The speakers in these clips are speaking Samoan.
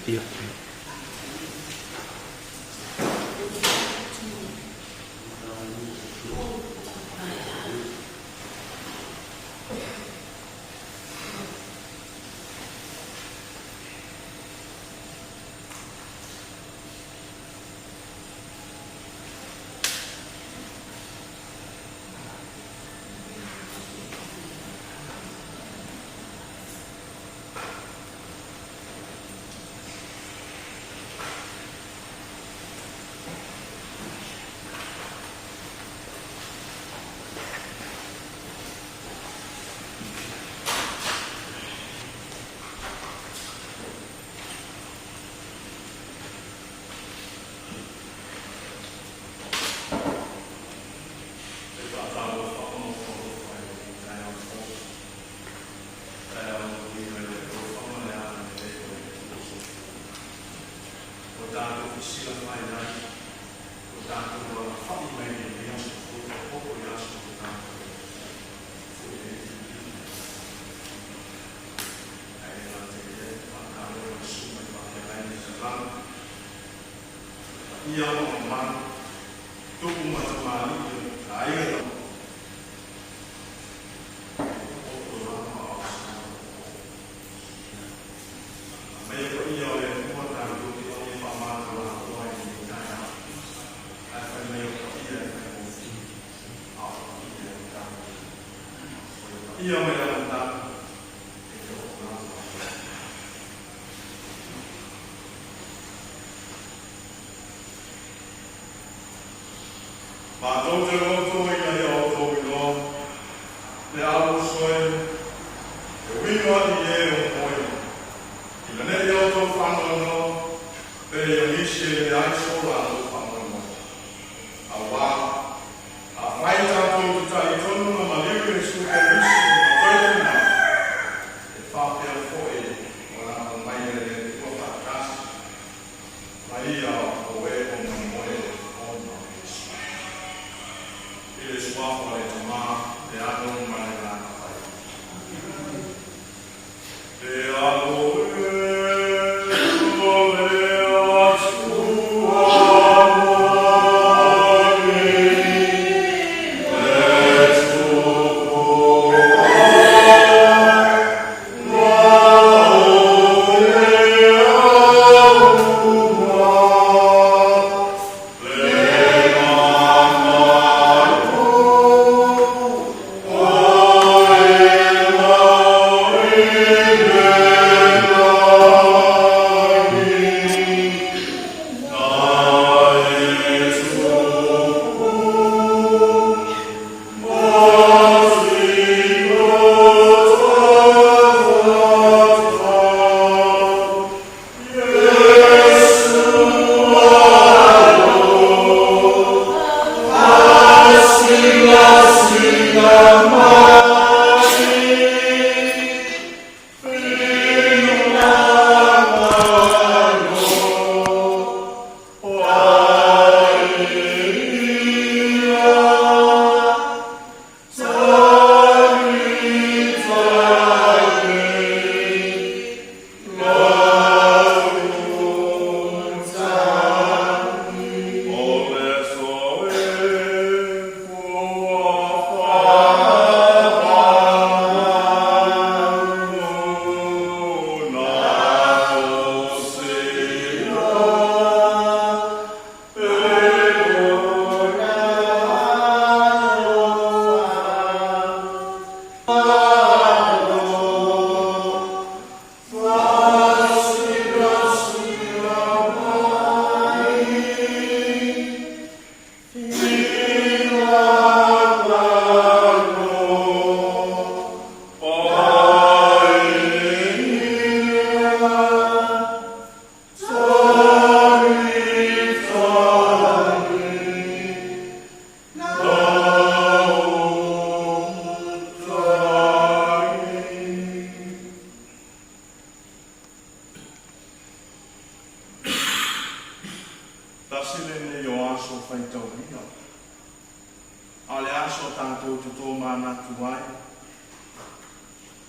Ia. E faatalofa ma ofo alofa i lenei taeao fou, taeao manuia i le alofa ma le agalelei o le Atua Soifua. Ua tatou fesilafai ai, ua tatou alafai mai i lenei aso fou faaopoopo i aso ua tatou foi ai i filifili. Ae le gata i lea, e faatalofa i le susuga i faafeagaiga i taulaga, le paia ma mamalu, tupu ma tamalii o aiga na Aumai paia o le Atua tatou te fia faamagalo ai i lenei taeao. Ae fai mai o paia e faigofie, a o paia e taua. O le paia mai le amataga e te oo lava i ai. Matou te loto ina ia outou iloa le ausoe e uiga i e o moe, ina ne'i outou faanoanoa pei o nisi e leai so latou faamoemoe. Auā, afai tatou te talitonu na maliu Iesu Keriso ma toe tu mai, e faapea foi ona aumaia e le Atua faatasi ma ia o e o moemoe ona o Iesu. I le suafa o le Tamā, le Alo ma le Agaga Paia.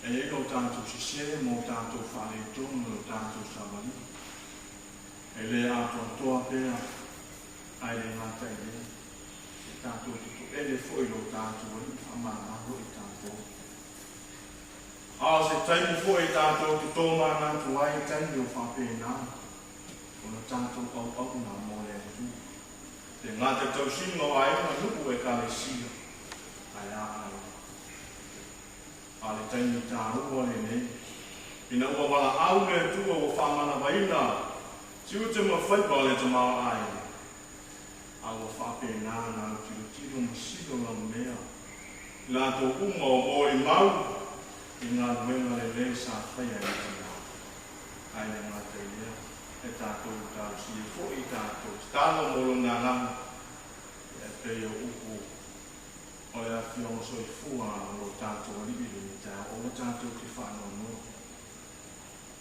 E i ai lo tatou sesē ma o tatou faaletonu i lo tatou savaliga. E le atoatoa pea, ae le gata i lea, e tatou te toele foi i lo tatou Alii faamagalo i tatou. A o se taimi foi e tatou te tomanatu ai i taimi o faapena, ona tatou auauna mo le Atua. E le gata i tausiga o aiga, nuu, ekalesia, ae a aiga. A o le taimi taua lenei, ina ua valaau le Atua ua faamanavaina tiute ma faiva o le tamaoaiga, a ua faapena ona autilotilo ma silo laumea i latou uma o molimau i galuega lelei sa faia e le tina. Ae le gata i lea, e tatou talosia foi i tatou tatalo mo lona agaga, e pei o upu o le Afioga Soifua o lo tatou Alii i lenei taeao. Aua tatou te faanoanoa,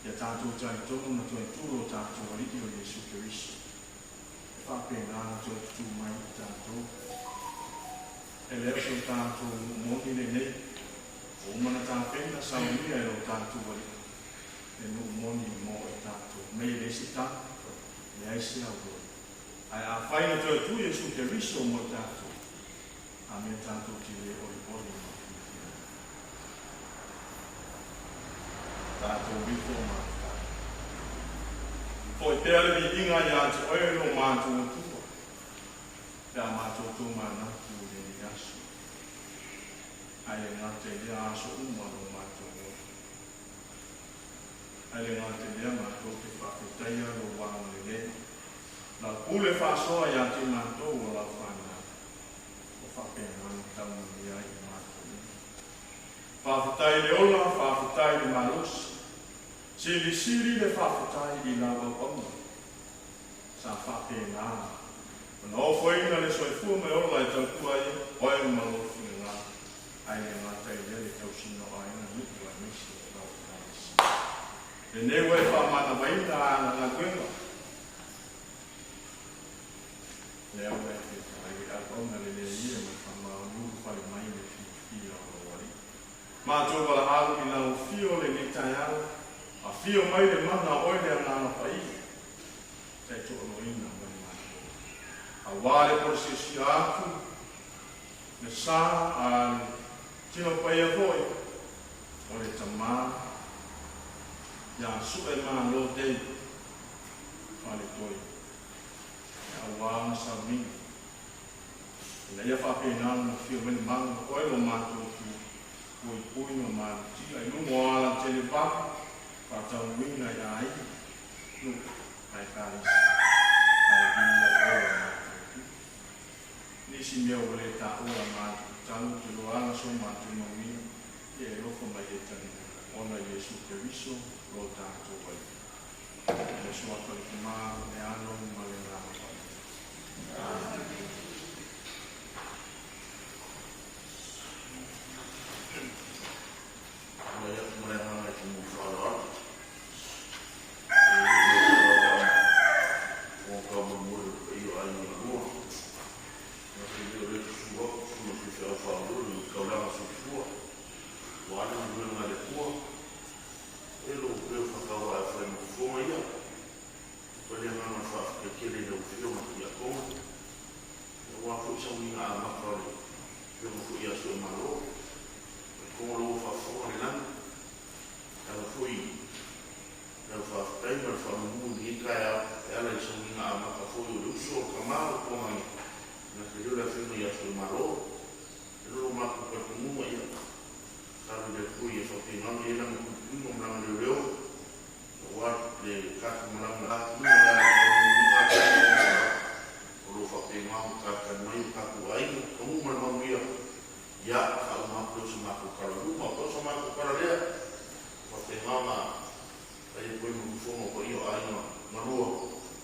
ia tatou talitonu na toe tu lo tatou Alii o Iesu Keriso, e faapena ona toe tutū mai i tatou. E le o se tatou nuu moni lenei, ua uma ona tapena saunia e lo tatou Alii le nuu moni mo i tatou, mea e leai se tala, leai se auoi. Ae afai na toe tu Iesu Keriso mo i tatou, a mea tatou te le olioli ma fiafia ai? Tatou ifo mafuta. Foi pea le viiga ia te oe lo matou Atua, pe a matou tomanatu i lenei aso, ae le gata i lea aso uma lo matou ola. Ae le gata i lea, matou te faafetaia lou agalelei, lau pule faasoa ia te matou o lau fanau, ua faapena ona taumanuia ai i matou uma. Faafetai i le ola, faafetai i le malosi, silisili le faafetai i lau auauna sa faapena ona ofoina le soifua ma le ola e tautua ai oe ma lou finagalo, ae le gata i lea le tausiga o aiga, nuu aemaise o lau Ekalesia. Lenei ua e faamanavaina ana galuega, lea ua e fetalai le auauna lelei ia ma le faamaoni ulufale mai le fiafia o lou Alii. Matou valaau i lau afio lenei taeao, afio mai le mana o oe le Agaga Paia, taitoaloina mai matou, aua le polosiasia atu le sa a le Tino Paia foi o le Tama ia Suemalo David Faletoi, aua ona sauniga, ina ia faapena ona afio mai le mana o oe lo matou Atua, puipui ma malutia i luga o alatele vave faataunuuina i aiga, nuu ma ekalesia, ae viia oe o matou Atua. Nisi mea ua le taua e matou tatalo te loa ala so matou manuia, ia e alofa mai e taliga ona Iesu Keriso lo tatou Alii. I le suafa o le Tama, le Alo ma le Agaga Paia. Amene. Tulai atu ma le agaga e tumu faaaloalo. E le lava o taumolimoli o le paia o aiga na lua. Na te le o le susu atu susu ma faifeau faaolioli i taulaga soifua. Ua ale galuega a le Atua. E lou peo faatauae e fai ma fofoga ia. Fai le agaga o le faafetai tele i lau Afioga Tiakono. Aua foi sauniga amata o le Afioga foi ia Suemalo. Talitonu o lea ua faafofoga le lagi. E ala foi i lau faafetai ma le faamumu i lenei taeao e ala i le sauniga amata foi o le uso, o le tama, o le tuanai, na te leo le Afioga ia Suemalo. E lua lo matou talitonuga, ia tatalo i le Atua ia faapena ona i ai Lana puipuiga ma Lana leoleo aua le tatou malaga atu ma le taulimaina atu o lo o faapena ona talitali mai o tatou aiga, taunuu ma le manuia. Ia faauma atu lea o se matou tala i luma. Pau sa matou tala lea, faapena ona fai atu ai ma fofoga o paia o aiga na lua,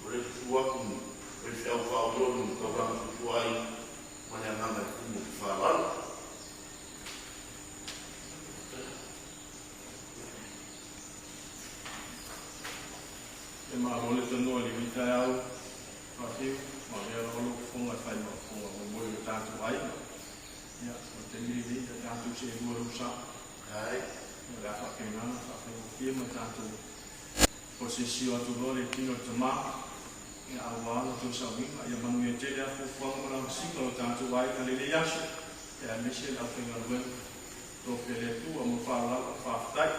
o lea e susu atu i faifeau faaolioli ma taulaga soifua ai ma le agaga e tumu i le faaaloalo. E malo le tanoa i lenei taeao, Matthew, ma avea lava lou fofoga e fai ma fofoga momoe o le tatou aiga. Ia, o le taimi lenei, ia tatou seelua lou sa. Ai. O le a faapena ona faafaigofie ma tatou siosio atu loa le tino o le tama, ia aua lo outou sauniga. Ia manuia tele lava fuafuaga ma lavasiga o lo tatou aiga i lenei aso, ia aemaise le aufaigaluega tofi a le Atua. Ma le faaaloalo, faafetai.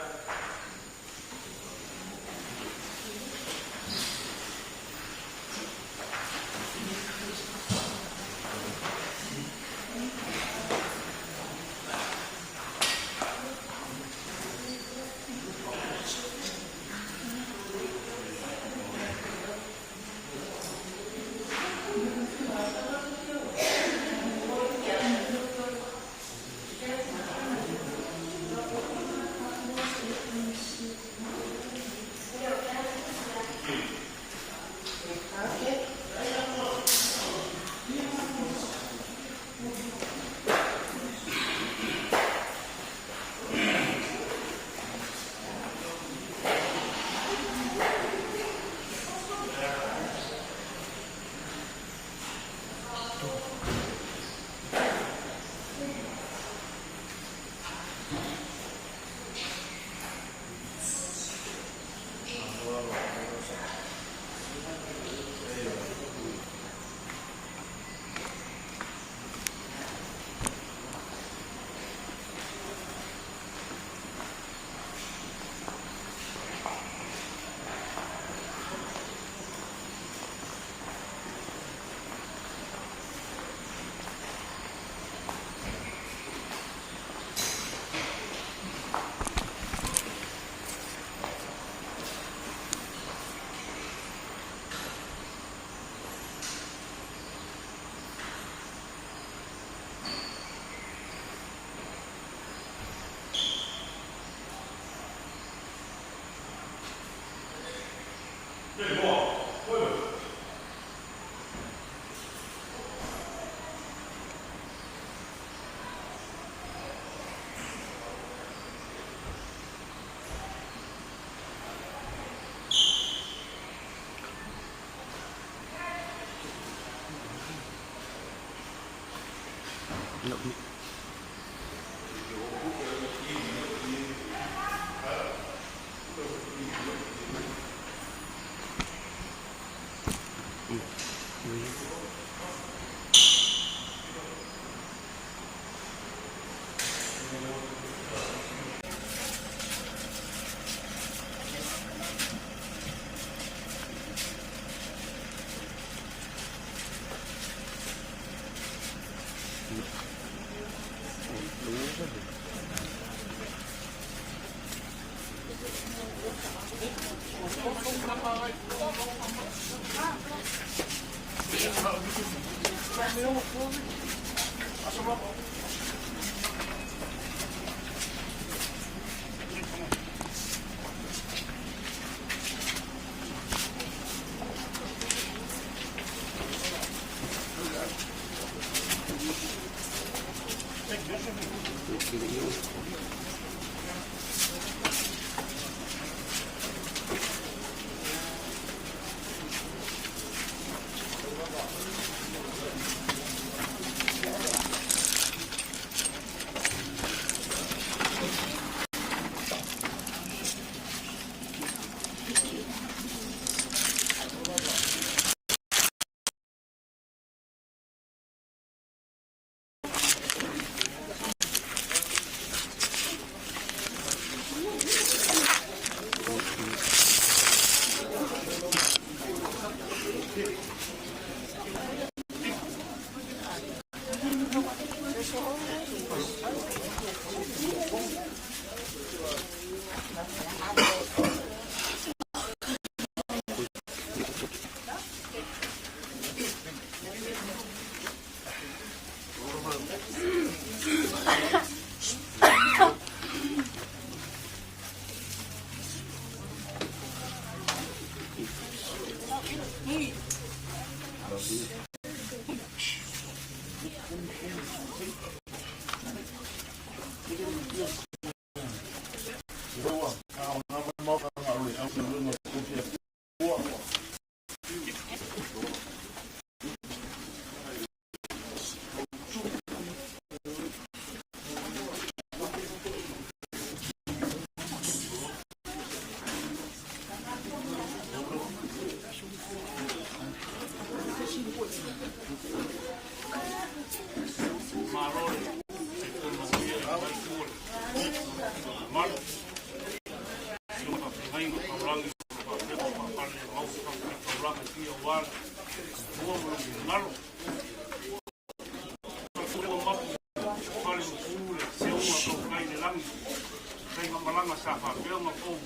faapea ona tou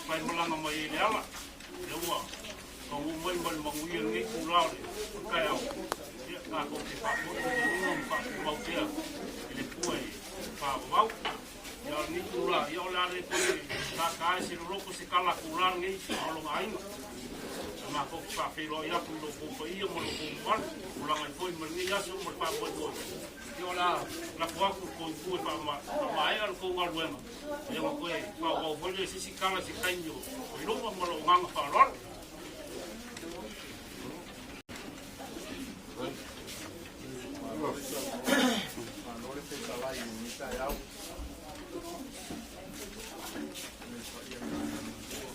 faimalaga mai ai i le ala, lea ua taunuu mai ma le manuia i lenei itula o le taeao, ia tatou te faafoefoeina ma faatumau pea i le Atua e faavavau. Ia, o lenei itula, ia o le a le toe tata ai se loloto se tala a itula lenei a o lona aiga. Na matou te faafeiloai atu i lo outou paia ma lo outou mamalu, tulaga ai foi ma lenei aso ma le faamoemoe. Ia o le a lafo atu i le tou itu e faamaea le tou galuega, ia ona toe faaauau foi lea i se isi tala i se taimi o i luma ma lou agaga faaaloalo. Malo le fetalai i lenei taeao. Le paia i le Matua,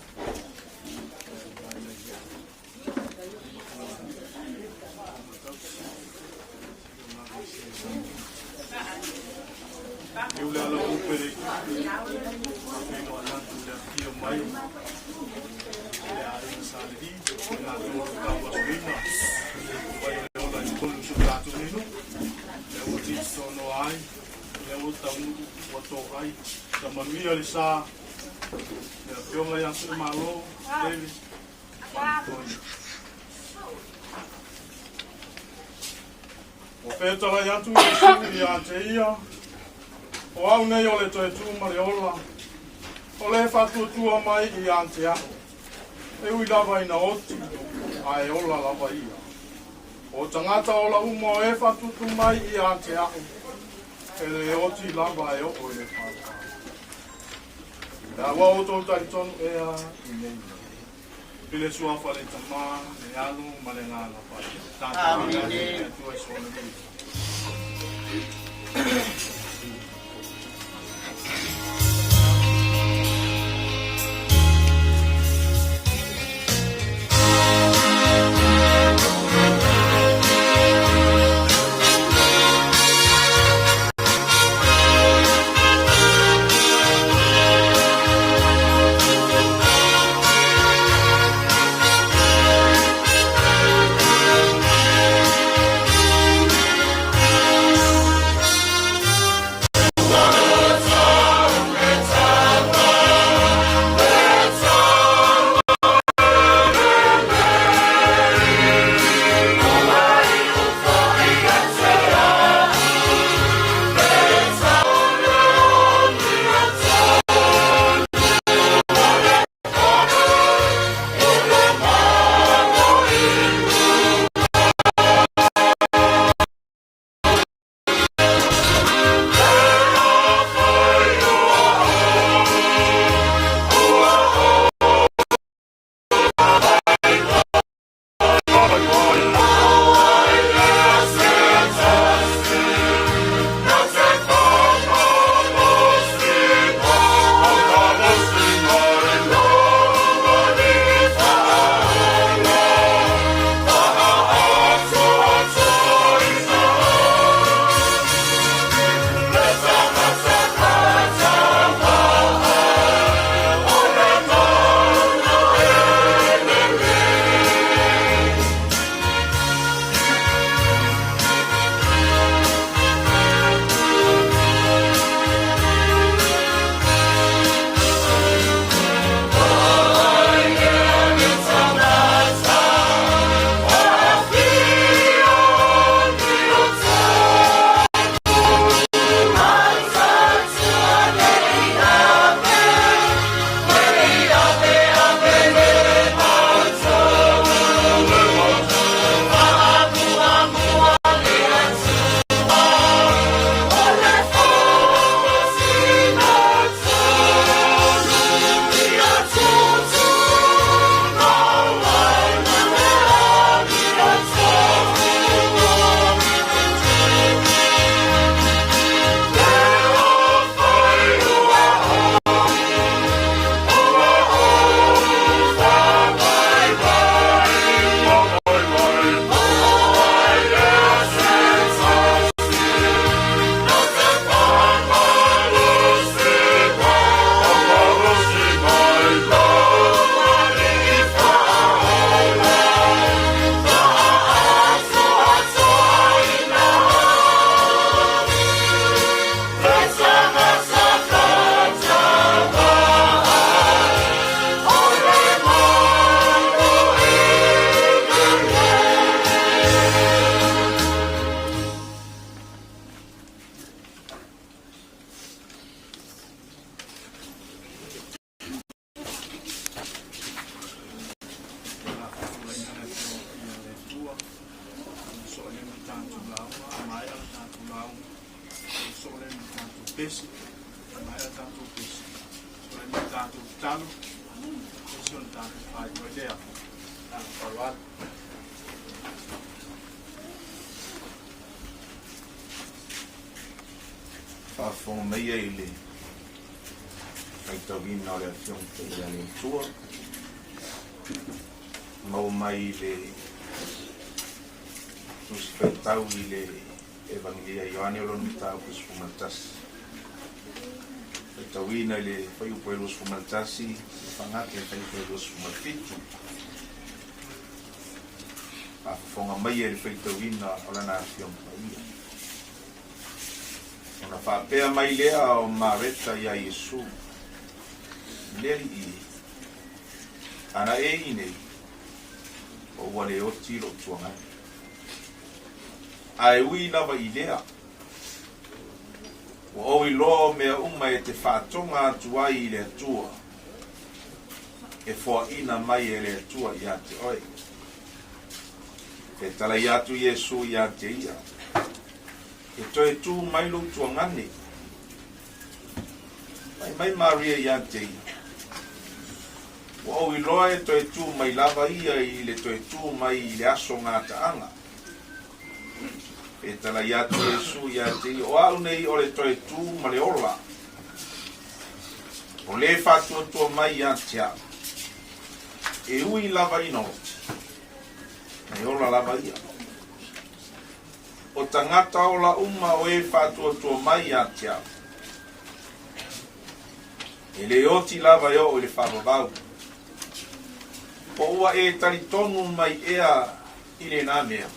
Liu le ala upe le faafeiloai atu le afio mai le aiga Sa Levi, le latou o le tauasuina mai o le ola i totonu o si o tatou nei nuu. Lea ua titonoa ai, lea ua taunuu, ua toai, tamanuia le sa, le afioga ia Tuimalo David Faletoi. Ua fetalai atu Iesu ia te ia, O au nei o le toe tū ma le ola, o le faatuatua mai ia te au, e ui lava ina oti, a e ola lava ia. O tagata ola uma o e faatuatu mai ia te au, e le oti lava e oo i le pāpā. La ua outou talitonu ea i nei mea. I le suafa le Tama, le Alo ma le Agaga Paia. Tatou Amene. Le Atua i sona viiga. tatou tatalo, aemaise ona tatou faaiu ai lea. Le agaga faaaloalo. Faafofoga mai ai le faitauina o le Afioga Paia a le Atua, maua mai le Tusi Faitau i le Evangelia Ioane o lona mataupu 11. Faitauina i le fuaiupu e 21 faagata i le fuaiupu e 27. Faafofoga mai ai le faitauina o lana Afioga Paia. Ona faapea mai lea o Mareta iā Iesu, Le Alii e, ana e i nei, o ua le oti lou tuagani. Ae ui lava i lea, ua ou iloa o mea uma e te faatoga atu ai i le Atua, e foaina mai e le Atua iā te oe. Fetalai atu Iesu iā te ia, E toe tū mai lou tuagane. Fai mai Maria iā te ia, Ua ou iloa e toe tū mai lava ia i le toe tū mai i le aso gataaga. Fetalai atu Iesu iā te ia, O au nei o le toe tū ma le ola. O le faatuatua mai iā te au, e ui lava ina oti, e ola lava ia. O tagata ola uma o e faatuatua mai iā te au. E le oti lava e oo i le faavavau. Po ua e talitonu mai ea i lenā mea?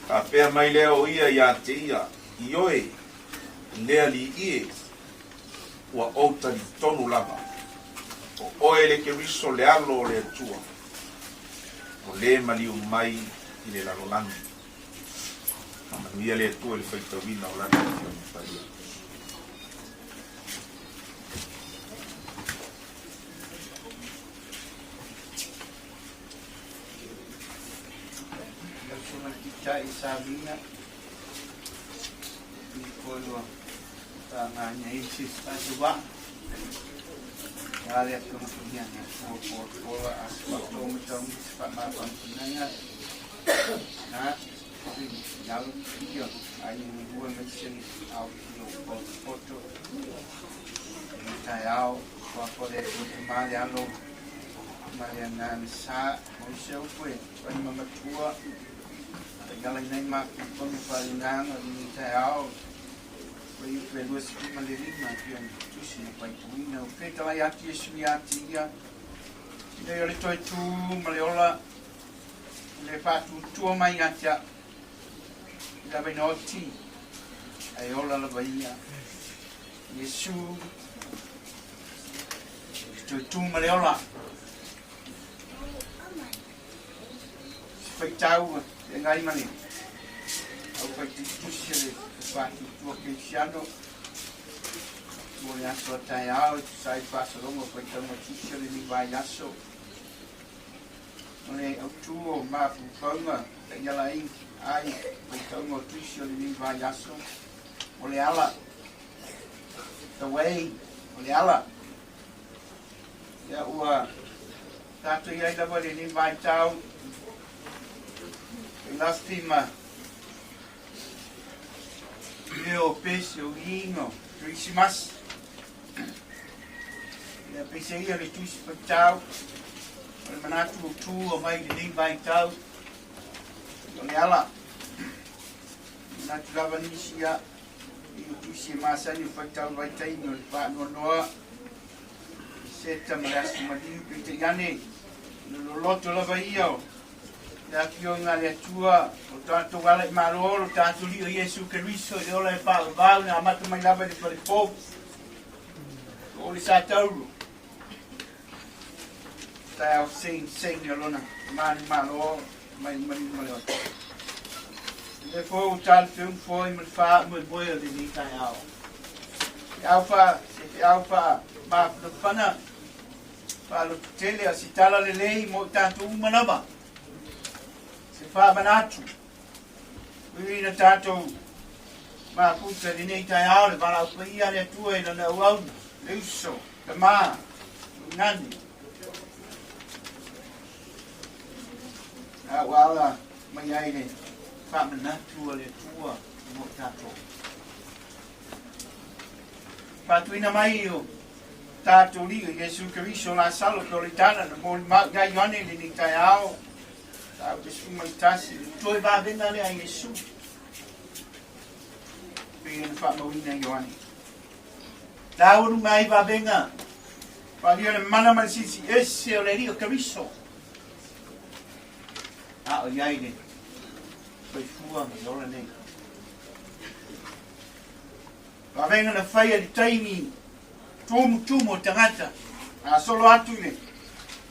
Faapea mai lea o ia iā te ia, Ioe, le Alii e, ua ou talitonu lava, o oe le Keriso le Alo o le Atua, o le maliu mai i le lalolagi. Faamanuia le Atua i le faitauina o Lana Afioga Paia. Lau Susuga i le Taitai Savina, i koe ua faagaina ai se tatou vaa. A le Afioga Paia, na tua pola a se faatoa ma taunga se faamavae Na alo ia ai lua mai se au i o poto i taeao ua fole o ma le alo ma le ana sa o se upu e pai mamatua e ala nei ma ku kono pa nanga i taeao o i pe lua 15 pia tusi na pai tuina o pe talai atu Yesu ia te ia nei o le toe tū ma le ola le faatuatua mai ia te au, i lava ina oti, ae ola lava ia. Iesu, le toe tū ma le ola. Se faitau e ngai ma le au faitutusi le faatuatua Kerisiano mo le aso a taeao e tusa ai faasologa o faitauga tusi o lenei vaiaso. O le autu o mafaufauga taiala ai ai faitauga o tusi o lenei vaiaso, o le ala, the way, o le ala. Ia ua tatou i ai lava i lenei vaitau i lafi ma mea o pesi o iiga o Kerisimasi. Ia peiseia le Tusi Faitau o le manatu o tu o mai lenei vaitau o le ala. Manatu lava nisi ia i o tusi e masani o faitau vaitaimi o le faanoanoa seta ma le aso maliu peitai ane le loloto lava ia o le afioga a le Atua o tatou ala i malo lo tatou Alii o Iesu Keriso i le ola e faavavau na amata mai lava i le falepo o le sa tauro taeao segiseigi o lona manu malo mai maliu ma le ola. Le fou talifeung foi ma le faamoemoe o lenei taeao. Feau fa, se feau fa mafanafana faalototele a se tala lelei mo i tatou uma lava. Se faamanatu, ui na tatou. Mafuta i lenei taeao le valaau paia a le Atua i Lana auauna, le uso, tama, Luinani. A ua ala mai ai le faamanatu a le Atua mo tatou. Faatuina mai o tatou Alii o Iesu Keriso Lasalo pe o le tala na molimau ia Ioane i lenei taeao, 41, le toe vavega lea a Iesu. Pei ona faamauina e Ioane. Laualuga ai vavega, faaalia le mana ma le silisili ese o le Alii o Keriso. A o i ai le soifua ma le ola nei. Vavega na faia i le taimi tumutumu o tagata, a solo atu i le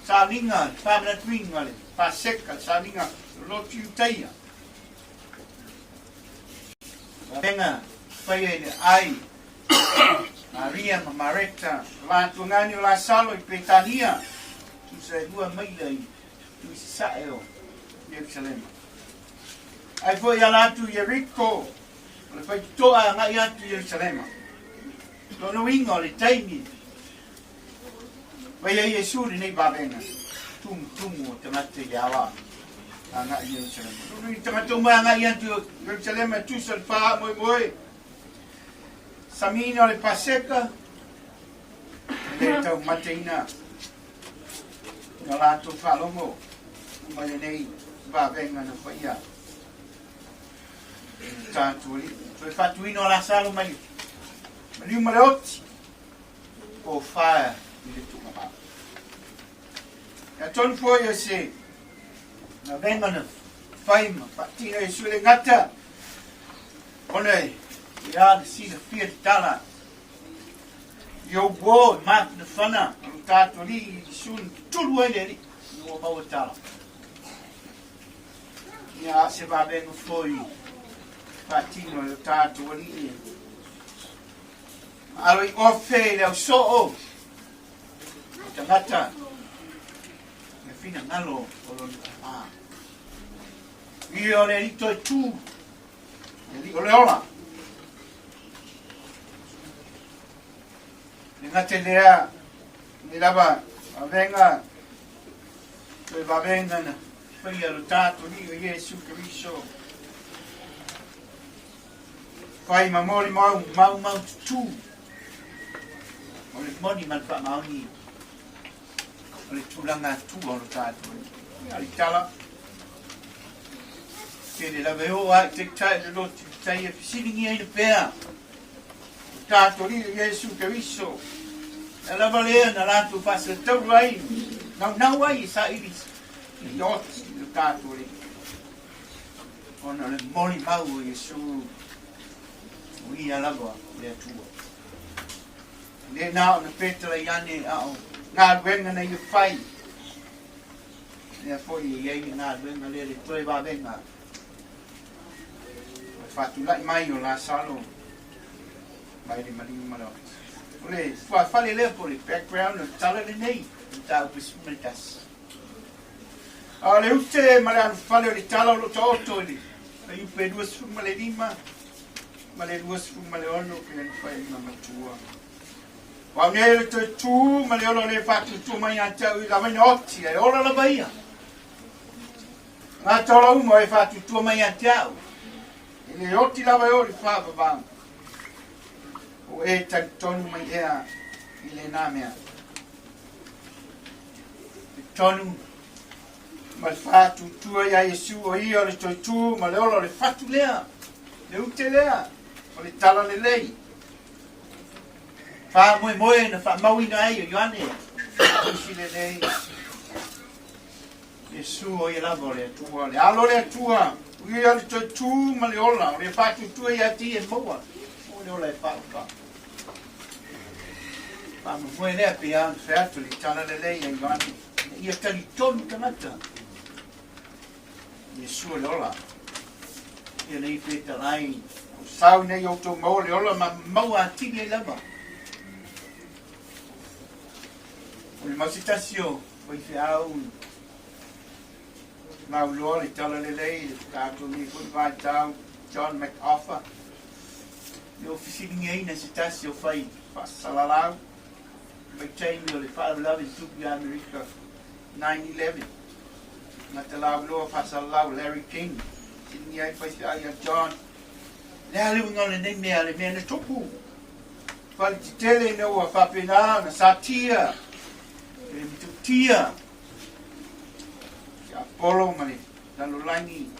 sauniga, le faamanatuina, le Paseka, le sauniga lotu Iutaia. Vavega faia i le ai Maria ma Mareta, latou o Lasalo i Petania, tusa e 2 maila i Tuisasae o Ierusalema. Ai foi ala atu i Ieriko, o le faitotoa agai atu i Ierusalema. Lona uiga o le taimi mai ai Iesu lenei vavega, tumutumu o tagata i le ala agai i Ierusalema. Lona uiga tagata uma agai atu i Ierusalema e tusa le faamoemoe samiina o le Paseka, e le taumateina na latou faalogo mai lenei vavega na faia e tatou Alii. Toe faatuina o Lasalo mai maliu ma le oti, o fa i le tuugamau. Ia tonu foi o se galuega na fai ma faatino e Iesu le gata, ona ia le silafia le tala i ou uo i mafanafana o lo tatou Alii Iesu na tutulu ai le Alii ina ua maua tala. Ia a se vavega foi faatino e lo tatou Alii ma alo i ofe i le ausoo o tagata le finagalo o lona Tama. Ia o le Alii toe tu, le Alii o le ola. Le gata lea, le lava vavega, toe vavega na faia lo tatou Alii o Iesu Keriso. Fai ma molimau maumaututu o le moni ma le faamaoni o le tulaga atua o lo tatou Alii. Ia le tala, tele lava e oo a i taitai le lotu i tai e fesiligia ina pea o tatou Alii o Iesu Keriso. Na lava lea na latou faasalataulu ai, naunau ai e saili i oti i lo tatou Alii. Ona o le molimau o Iesu, o ia lava le Atua. E le na ona petalai ane a o galuega na ia fai. Lea foi e i ai le galuega lea le toe vavega. O le faatulai mai o Lasalo mai le maliu ma le oti. O le fuafale lea po o le background o le tala lenei, mataupu e 11. A o le ute ma le alufale o le tala o lo o taoto i le fuaiupu e 25 ma le 26 pei ona fai ma matua. O au nei o le toe tu ma le ola o le faatuatua mai ia te au i lavaina oti, ae ola lava ia. Ngā taola uma e faatuatua mai ia te au, e le oti lava e o le whaavavau. O e talitonu mai ea i lena mea. Le tonu ma le faatuatua iā Iesu o ia o le toe tu ma le ola o le fatu lea, le ute lea, o le tala lelei. Faamoemoe na faamauina ai o Ioane tusi lenei. Iesu o ia lava o le Atua, le alo o le Atua, o ia o le toe tu ma le ola, o le faatuatua ia te ia e maua, o le ola e faaofa. Faamoemoe lea pei lava ona fai atu le tala lelei a Ioane, ina ia talitonu tagata Iesu o le ola. Ia nei fetalai, o sau nei outou maua le ola ma maua atili ai lava. O le mau se tasi o faifeau lauloa le tala lelei le tatou nei foi vaitau John MacArthur. Le o fesiligiaina se tasi o fai faasalalau vaitaimi o le faalavelave i tupu ia Amerika 9/11. Tagata lauiloa faasalalau Larry King, fesiligia ai le faifeau ia John, Le a le uiga o lenei mea, le mea na tupu? Fale tetele ina ua faapena ona satia i le matutia tiapolo ma le lalolagi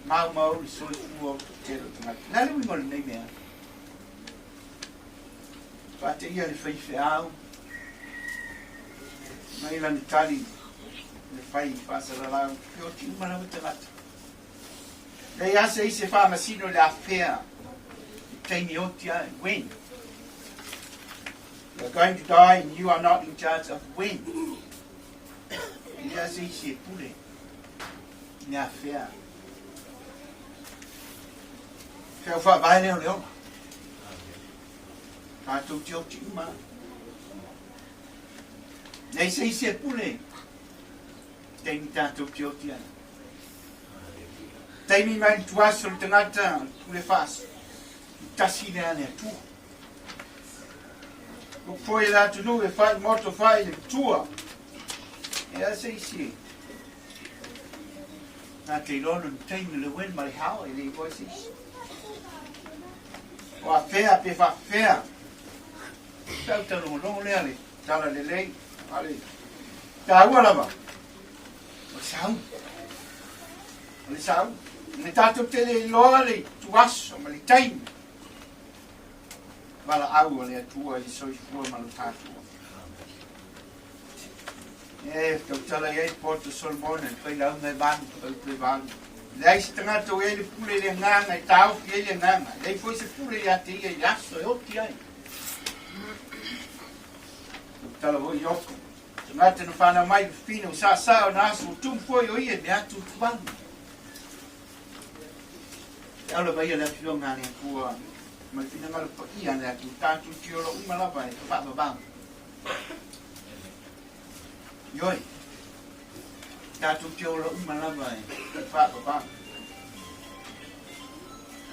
maumau le soifua o le toatele o tagata. Le a le uiga o lenei mea? Faateia le faifeau mai lana tali le fai faasalalau, feoti uma lava tagata. Leai lava se isi e faamasino i le afea i taimi oti ai, when. You are going to die and you are not in charge of when. E leai lava se isi e pule i le afea. Feau faavae lea o le ola. Tatou te oti uma. Leai se isi e pule i taimi tatou te oti ai. Taimi mai le tuaso le tagata o le pule faaso, tasi lea a le Atua. Upu foi e le atunuu e fai moto fai le tua. E a se isi. Nā te iloa no taimi le wen ma le hao e le iloa se isi. O a fea pe fa fea. Tau talongolongo lea le tala lelei. Ale. Tāua lava. O le sauni. O le sauni. Le tatou te le iloa le tuaso ma le taimi. Valaau o le Atua i le soifua ma lo tatou. E tautala i ai poto Solomona i failauga e valu, fautu e valu. Leai se tagata o i ai le pule i le agaga e taofi ai le agaga. Leai foi se pule ia te ia i le aso e oti ai. Tautala foi Iopo. Tagata na whanau mai le fafine o sasa o na aso o tumu foi o ia mea atu tuvalu. Te aula vai le afioga a le Atua ma le finagalo paia a le Atua tatou te ola uma lava e faavavau. Ioe, tatou te ola uma lava e faavavau.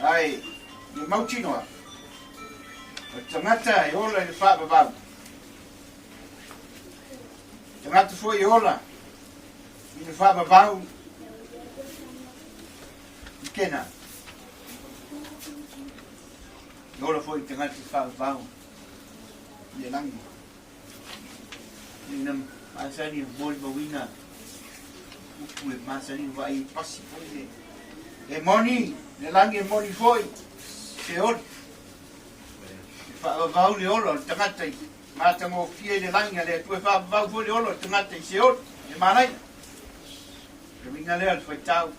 Ai, ia mautinoa, o le tagata e ola i le faavavau, Tagata foi e ola i le faavavau i Kena. E ola foi i tagata faavavau i le lagi. Ina masani e molimauina upu e masani vaai e pasi foi le e moni, le lagi e moni foi se oli. E faavavau le ola o le tagata i matagofie i le lagi a le Atua, e faavavau foi le ola o le tagata i Seoli, i le manaia. Le uiga lea o le faitau,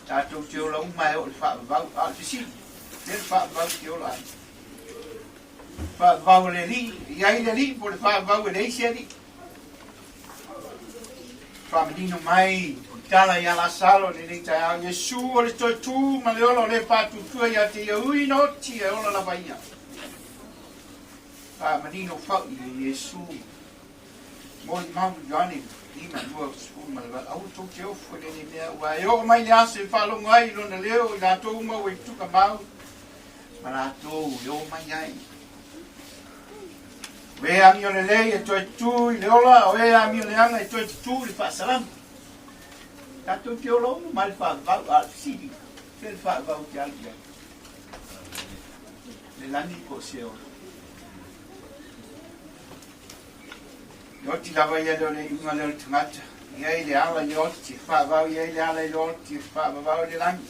tatou te ola uma e oo i le faavavau, a o le fesili, le le faavavau te ola ai. Faavavau e le alii, e i ai le alii po o le faavavau e leai se alii. Faamanino mai o tala ia Lasalo i lenei taeao, Iesu o le toe tu ma le ola o le faatuatua ia te ia ui na oti e ola lava ia. Faamanino fai e Iesu. Molimau Ioane 5:28, Aua tou te ofo i lenei mea, ua e oo mai le aso e faalogo ai i lona leo i latou uma ua i tuka mau, ma latou e o mai ai. O e amio lelei e toe tutū i le ola, o e amio leaga e toe tutū i le faasalaga. Tatou te ola uma mai le faavavau, a o le fesili, fea le faavavau te alu i ai? Le lagi po o se ola? E oti lava ia lea o le iuga lea o le tagata, e i ai le ala i le oti, e faavavau i ai le ala i le oti, e faavavau i le lagi.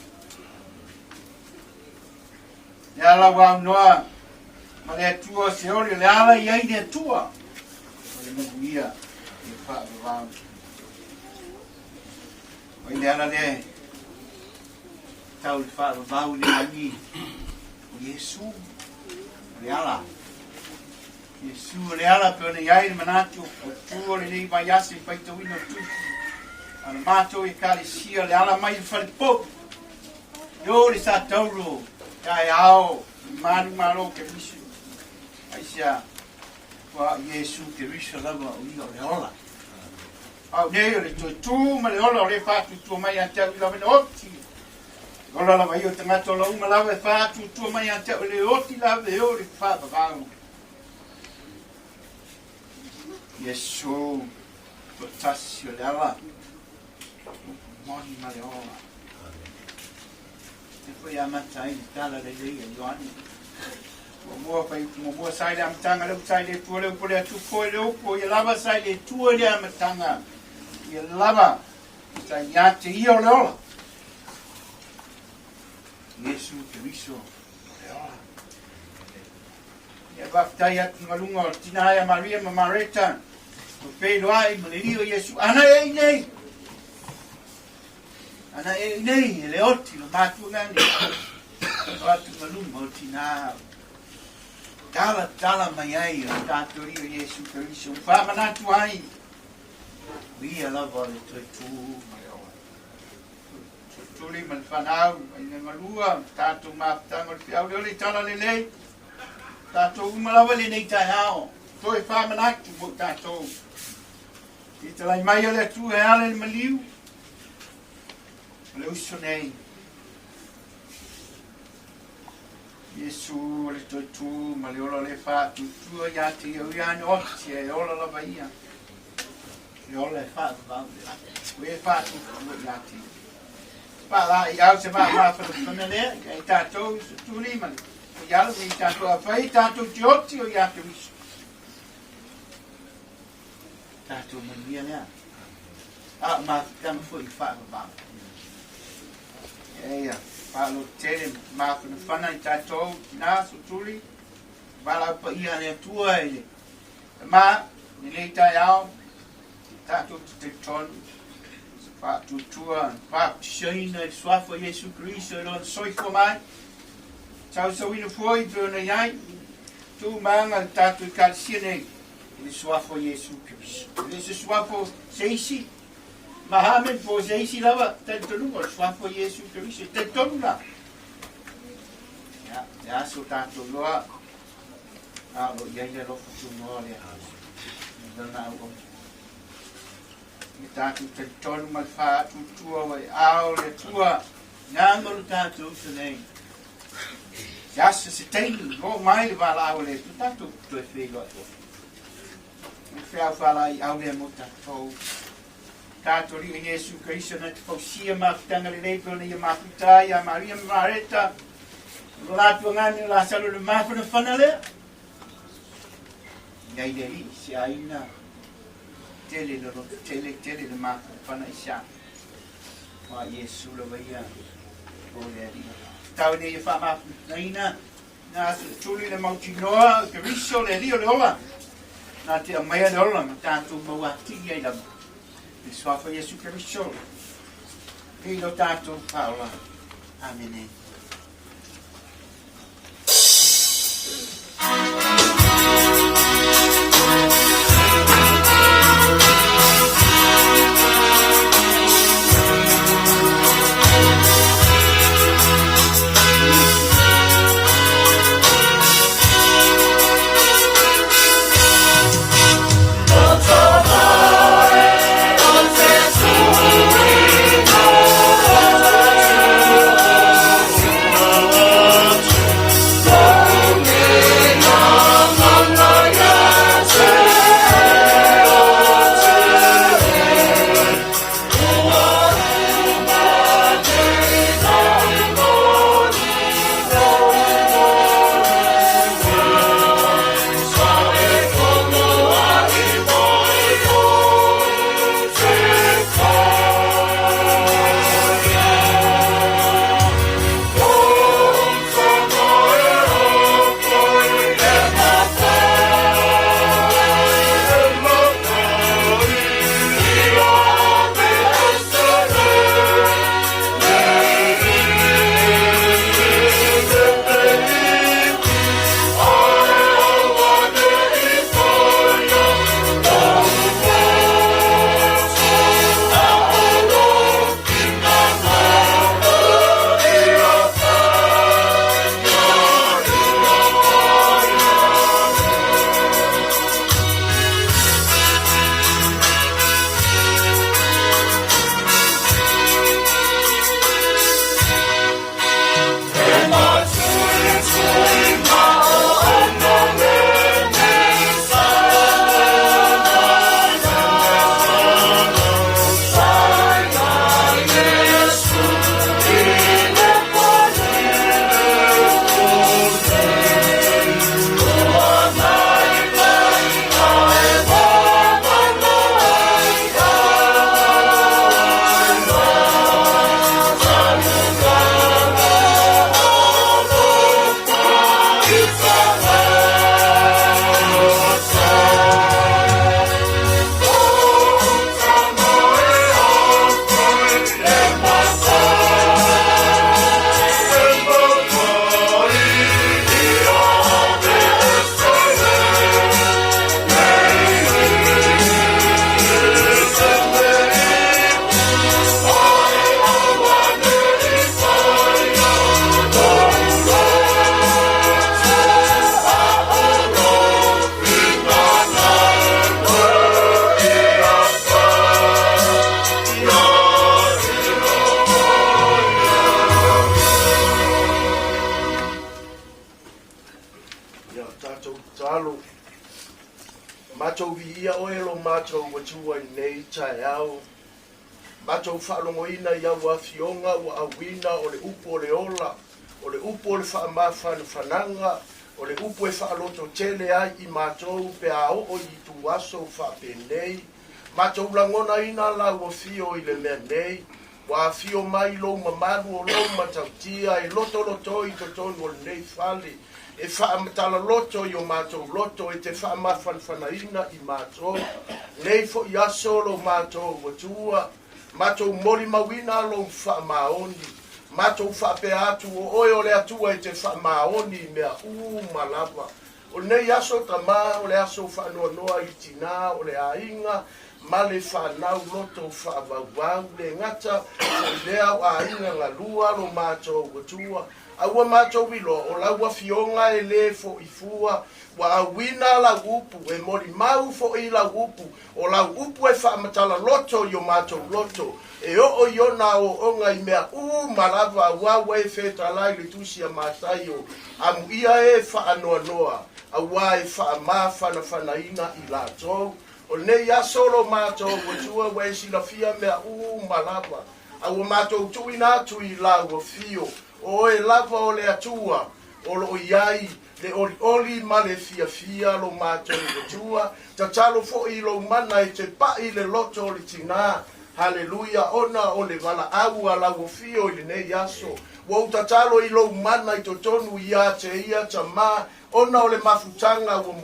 Le ala ua aunoa ma le Atua o Seoli, o le ala i ai le Atua, o le manuia i le faavavau. O i le ala lea e tau le faavavau i le lagi, o Iesu, o le ala. Iesu o le ala pe ona i ai le manatu o tu o lenei vaiaso i faitauina o tusi a le matou Ekalesia, le ala mai le falepou. Yo le sa tauro taeao i manumalo Keriso. Aisea, ua Iesu Keriso lava o ia o le ola. Au nei o le toe tu ma le ola o le faatutua mai ia te au i lava na oti. Ola lava ia o tagata ola uma lava e faatuatua mai ia te au e le oti lava e oo i le faavavau. Iesu, toatasi o le ala, upu moni ma le ola. E foi amata ai le tala lelei a Ioane. Muamua fai muamua sa i le amataga le upu sa i le Atua le upu o le Atua foi le upu ia lava sa i le Atua i le amataga ia lava sa ia te ia o le ola. Iesu Keriso o le ola. Ia faafetai atu galuga o tina ia Maria ma Mareta o feiloai ma le alii o Iesu ana e i nei. Ana e i nei e le oti lo matua gani. O atu galuga o tina. Tala tala mai ai o tātou alii o Iesu Keriso. Whaamanatu ai. O ia lava o le toe tū ma le ola. Tuli ma le fanau, ai le galua, tātou mafutaga o le feau lea o le tala lelei. Tātou uma lava lenei taeao, toe faamanatu mo tātou. I talai mai o le Atua e ala i le maliu, o le uso nei. Iesu o le toe tū ma le ola le whaatutua ia te ia ui ane oti e ola lava ia. Le ola e whaavavau le lata. O e whaatutua ia te ia. Pa la i au se maa mawhanawhana lea, i ai tātou i tuli ma le o ialo me i tātou a whai tātou te oti o ia te wiso. Tātou manuia lea. A o mafutanga foi i whaavavau. Eia, whaalo tele mawhanawhana i tātou, nā so tuli, wala pa ia le atua i le ma, lenei taeao, tātou te talitonu, faatuatua, faaputisaina i le suafa o Iesu Keriso i lona soifua mai, sausauina foi pei ona i ai, tu maga le tātou ekalesia nei i le suafa o Iesu Keriso. E le se suafa o se isi, Mahamed po o se isi lava, talitonuga o le suafa o Iesu Keriso, e talitonu la. Ia, le aso tātou loa, a o lo o i ai le alofa tunoa o le Atua i lana auauna. I tātou talitonu ma le faatuatua ua e ao le Atua, gama lo tātou uso nei. Se aso se taimi, oo mai le valaau a le Atua, tātou toe feiloai foi. Le feau faalaeiau lea mo tātou. Tātou Alii Iesu Keriso na te fausia mafutaga lelei pei ona ia mafuta ai ia Maria ma Mareta. O lo latou agani o Lasalo le mafanafana lea. I ai le Alii se aiga tele le loto tele tele le mafanafana i sa. Wa Iesu lava ia o le Alii. Tau nei ia faamafutaina na tuli le mautinoa o Keriso le Alii o le ola. Na te aumaia le ola ma tātou mau atili ai lava. Le suafa Iesu Keriso. I lo tātou whaola. Amene. Matou viia oe lo matou Atua i lenei taeao. Matou faalogoina i au afioga ua auina o le upu o le ola, o le upu o le faamafanafanaga, o le upu e faalototele ai i matou pe a oo i ituaso faapenei. Matou lagonaina lau afio i le mea nei, ua afio mai lou mamalu o lou matautia e lotoloto i totonu o lenei fale, e faamatala-loto i o matou loto e te faamafanafanaina i matou. Nei foi aso lo matou Atua, matou molimauina lou faamaoni, matou faapea atu o oe o le Atua e te faamaoni i mea uma lava. O lenei aso Tama, o le aso faanoanoa i tinā o le aiga ma le fanau loto faavauvau, le gata foi lea o aiga galua lo matou Atua, A ua matou iloa, o lau Afioga e lē foʻi fua, ua auina lau upu, e molimau foʻi lau upu, o lau upu e faamatala loto i o matou loto, e oo i ona aooga i mea uma lava, auā ua e fetalai i le Tusi a Mataio, amuia e faanoanoa, auā e faamafanafanaina i latou. O lenei aso lo matou Atua ua e silafia mea uma lava, A ua matou tuuina atu i lau afio, o oe lava o le Atua, o lo o i ai le olioli ma le fiafia lo matou Atua, tatalo foi i lou mana e te paʻi i le loto o le tinā. Haleluia, ona o le valaau a lau afio i lenei aso, ua ou tatalo i lou mana i totonu iā te ia Tamā, ona o le mafutaga ua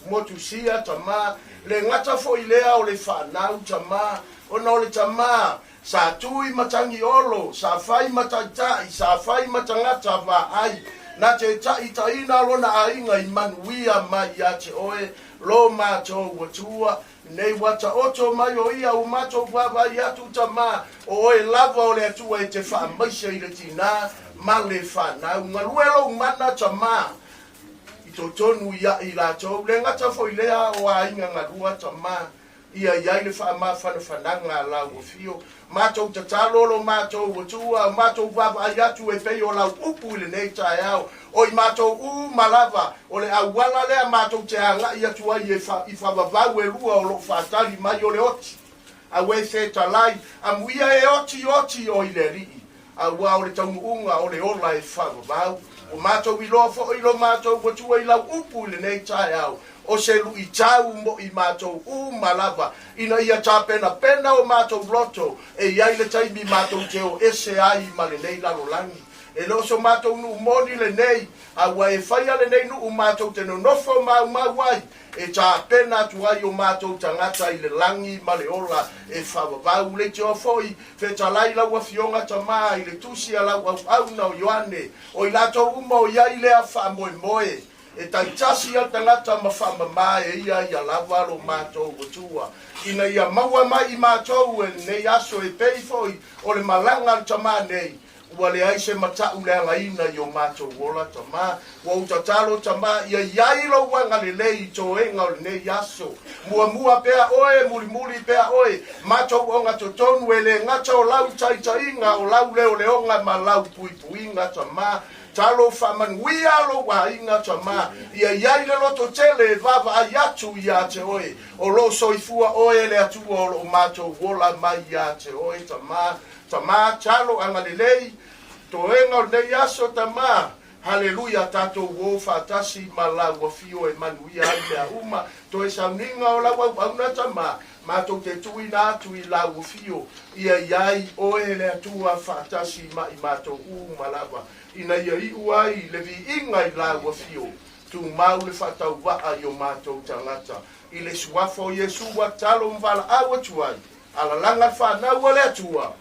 motusia, Tamā, le gata foi lea o le fanau, Tamā, ona o le Tamā, Sa tu i matangi olo, sa fai ma taitai, sa fai ma tagata vaai, na te taitaina lona aiga i manuia mai ia te oe, lo matou Atua, nei ua taoto mai o ia ua matou vaavaai atu Tamā, o oe lava o le Atua e te faamaise i le tinā ma le fanau. Galue lou mana Tamā i totonu ia i latou, le gata foi lea o aiga galua Tamā, Ia i ai le faamafanafanaga a lau afio. Matou tatalo lo matou Atua, o matou vaavaai atu e pei o lau upu i lenei taeao. O i matou uma lava, o le auala lea matou te agai atu ai e i faavavau e lua o loo faatali mai o le oti. Auē fetalai, amuia e oti oti o i le Alii. Auā o le taunuuga o le ola e faavavau. Ua matou iloa foi lo matou Atua i lau upu i lenei taeao, o se luitau mo i matou uma lava, ina ia tapenapena o matou loto e i ai le taimi matou te o ese ai ma lenei lalolagi. E le o so matou nuu moni lenei, a ua e faia lenei nuu matou te nonofo maumau ai, e tapena atu ai o matou tagata i le lagi ma le ola e faavavau. Leitioa foi, fetalai lau Afioga Tamā i le tusi a lau auauna o Ioane, o i latou uma o i ai lea faamoemoe, e taitasi a le tagata ma faamama e ia ia lava lo matou Atua, ina ia maua mai i matou e lenei aso e pei foi o le malaga a le Tamā nei, Ua leai se mataʻu leagaina i o matou ola, Tamā. Ua ou tatalo, Tamā, ia i ai lou agalelei i toega o lenei aso. Muamua pea oe, mulimuli pea oe, matou ogatotonu e le gata o lau taitaiga, o lau leoleoga ma lau puipuiga, Tamā. Talo faamanuia lou aiga, Tamā. Ia i ai le loto tele e vaavaai atu iā te oe. O lo o soifua oe e le Atua o lo o matou ola mai iā te oe, Tamā. Tamā, talo, agalelei, toega o lenei aso, Tamā, Haleluia, tatou ō faatasi ma lau afio e manuia ai mea uma, toe sauniga o lau auauna, Tamā, matou te tuuina atu i lau afio, ia i ai oe le Atua faatasi ma i matou uma lava, ina ia iu ai le viiga i lau afio, tumau le faatauvaa i o matou tagata, i le suafa o Iesu ua talo ma valaau atu ai. Alalaga le fanau a le Atua.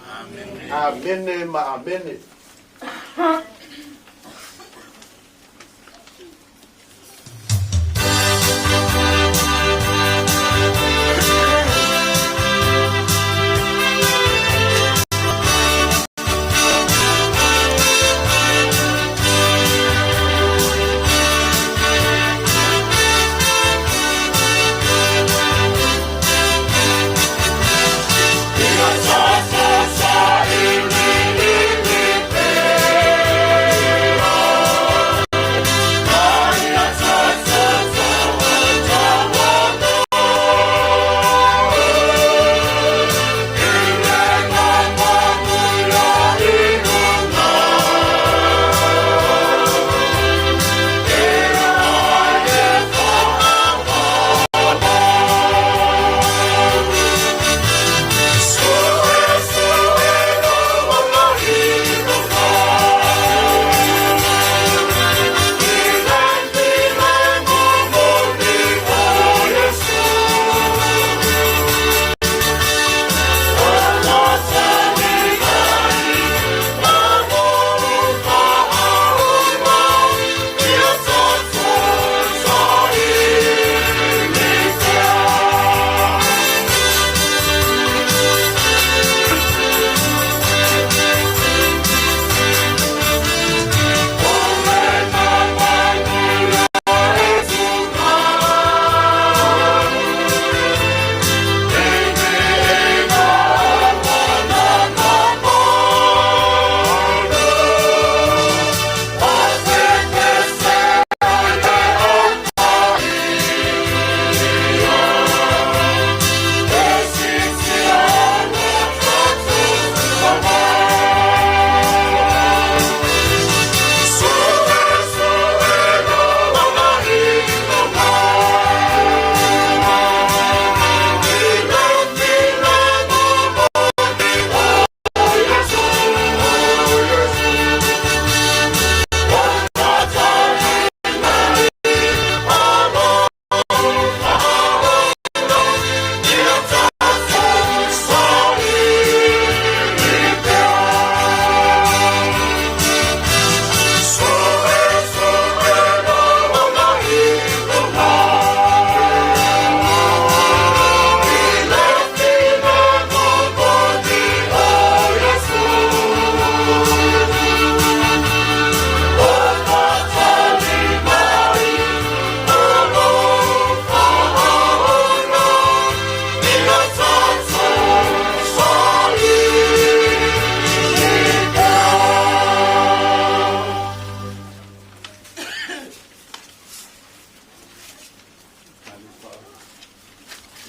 Amene. Amene ma amene.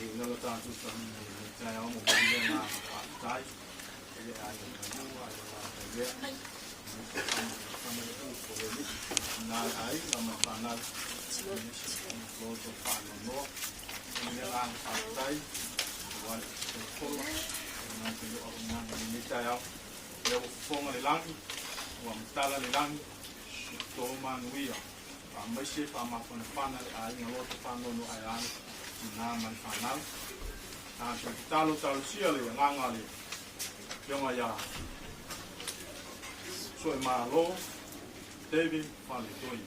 Viiga lo tatou tagiga i lenei taeao, momoli le agaga faafetai i le aiga Manu, aiga Matailea, aemaise faamafanafana le upu o le Alii, ina le aiga ma le fanau, aemaise o loto faanoanoa. Momoli le agaga faafetai aua le aso fola, e gata i lou auaunaga i lenei taeao. Lea ua fofoga le lagi, ua matala le lagi, i to manuia. Faamaise faamafanafana le aiga loto faanoanoa ae le tina ma le fanau. Tatou tatalo talosia le agaga le Afioga ia Suemalo David Faletoi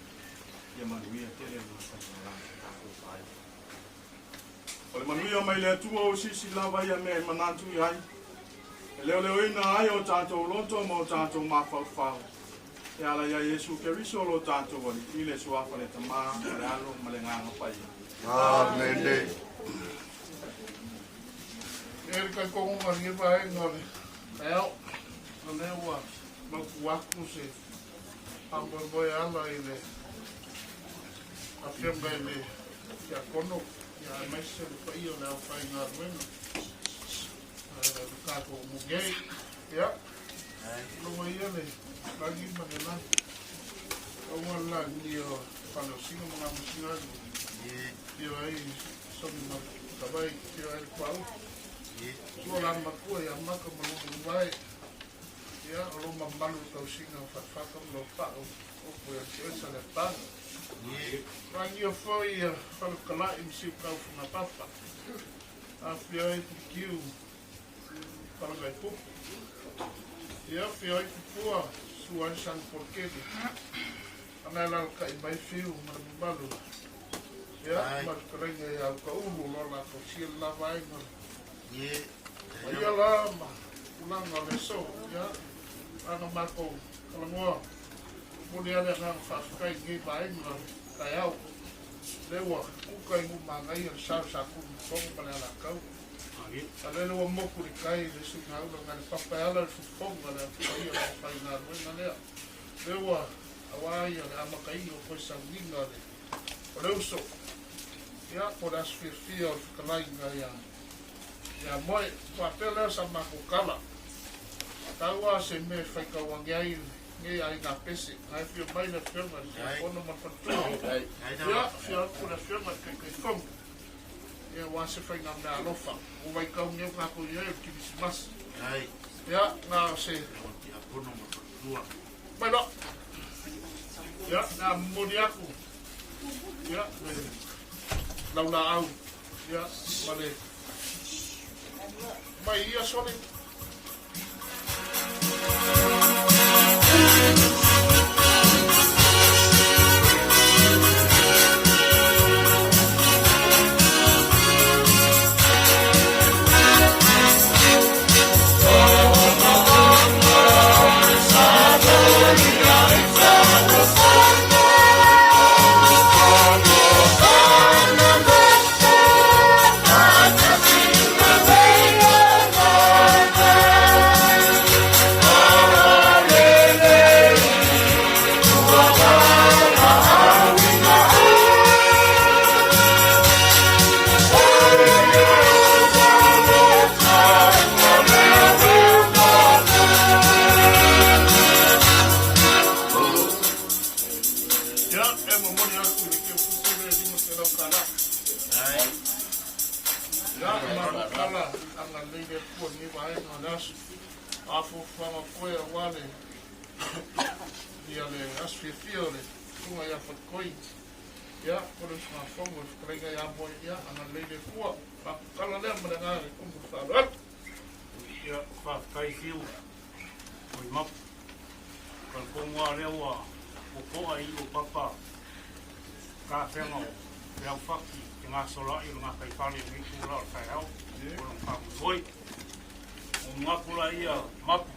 ia manuia tele le matai tatou aiga. O le manuia mai le Atua o sisi lava ia mea e manatu i ai, e leoleoina ai o tatou loto ma o tatou mafaufau, e ala iā Iesu Keriso lo tatou Alii, i le Suafa le Tamā, ma le Alo, ma le Agaga Paia. Amene. E le taitonuga o lenei vaega o le taeao, o lea ua mautu atu se faamoemoe ala i le afioga i le Tiakono, aemaise le paia o le aufaigaluega o le tatou nuu nei. Ia, logo ia le lagi ma le lagi. Aua le lagi o Faleosina ma Gamasina atu. Fio ai Somi ma Tavai, fio ai le Kuau. Sua la matua ia maka ma luma luvae. Ia, o lo mamalu o tausiga o Fatufata ma lo pao o upu ia te oe Saleapaga. Rangi o foi ia Faletalai ma Siukau Fugapapa. Afio ai Pukiu Falagaipupu. Ia, afio ai Tupua, sua ai San Polokeli. Ana e lalakai mai Fiu ma le mamalu. Ia, ma le fetalaiga ia Ukaulu o lo latou sia le la vaega. Ma ia la ma tulaga o le aso, ia, ana matou talanoa. Momoli lava le agaga faafetai i lenei vaega o le taeao. Lea ua kuka i Numagaia le sa o Satunumafono ma le Alataua. A lele ua motu i le tai le suigaula nai le papa e ala i le fofoga le atupaia o le aufaigaluega lea. Lea ua aua ia le amataina o toe sauniga o le o le uso. Ia, po o le aso fiafia o le fetalaiga ia ia Moe. Faapea lea sa matou tala. Tau lava se mea e faitau ane ai lenei aiga pese. Na e afio mai le afioga i le Tiakono ma le faletua. Ia, afio atu le afioga i le Taitaifono. Ia, aua se faiga meaalofa. Ua vaitau nei o tatou i ai o le Kerisimasi. Ia, na o se. Mai loa. Ia, na momoli atu. Ia, le laulaau. Ia, ma le mai ia sole. Ia, e momoli atu i le keukuku le $500. Ia, malo tala agalelei le Atua i lenei vaega o le aso. A fuafuaga koe aua le ia le aso fiafia o le susuga ia Fatikoi. Ia, o le usugafono i le fetalaiga ia Moe, ia agalelei le Atua. Faaputala lea ma le agaga i tumu i le faaaloalo. Ia, faafetai Fiu Uimapu. Talitonu lava lea ua to'a i o papa tafega o le aufaki te gasola'i o le gataifale i lenei itula o le taeao o lona faamoemoe. Ua manatu laia mapu,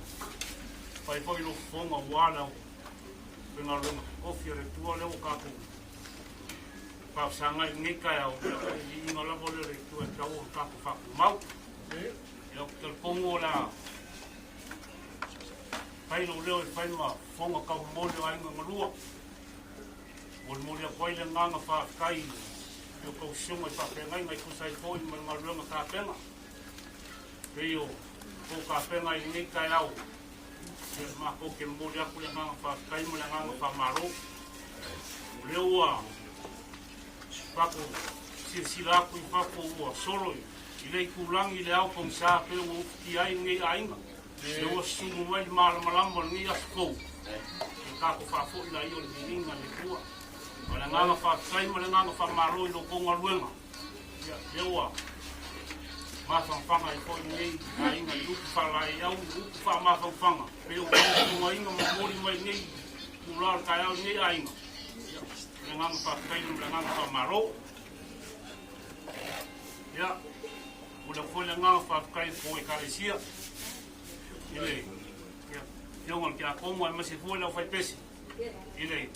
fai foi lou fofoga aua le aufaigaluega totofi a le Atua lea ua tatou faafesagai i lenei taeao, ia o le viiga lava lea o le Atua e tatau ona tatou faatumau. Ia ou te talitonu o le a fai lou leo e fai ma fofoga taumomoli o aiga galua. Molimoli atu ai le agaga faafetai i I o kou susuga i faafeagaiga e tusa ai foi ma le galuega tapena. Pei o kou tapena i lenei taeao, ia matou te momoli atu le agaga faafetai ma le agaga faamalo. O lea ua tatou silasila atu i fafo ua solo i le itulagi le ao pogisa pei ua ufitia ai lenei aiga. Lea ua susumu mai le malamalama o lenei aso fou, ia tatou faafoi laia o le viiga i le Atua. O le agaga faafetai ma le agaga faamalo i lo outou galuega, ia lea ua mafanafana ai foi lenei aiga i upu faalaeiau ma upu faamafanafana pei ona outou ma momoli mai lenei itula o le taeao i lenei aiga. Ia, o le agaga faafetai ma le agaga faamalo. Ia, momoli atu foi le agaga faafetai i le tou Ekalesia i le Afioga i le Tiakono aemaise foi le aufaipese i le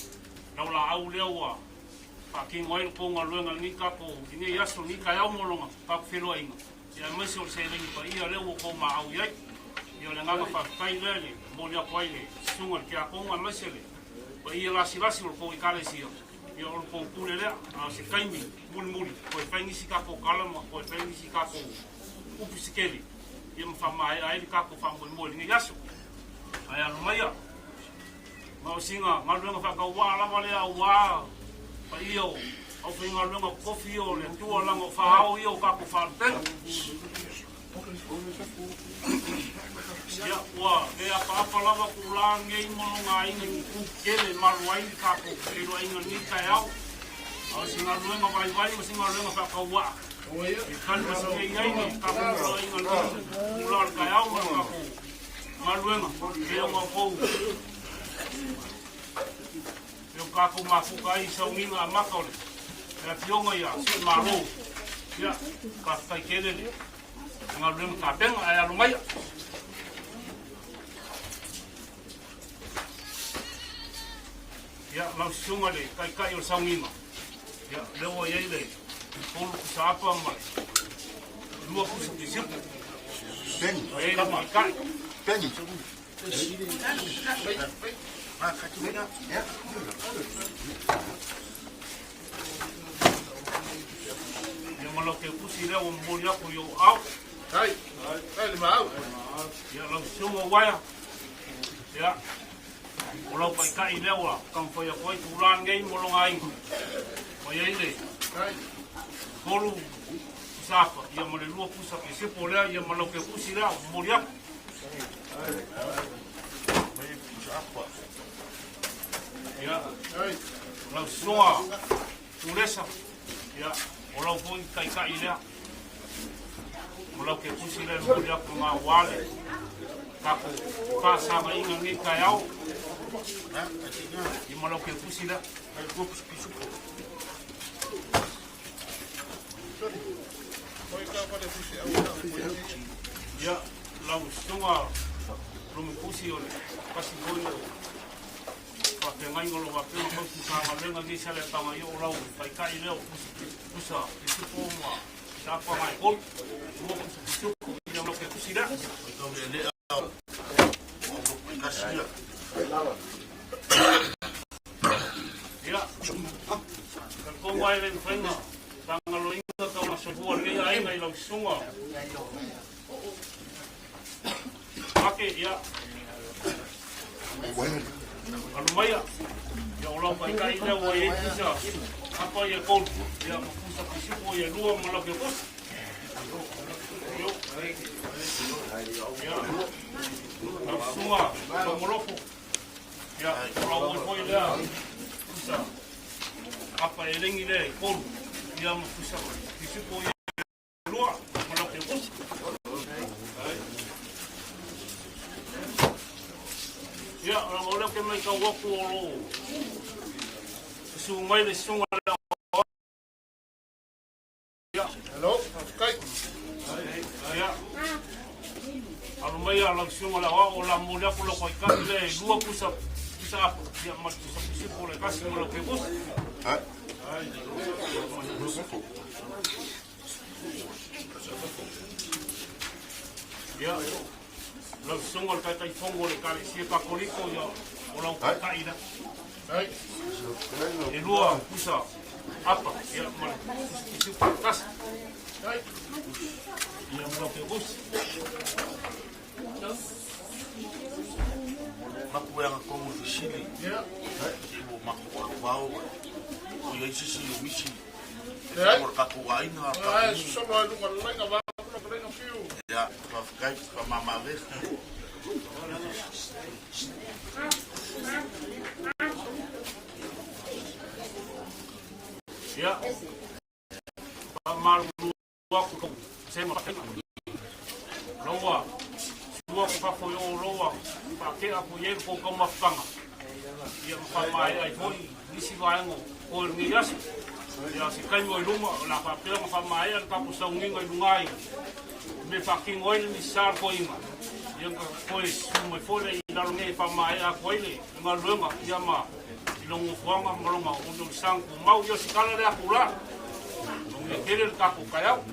laulaau lea ua faatino ai le tou galuega i lenei tatou i lenei aso, lenei taeao mo lona tatou feiloaiga, ia aemaise o le seleni paia lea ua outou maau i ai. Ia o le agaga faafetai lea e momoli atu ai i le susuga i le Tiakono aemaise le paia lasilasi o le tou Ekalesia. Ia o le tou pule lea, a o se taimi mulimuli toe fai nisi tatou tala ma toe fai nisi tatou upu se tele, ia ma faamaea ai le tatou faamoemoe i lenei aso. Ae alo maia, ma o sina galuega faatauvaa lava lea aua paia o aufaigaluega totofi ia o le Atua leaga o faaao ia o tatou faalupega. Ia, ua le apaapa lava tulaga nei mo lona aiga i ni tele e malu ai le tatou feiloaiga i lenei taeao. A o se galuega vaivai ma se galuega faatauaa e tali masegei ai le tatou feiloaiga i lenei tulaga o le taeao ma le tatou galuega pei ona outou pei ona tatou mafuta ai i sauniga amata o le Afioga ia Suemalo. Ia, faafetai tele le galuega tapena, ae alo maia. Ia, lau susuga le taitai o le sauniga, ia, lea ua i ai le 3 pusa apa ma le 2 pusa pisipu. Ua i ai le taitai. Ia ma lau teukusi lea ua momoli atu i ou aao. Ai, ai le maau. Ia lau susuga uaea. Ia, o lau taitai lea ua taumafai atu ai tulaga nei mo lona aiga. Ua i ai le 3 pusa apa, ia ma le 2 pusa pisipo lea, ia ma lau teukusi lea ua momoli atu. Ia, o lau susuga Tulesa, ia, o lau foi taitai lea. O lau kepusi lea e momoli atu ngā wale. Tatou faasagaina lenei taeao. Ia ma lau kepusi lea. Ia, lau susuga Lumukusi o le tasi foi o faafeagaiga o lo o faapea ona tausi Matagaluega nei Saleapaga, ia o lau taitai lea o pusa pisupo ma sapaga e 3, 2 pusa pisupo, ia ma ke pusi lea. Ia, talitonu ai le mafai ona faagaloina tau soifua o lenei aiga i lau susuga. Ake, ia, alu maia, ia o lau taitai lea ua i ai pusa apa ia 3, ia ma pusa pisupo ia 2 ma lau kekosi. Ia, lau susuga Taumolofo, ia, o lau oe foi lea pusa apa e lengi lea e 3, ia ma pusa pisupo ia 2 ma lau kekosi. Ia, o lea ke mai tau atu o lo susu mai le susuga lea. Ia. Hello, faafetai. Ia. Alo mai a lau susuga le aoao o la momoli atu lau taitai lea e 2 pusa pusa apa, ia ma le pusa pisipo le 1 ma lau kekosi. Ia, lau susuga le Taitaifono o le Ekalesia Katoliko, ia, o lau taitai lea. E 2 pusa. Apa, ia, ma le tusitusiu faatasi. Ia, ma lau Teokosi. Maku e aga tonu i fesili. Se ua matou alu vao o i ai se isi o misi e Leai. fai mo le tatou aiga, le Ae tatou nuu. sosolo ai luga o le laina vaeatu lau fetalaiga Fiu. Ia, faafetai, faamama-avega. Ia, faamalulu atu i tou sema faafetai. Loua, sua ku fafo i o loua, faatea atu i ai le tou taumafataga, ia ma faamaea ai foi nisi vaega o totoe o lenei aso. Ia, se taimi o i luma, o le a faapea ona faamaea le tatou sauniga i luga i mea e faatino ai le Misasa o le Toeaina, ia ona toe susu mai foi lea i lalo nei e faamaea atu ai le galuega, ia ma i lona nofoaga ma lona oliolisaga tumau. Ia, o se tala lea a Tula, manuia tele le tatou taeao.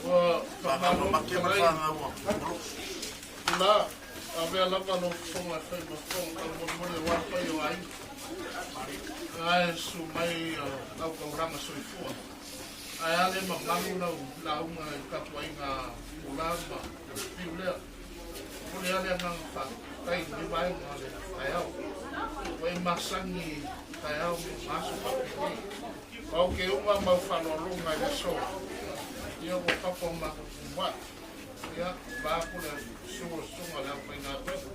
Ua Fanau faamalo ma make ma le fetalai. fanau a Olo. Tula, avea lava lou fofoga e fai ma fofoga taumolimoli aua le paia o aiga. Ae susu mai lau taulaga soifua. Ae a le mamalu lau lauga i le tapuaiga a Pula ma Fiu lea. Momoli lava le agaga faafetai i lenei vaega o le taeao. Ua e masani i taeao ma aso faapenei. Pau ke uga ma au faaaloaloga i le aso, ia ua papa o matou tumuai. Ia, vaeatu le susu o le susuga i le aufaigaluega.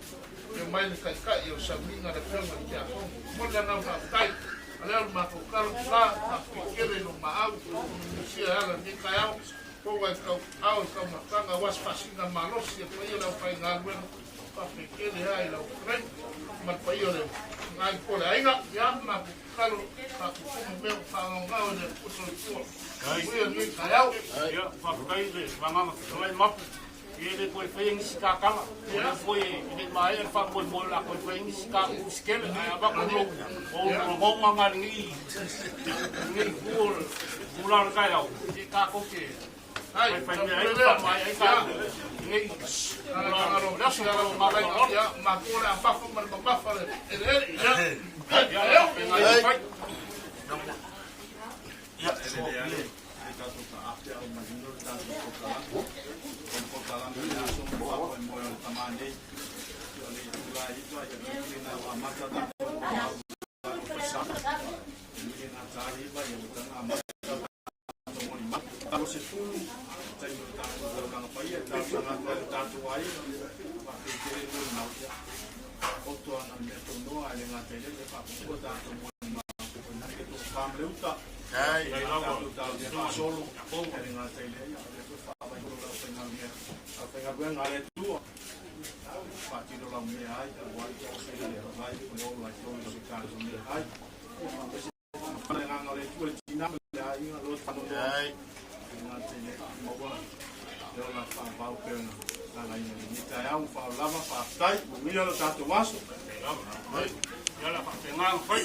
Afio mai le Taitai o le Sauniga le Afioga i le Tiakono. Momoli le agaga faafetai. A lea o le matou tala pula, faafetai tele i lou maau, ua e ala i lenei taeao. Pou ai tau ao i taumafataga aua se faasina malosi e paia o le aufaigaluega. Faafetai tele lava i lau fetalaiga ma le paia o le Aiga po o le aiga. Ia, matou tatalo faatutumu mea ua faagaogao e le Atua Soifua. Manuia lenei taeao. Ia, faafetai i le Agaga Fetalai Mapu, ia e le toe faia nisi tatala. O lea foi e le i maea le faamoemoe o le a toe faia nisi tatou usikele, ae avatu lou ou lagona na i lenei lenei itu o le itula o le taeao, ia tatou te Ai, faifai mea ai taupule ma lea. faamaea ai Ia, tatou lenei itula o le aso ma lau lo matou fetalaiga. faaaloalo. Ia, matou o le a fafo ma le mamafa le eleele. Ia, ai, Ia, taeao. faapena ia fai. Ia, E so lelei lava ie. le tatou taape a o manino le tatou kokalanga. O le kokalanga i le aso ma le faamoemoe o le tamā nei. Ia o le itula e 9 ia le lena ua amata tatou mau tatou faisama. E mile gata ai 9 ia ua taga amata tatou molimau. Talo 10, taimi o le tatou taulaga paia e talosaga atu ai le tatou aiga faafetai tele molimau. Ia oto ana le mea tonoa ae le gata i lea ia faapupua tatou molimau. O ina ke tofa ma le uta. Ai. Ia lava, Tatou talosia susuga faasolo. Tiakono. E le gata i lea ia o lea foi faavaiholo le aufaigaluega aufaigaluega a le Atua. Faatino lau mea ai aua le toafele le vai o le ola i tolu se tatou mea ai. Ia faamaise le agaga o le Atua le tina ma le aiga lo faanonoa. Ai. E le gata i lea maua le ola faavau pe ona lagaina lenei taeao faolava faafetai. Manuia lo tatou aso. Lava. Ia la faapena ona fai.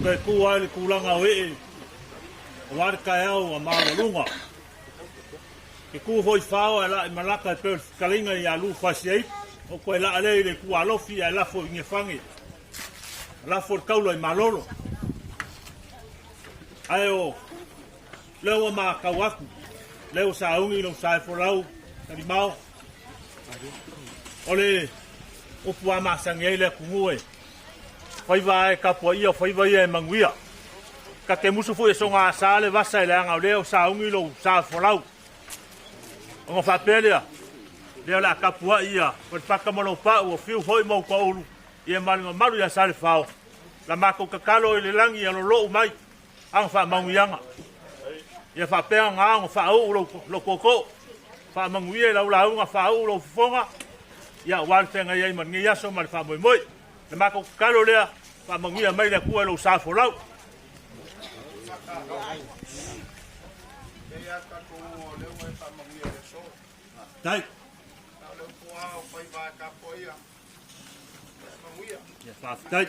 Toe kū ai le kūlanga o ee aua le taeao a maualuga. Ke kū foi fao ae laa i malaka e pei o le fetalaiga ia Lu Fasiai, o koe laa lea i le Itualofi ae lafo i Nefage, lafo le taula i Malolo. Ae o lea ua matau atu, lea ua sauni lou saefolau talimao, o le upu a masani ai le atunuu e faiva a e tapuaia o faiva ia e manuia. Ta te musu foi e soga asa le vasa e leaga o lea o sauni lou saefolau. Ona faapea lea, lea o le a tapuai ia Falefata ma lou pau o fiu foi ma Utaulu ia ma le mamalu ia Salefao. La matou tatalo i le lagi ia lolou mai ana faamanuiaga. Ia faapea ona ao ona faauu lou, lou tootoo, faamanuia i lau lauga, faauu lou fofoga, ia aua le feagai ai ma lenei aso ma le faamoemoe. Le matou tatalo lea, faamanuia mai le Atua i lou sa folau. Tai. Ia faafetai.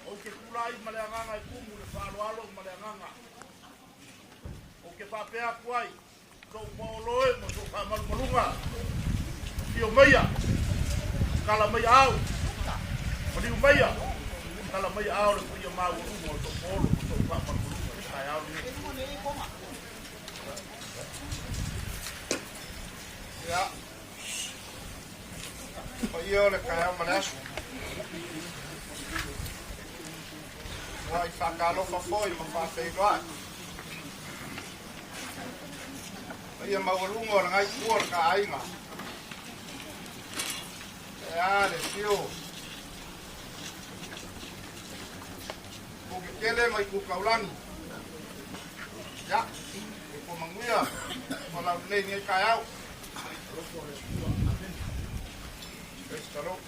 Ou te tulai ma le agaga e tumu le faaaloalo ma le agaga. Ou te faapea atu ai, Sou paolo e ma sou faamalumaluga, afio maia, tala mai aao, maliu maia, tala mai aao le paia maualuga o sou paolo ma sou faamalumaluga i le taeao lenei. Ia, paia o le taeao ma le aso. Ua i faatalofa foi ma faafeiloai. Paia maualuga o lengai tua o le taaiga. E a le fio. Kukekele mai Kukaulani. Ya, e ko manguia, ko lau nei nei taeao. Praise the Lord.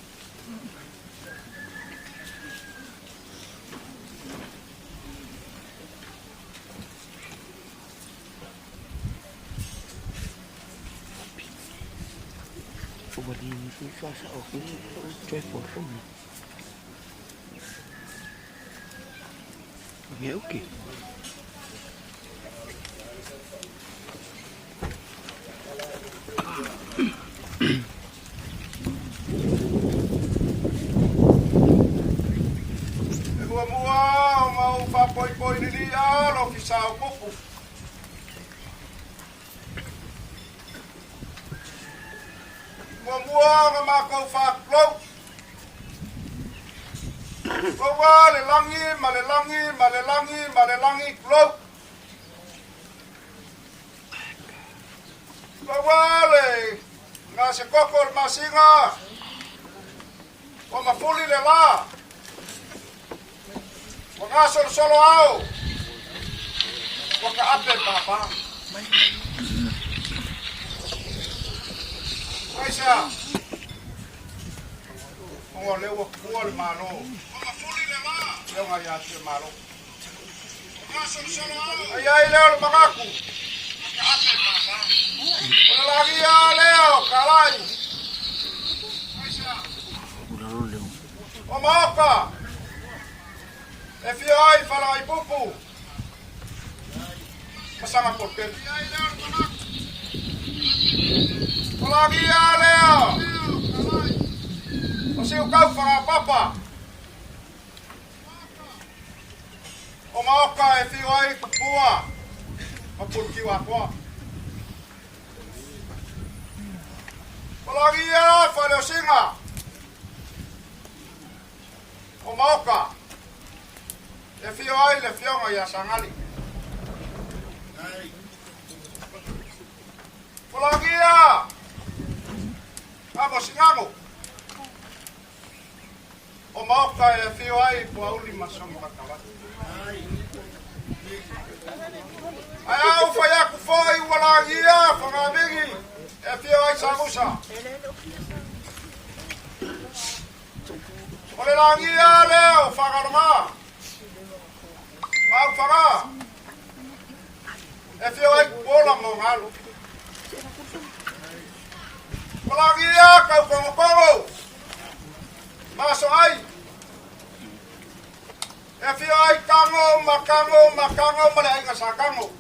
E muamua ona ou faapoipoi lilia lo Ofisa o Kupu. Muamua ona matou faatulou. Tulou le lagi ma le lagi ma le lagi ma le lagi, tulou. Tulou le gasekoko o le masina ua mafuli le la. Ua gasolosolo ao, ua taape papa. Aisea? Ona o lea ua pua le Malo. Lea ua ia te Malo. Ai ai lea o le manatu. O le lagia lea o Kalai. lalo leo. O Maoka, e fia ai Falagaipupu, ma Sagapolutele. O lagia lea o Siukau Fagapapa, o Maoka e fio ai Tupua ma Pulukiuakoa. O lagia Faleosiga, o Maoka e fio ai le Afioga ia Sagali. O lagia Amosigago, o Maoka e afio ai Puauli ma Sogimatavatu. Ae a ou fai atu foi ua lagia Fagavigi e afio ai Samusa. O le lagia lea o Fagaloma ma Aufaga e afio ai Kuola ma Ogalu. O lagia Kaukongokongo ma Asoai e afio ai Kago ma Kago ma Kago ma le aiga sa Kago.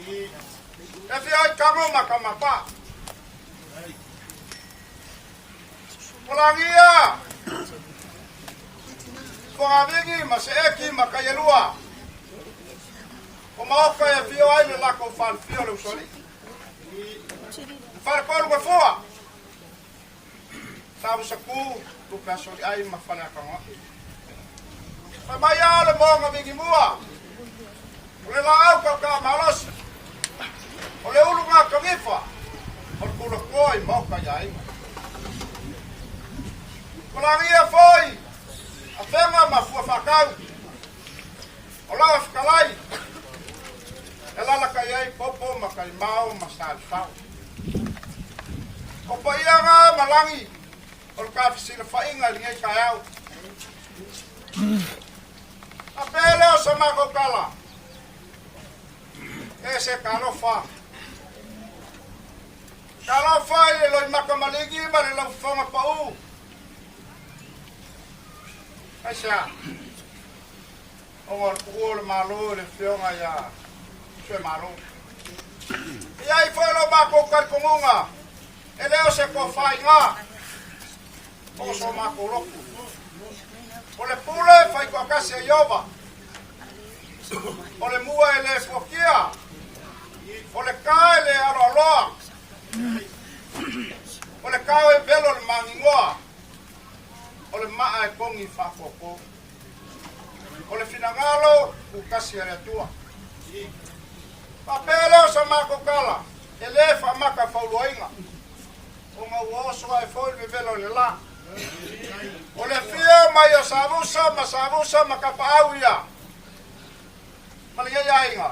E afio ai Kago ma Kamapa. O lagia Fogavigi ma Seeki ma Kaialua. O Maoka e afio ai le lakou falefia o le Usoalii. Falepolu Gafua. Savusaku, Tupe Asoliai ma Faleakangoaʻi. Fai mai a le moga vigimua, o le laau kaukamalosi, o le ulu gakagifa, o le kulakoa i maoka i aiga. O lagia foi, Afega ma Fuafaakau, o lau afikalai, e alalakai ai Popo ma Kaimao ma Salefao. O paiaga ma lagi o le kafesilafaiga i lenei taeao. Faapea lea o sa matou tala, e se talofa. Talofa i le loimata maligi ma le laufofoga pau. Aisea? Ona o le tuua o le Malo i le Afioga ia Tuiamalo. E i ai foi lo matou talitonuga, e le o se tofaaiga o so matou lotu. O le pule e faitoatasi e Ieova, o le mua e le fuatia, o le ka e le aloaloa, o le kao e velo i le magigoa, o le maa e kogi faapopo. O le finagalo tutasi a le Atua. Faapea lea o sa matou tala, e le faamata fauluaina, ona ua oso ae foi le vevela o le la. O le afio mai o Savusa ma Savusa ma Tapaau ia, ma lenei aiga,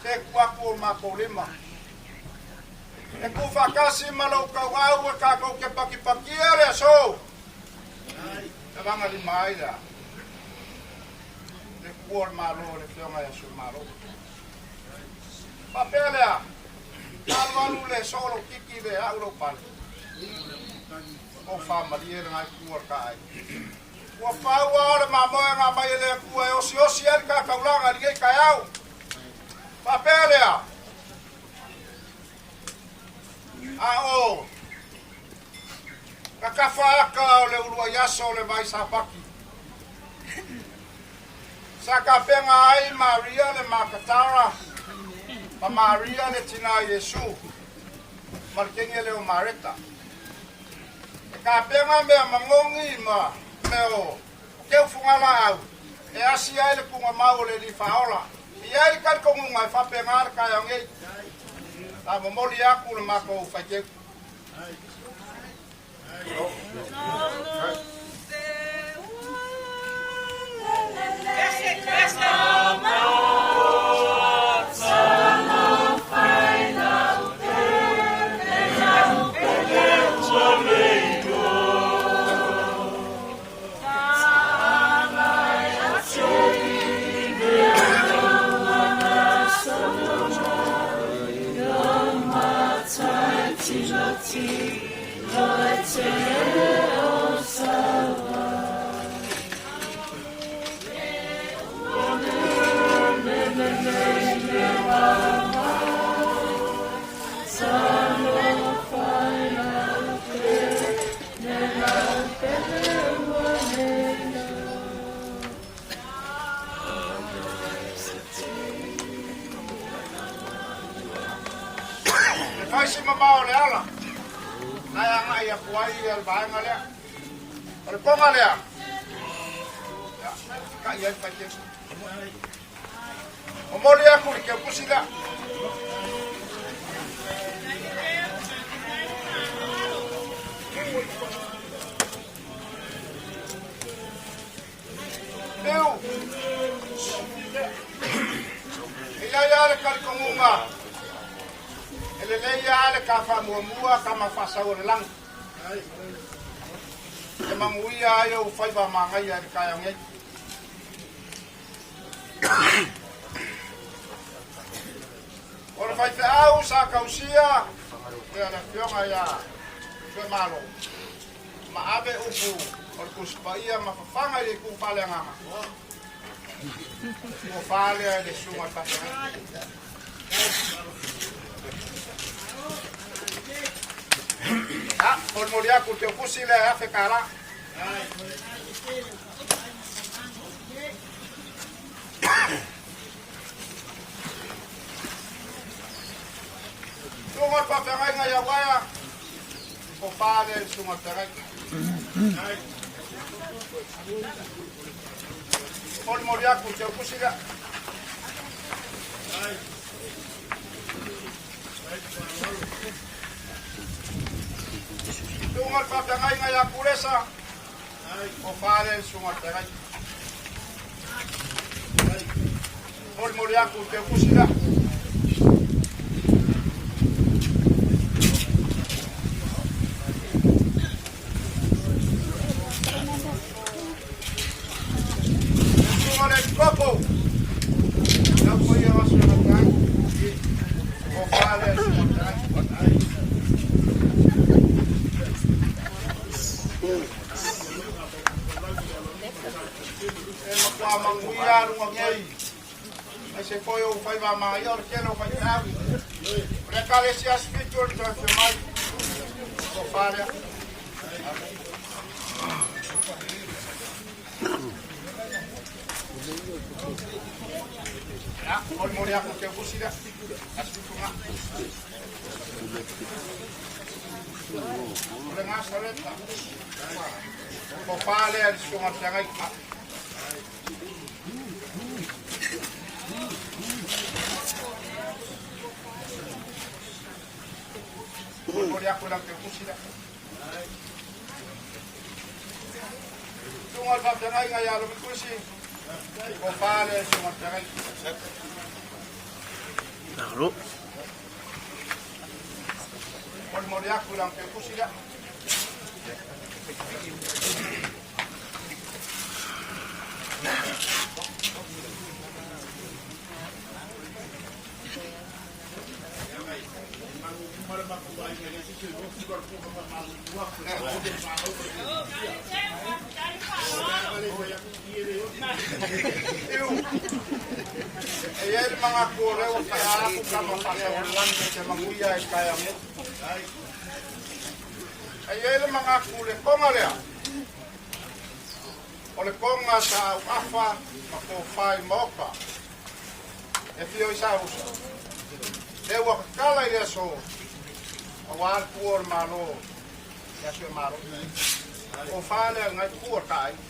se tu atu o matou lima. E tu faatasi ma lou tauau e tatou te patipatia le aso. E vagalima ai le a? Le tuua o le Malo le Afioga ia Suemalo. Faapea lea, alualu le soo lou titi le au lou pale. O faamalie le ngai tuua le taai. Ua pau a o le mamoe nga mai e le Atua e osiosi ai le tataulaga i lenei taeao. Faapea lea, a o Kakafa aka o le uluai aso o le vai Sapati. Sa tapena ai Maria le Makatara ma Maria le tina Iesu ma le teine lea o Mareta. E tapena mea magogi ma mea o teufuga laau e asi ai le tugamau o le Alii Faaola. E i ai le talitonuga e faapena le taeao nei. La momoli atu le matou faiteu. mamao o le ala na e agai atu ai le vaega lea. O le poga lea, ia, kai ai faiteu. Momoli aku le keukusi lea. Piu. E iai lava le talitonuga, e lelei lava le ta faamuamua tama faasau o le lagi. E manuia ai ou faiva manaia i le taeao nei. O le faifeau sa tausia ia le afioga ia Tuimalo ma ave upu o le Tusi Paia ma fafaga i le itu faaleagaga. Ua fa lea i le susuga i le faafeagaiga. A, molimoli atu le teutusi lea e $1,000. Susuga o le faafeagaiga ia Uaea, o fa lea i le susuga o le feagaiga. Molimoli atu le teutusi lea. Susuga o le faafeagaiga ia Kulesa, o fa lea i le susuga o le feagaiga. Molimoli atu le teutusi lea. Susuga o le Epikopo, lau paia o aso na tai, o fa lea i le susuga o le feagaiga. E matua manuia luga nei. Ai se foi o faiva ma ia o le tele o faifeau. O le ekalesia Aso Fitu o le toe afio mai. Tofa lea. Ia, molimoli aku te usi lea. Aso Fitu ngā. O le Nasareta. Tofa lea i le susuga o le feagaiga. Molimoli aku i lau teutusi lea. Susuga o le faafeagaiga ia Lovikusi. Tofa lea i le susuga o le feagaiga. Molimoli aku i lau teutusi lea. E i ai le manatu o lea ua taea atu tama faasaualelagi e te manuia i le taeao nei. E i ai le manatu i le toga lea, o le toga sa auafa ma tofa i maota e fia i Savusa, lea ua tatala i le aso aua le pua o le Malo ia Tuimalo. Tofa lea lenei pua o ta aiga.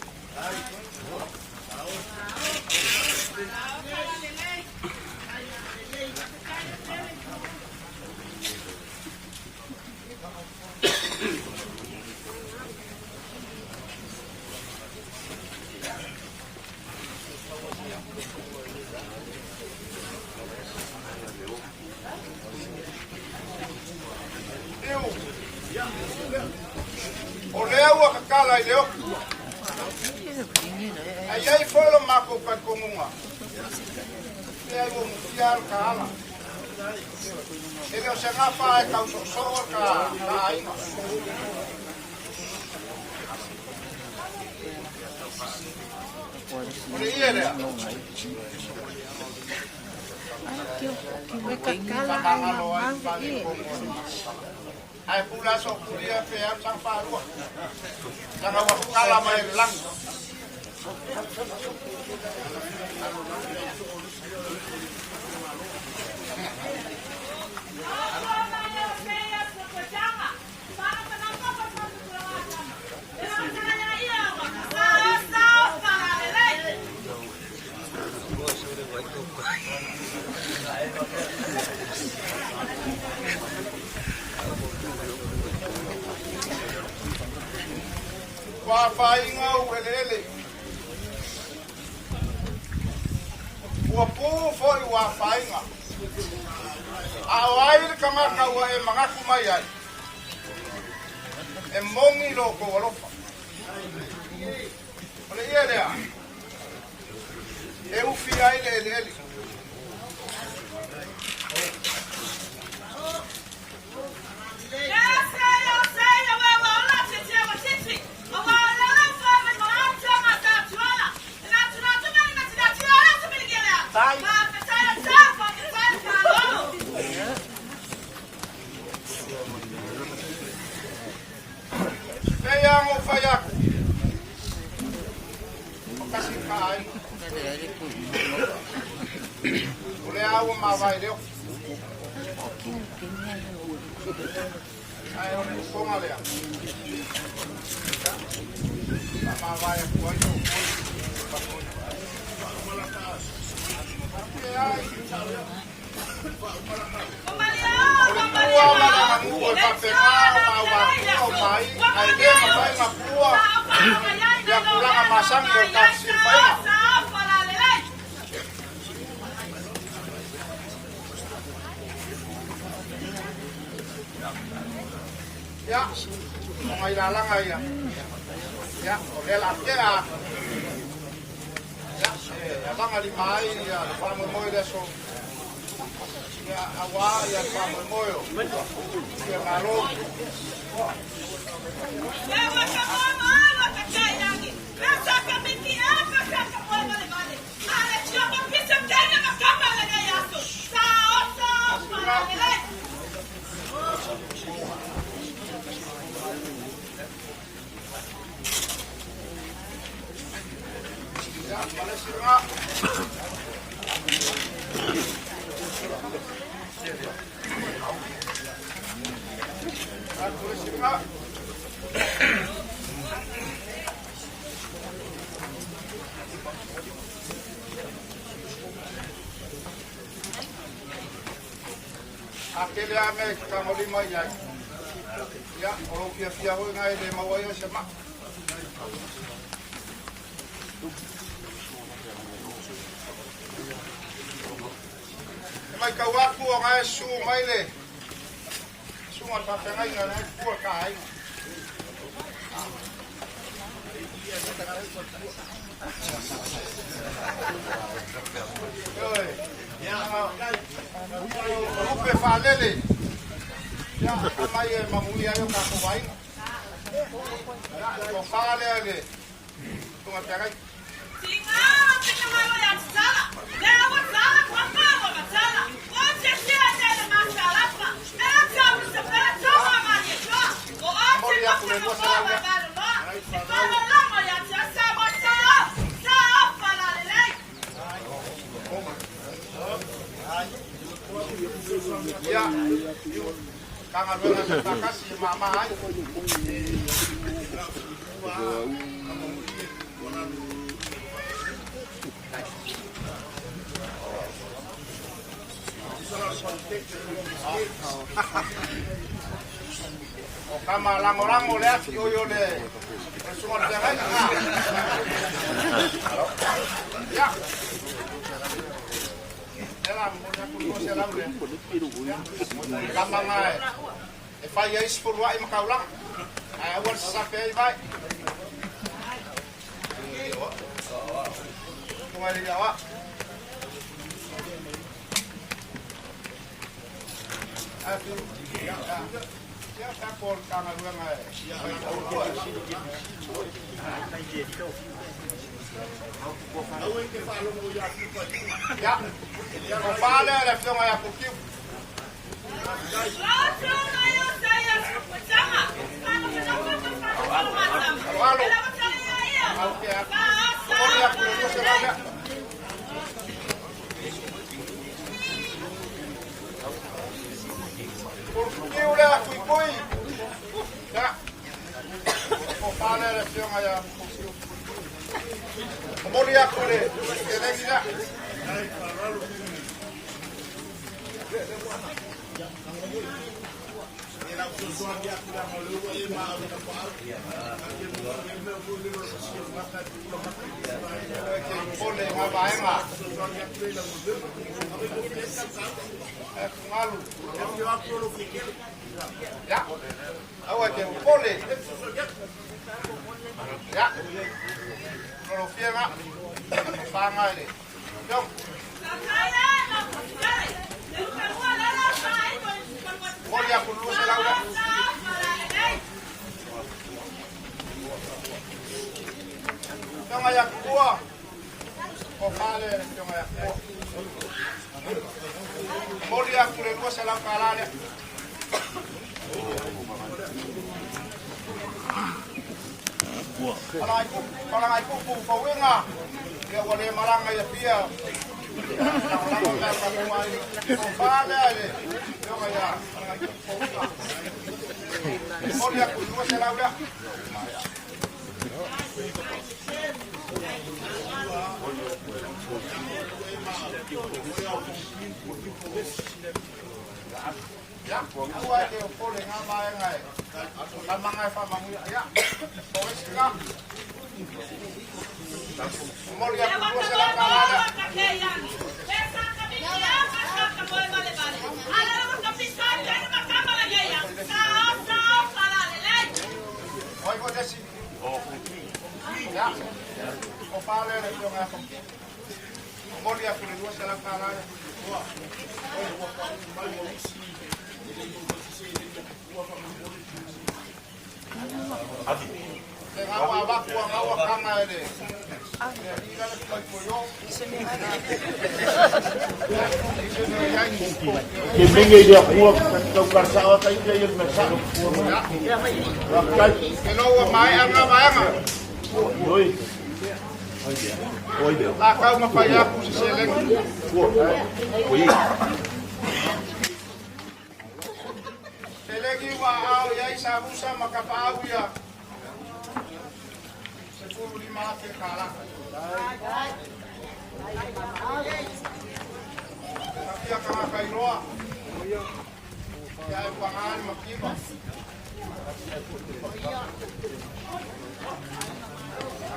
O lea ua tatala i le oku. Ae i ai foi lo matou talitonuga, leai ua mutia le taala. E le o se gafa e tau soosoo ta aiga. O le ie lea. Faamagalo ai le Ae pule aso kulia pe au sang whārua. Langa ua kala mai le langi. Ua afaina ou eleele. Ua pu foi ua afaina. A o ai le tagata ua e manatu mai ai? E moni lo outou alofa. O le ie lea e ufi ai le eleele. Pei lava ona ou fai atu, o tasi le ta aiga. O lea lava ua mavae leo. Ae o le usoga lea, faamavae atu ai lou O le pua ma le aganuu e faapena ona aumatua o maai, ae le mafai ona pua ia tulaga masani o le tatou silafaiga. Ia, o nai lalaga ia. Ia, o lea la tea atu. Ia, e alaga lima ai ia le faamoemoe i le aso. Ia, auā ia le faamoemoe o ia Malo. Ia, ma le isi lena. Ia, ma le isi lena. A tele lava mea e te tagolima i ai, ia, o lou fiafia foi lena e le maua ai oe se maa. E matau atu o na e susu mai le susuga o le faafeagaiga na e pua le ta aiga. Ioe, o lupe faalele, ia, aumai e manuia ai o tatou aiga. Ia, le tofa lea i le susuga feagaiga. Momoli atu le 200 lea. Ia, Matagaluega e faatasi e mama ai. O kama lagolago le ati oi o le susuga o le feagaiga. Ia. Lea la momoli atu le 200 lea. Ia. Lama na e fai ai sefuluai ma taulaga. Ae aua le sasape ai vai. Tunga i le aoa. Pulukiu lea Tuitui. Ia. Tofa lea le afioga ia Pulukiu. Momoli atu le seleni lea. Pole ngā vaenga. E fungalu. Ya. Aua te upole. Ya. Lolo fianga. Whanga ele. Yong. Moli aku lua se laura. Tonga ya kua. O fale tonga ya kua. Moli aku le lua se lau kalale. Palangai pupu fauinga. Ia ua le malaga ia pia. Lagolago pe a tatou ai. O fale le afioga ia Palangai Pupu Fauiga. Momoli atu i 200 lea. Ia, aua e te popole i ngā vaega e tamaga e faamanuia. Ia, o isi la. Momoli atu $200 lea. O ai foi le isi? Ia, o Fale le afioga ia Fonoti. Momoli atu le $200 lea. Te gaua avatu a gaua kanga e le le alii la le fai foio. Ke menge i le akua, tau karasao ata i le mea sao. Faafetai. Ke loua maea nga vaega. Oi. La kau ma fai aku se seleni. Selegi ua ao i ai Savusa ma Kapaau ia. 15,000 tala. Tapia kanga kairoa. Ia e pangani makiva.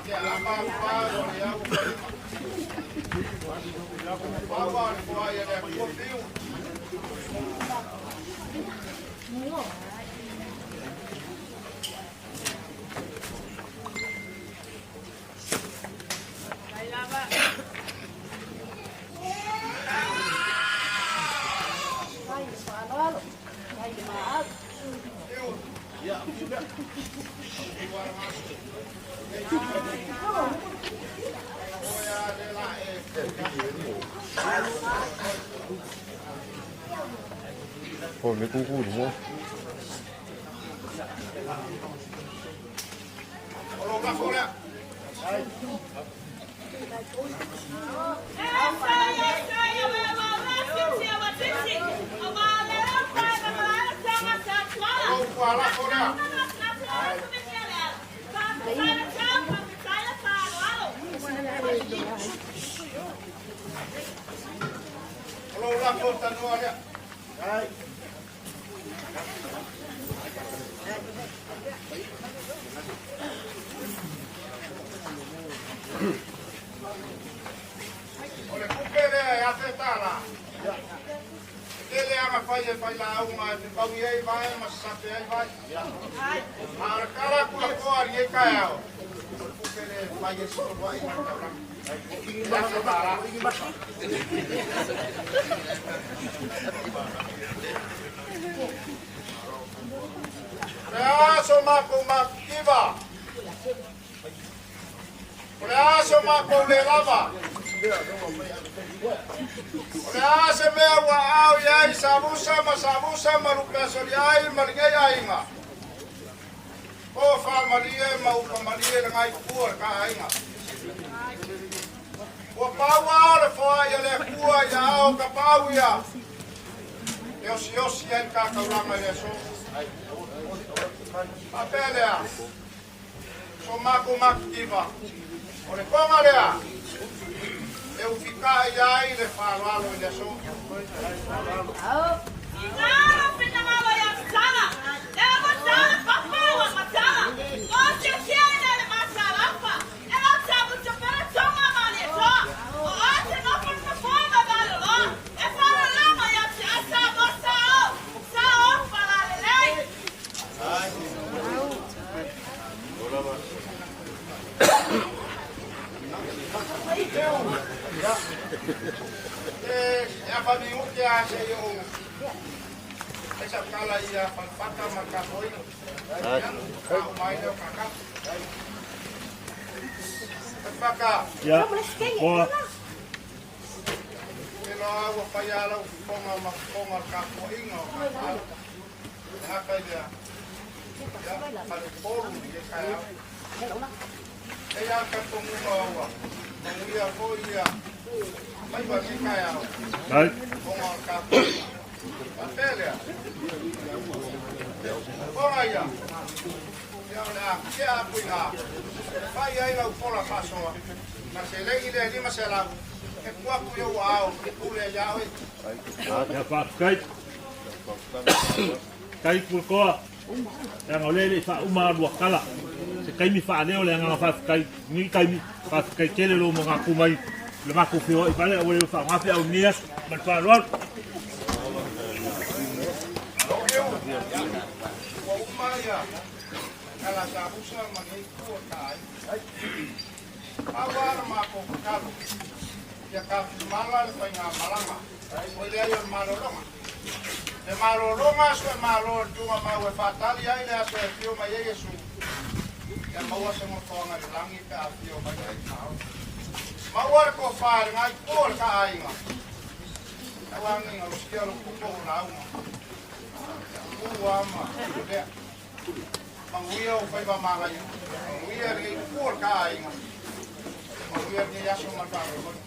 Ke apa pa o le au kalima. Paua le foai e le akua fiu. O me kuku mo. O lo lafo lea. O lo ua lafo lea. O lo lafo tanua lea. O le kupe lea e afe tala. E tele aga fai e fai lauga e fefaui ai vae ma sasape ai vae. A o le kala kula koa li e kaeao. O le kupe lea e fai e solo ai ma taulaga. Afe tala. O le aso makou makikiva. O le aso makou le lava. O le a se mea ua ao i ai Savusa ma Savusa ma Lupeasoliai ma lenei aiga. O faamalie ma upamalie le gaikua le ka aiga. Ua paua le foai a le Akua ia ao ka pau ia. E osiosi ai le tataulaga i le aso. Faapea lea, so matou makikiva, o le toga lea, e ufikai ai le faaaloalo i le aso. tea se i ou ai sau tala ia Falefata ma le tapuaiga. Ia, faauma ai lea o kakau. Falefata. Ia, koa. Te loa ua fai lava lau fofoga ma fofoga o le tapuaiga o kakau. E gata i lea, ia, faleupolu i lenei taeao. E i ai le talitonuga ua manuia foi ia faiva i lenei taeao ona o le tapuaiga. Faapea lea, fofoga ia, ia o le a tea atu i ina e fai ai lau fola faasoa ma seleni lea e 500 e tuu atu i ou aao e pule ai ia oe. Ia faafetai. Tai Pulekoa. Leaga o lea e le i faauma lua tala. Se taimi faaleo le agaga faafetai i lenei taimi. Faafetai tele lou manatu mai le matou feoai vale aua le faaaoga feau i lenei aso. Ma le faaaloalo. Ua uma ia tala sabusa ma nei ku o ka ai. Pau lava le matou tatalo, ia tafimala le faigamalaga, o lea i o le malologa. Le malologa aso e malo i le tugamau e faatali ai le aso e afio mai ai Iesu, ia maua se nofoaga i le lagi pe a afio mai ai Maui. Maua le tofa i lena itu o le ta aiga, tauagiga usia lou popo o lauga, ia tu a ma lea. Manuia ou faiva manaia, manuia lenei itu o le ta aiga, manuia lenei aso ma le faamoemoe.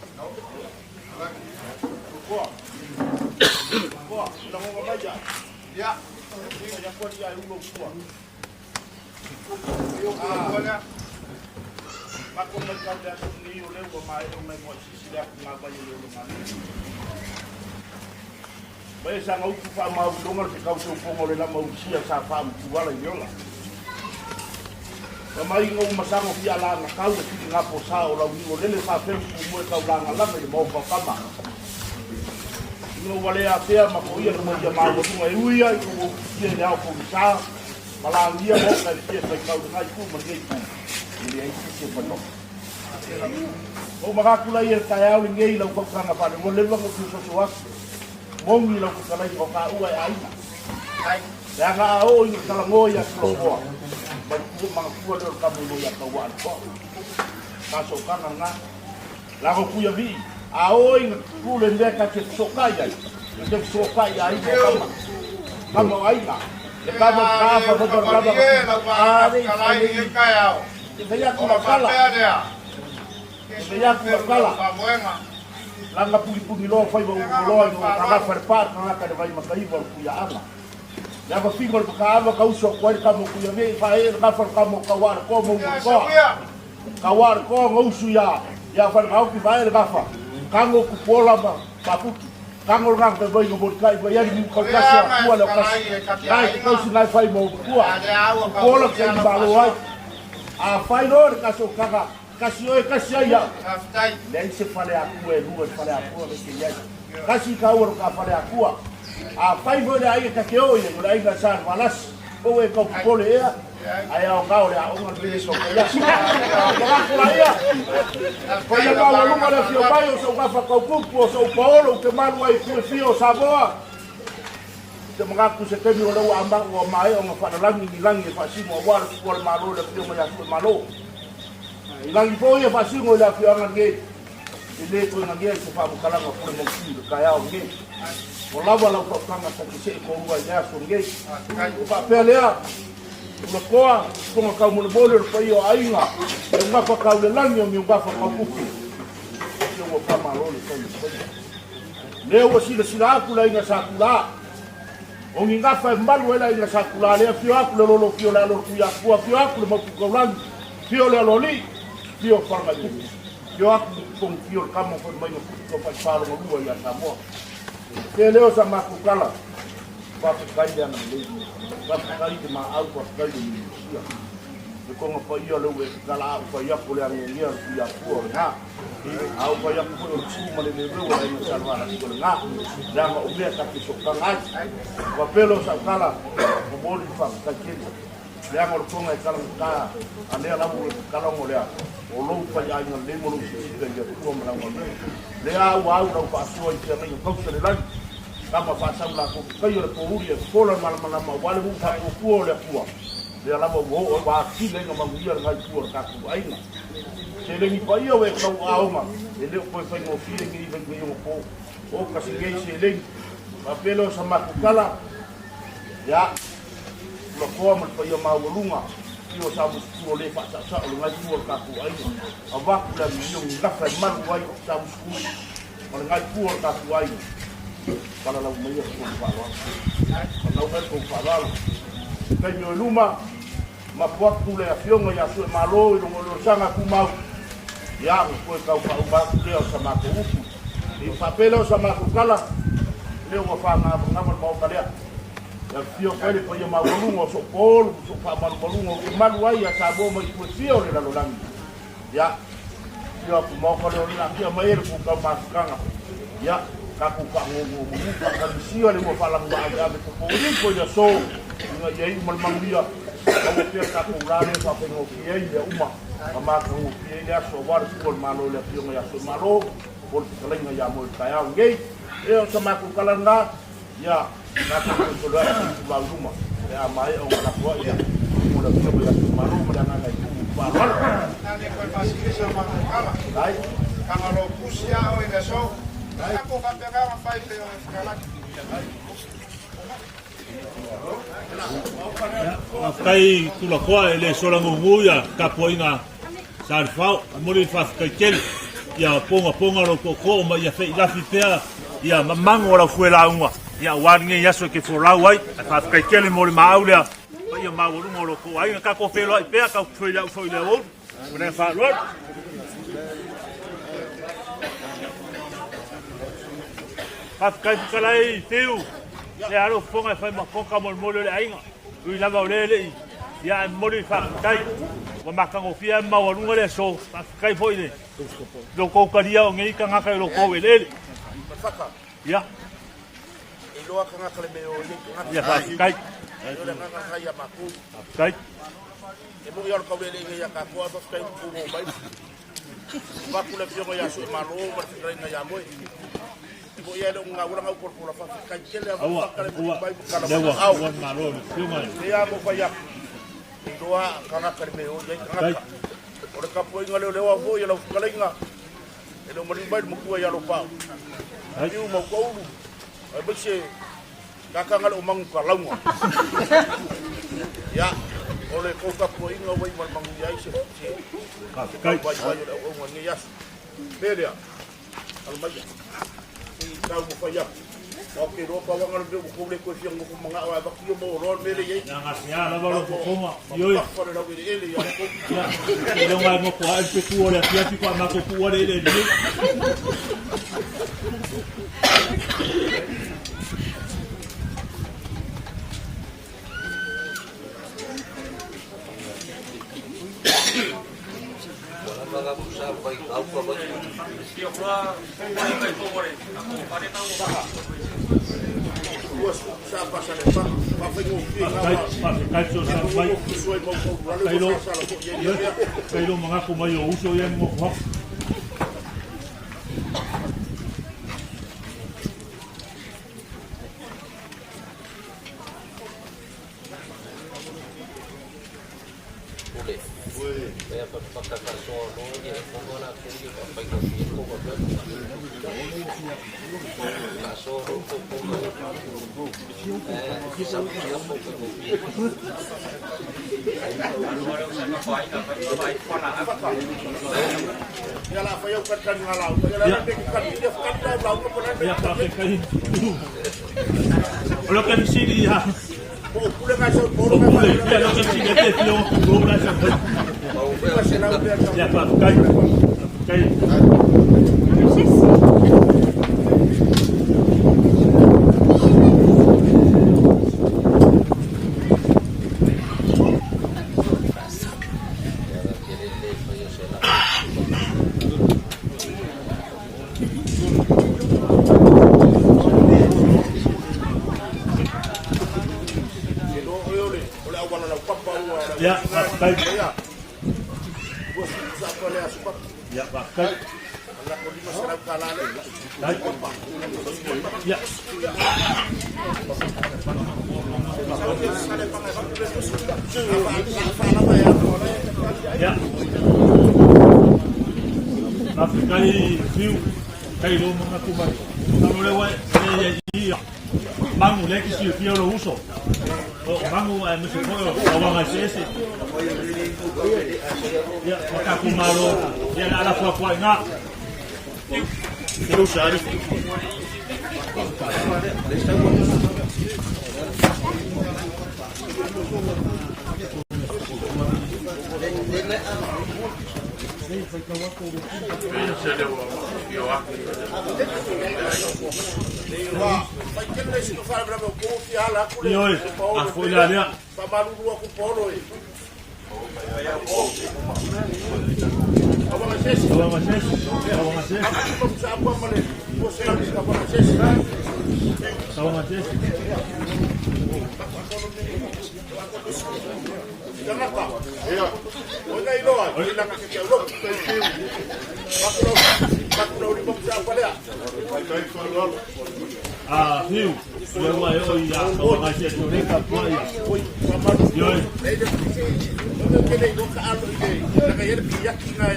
Mai e saga upu faamauiloga le fekau seufoga o le lama usia sa faamutuala i le ola. Ma mai ina uma sago fia lana kau le fili ngapo sa o lau niu o lele faafeu ku moe kau langa langa i le maoka o kama. Ina ua le afea ma ko ia le moia maualuga e ui ai ua utusia i le ao pogisa ma lagia maoka e fia faikau le ngai ku ma lenei ku e leai se se whanoko. O makaku lai e le taeao lenei lau faukanga whale ua lewa ngo fiu soso aku. Mongi lau fetalaiga o ka ua e aiga. Leaga a oo i talanoa ia Kulokoa, mai tua magatua lea o le kama ia Kauaa le toa. Ka sokaga lena. Lago kuia vii, a oo i tu le mea ka te fesokai ai, ka te fesokai aiga o kama. Kama o aiga. Le kama o ka fa fa fa kama. A le i le i fai atu lau kala. I fai atu lau kala. Langa pugipugī loa faiva ulu loa i o kagafa le pa kagaka le vai makaiva o le kuiaaga. Le ava figo le pakaava ka uso atu ai le kama o Kuiavē i faee le gafa le kama o Kauaa le koa ma ulu le toa. Kauaa le koa ga usu ia ia Falegaoki faee le gafa. Kago kupuola ma Paputu. Kago le gafa vai ga molikai vai ali niu kaukasi a kua le o kasi. Nai kausi nai fai mo kua. Kupuola ka i malo ai. A fai loa le kaso kaga Kasi oe, kasi ai au. Leai se fale akua e lua i fale akua me ke iai. Kasi ka ua lo ka fale akua. A fai foi le aiga ka ke o ia, o le aiga sa le valasi. O e kau popole ea, ae aoga o le aoga le mele sau kai asi. Malako la ia. Ko ia maualuga le afio mai o sou gafa kau kupu, o sou paolo u te malu ai ku e fia o Samoa. Te manatu se taimi o lea ua ama ua maea ona faalalagi ni lagi e faasino aua le tupu a le Malo i le afioga ia Fuaimalo. I lagi foi e faasino i le afioaga lenei, e le toe nanea i se faamatalaga pule mautu i le taeao lenei. Ua lava lau fautaga ta te see toalua i le aso lenei. Ua faapea lea, Ulakoa, fofoga taumolemole o le paia o aiga, e ugafa tau le lagi o ni ugafa tau kupu. Se ua faamalo le fai o faiva. Lea ua silasila atu le aiga Sa Tulā. O ni gafa e malu ai le aiga Sa Tulā lea, afio atu le lolo, afio le alo o le Tuiakua, afio atu le Maututaulagi, afio le Aloalii, afio Falagaitupu, afio atu Mututogi, afio le Kama foi mai na putu tau faifā lona lua ia Samoa. Pea lea o sa matou tala, faafetai le agalelei, faafetai le maau, faafetai le minusia. Le konga paia lea ua e tatala a ou fai atu o le agiagia o le Tuiakua o lena. A ou fai atu foi o le tu ma le leoleo o le aiga Sa Levalasi o lena, leaga o mea ta te sootaga ai. Ua faapea lea o sau tala, momoli le faafetai tele. Leaga o le konga e talagata a lea lava ua e tatala ona o lea, o lou faiaiga lelei ma lou sisita i le Atua ma lau galuega. Lea ua au lau faasoa i feagaiga tausa le lagi. Tama faasau latou te faia le pouli e fofola le malamalama aua le nuu faapuapua o le Atua, lea lava ua oo ai ua atili ai na manuia le gaifua o le tatou aiga. Seleni paia ua e tau aoga, e le o toe faigofie nei vaivai ona po. O kasi nei seleni. Faapea lea o sa matou tala, ia, Tulafoa ma le paia maualuga, i o sa musutu o le faasaosao le gaifua o le tatou aiga. Avatu le amio ni gafa e malu ai o sa musutu ma le gaifua o le tatou aiga. Falalau maia le tou faaaloalo. Fanau mai le tou faaaloalo. Se taimi o i luma, mapu atu le Afioga ia Suemalo i luga o le Olosana Tumau, ia, ua toe tau faauma atu lea o sa matou upu. I faapea lea o sa matou tala, lea ua faagavagava le Maota lea. Ia afifio atu ai le paia maualuga o Soopolu ma Soofaamalumaluga o te malu ai ia Samoa mai itu e fia o le lalolagi. Ia, afio atu Maota lea o le laatia mai ai le tou tau mafutaga. Ia, tatou faanonomanu faatalisia le ua faalaguvaaveave popoifo i le aso ina ia iu ma le manuia. Maua pea le tatou la lea e faafaigofie ai mea uma ma matagofie ai le aso aua le tuu a le Malo i le Afioga ia Suemalo po o le fetalaiga ia moe i le taeao lenei. Ia, o sa matou tala lena, ia, tatou toe feiloai i le itulau i luma pe a maea ona lafo ai mo le Afioga ia Suemalo ma le agaga i tuu faaaloalo. Nani koe faasili sa matou tala. Ai. Kagalo pusi a oe i le aso. Tatou faapena ona fai pe o e fetalai. Faafetai Tulafoa e le sola gugu ia tapuaiga sa Lefao. E momoli le faafetai tele ia pogapoga lou tootoo ma ia feilafi pea ia mamago o lau fuelauga ia aua lenei aso e te folau ai. Ae faafetai tele mo le maau lea paia maualuga o lo outou aiga. Tatou feiloai pea, tatou feiloai foi i le aoauli. Ma le faaaloalo. Faafetai fetalai Fiu, le alo fofoga e fai ma koka molemole o le aiga. Ui lava o lea e le i, ia ae momoli le faafetai. Ua matagofie lava ma maualuga le aso. Faafetai foi i le lo outou talia o nei tagata i lo outou eleele. Ia. Ia faafetai. Faafetai. E moni lava o le taulealea ia tatou ae faafetai ua tuumou mai. Avatu le afioga ia Suemalo ma le fetalaiga ia Moe. E moni lava e le o ni gaula gau polapola faafetai tele lava Aua, faka le ua, mai ma tala lea mai ua, ao. ua malo le afioga i Lea mo fai atu. Iloa tagata le mea o i ai Faafetai. tagata. O le tapuaiga leo leo foi a lau fetalaiga e le o maliu mai le matua ia Lopao. Ai. Fiu ma Utaulu, aemaise Kakanga le o mangu kalauga. Ia, o le tou tapuaiga ua iu ma le manuia ai se se Faafetai. vai vai o le auauna i lenei aso. Pe lea, alo maia. Se i taumafai atu. Aua ou te iloa pau lava le mea ua tou le toe fia nofo manao ae avatu ia ma oloa le mea lea e i ai. Ia gasea lava lou fofoga, ioe. Mapafa le laueleele ia outou. Ia, e le o gae nofo ae le fetu o le afiafi faatoa matou tuua le eleele nei. Faafetai, faafetai fesoasoani mai. Faafetai lou, faafetai lou manatu mai o uso ia e nonofo atu. Ia, faafetai. O lau kanisili ia. O pule, ia lau kanisili e te fia o pulou la sa fai. Ia, faafetai. Faafetai. Ia, faafetai. Ia, faafetai. Ia. Ia. Faafetai Fiu, faafetai i lou manatu mai. Masalo lea ua e i i Mangu lea e te silafia o lou uso. O Mangu aemaise foi o tauaga eseese. Ia, ma tatou Malo, ia le a lafo atu ai i ina. Ioe, a foi la lea. A Fiu, lea ua e oo i a Tauagaeseese o lea tapuai ia. Ioe.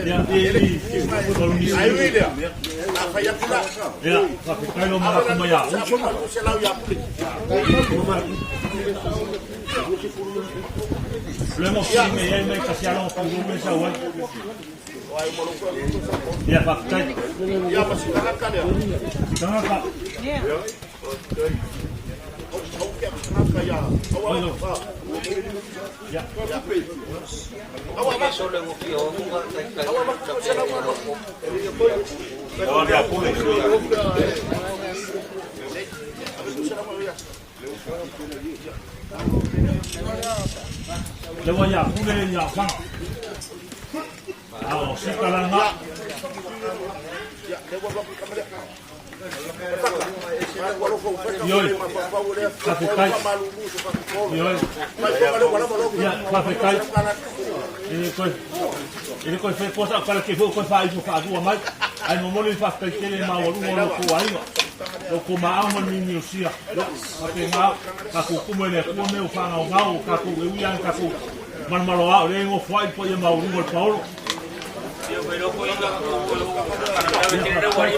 Ia, i, i, Ia, faafetai lo manatu mai a. Le mo si me ai mai kasi alo ko lu me sa wai. Ia, faafetai. Ia, ma si tangata lea. Si tangata. Ia. Le ua ia pule ia fanga. A o si kalanga. Ioe, faafetai. Ioe. Ia, faafetai. E le toe e le toe fai kosa o kala ke foi koe faaipo faalua mai. Ae momoli le faafetai tele i maualuga o lo outou aiga, lo outou maau ma le mimiosia. Ia, faapena, tatou tumu e le Atua mea ua faagaogao o tatou e ui lava ina tatou malomaloa o lea e nofo ai le paia maualuga o le paolo. Ia, faafetai.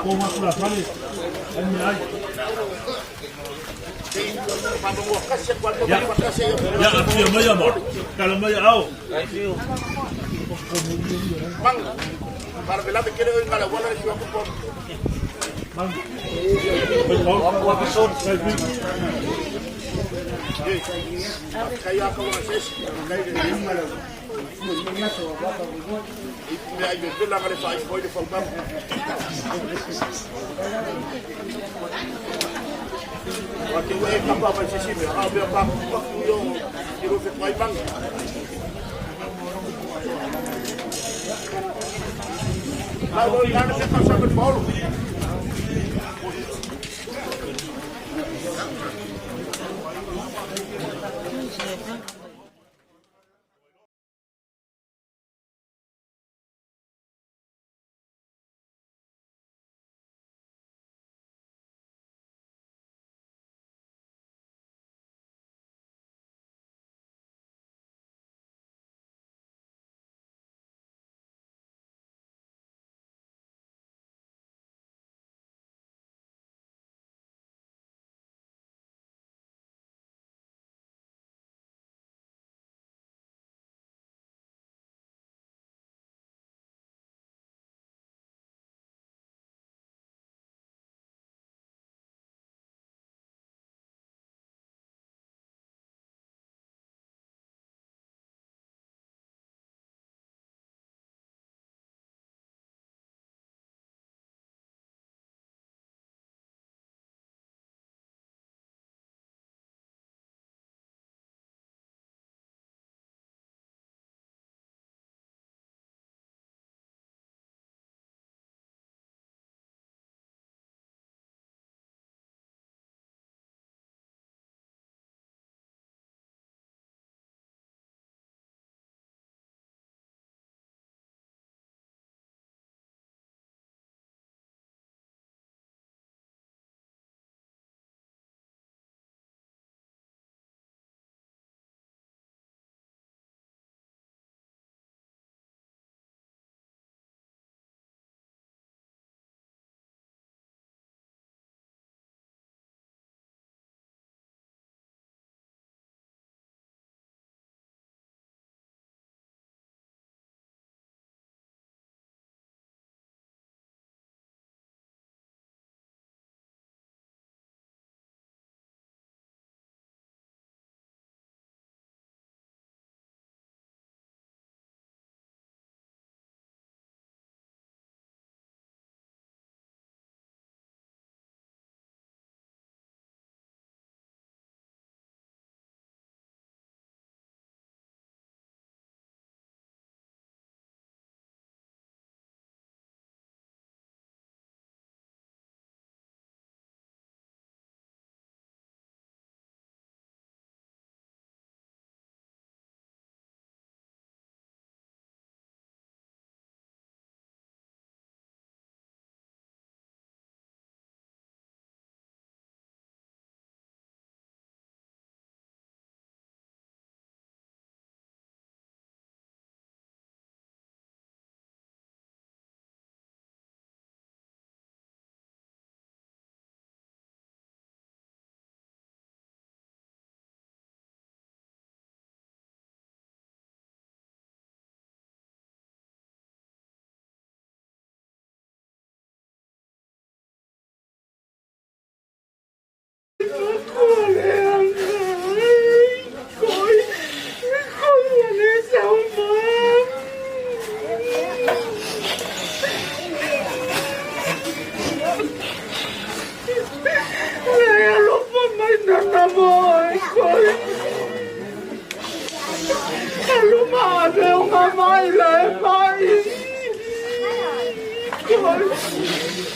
Ko matulafale, ai mea ai. Ia, ia, afio mai ama, tala mai ao.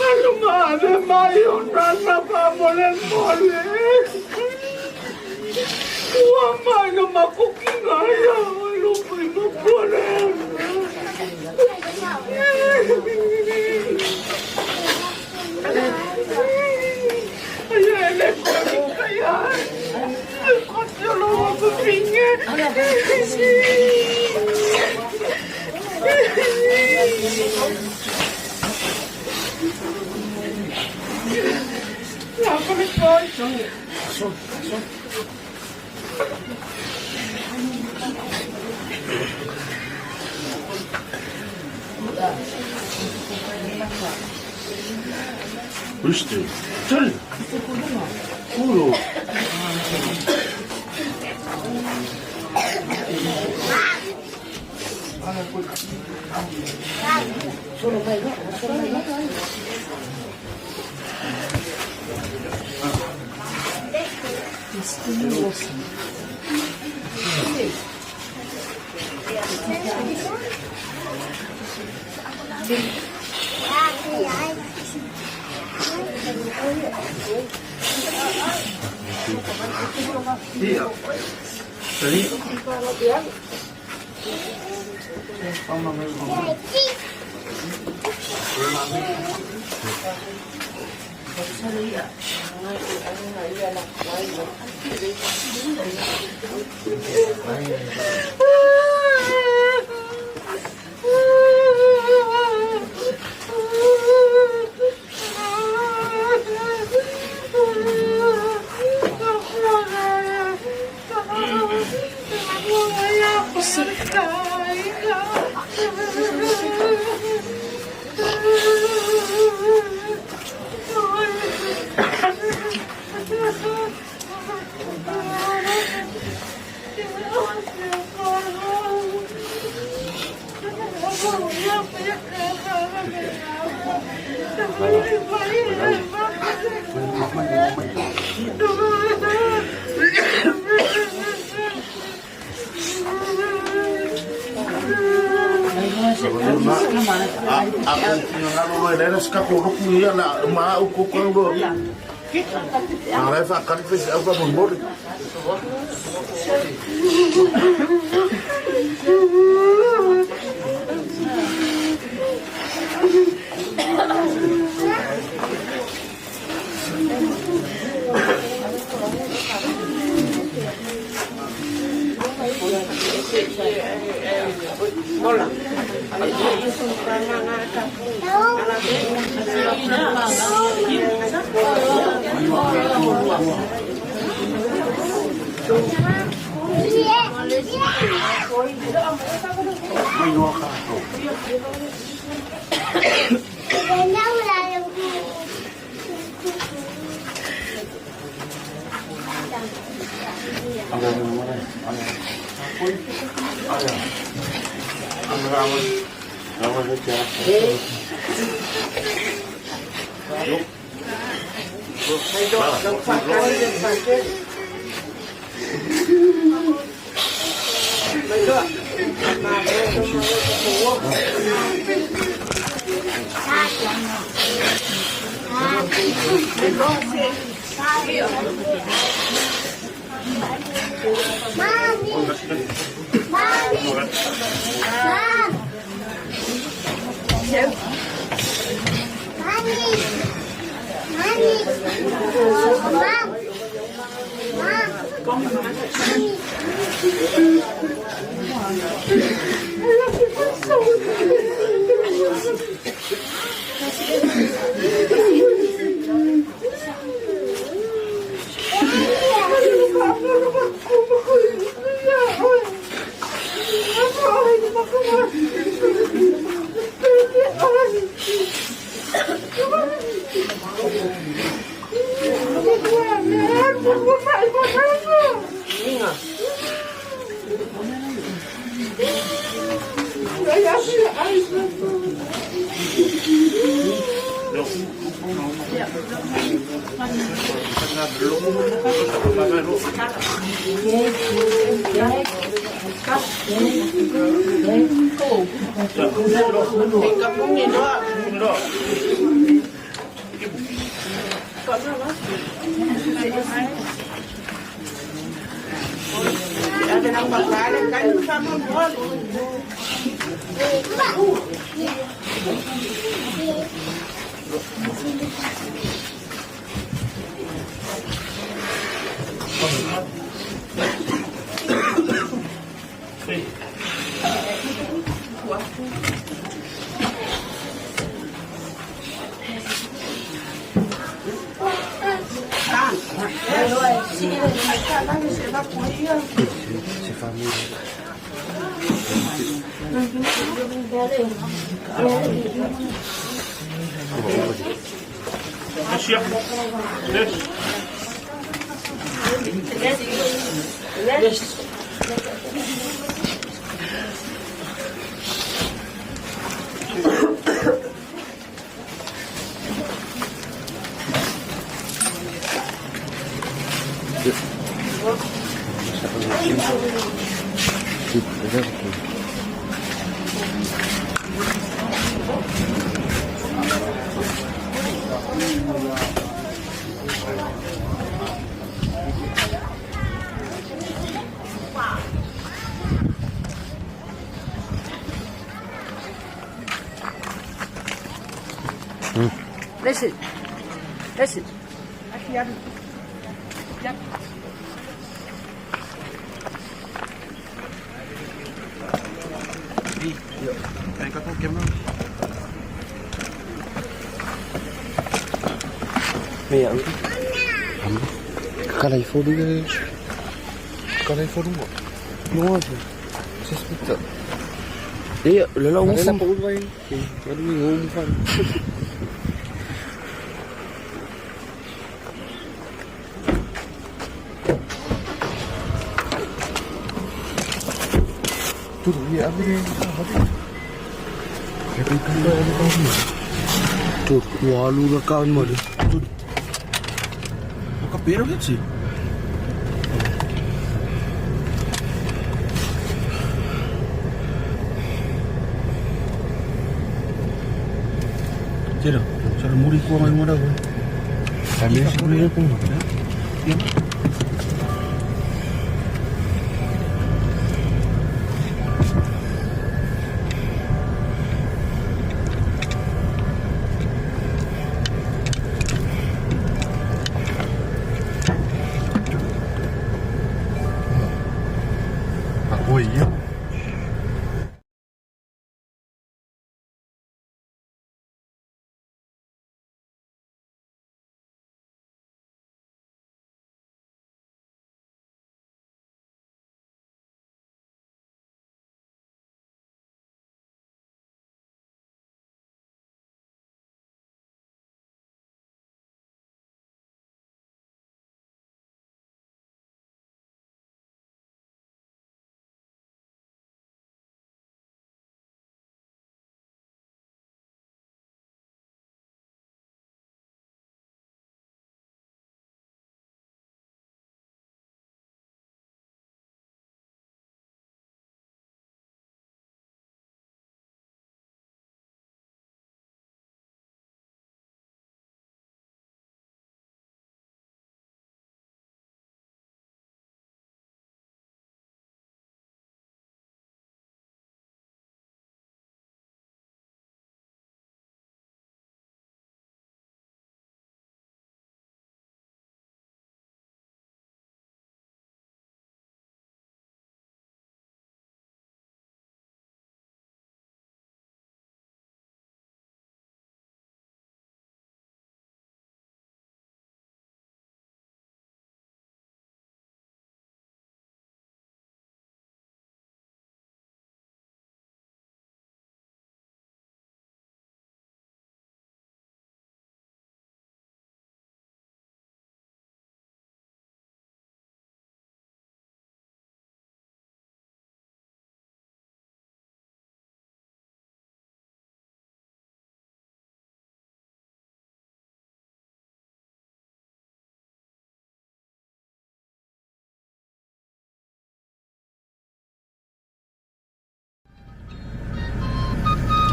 Alu mai o nana faamolemole. Ua mai na makukiga ia lupai mapole. Ai le ko ia. Ko te lo mo pinge. Questi. Tell. Culo. Iya. Tadi.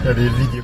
Allez, vidéo.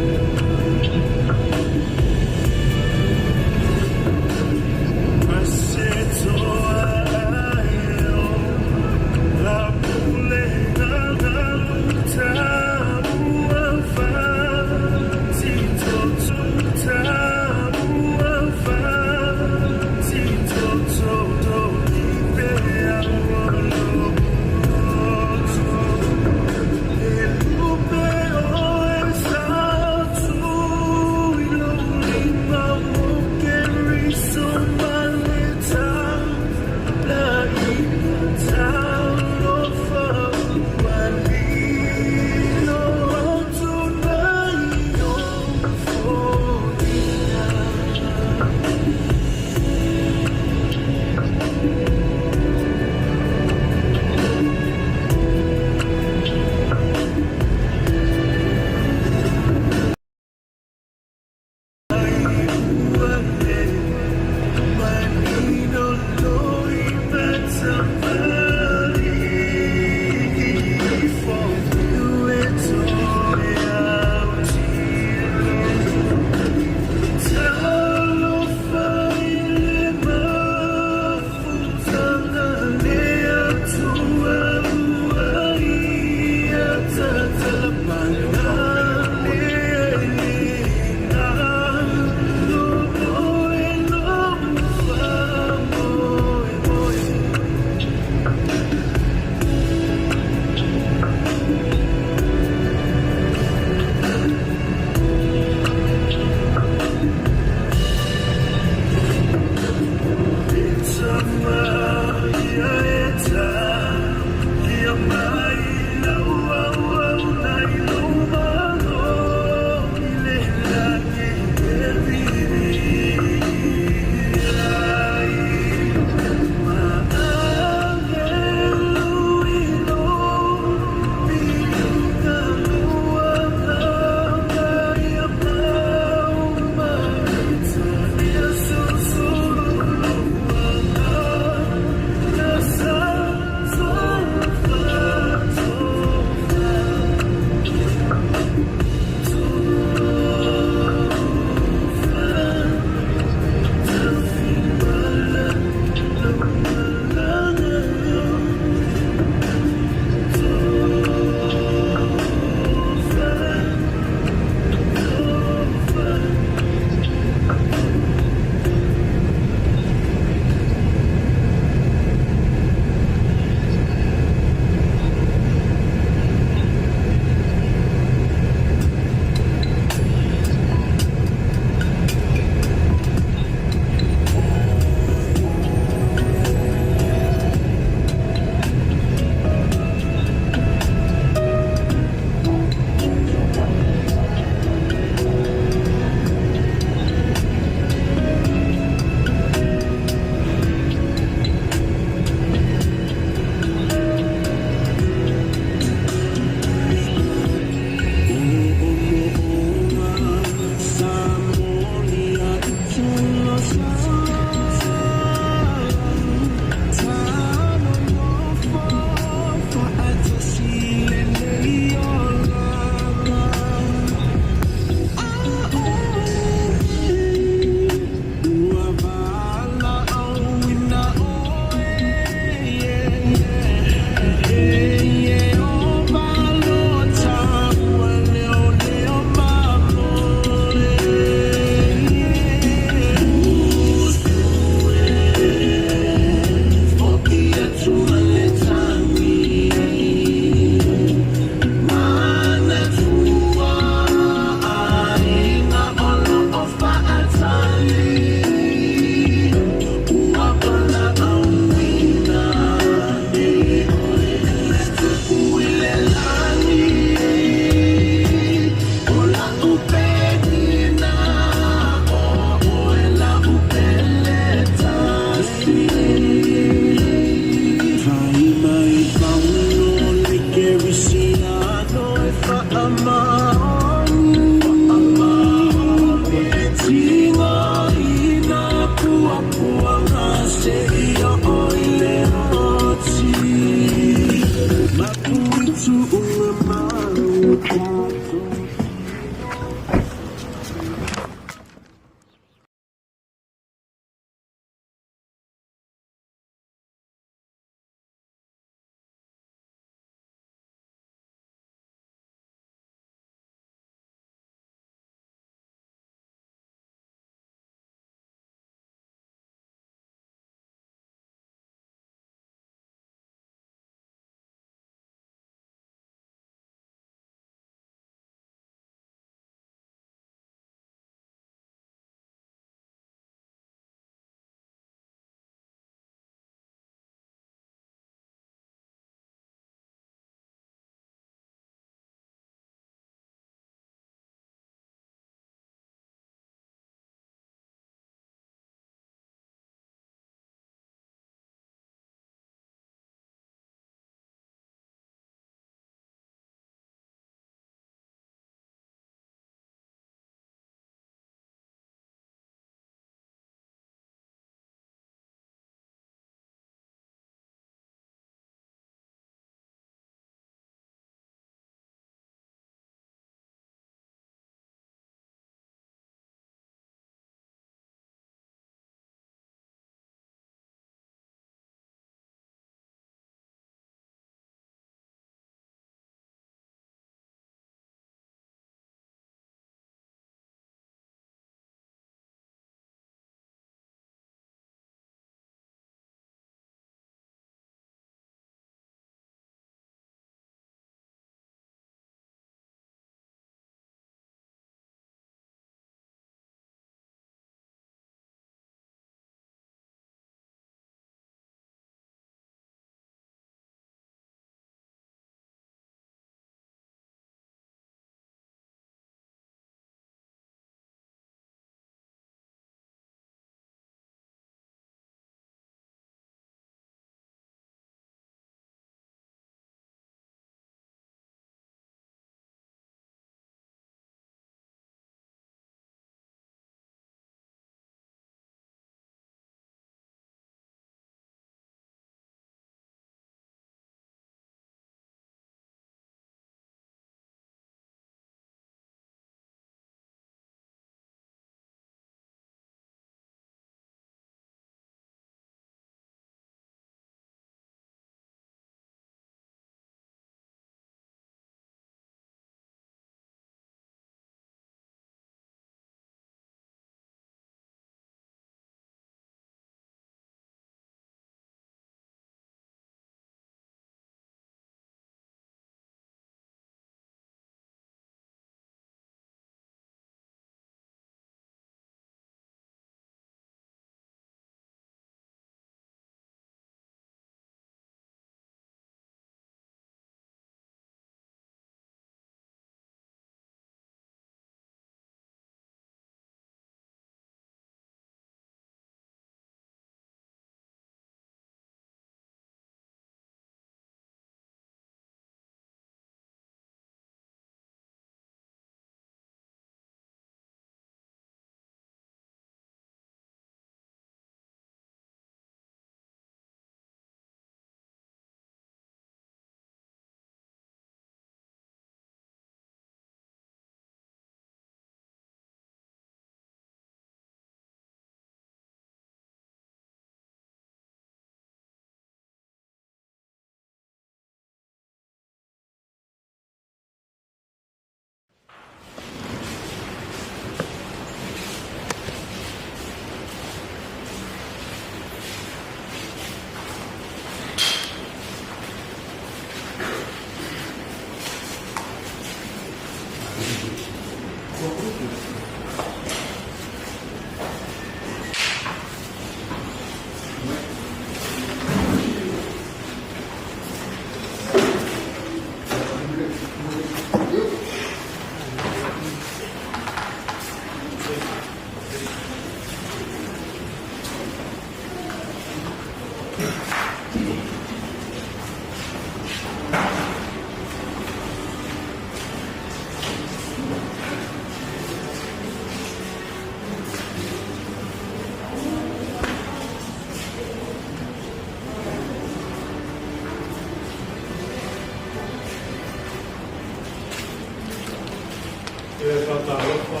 Ia e faatalofa,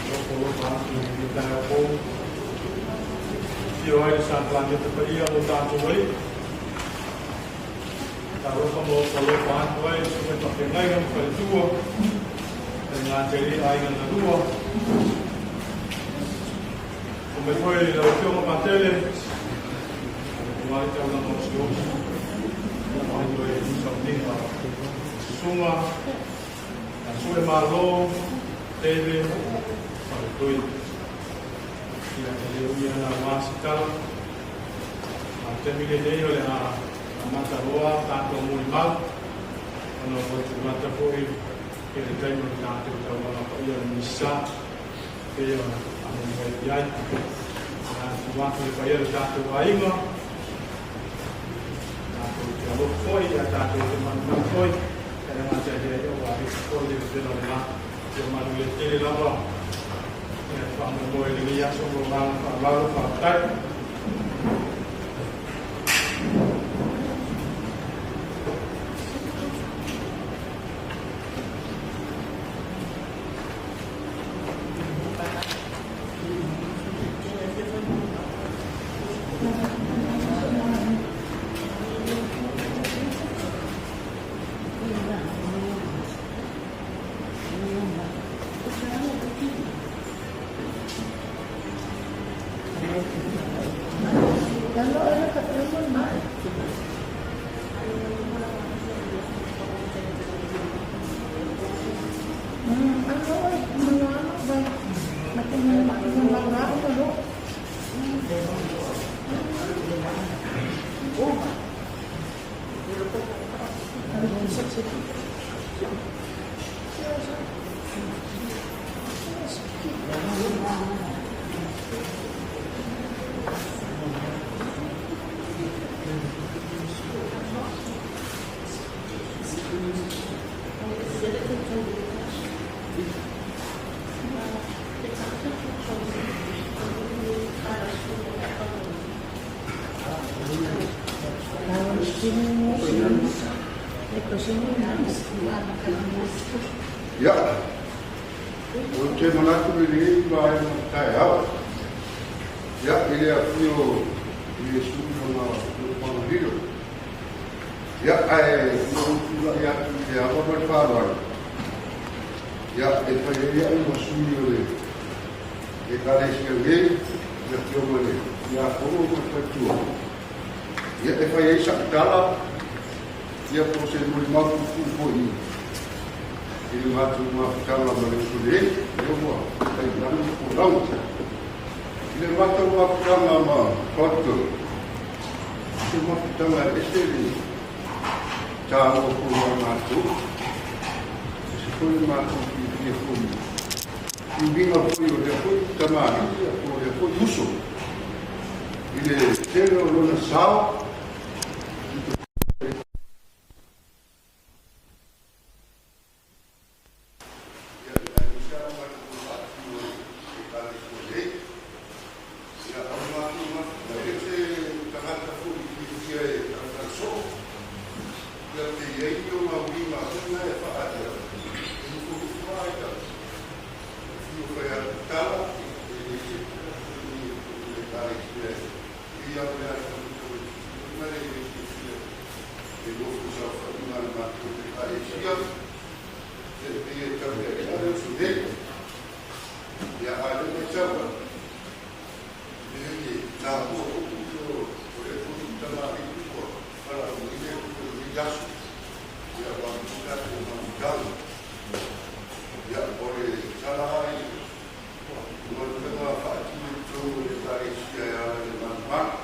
nofonofo atu i lenei taeao fou. Afio ai le Sakalameta paia o lo tatou alii. Talofa ma ofo alofa atu ai i susuga i faafeagaiga ma faletua, faiga tele aiga na lua. O mai foi lau Afioga Patele, aua le taulaga o Sioni, mai toe sauniga susuga Sue Malo, David, Faletoi. Ia, e le umi ana aua se tala. A o le taimi lenei o le a amata loa tatou molimau, ona ua tumata foi i le taimi o le tatou taulaga paia o le Misa, pei ona faamoemoe i ai. O le a tuu atu i le paia o le tatou aiga, tatou te alofa foi, a tatou te manumanu foi, e le gata i lea, ua ese foi le vevela o le la. Ia manuia tele lava ia le faamoemoe i lenei aso ma le agaga faaaloalo. Faafetai. Ia, ou te manatu i lenei vaega o le taeao, ia, i le afio o Iesu i lona nofoaga lilo. Ia, ae ua ou tulai atu i le ava ma le faaaloalo, ia, e fai ai au ma sui o le Ekalesia nei, le Afioga i le Tiakono ma le Faletua. Ia, e fai ai sa'u tala, ia po o se molimau puupuu foi i le matou mafutaga ma le uso nei, lea ua fai i lalo ma folau. I le matou mafutaga ma Proctor, o se mafutaga e ese le taua foi ia matou, ese foi le matou fiafia foi i uiga foi o lea foi tamalii po o lea foi uso i le tele o lona sao. E nofo saofaiga a le matou Ekalesia, e pei e tau ia te au uso nei. Ia, a o lea e matau atu, e leai e taua foi o lea foi tamalii ua valaauina i lenei aso, ia, aua foi tatou mafutaga. Ia, o le tala lava i galuega faatino i totonu o le Ekalesia e ala i le manumanu.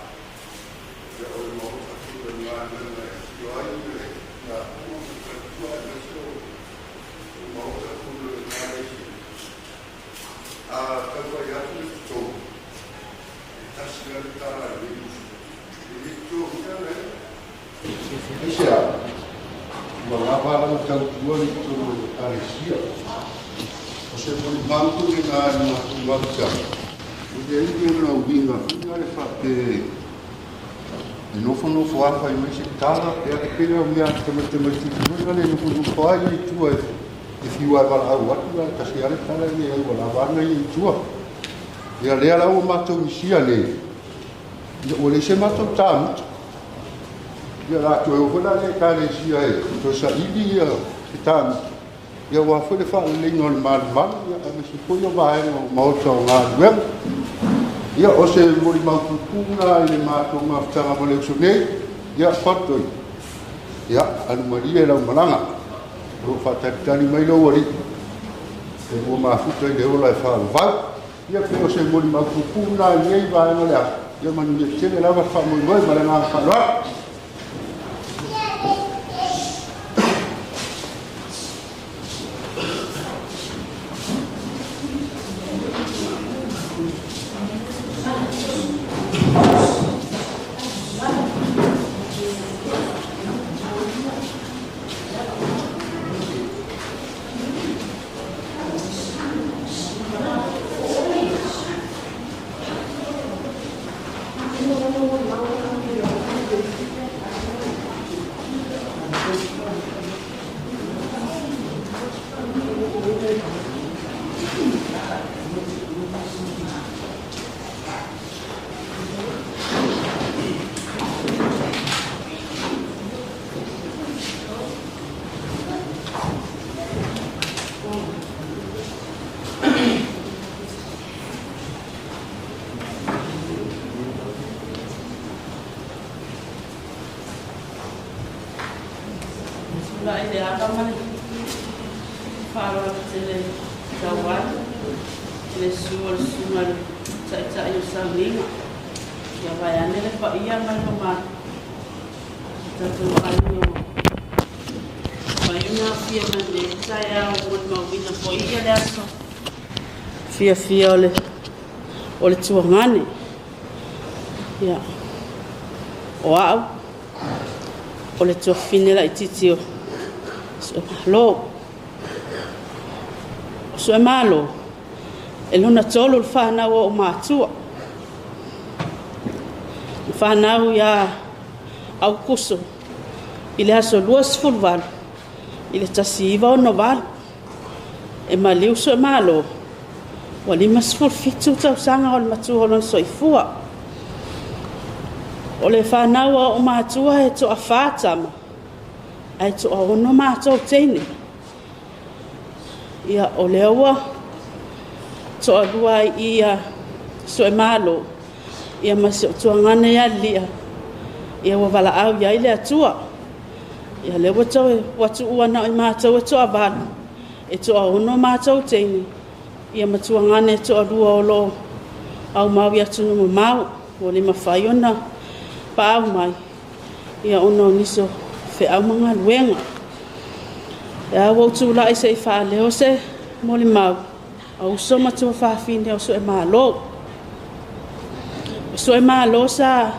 Ia, o le Maota foi o le galuega e afio ai le Tiakono ma le faletua aemaise o le Maota foi o le Ekalesia. A tau fai atu le totonu, e tasi lava le tala a lenei uso, e le totogia le Aisea? Ua lava lana tautua i totonu o le Ekalesia. O se molimau foi lena i le matou mafutaga, e leai ni ona uiga foi lea faapea e nofonofo lava fai mai se tala, e pei lava o mea a tamaiti foi lea e nofonofo lava i tua e E fiu lava e valaau atu, ae tasi lava le tala e leai ua lava a na ia i tua. Ia lea la ua matou misia nei, ia ua leai se matou tamuta. Ia o le a toe o foi la i le Ekalesia e toe saili se tamuta, ia aua foi le faaleleiga o le malumalu, ia aemaise foi o vaega o maota o galuega. Ia o se molimau puupuu lena i le matou mafutaga ma le uso nei, ia Fatoi, ia alu malie lau malaga, o lo o faatalitali mai lou alii e lua mafuta i le ola e faavavau. Ia pei o se molimau puupuu lena i lenei vaega o le aso, ia manuia tele lava le faamoemoe ma le agaga faaaloalo. Tulai le ava ma le faaaloalo tele e tau ai i le susu o le susuga i le Taitai o Sauniga. Ia vaeane le paia ma le mamalu o tatou aiga ua mafai ona aofia mai lenei taeao e molimauina foi le aso fiafia o le o le tuagane. Ia, o au, o le tuafafine laitiiti o Suemalo. O Suemalo, e lona tolu le fanau o ou matua. Na fanau ia Aukuso i le aso 28 i le 1968. E maliu Suemalo, ua 57 tausaga o le matua o lona soifua. O le fanau a ou matua e toafa tama, ae toaono matou teine. Ia, o lea ua toalua ai i ia Suemalo, ia ma si ou tuagane ia Lilia, ia ua valaau i ai le Atua. Ia lea ua toe ua tuua na o i matou e toavalu, e toaono matou teine, ia ma tuagane e toalua o lo o aumau i atunuu mamao, ua le mafai ona paau mai, ia ona o nisi o feau ma galuega. Ia ua ou tulai se i faaleo se molimau a uso ma tuafafine o Suemalo. O Suemalo sa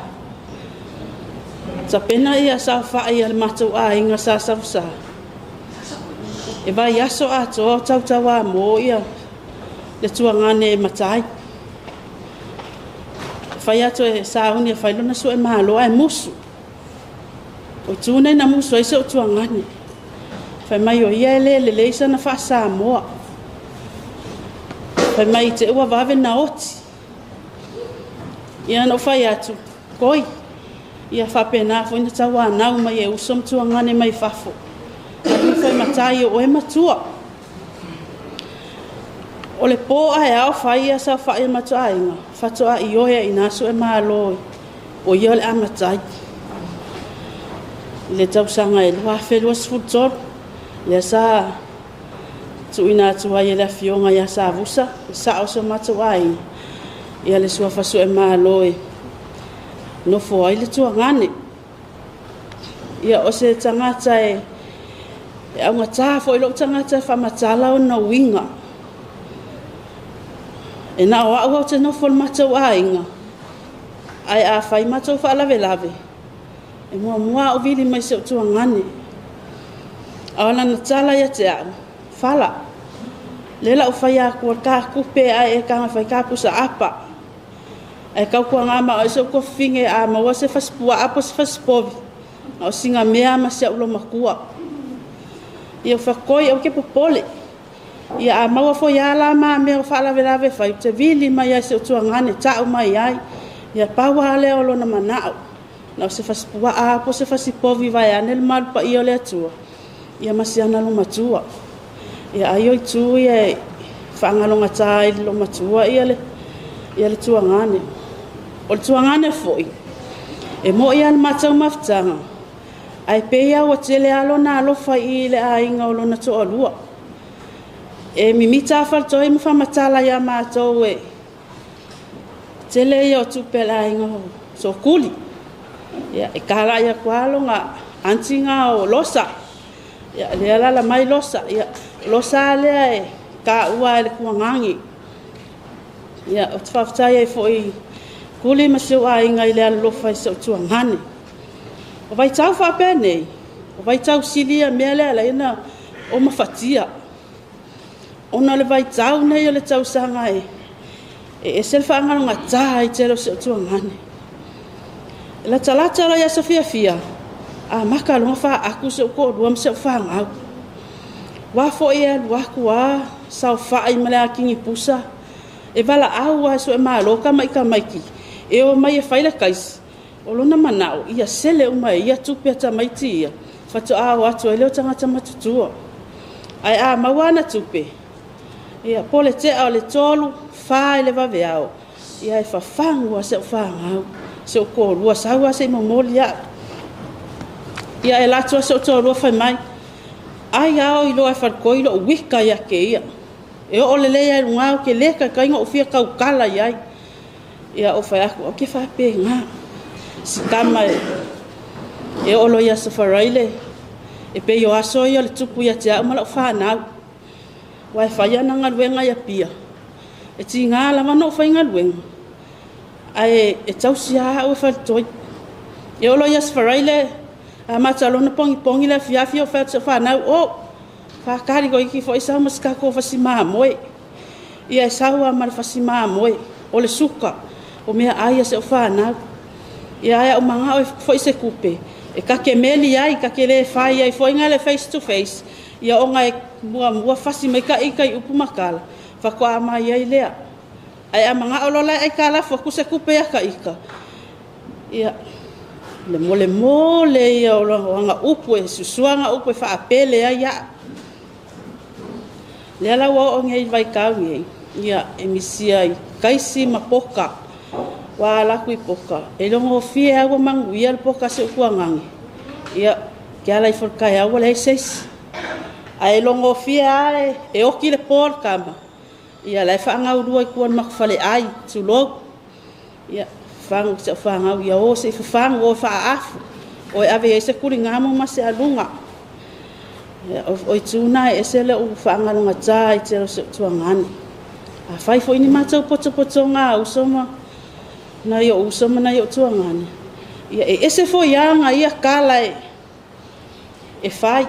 tapena ia saofai a le matou aiga sa Savusa. E vaiaso atoa o tautauamo ia le tuagane e matai. E fai atu e sauni e fai lona suemalo ae musu. O itu nei na musu ai so'u tuagane. Fai mai o ia e le lelei sana faa-Samoa. Fai mai te ua vave na oti. Ia na ou fai atu, koi. Ia faapena foi na tauanau mai e uso ma tuagane mai fafo. Alu fai matai o oe matua. O le po ae ao fai ia saofai a matou aiga, faatoa ioe ai ina Suemalo o ia o le a matai. I le tausaga e 2023, lea sa tuuina atu ai e le Afioga ia Savusa, le sao o si o matou aiga, ia le suafa Suemalo e nofo ai le tuagane. Ia o se tagata e augata foi lou tagata e faamatala ona uiga. E na o au ou te nofo i le matou aiga, ae a fai matou faalavelave, e muamua au vili mai si ou tuagane. A o lana tala ia te au, fala, lea la ou fai aku o le kakupe ae e kaga fai ka pusa apa. Ae kaukuaga ma oe so'u kofine a maua se fasipuaa po o se fasipovi, a o siga mea ma si a'u lomakua. Ia fakoi au ke popole. Ia a maua foi ala ma mea o faalavelave fai te vili mai ai se utuagane ta'u mai ai. Ia paua lea o lona mana'o. Na o se fasipua'a po se fasipovi vaeane le malu paia o le Atua. Ia ma siana lo matua. Ia ai o itu ia e faagalogata ai le matua ia le ia le tuagane. O le tuagane foi e mo'i a le matau mafutaga ae pei a ua tele a lona alofa i le aiga o lona to'alua. E mimita a faletoi ma faamatala iā matou e tele ia o tupe a le aiga o sokuli. Ia e kala'i aku a loga antiga o losa. Ia lea lala mai losa. Ia losa lea e kāua e le kuagagi. Ia o te faafetai ai foi kuli ma si ou aiga i le alolofa i si ou tuagane. O vaitau faapenei, o vaitau sili ia mea lea laina o mafatia. Ona o le vaitau nei o le tausaga e ese le faagalogatā ai tele o si ou tuagane. E latalata loa i aso fiafia, a maka loga faaaku si ou to'alua ma si ou fagau. Ua foi e alu aku a saofa'i ma le akigi pusa. E valaau a e su'e malo tama'i e o mai e fai le kaisi. O lona mana'o ia sele uma e ia tupe a tamaiti ia. Fato'a o atu ai le o tagata matutua. Ae a maua ana tupe, ia po le te'a o le 3, 4 i le vaveao. Ia e fafagu a se ou fagau, se ou toalua sau a se i momoli a'u. Ia e latu a se ou toalua fai mai. Ai ao iloa e faletoi lo'u wika ia ke ia. E oo lelei ai luga o ke lē kaikaiga ou fia taukala i ai. Ia o fai aku au ke faapegā. Sikama e e oo loa ia safaraile e pei o aso ia o le tupu ia te a'u ma la'u fanau. Ua e fai ana galuega ia pia. E tigā lava na ou faigaluega. Ae e tausi a'u e faletoi. E oo loa ia safaraile a mata lona pogipogi le afiafi o fai atu se fanau o fakali ko iki foi sau ma se tatou fasi mamoe. Ia e sau a ma le fasi mamoe o le suka o mea ai a se o fanau. Ia ae au maga'o e foi se kupe. E kake meli ai, kake lē fai ai foi le face to face. Ia ona e muamua fasi mai ka ika i upu makala. Faatoa mai ai lea. Ae a maga'o loa lae ai kalafu aku se kupe ia ka ika. Ia le mole mole ia o aga upu e susuaga upu e faapele ai a'u. Lea la ua oo nei vaitau nei. Ia e misia i kaisi ma poka. Ua ala aku i poka. E logofie au manuia le poka se ukuagage. Ia ke ala i folekae au ua leai seisi. Ae logofie a e oki le po le kama. Ia la e faagaulua i kua le makafale'ai tulou. Ia fagu se fagau ia o se fafagu o faaafu. O e ave ai se kuligamo ma se aluga. Ia o ituna e ese le u faagalogatā i tele o se utuagane. A fai foi ni matou potopotoga a uso ma nai o uso ma nai o tuagane. Ia e ese foi aga ia kala e fai.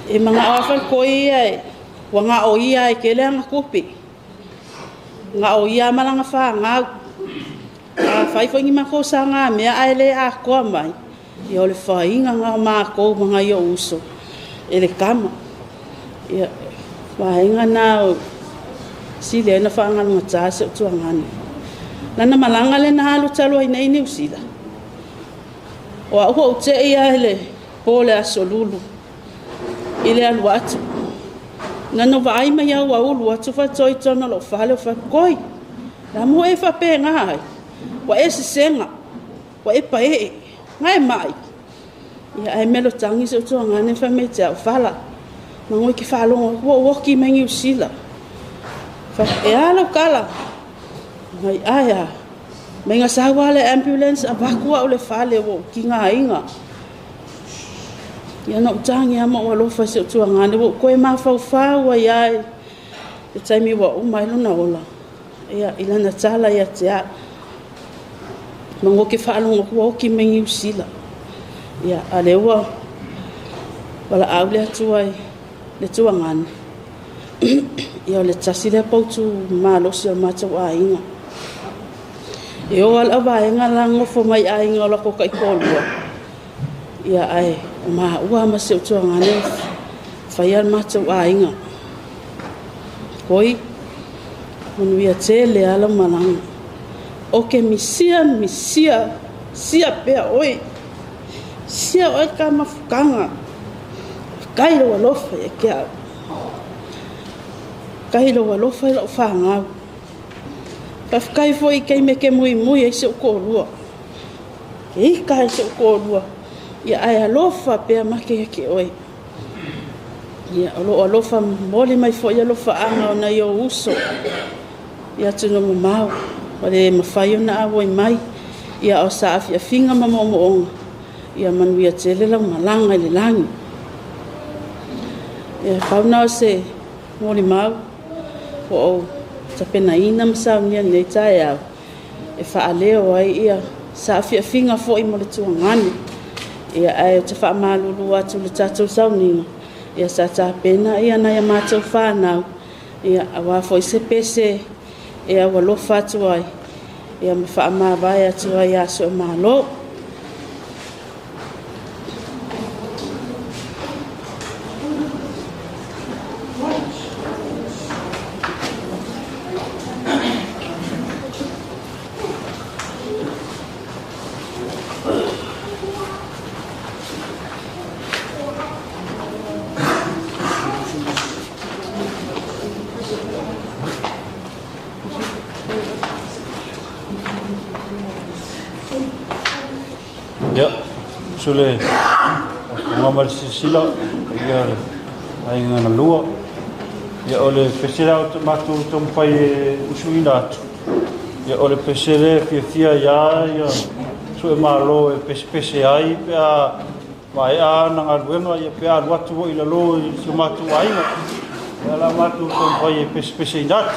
E maga'o a falikoi ia e ua ga'o ia e kele aga kupe. Ga'o ia ma laga fagau. A fai foi ni makou saga mea ae lē akoa mai. Ia o le faiga ga o makou ma nai o uso e le kama. Ia vaega na o sili ai na faagalogatā se o tuagane. Lana malaga lena alu talu ai nei Niu Sila. O a'u o'u te'i a le po le aso lulu i le alu atu. Na no vaai mai au aulu atu faletoi tona lo'u fale o fakoi. La mo e faapegā ai. Ua e sesega. Ua e pae'e. Gae mai. Ia ae melotagi se utuagane fai mai te a'u fala. Magoi ke faalogo ua ou oki mai Niu Sila. Fa e a lau kala. Mai ae a. Mai ga sau a le ambulance a vaku a'u le fale ua ou kigāiga. Ia na ou tagi a ma ou alofa i se utuagane ua ou koe mafaufau ai ai. Le taimi ua uma ai lona ola. Ia i lana tala ia te a'u. Mago ke faalogo ua oki mai Niu Sila. Ia a le ua valaau le Atua i le tuagane. Ia o le tasi lea poutu malosi o le matou aiga. E oo a le auvaega la gofo mai aiga o lako ka'itoalua. Ia ae o maua ma si ou tuagane faia le matou aiga. Koi, manuia tele lava lau malaga. O ke misia, misia, sia pea oe. Sia oe ka mafukaga. Faafetai lou alofa ia te au. Faafetai lou alofa i lau fanau. Faafetai foi i taimi e te muimui ai si ou toalua. Ke ita ai si ou toalua. Ia ae alofa pea make ia te oe. Ia o loo alofa momoli mai foi alofaaga o nai ou uso i atunuu mamao ua le mafai ona auai mai ia o saafiafiga ma moomooga ia manuia tele lau malaga i le lagi. Ia pau na o se molimau ua ou tapenaina ma saunia i lenei taeao e faaleo ai ia saafiafiga foi mo le tuagane. Ia ae ou te faamalulu atu i le tatou sauniga, ia sa tapena ia nai a matou fanau, ia aua foi se pese e aualofa atu ai, ia ma faamavae atu ai ia Soemalo. Ia, usu le afioga ma le silasila ia le aiga na lua. Ia o le pese la o matou taumafai e usuina atu. Ia o le pese lea e fiafia ia ia Suemalo e pesepese ai pe a maea ana galuega ia pe a alu atu foi i lalo i si o matou aiga. Ia la matou taumafai e pesepeseina atu.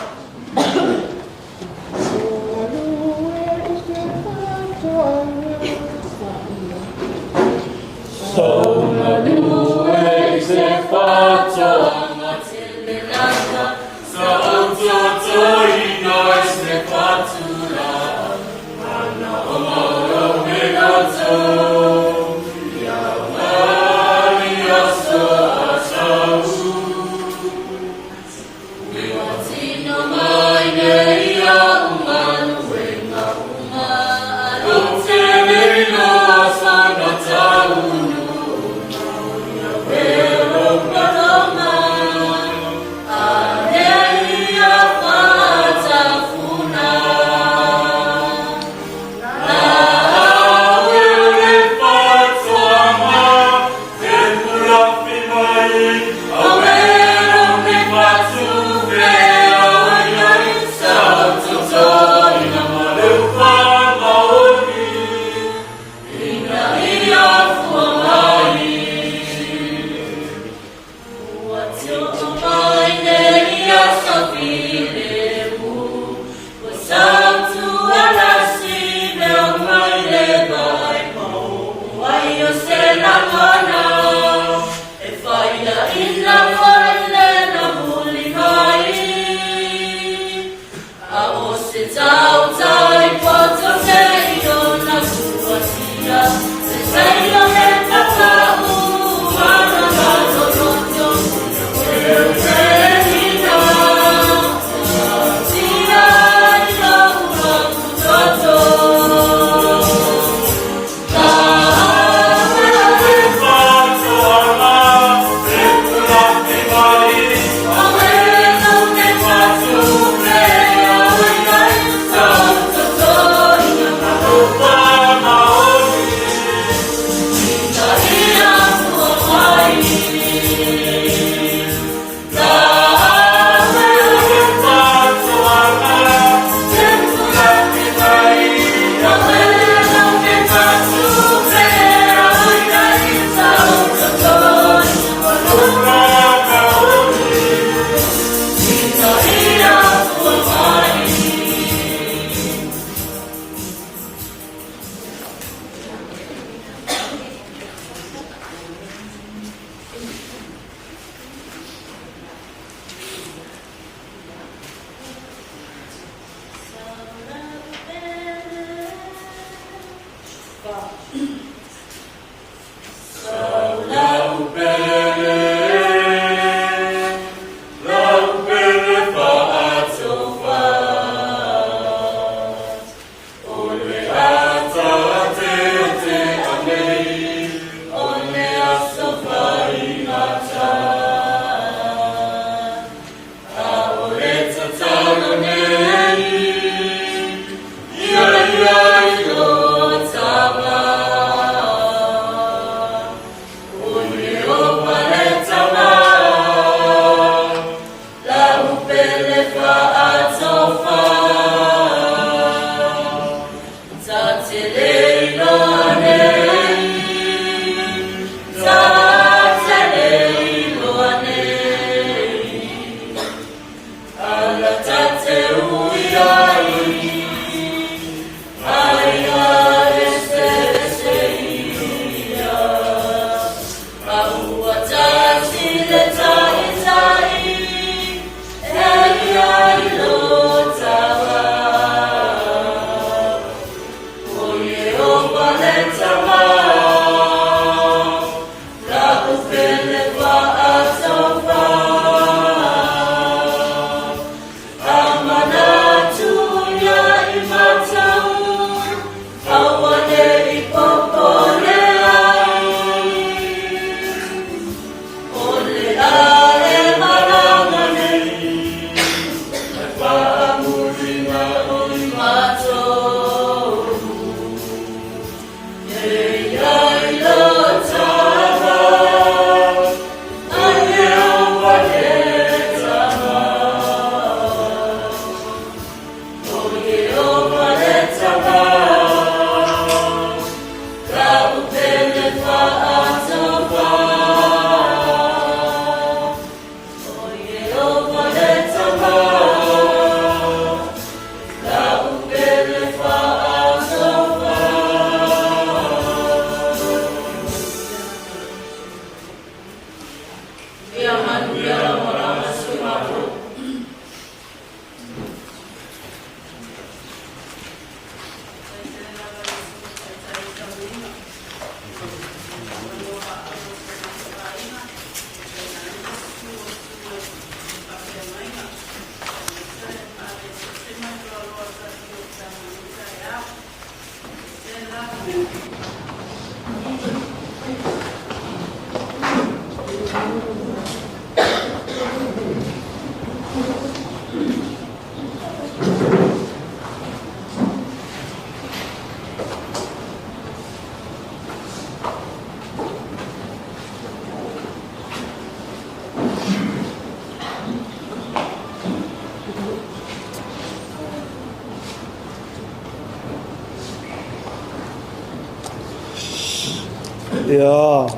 Ia,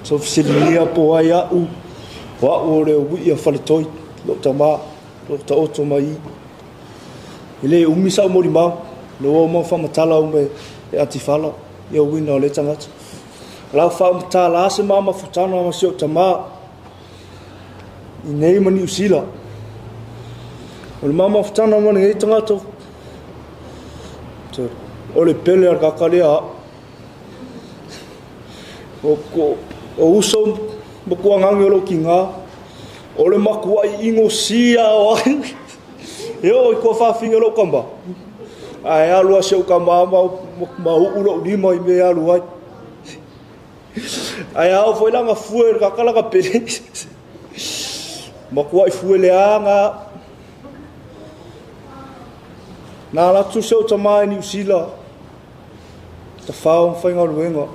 so fesiligia po ai a'u, o a'u o le ui'i a Faletoi, lo'u tamā, lo'u ta'oto mai i. E lē umi sa'u molimau, le ua uma ona faamatala uma e Atifala ia uiga o lea tagata. O la ua faamatala se ma mafutaga ma si o'u tamā i nei ma Niu Sila. O le ma mafutaga ma lenei tagata, o le pele a le kaka lea a'u. O, o uso ma kuagagi o lou kigā, o le makuaʻi igosia o ai. E oo i tuafafine o lou kamā, ae alu a si ou kamā ma, ma uu lou lima i mea e alu ai. Ae ao foi laga fue le kaka laga pele. Makuaʻi fue leaga. Na alu atu si ou tamā i Niu Sila, tafao ma faigaluega.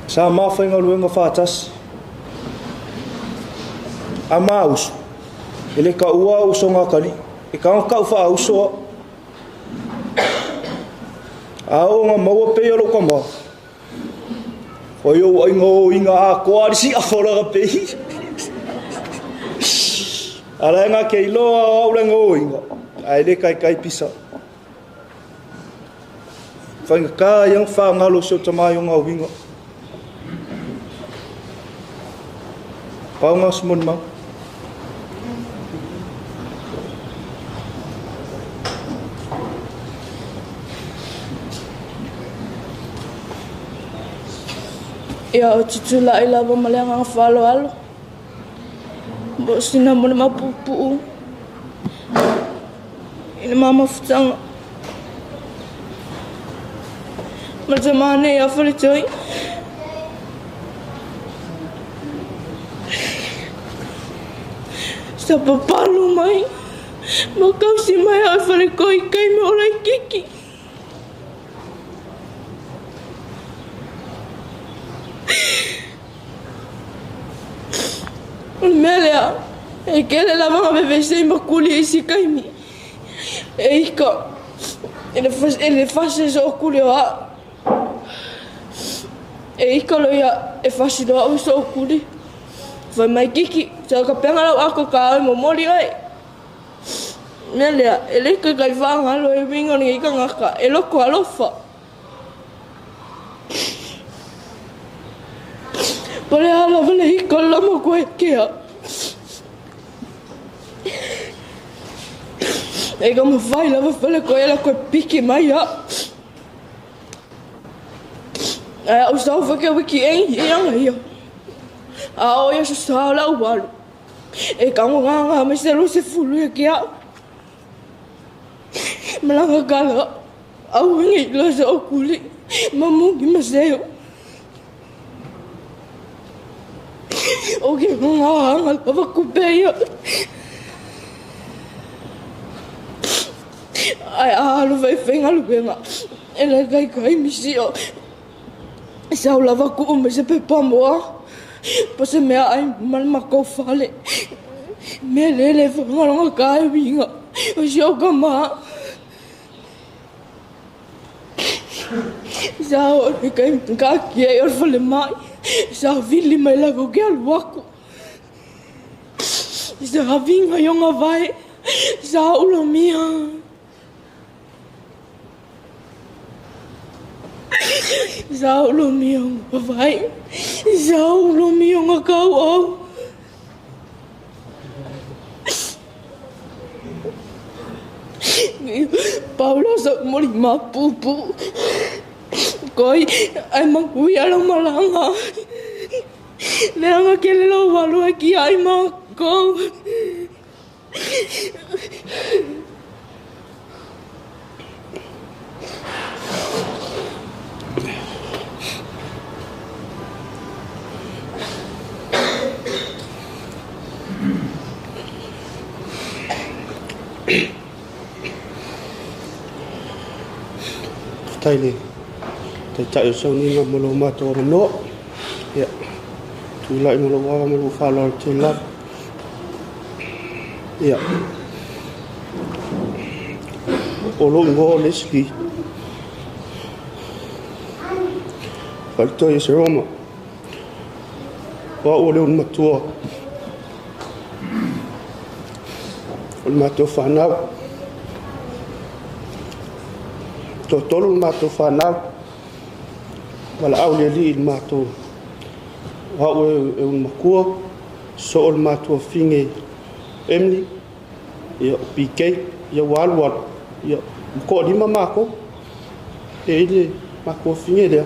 Sa ma faigaluega faatasi. A ma uso, e le kaua usoga a kalii, e kaga ka'u faauso a'u. A oo ina maua peia lou kamā, fai ou aiga ōiga atoa a le si'afa o laga pei. A la e gake iloa o a'u laga ōiga, ae le kaikai pisa. Faigata ia ona faagalo si ou tamā i ona uiga. Pau lena o se molimau. Ia, ou te tulai lava ma le agaga faaaloalo mo sina mo le mapuupuu i le ma mafutaga ma le tamā nei ia Faletoi. Sa papalu mai ma kausi mai au e Faletoi i taimi o laitiiti. O le mea lea, e tele lava na vevesi ai ma kuli i isi taimi. E ika, e le e le fasi so o kuli o a'u. E ika lo ia e fasi lo a'u i so o kuli. Fai mai Kiki, sa ka penga lau ako ka au e momoli oe. Mea lea, e le kaikai faagalo e uiga o lenei tagata, e loko alofa. Po o le a lava le ika o le lama koe kea. E ka mawhai lava fale koe la koe piki mai a'u. Ae a'u sau fai ke wiki e i anga ia. A o ia sa sa o lau alu. E kango ngā ngā me se lo se fulu ia ki a'u. Malanga kala au ingi lo se o kuli. Mamungi ma seo. O ke ngā anga lava kupe ia. Ai a alu fai faigaluega. E le kai kai misi o. Sau lava kuu me se pepa moa. Po se mea ai ma le makou fale. Mea lele fagalonga ka e uiga. O si o ka ma. Sa o le kai ka kia i o le fale mai. Sa vili mai lava o ke alu aku. Sa vinga i onga vae. Sa ulamia. Sa ulomia onga vae. Sa ulomia onga kau au. Paula sa moli mapupu. Koi ai mangui ala malanga. Leanga ke le lo walu e ki ai makou. Faafetai i le Taitai o Sauniga mo lo matou avanoa. Ia, tulai ma lou ava ma lou faaaloalo tele lava. Ia, o lou igoa o Leslie Faletoi Eseroma. O au o le ulumatua o le matou fanau. Toatolu le matou fanau, valaau le Alii i le matou, o au e ulumatua, soo le matua fine Emily, ia o PK, ia ua alu alu, ia ua toalima matou. E i le matua fine lea,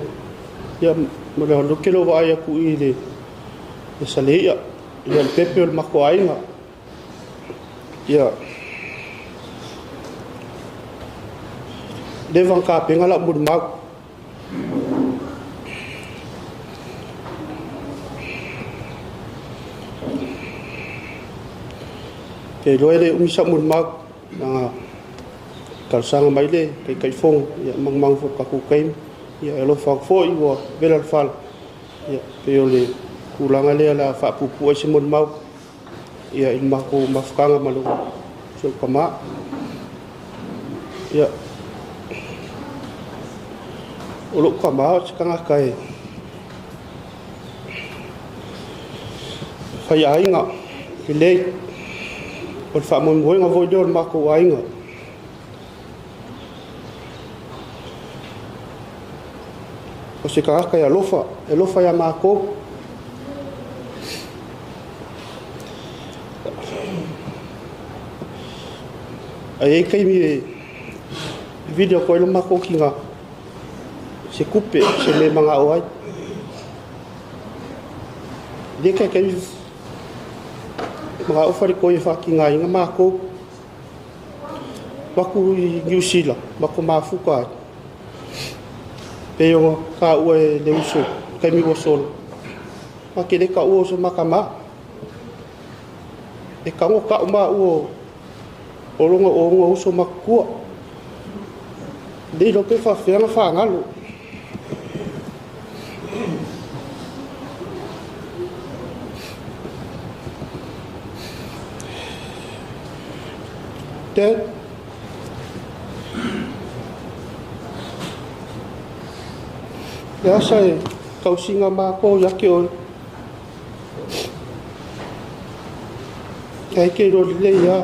ia ma le ke lo vaai atu i le saleia, ia le pepe o le matou aiga. Ia le vang ka penga la mulimau. Ke loe le umi sa mulimau na talosaga mai le taitaifono ia mangumau foi tatou taimi ia e alofa atu foi ua vela le fala ia pei o le tulaga lea o le a faapuupuu ai se molimau ia i le matou mafutaga ma le si ou tama. Ia o lou tama o se tagata e faiaiga lelei, o le faamoemoega foi lea o le matou aiga. O se tagata e alofa, e alofa ia matou. Ai ai taimi e vili atu ai le matou tina se kupe, se mea manao ai. Le kai manao falikoi e faatinaina matou. Maku i New Zealand, maku mafuka ai. Pe o ka ua e le uso, taimi ua sola. Ma ke le ka ua o se makama. E kango ka uma ua o longa o unga uso makua. Le lo pe whawheanga whaangalo. Dad, le asa e tausiga mākou ia ke oe. Kai ke ro le ia.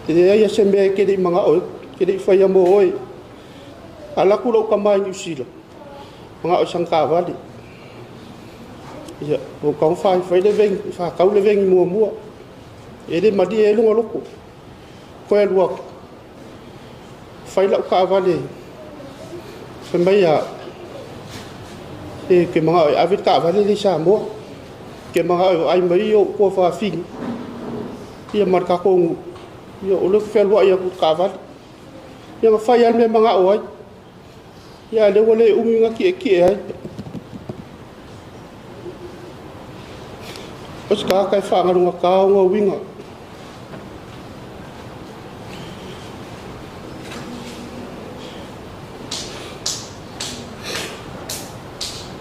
Te lea ia se mea e ke lei manga oe, ke lei whaia mo oe. Ala ku lau ka mai New Zealand. Manga o sang kavali. Ia, o kau whai whai le vengi, whakau le vengi mua mua. E le mali e lunga loko. Koe lua whai lau kavali. Whai mai a e ke manga oe ave kavali le Samoa. Ke manga oe ai mai o kua whawhingi. Ia mar ka kongu. Ia o le whelua ia ku kavali. Ia nga whai al me manga oe ai. Ia le wale umi nga ki e ki e ai. O se kākai whangarunga kāonga winga.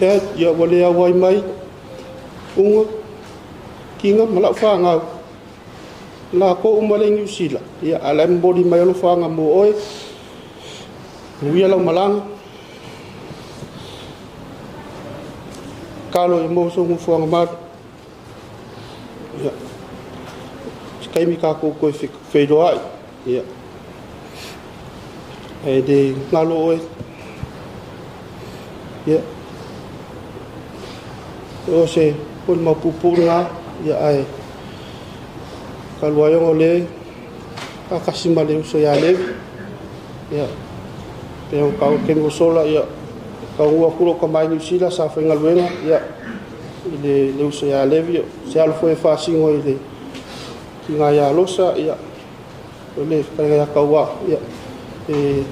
Dad, ia wale au ai mai, unga, kinga, ma lau whangau. La ko umale New Zealand. Ia ala mboli mai alo whanga mo oe. Uia lau malanga. Kalo i mo songu whanga maru. Ia. Kaimi ka koukou e wheiroai. Ia. E le ngalo oe. Ia. O se poli maupupu ngā. Ia ai. Ka luaionga le akasima le uso ia levi. Ia. Pe o kau ke mo sola ia. Ka ua kulo ka mai New Zealand sa whainga luenga. Ia. I le uso ia levi. Se alo foe whasingo i le ki ngā ia losa, ia, o le whainga ia kaua, ia, e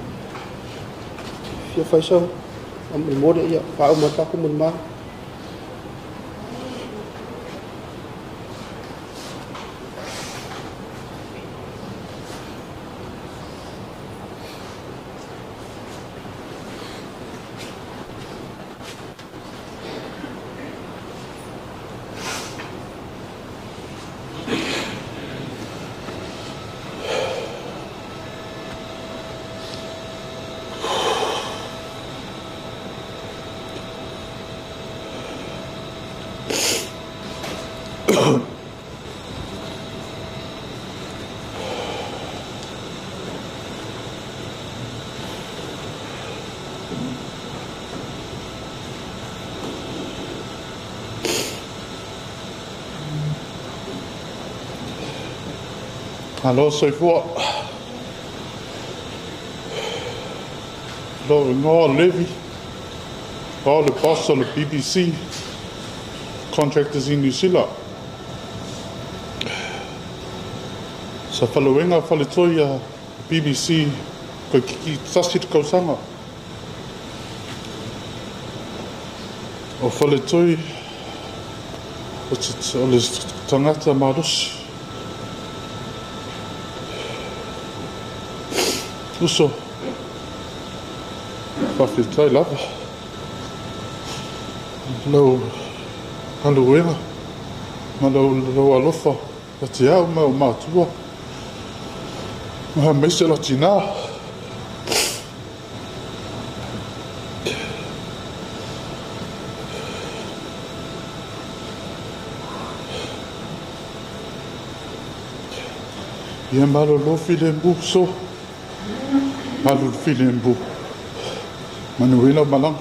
fia whaisau, a more, ia, whaau matako mo le maa. Malo soifua. Lo igoa Levi, o le boss o le BBC Contractors in New Zealand. Sa faluega faletoi a BBC koe kiki tasi le kausaga. O faletoi o le tagata malosi. Uso, faafetai lava lau galuega ma lau alofa ia te au ma ou matua ma aemaise lau tinā. Ia malolo filemu so. Malolo filemu. Manuia lau malaga.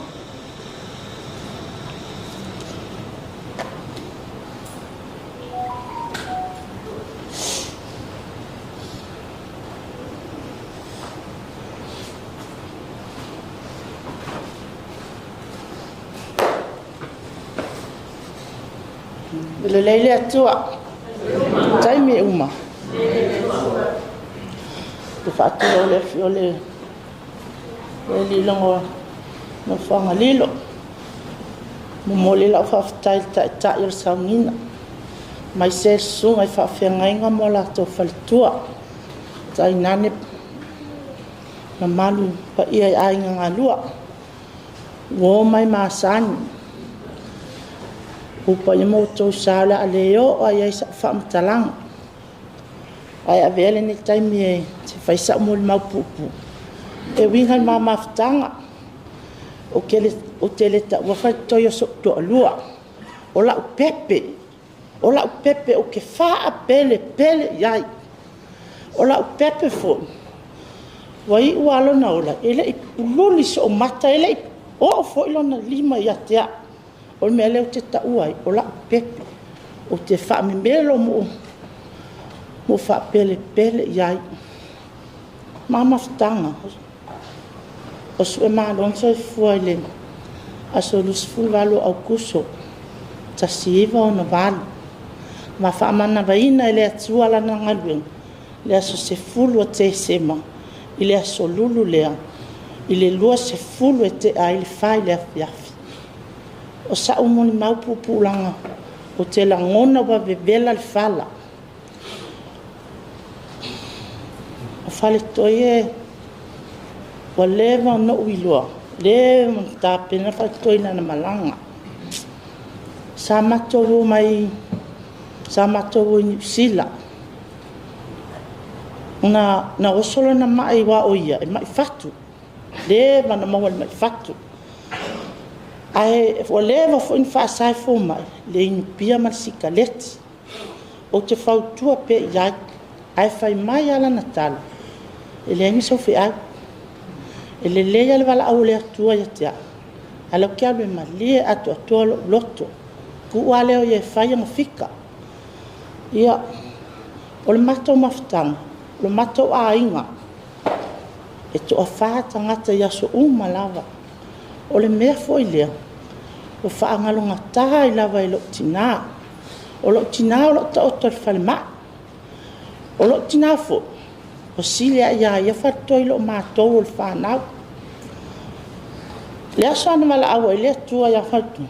Lelei le Atua. Taimi uma. Te faatulou le afio le lilogo nofoaga lilo. Momoli lau faafetai i le taitai o le sauniga. Mai se susuga i faafeagaiga mo latou faletua. Tainane mamalu paia i aiga galua. Ua o mai masani. Upa i moutou sa o le a le oo ai ai sau faamatalaga. Ae avea lenei taimi e se fai sau molimau puupuu. E uiga i le mamafutaga. Ou te le taua faletoi o so'u toalua. O lau pepe. O lau pepe ou te faapelepele i ai. O lau pepe foi. Ua iu lava lona ola, e le i ululi soo mata, e le i oo foi lona lima ia te au. O le mea lea ou te taua ai, o lau pepe. Ou te faamemelo mo faapelepele i ai. Mamafutaga. O sue malo na soifua i le aso 28 o Aukuso 1968. Ma faamanavaina e le Atua lana galuega le aso 10 o Tesema i le aso Lulu lea i le 20 e tea ai le 4 i le afiafi. O sau molimau puupuu laga ou te lagona ua vevela le fala. O faletoi e ua leva ona ou iloa, leva ona tapena faletoi i lana malaga. Sa matou o mai, sa matou o i Niu Sila. Na oso lona mai wa o ia, e mai fatu. Leva na maua le mai fatu. Ae ua leva foi na faasae fomai, le inupia ma le sikaleti. Ou te fautua pea i ai, ae fai mai lava lana tala, e leai ma sou feau. E lelei lava le valaau o le Atua ia te au. Ae lau ke alu e malie atoatoa lou loto. Tuu lava lea o ia e fai ona fika. Ia, o le matou mafutaga, o le matou aiga, e toafa tagata i aso uma lava. O le mea foi lea, ua faagalogata ai lava i lou tinā. O lou tinā o lou taoto i le falemai. O lou tinā foi, o sili a ia ia faletoi loo matou o le whanau. Le aso ana valaau ai le Atua ia faletoi.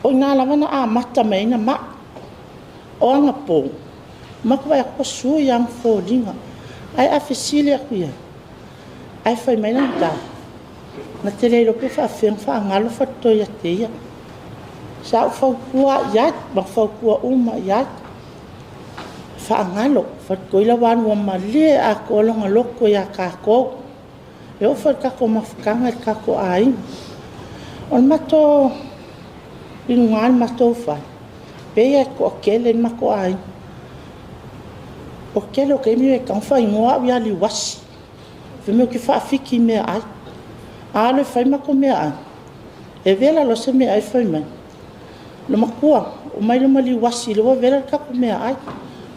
O ina lava na amata mai na mai. O anga pō, maku vai aku sui ang fōlinga. Ai a fesili aku ia. Ai fai mai lana tala. Na te le iloa pe faafeaga faagalo faletoi ia te ia. Sa ou fautua i ai, ma fautua uma i ai. Faagalo, faletoi la ua malie atoa lona loko ia kākou. E oo foi le tatou mafutaga i le tatou aiga. O le matou i luga le matou fale. Pei e toatele le matou aiga. O le tele o taimi e tatau ona faaigoa au ia Liuasi, fai mai ou te faafiki i meaai. A alu e fai matou meaai, e vela loa se meaai fai mai, “Liomatua, omai loa ma Liuasi o lea ua vela le tatou meaai.”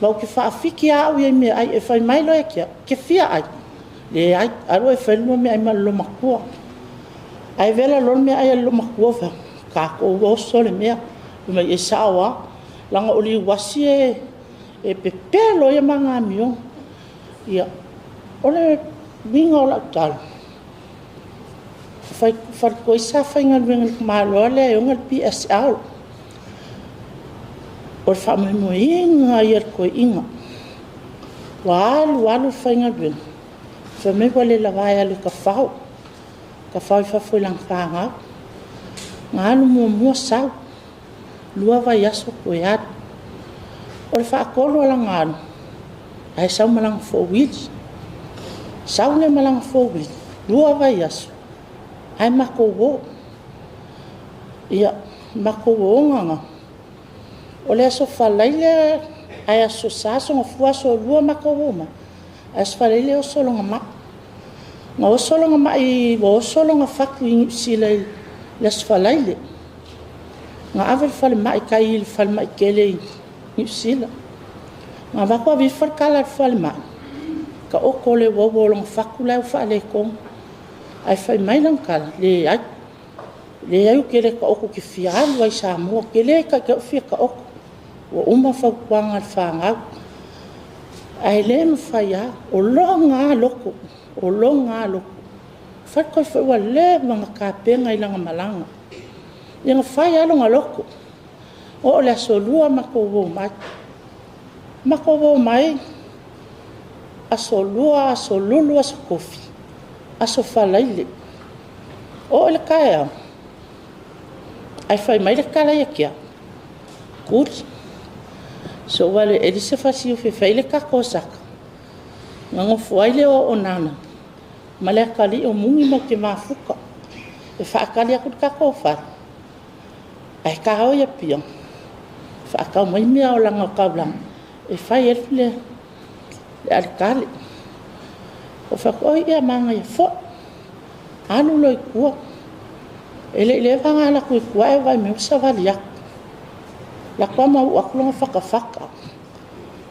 Ma ou te faafiki lava au ia i meaai. E fai mai loa ia te au, “E te fia ai?” Leai, alu oe e fai le lua meaai ma le loomatua. Ae vela loa le meaai a le loomatua, fai atu, tatou ua oso le mea. Fai mai, e sao lava, leaga o Liuasi e pepelo ia ma ana amioga. Ia, o le uiga o lau tala, o Faletoi sa faigaluega i le tamaloa lea e ona le PSL. O le faamoemoeina ia o le toeaina, ua alu alu le faigaluega, fai mai ua le lava e alu e tafao, tafao i fafo i lana fanau. Na alu muamua sau, 2 vaiaso toe alu. O le faatolu o lana alu, ae sau ma lana four-wheel. Sau lea ma lana four-wheel, 2 vaiaso, ae matou o. Ia, matou oga na, o le aso Faraile ae aso Sa, aso Gafua, aso Lua matou omai, ae aso Faraile oso lona mai. Na oso lona mai, ua oso lona fatu i Niu Sila i le aso Faraile. Na ave i le falemai i tai i le falemai tele i Niu Sila. Na avatu aveifo le tala a le falemai, taoto le uaua o lona fatu la e ua faaletonu. Ae fai mai lana tala, leai, leai ou te le taoto ou te fia alu lava i Samoa, ou te le taitai ou fia taoto. Ua uma fautuaga a le fanau. Ae le mafai lava, o lona lava loto, o lona lava loto. Faitau foi ua leva ona tapena i lana malaga. Ia na fai lava lona loto. Oo i le aso Lua matou omai. Matou omai, aso Lua, aso Lulu, aso Tofi, aso Faraile. Oo i le taeao, ae fai mai le tala ia te au, Tuli, se ua le Elisa fasiufi e fai ai le tatou saka, na nofo ai le o Nana ma le atalii o Muni matou te mafuta e faatali atu le tatou fale, ae taoi Apia, faatau mai mea o lana taulaga e fai ai le alikale. Ou fai atu, oi ia manaia foi, alu loa i tua. E le i leva ona alu atu i tua ae vaai mai ua savali atu. La atu ma uu atu lona fatafata.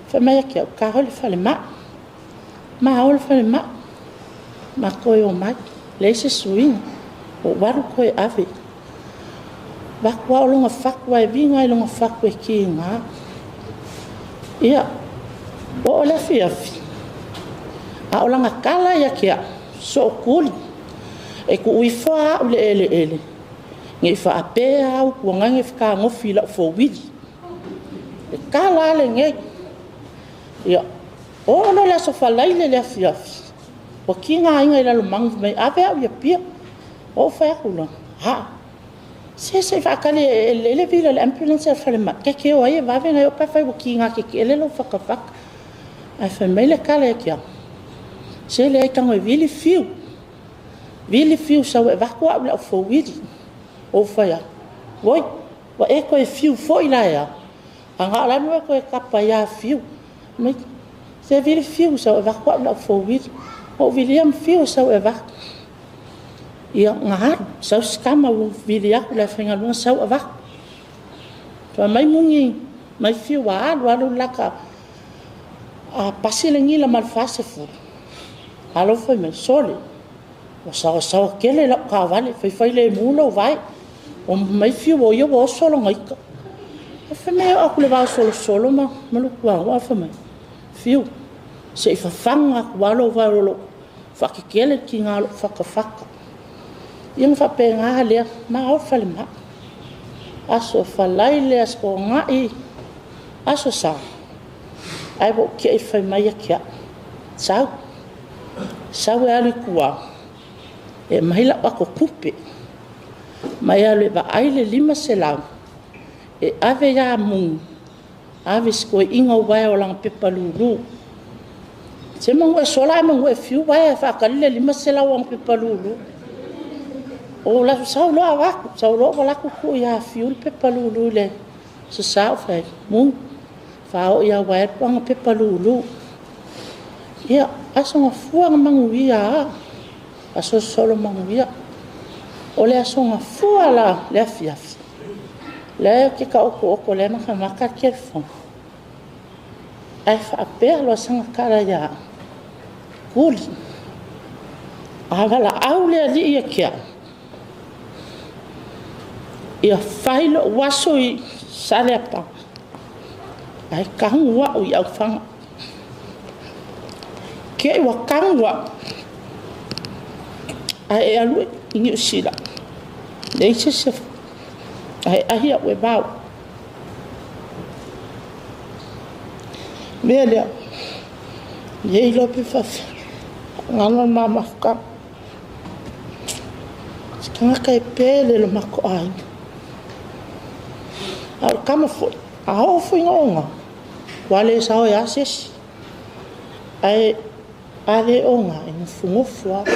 Fai mai ia te au, taoi le falemai. Ma o le falemai. Ma toe omai. Leai se suiga. Ou alu toe ave. Vatua o lona fatu e viga i lona fatu e kiga. Ia, o le afiafi, a o lana tala ia te au, sookuli, e tuu ifo au le eleele, nei faapea au tuanage whakagofi lau fowili. E kala ale nei. Ia, o lo le aso falaile le afiafi, ua kinga ainga i lalo mangu mai, ave au ia pia. O whai aku la, ha, se se whaakali e lele vila le ambulance a whale ma, ke ke o ai e wawe ngai o pa whai ua kinga ke ke ele lo whakawhaka. Ai whai mai le kala e kia. Se le ai tango e vili fiu. Vili fiu sa e waku au lau fowili. O whai a, woi, wa e koe fiu foi la ea. A ngā lai mo e koe kapa ia fiu. Mai, se vili fiu sa e waku au lau fowili. O William fiu sa e waku. Ia ngā sau skama u vili aku le whainga sau a waku. Tua mai mungi, mai fiu a alu alu laka a pasi le ngila mal fase fu. Alo fai mai sole. O sawa sawa kele lau kawale, fai fai le mulo vai. O mai fiu o ia o solo ngaika. A fai mai aku le vao solo solo ma malukua o a fai mai. Fiu, se i whawhanga aku alo vai rolo. Whakikele ki ngā lo whakawhaka. Ia nga whapenga lea, ma au whale ma. Aso whalaile, aso ngai, aso sa. Ai wo kia i whai mai a kia. Sau. Sau e alu kua. E mahila wako kupe. Mai alu e vaai le 500. E ave ia mungu. Ave skoe inga wae o langa pepa lulu. Se mangu e sola e mangu e fiu wae e whakali le 500 ang pepa lulu. O la sau loa waku, sau loa walaku ku ia fiu le pepa lulu le Sasā o fai mu fao ia wae panga pepa lulu. Ia aso ngafua nga manguia a. Aso solo manguia. O le aso ngafua la le afiafi. Le ke ka oko oko le maka maka telefone. Ai faapea loa saga kala iā Kuli. A valaau le alii ia ke au. Ia fai lo'u aso i Saleapaga. Ae kagu a'u i aufaga. Ke ua kagu a'u. Ae e alu i Niu Sila. Leai se isi ae ahi a'u e vao. Mea lea, e iloa pe faafefea galo le ma mafukaga. Se tagata e pele lo matou aiga. A o le tama foi, a oo foi ina oga, ua le sao e a se isi. Ae a le oga, e nofonofo lava.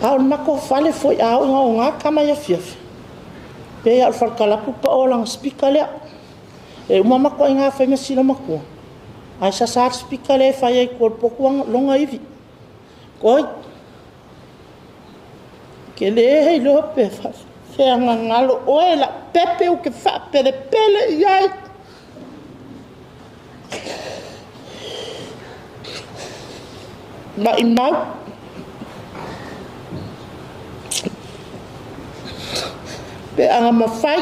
A o le matou fale foi, a oo ina oga tama i afiafi, pei lava o le falekalapu pao lana speaker lea. E uma matou aiga fai ma sila matua, ae sasa le speaker lea e fai ai i tua o le potu lona ivi. Oi, ke le iloa pe faafefea gagalo oe lau pepe ou te faapelepele i ai. Maimau. Pe aga mafai.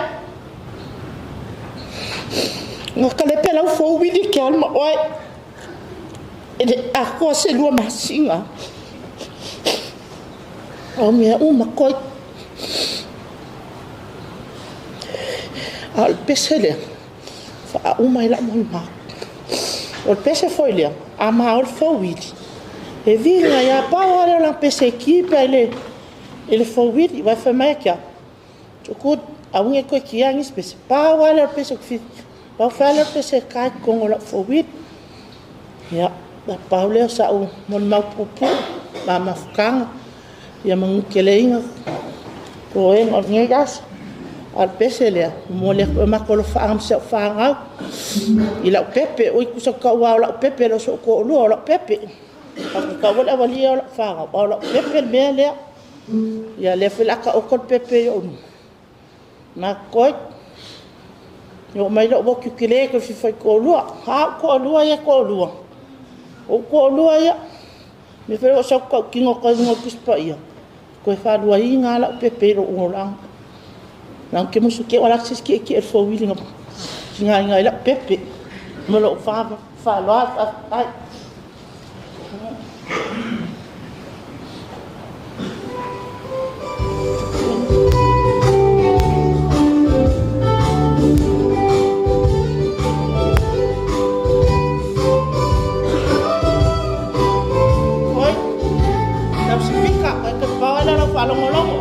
Nga kalepe lau fou wili ke alu ma oe. E le atoa se 2 masina. O mea uma koi. A o le pese lea, faauma ai lau molimau. O le pese foi lea, a ma o le fou wili. E viga ia pau lava lea o lana pese e ki pe i le fou wili. Vai fai mai ake au. Tuku, auga e koe kia ngisi pese. Pau lava lea o le pese o te whiti. Pau fai lea o le pese e kai kongo lau fou wili. Ia, na pau lea o sa'u molimau puupuu, ma mafukaga, ia manuteleinga, toega o lenei aso. A o le pese lea, momoli atu e matou alofaaga ma si au fanau i lau pepe, oi tusa tau lava o lau pepe, e le o so'u to'alua o lau pepe. Ae ou te taua le aualii ia o lau fanau, a o lau pepe le mea lea. Ia lea foi o le a taoto le pepe i o'u luma. Matoi, oo mai lo'u oti ou te le toe fia faitoalua. A ou toalua ia e toalua. O ou toalua ia. Mea foi o sau tautino atu ai i luga o le Tusi Paia, toe faaluaina lava lau pepe i lou olaga. Leaga ou te musu te i ua alu atu se isi tietie i le fouili na tigaina ai lau pepe ma lou faaaloalo. Faafetai. Oi, lau sipika, koe te pao ai lau faalogologo.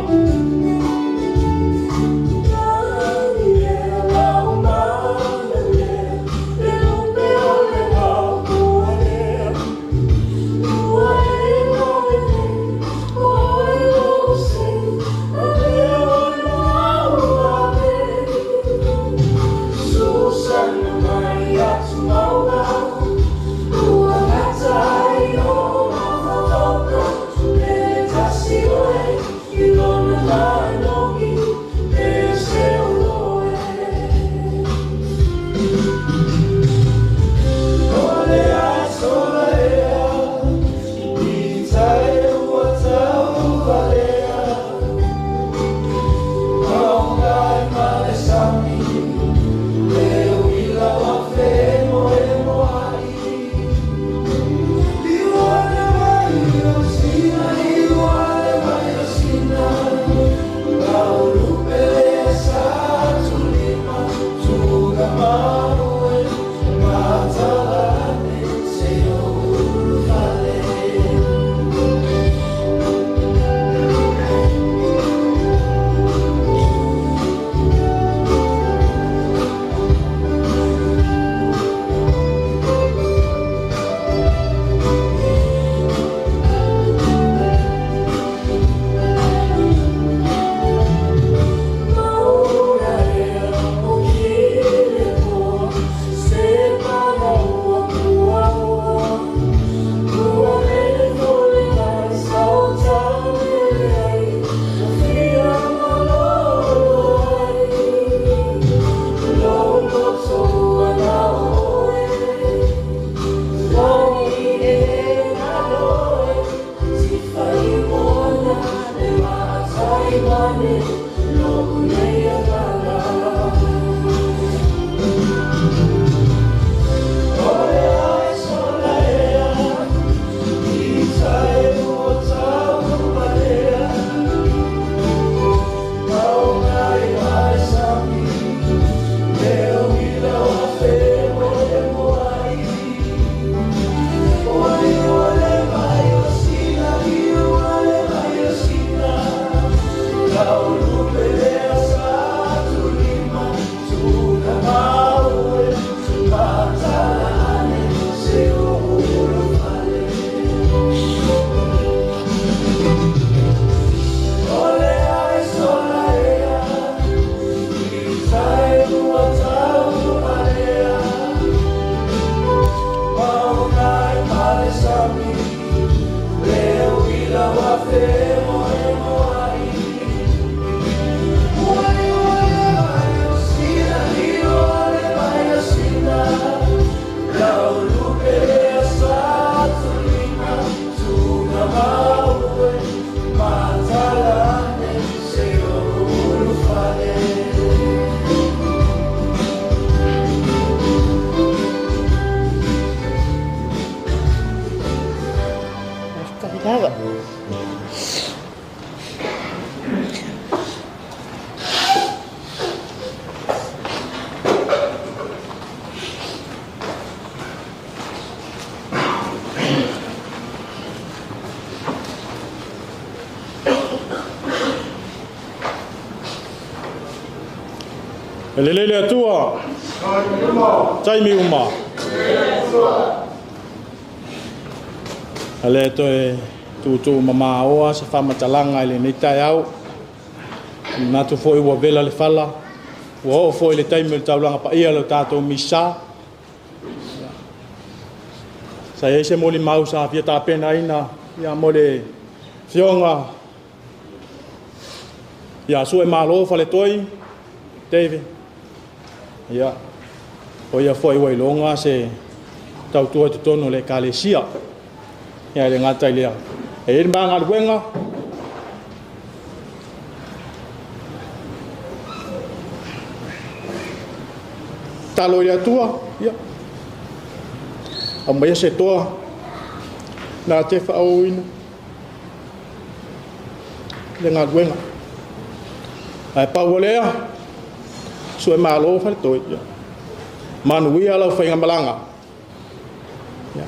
E lelei le Atua. Taimi uma. Ale toe tūtū mamaoa se faamatalaga i lenei taeao. Manatu foi ua vela le fala, ua oo foi le taimi o le taulaga paia o le tatou misa. Sa i ai se molimau sa fia tapenaina ia mo le afioga ia Suemalo Faletoi David. Ia, o ia foi ua iloga se tautua i totonu o le ekalesia. Ia e le gata i lea. E i ai le magaluega talo i le Atua, ia, aumaia se toa na te faaauauina le galuega. Ae pau o lea, Suemalo Faletoi, ia, manuia lau faigamalaga. Ia,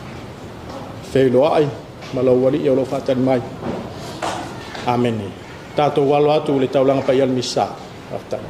feiloai ma lau alii o lo o faatali mai. Amene. Tatou alo atu i le taulaga paia o le Misa. Faafetai.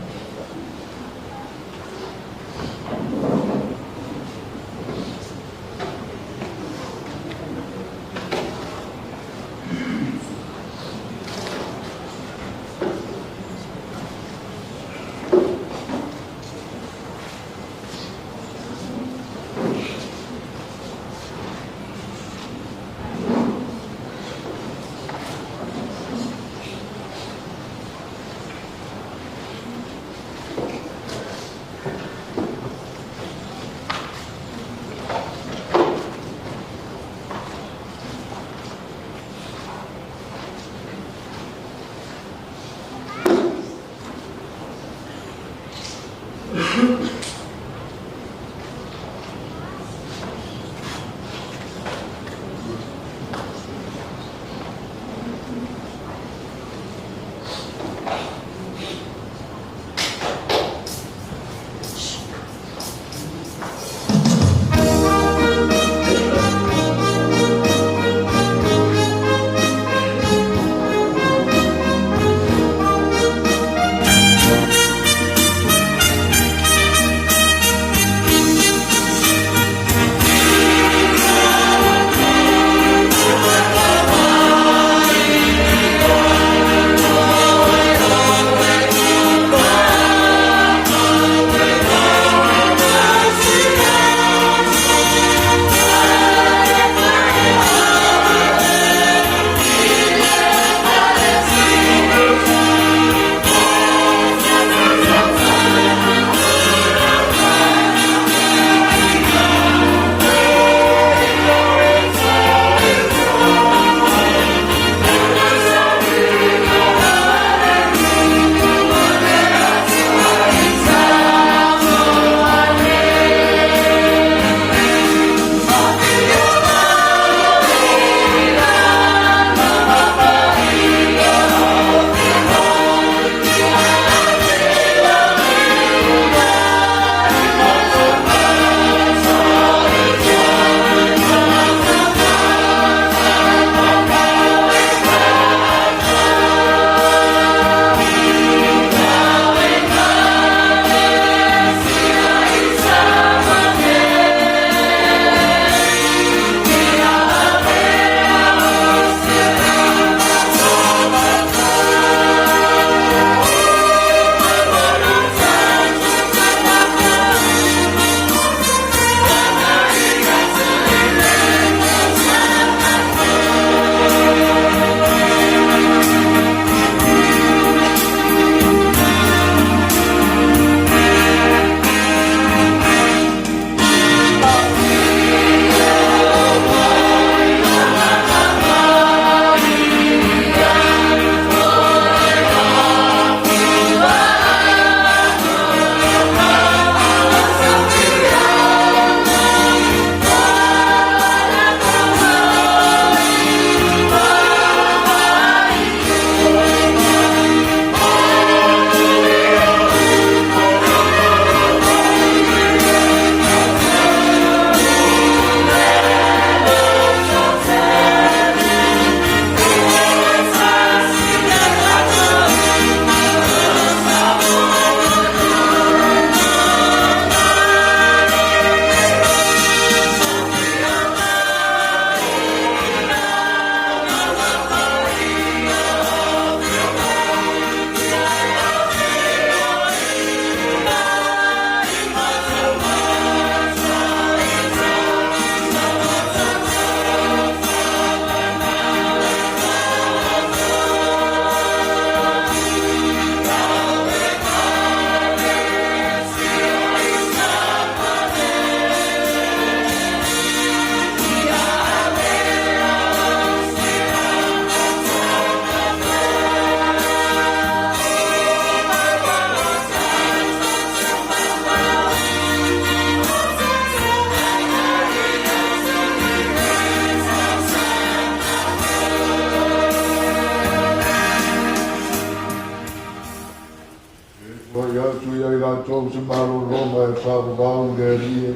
Fai atu ia i latou se malologa e faavavau i le Alii e.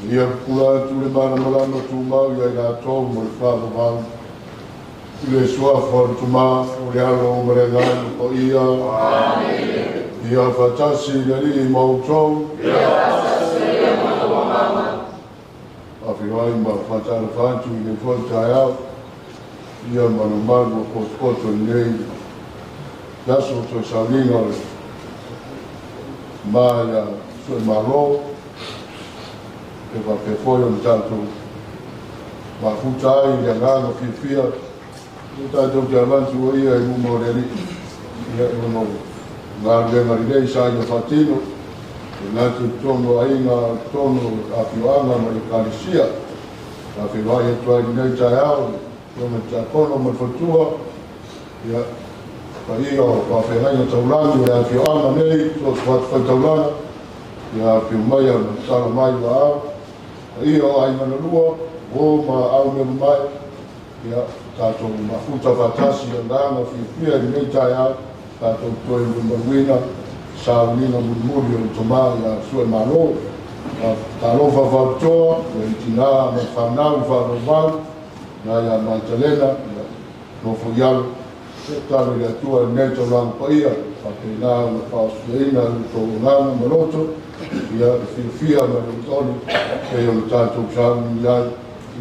Ia pupula atu le malamalama tumau ia i latou mo le faavavau. I le suafa o le Tama, o le Alo ma le Agaga Paia. Amene. Ia faatasi le Alii ma outou. Ia faatasi ai ma lou agaga. Faafeiloai ma faatalofa atu i lenei foi taeao, ia malumalu o potopoto i lenei aso toe sauniga o le ma ia Suemalo, e faapea foi ona tatou mafuta ai i le agaga fiafia o tatou te avatu o ia i luma o le Alii, ia e ono galuega lelei sa ia faatino, e gata i totonu o aiga, a o totonu o afioaga ma le Ekalesia. Faafeiloai atu ai i lenei taeao i le Afioga i le Tiakono ma le faletua, ia, paia o faafeagaiga taulagi o le afioaga nei, so o se fatafaitaulaga, ia afio mai a tatalo mai ua ao, paia o aiga na lua, uo ma au mea mamae, ia, tatou mafuta faatasi i agaga fiafia i lenei taeao, tatou toe malumaluina sauniga mulimuli o le tama ia Suemalo. Talofa faapitoa i le tina ma le fanau faavauvau, na ia Matalena, ia nofo i alo, e tatalo i le Atua i lenei taulaga paia, faapena ona faaosiaina i lo outou agaga ma loto, ia le fiafia ma le olioli, pei ona tatou sauni ai,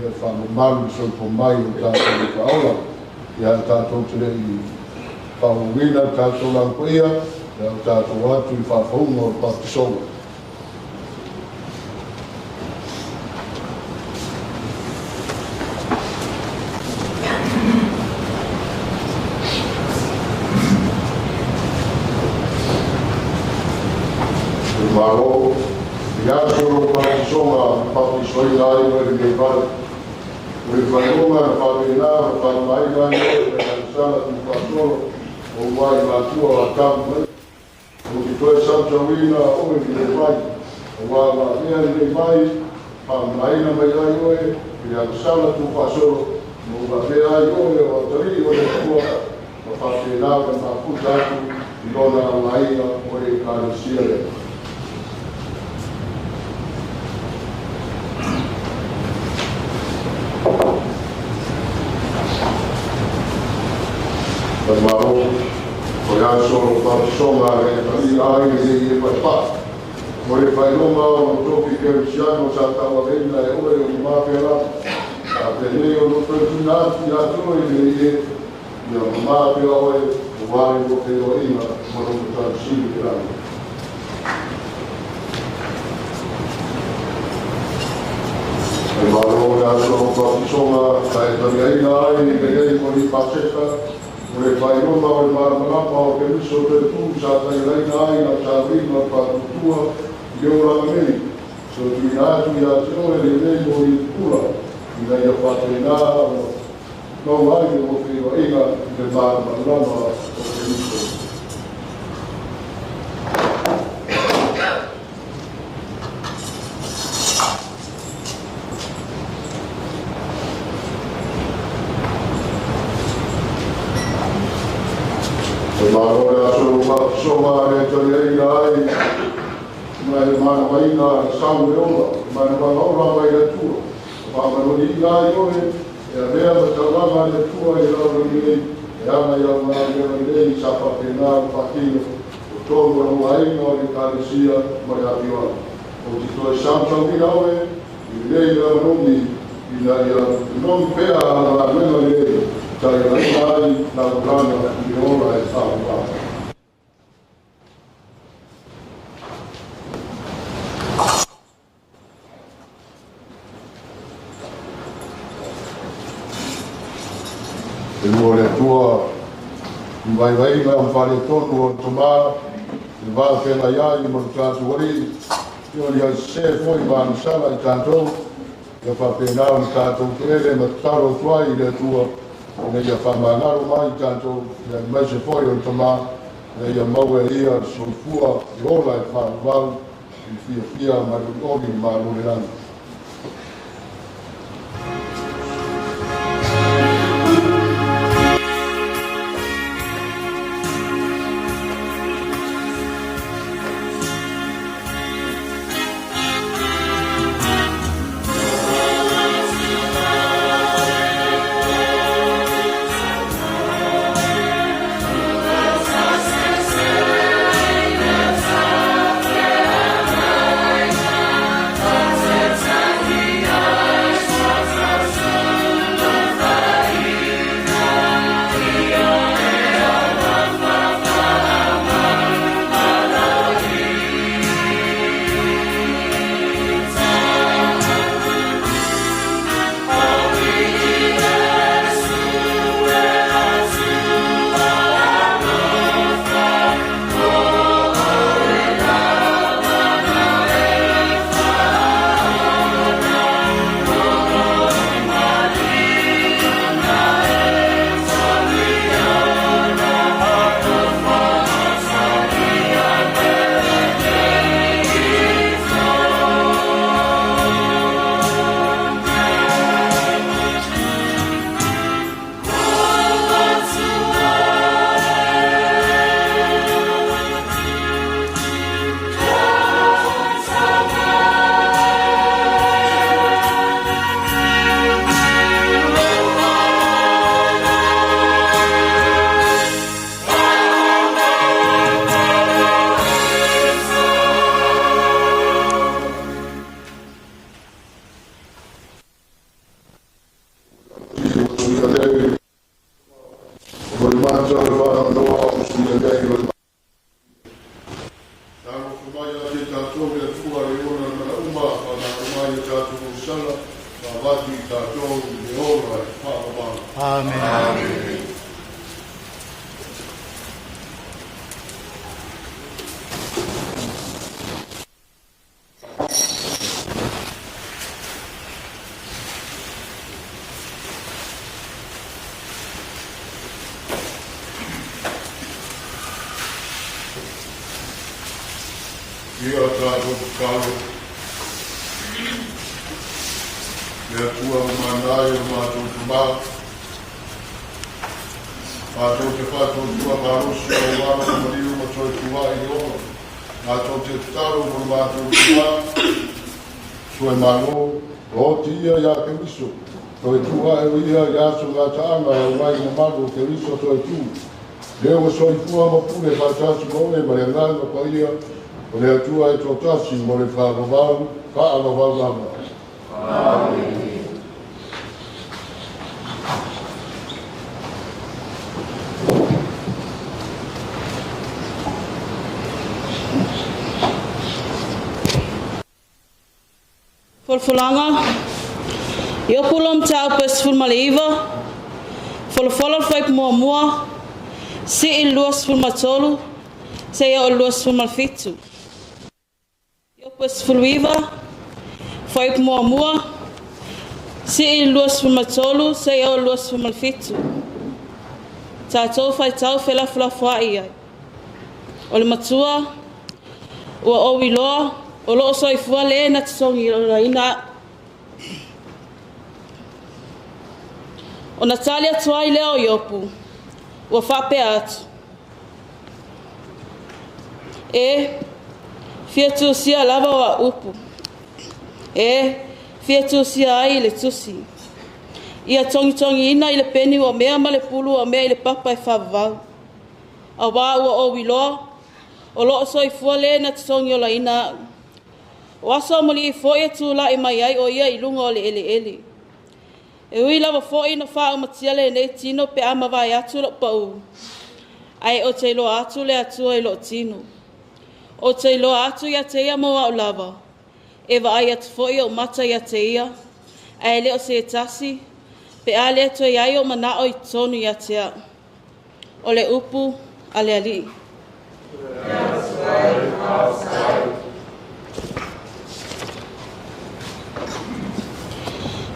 ia faamamalu le soifua mai o tatou le faaola. Ia tatou te le i faaauauina le tatou taulaga paia, ia o tatou atu i le faafouga o le papatisoga. Malo, i aso o papatisoga, papatisoina ai oe lenei vale. O le faailoga na faapena ona faaimaina ai oe mai agasala tuufaasolo o ua i matua o Atamu mai. Ou te toe sausauina oe i lenei vai, aua ua avea lenei vai faamamaina mai ai oe i le agasala tuufaasolo, ma ua avea ai oe o atalii o le Atua, ma faapena ona mafuta atu i lona aogaina o le Ekalesia lea. Faimalo, o le aso o papatisoga a le Atalii ai lenei e paepae. O le faailoga o lo tofi kerisiano sa tauaveina e oe o mamā pea lava. A penei o lo toe tuuina atu ia te oe lenei e, ia mamā pea oe aua le lua feiloaiga ma lou Matai Sili i le lagi. Faimalo, o le aso o papatisoga sa e taliaina ai lenei mo ni Paseka, o le faailoga o le malamalama o Keriso toe tu sa taialaina ai lau sauniga o le faatuatua i le olaga nei, so tuuina atu ia te oe lenei mo ni pupula, ina ia faapena ona maua ai le lua feiloaiga i le malamalama o Keriso. Faimalo, le aso o papatisoga le taliaina ai mai le manavaina le sau le ola, le manavaga ola mai le Atua. Faamaloliina ai oe e avea ma taulaga a le Atua i le lalolagi nei, e aga i au galuega lelei sa faapena ona faatino o tonu o lau aiga o le Ekalesia ma le afioaga. Ou te toe sausauina oe i lenei lavanogi ina ia nogi pea au galuega lelei taialaina ai lau olaga i le ola e faavavau. E lua le Atua i vaivaiga ma faaletonu o le tama, le va feagai ai ma lo tatou Alii, ia o le ai sesē foi ma agasala i tatou, ia faapena ona tatou toele ma tatalo atu ai i le Atua ina ia faamagalo mai i tatou, ia aemaise foi o le tama, ina ia maua e ia le soifua e ola e faavavau i le fiafia ma le olioli i le Malo o le lagi. se mea i lona. Talofa mai ia te tatou le Atua le ona le manauma, faamagalo mai ia tatou tausaga, ma avatu i tatou le ola e faavavau. Amen. Amen. Ia tatou tatalo. Le Atua ma mana ai o matou tama, matou te faatuatua malosi o alo ma maliu ma toe tuai i le ola. Matou te tatalo mo le matou tama, Suemalo, ua oti ia iā Keriso, toe tu ae o ia i aso gataaga e auai mamalu o Keriso toe tu. Lea ua soifua ma pule faatasi ma oe ma le Agaga Paia o le Atua e toatasi mo le faavavau, faavavau lava. Amene. Folafolaga, Iopu lo mataupu e 19, folafola le fuaiupu muamua, sii le 23, seia oo i le 27. Iopu e 19, fuaiupu muamua, sii le 23, seia oo i le 27. Tatou faitau felafolafoai ai. O le matua, ua ou iloa, o loo soifua le na totogiina a'u. Ona tali atu ai lea o Iopu, ua faapea atu, E fia tusia lava o a'u upu, e fia tusia ai i le tusi, ia togitogiina i le peni ua mea ma le pulu ua mea i le papa e faavavau, auā ua ou iloa, o loo soifua le na totogiolaina a'u. O aso amulii foi e tula'i mai ai o ia i luga o le eleele. E ui lava foi na faaumatia lenei tino pe a mavae atu lo'u pa'ū, ae ou te iloa atu le Atua i lo'u tino. Ou te iloa atu ia te ia mo a'u lava, e vaai atu foi o'u mata ia te ia, ae le o se tasi, pe a le toe i ai o'u mana'o i totonu ia te a'u. O le upu a le Alii.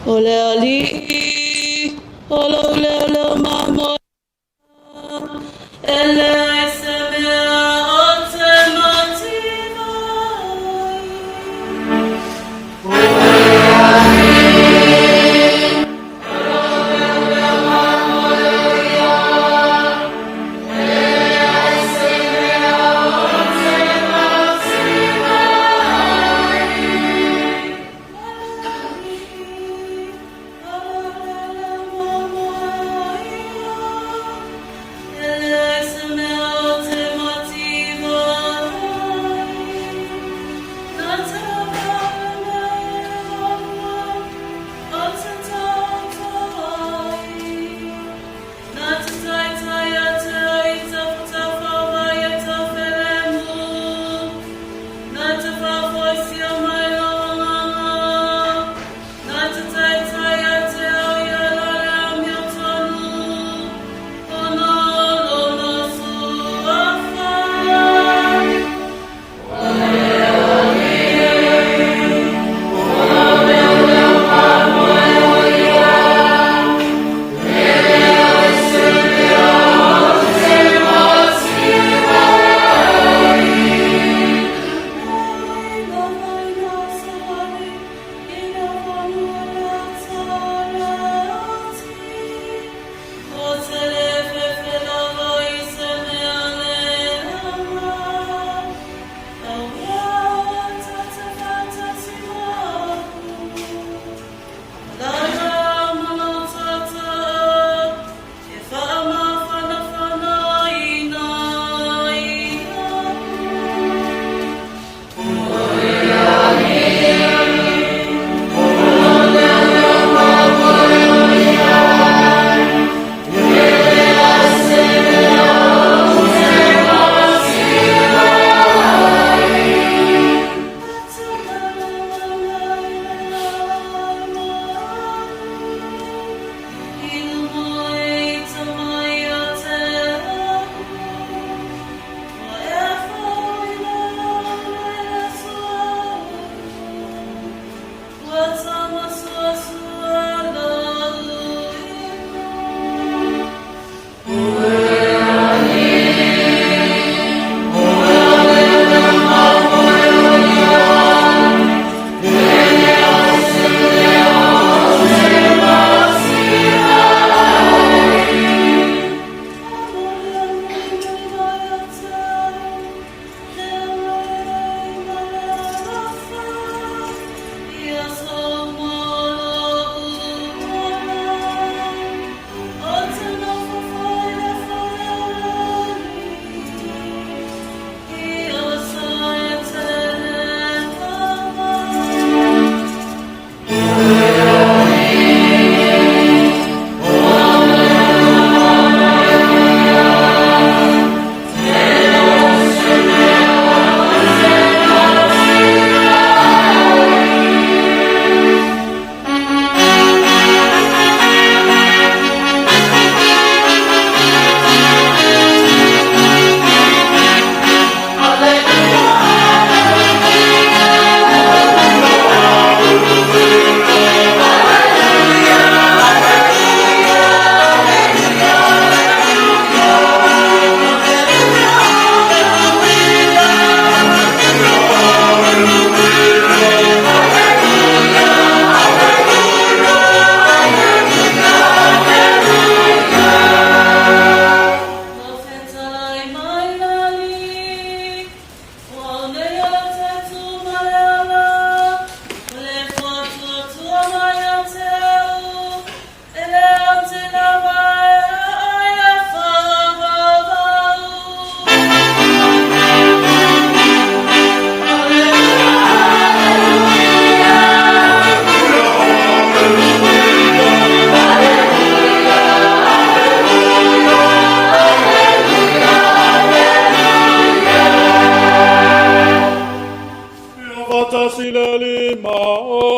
O le Alii o lou leoleo mamoe e leai se mea o te mativa ai. O le Alii o lou leoleo mamoe ia, e leai se mea o te mativa ai. O le Alii o lou leoleo mamoe ia.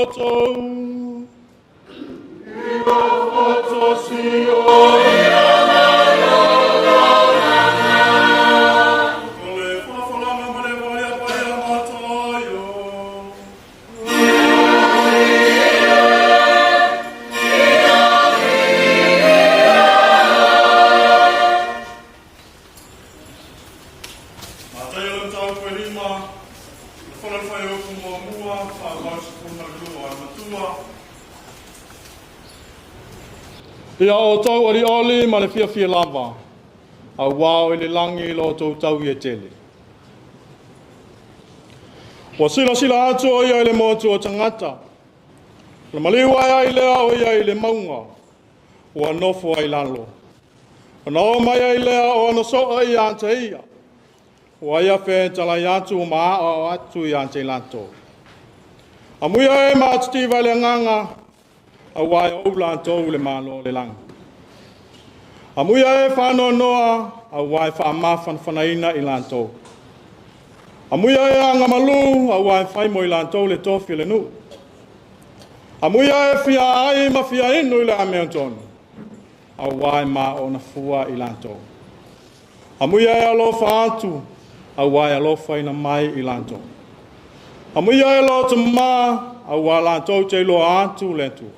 outou. O le folafolaga ma le Evakalii a Paia Mataio. Mataio le mataupu e lima, le fola le fuaiupu muamua, 82 a le matua. Ia outou olioli ma le fiafia lava, auā o i le lagi lo outou taui e tele. Ua silasila atu o ia i le motu o tagata, na maliu ae ai lea o ia i le mauga, ua nofo ai lalo. Ona oo mai ai lea o ana soa ia te ia, ua ia fetalai atu ma aoao atu ia te i latou. Amuia e matitiva i le agaga, auā e ou latou le Malo o le lagi. Amuia e faanoanoa, auā e faamafanafanaina i latou. Amuia e agamalu, auā e fai mo i latou le tofi o le nuu. Amuia e fia ai ma fia inu i le amiotonu, auā e maona fua i latou. Amuia e alofa atu, auā e alofaina mai i latou. Amuia e loto mā, auā latou te iloa atu le Atua.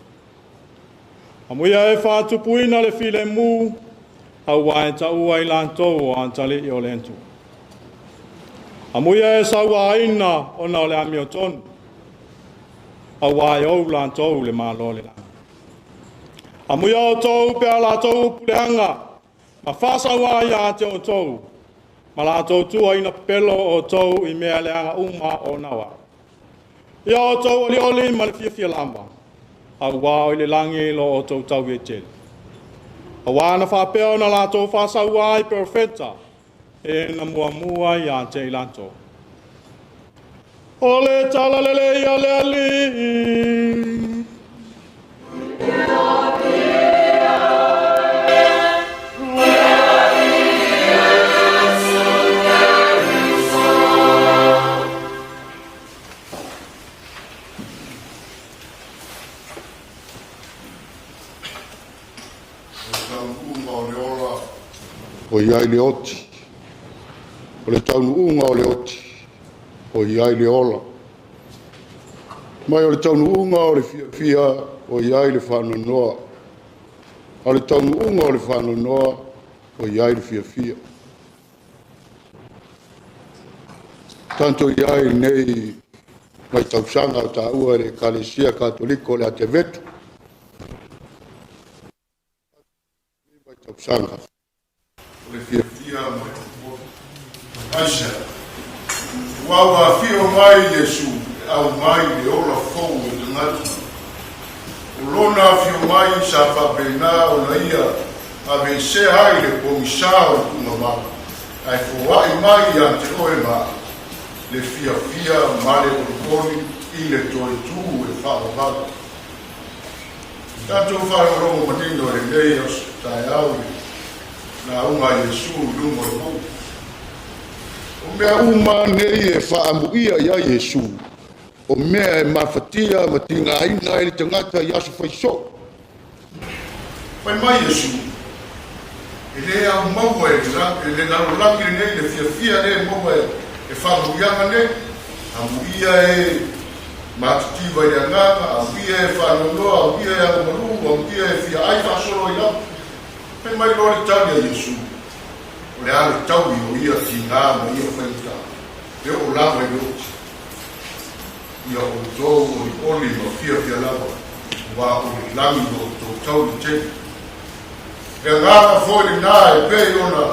Amuia e faatupuina le filemu, auā e taua i latou o atalii o le Atua. Amuia e sauaina ona o le amiotonu, auā e ou latou le Malo o le lagi. Amuia outou pe a latou upu leaga, ma faasauā ia te outou, ma latou tuuaina pepelo outou i mea leaga uma ona o au. Ia outou olioli ma le fiafia lava, auā o i le lagi lo outou taui e tele. Auā na faapea ona latou faasauā i perofeta, e na muamua ia te i latou. O le tala lelei a le Alii. O le taunuuga o le ola o i ai le oti. O le taunuuga o le oti o i ai le ola. Mai o le taunuuga o le fiafia o i ai le faanoanoa. A o le taunuuga o le faanoanoa o i ai le fiafia. Tanto i ai lenei mai tausaga o taua e le Ekalesia Katoliko o le Atevetu. Mai tausaga. O le fiafia ma le olioli. Aisea? Aua ua afio mai Iesu e aumai le ola fou i tagata. O lona afio mai sa faapena ona ia aveesea ai le pogisa o le tuugamala, ae foai mai ia te oe ma au le fiafia ma le olioli i le toe tu e faavavau. Tatou faalogologo manino i lenei aso taeao i le lauga a Iesu i luma o le mauga. O mea uma nei e faaamuia i ai Iesu, o mea e mafatia ma tigaina ai le tagata i aso faisoo. Fai mai Iesu, E le au maua e le lalolagi lenei le fiafia lea e maua e faamanuiaga nei. Amuia e matitiva i le agaga, amuia e faanoanoa, amuia e agamalu, amuia e fia ai faasolo ai lava. Fai mai loa le tali a Iesu, O le a le taui o ia tiga ma ia faigata, e oo lava i le oti. Ia outou olioli ma fiafia lava, aua o le lagi lo outou tauli tele. E agaga foi lenā e pei ona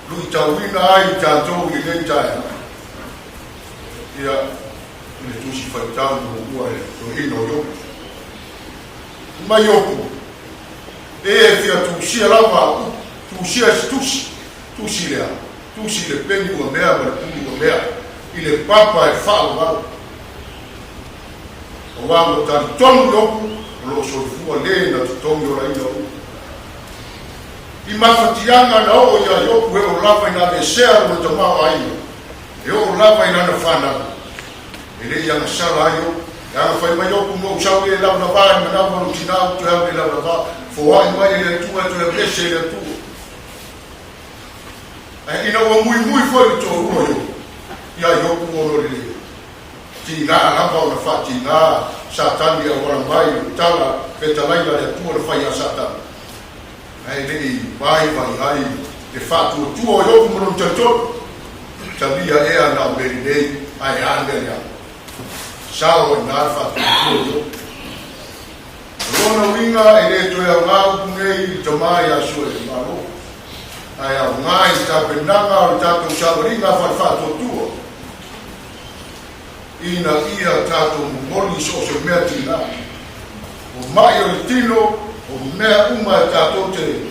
luitauina ai i tatou i lenei taeao. Ia, i le Tusi Faitau muamua e toeaina o Iopu. Fai mai Iopu, E e fia tusia lava upu, tusia i se tusi, tusi i le a? Tusi i le peni ua mea ma le pulu ua mea, i le papa e faavavau. Aua ua talitonu Iopu o lo o soifua le na totogi olaina upu. I mafatiaga na oo iā Iopu e oo lava ina aveesea lona tamaoaiga, e oo lava i lana fanau, e le i agasala ai Iopu. Leaga fai mai Iopu, Na ou sau lē laulava i manava o lou tinā, ou toe alu i le laulava. Foai mai e le Atua e toe alu ese e le Atua. Ae ina ua muimui foi le toalua o Iopu, ia Iopu ona o le tiga lava ona faatiga Satani e auala mai i le tala fetalaiga a le Atua na fai ia Satani, ae le i vaivai ai le faatuatua o Iopu ma lona talitonu, talia ea na o mea lelei ae a mea leaga. Sao ai ina le faatuatua o Iopu. O lona uiga e le toe aoga upu nei i le tama ia Suemalo, ae aoga i le tapenaga o le tatou savaliga fale-faatuatua ina ia tatou momoli i so o se mea tiga. O mai o le tino, o mea uma e tatou te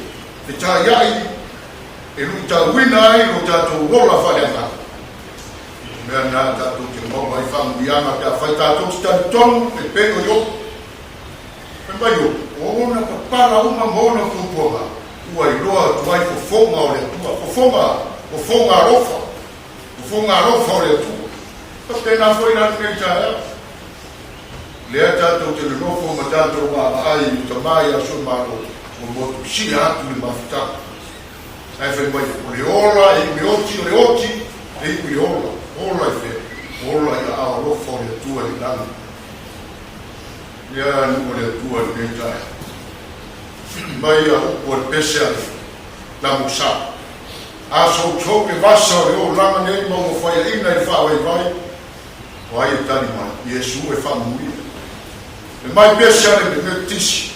fetaiai e luitauina ai lo tatou ola faaleagaga. O mea na tatou te maua ai faamanuiaga pe afai tatou te talitonu e pei o Iopu. Fai mai Iopu, o ona papala uma ma ona puapuaga, ua iloa atu ai fofoga o le Atua, fofoga, fofoga alofa, fofoga alofa o le Atua. Faapena foi la lenei taeao. Lea tatou te nonofo ma tatou vaavaai i le tama ia Suemalo ua motusia atu le mafutaga. Ae fai mai, o le ola e iu i le oti, o le oti e iu i le ola. Ola i fea? Ola i aao alofa o le Atua i le lagi. Ia nuu o le Atua i lenei taeao. Mai ia upu a le pese a le Lamosa. A soutou le vasa o le olaga nei ma ua faiaina i le faavaivai, o ai e tali mai? Iesu e faamanuia. E mai pese a le Metotisi.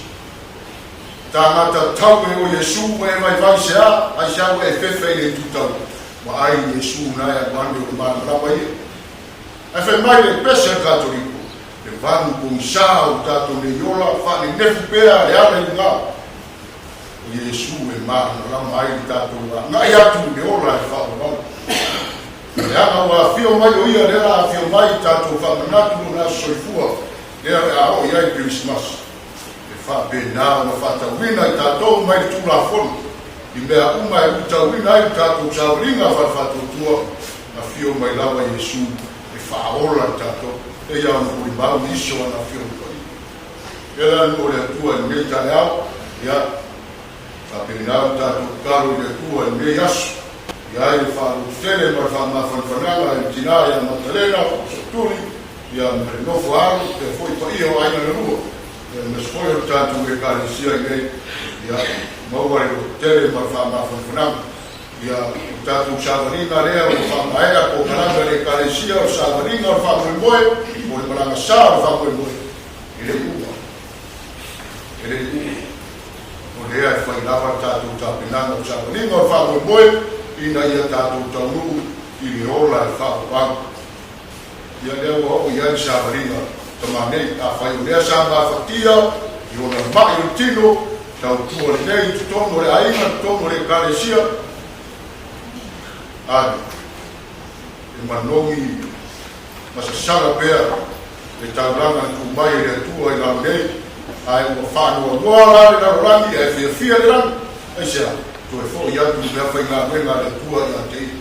Tagata tau e o Iesu ua e vaivai se a, ai se a ua e fefe i le itu tau. Ua ai Iesu na e alu ane o le malamalama ia. Ae fai mai le pese a le Katoliko, le vanu pogisa o tatou nei ola, faanenefu pea le ala i luga. O Iesu e malamalama ai le tatou agai atu i le ola e faaauau. Leaga ua afio mai o ia lea la afio mai i tatou faamanatu lona aso soifua lea o le a oo i ai le Kerisimasi. E faapena ona faatauina i tatou mai le Tulafono i mea uma e luitauina ai le tatou savaliga faale-faatuatua, afio mai lava Iesu e faaola i tatou. Eia ona molimau nisi o ana afioga paia. Ia la nuu o le Atua i lenei taeao, ia, faapena ona tatou tatalo i le Atua i lenei aso, ia ai le faalototele ma le faamafanafanaga i le tina ia Matalena Sootuli, ia ma le nofo alo pea foi paia o aiga na lua, ia aemaise foi o le tatou Ekalesia i nei, ia maua le lototele ma le faamafanafanaga. Ia, o le tatou savaliga lea ua faamaea polokalame a le Ekalesia, o le savaliga o le faamoemoe, o le malaga sa o le faamoemoe, e le i uma. E le i uma. O lea e fai lava le tatou tapenaga o le savaliga o le faamoemoe, ina ia tatou taunuu i le ola e faaauau. Ia lea ua oo i ai le savaliga tama nei. Afai o lea sa gafatia i ona ma'i o le tino, tautua lelei i totonu o le aiga, totonu o le Ekalesia, ane, e manogi ma sasala pea le taulaga na tuu mai e le Atua i lalo nei, ae ua faanoanoa la le lalolagi ae fiafia le lagi. Aisea? Toe foi atu le meafaigaluega a le Atua ia te ia.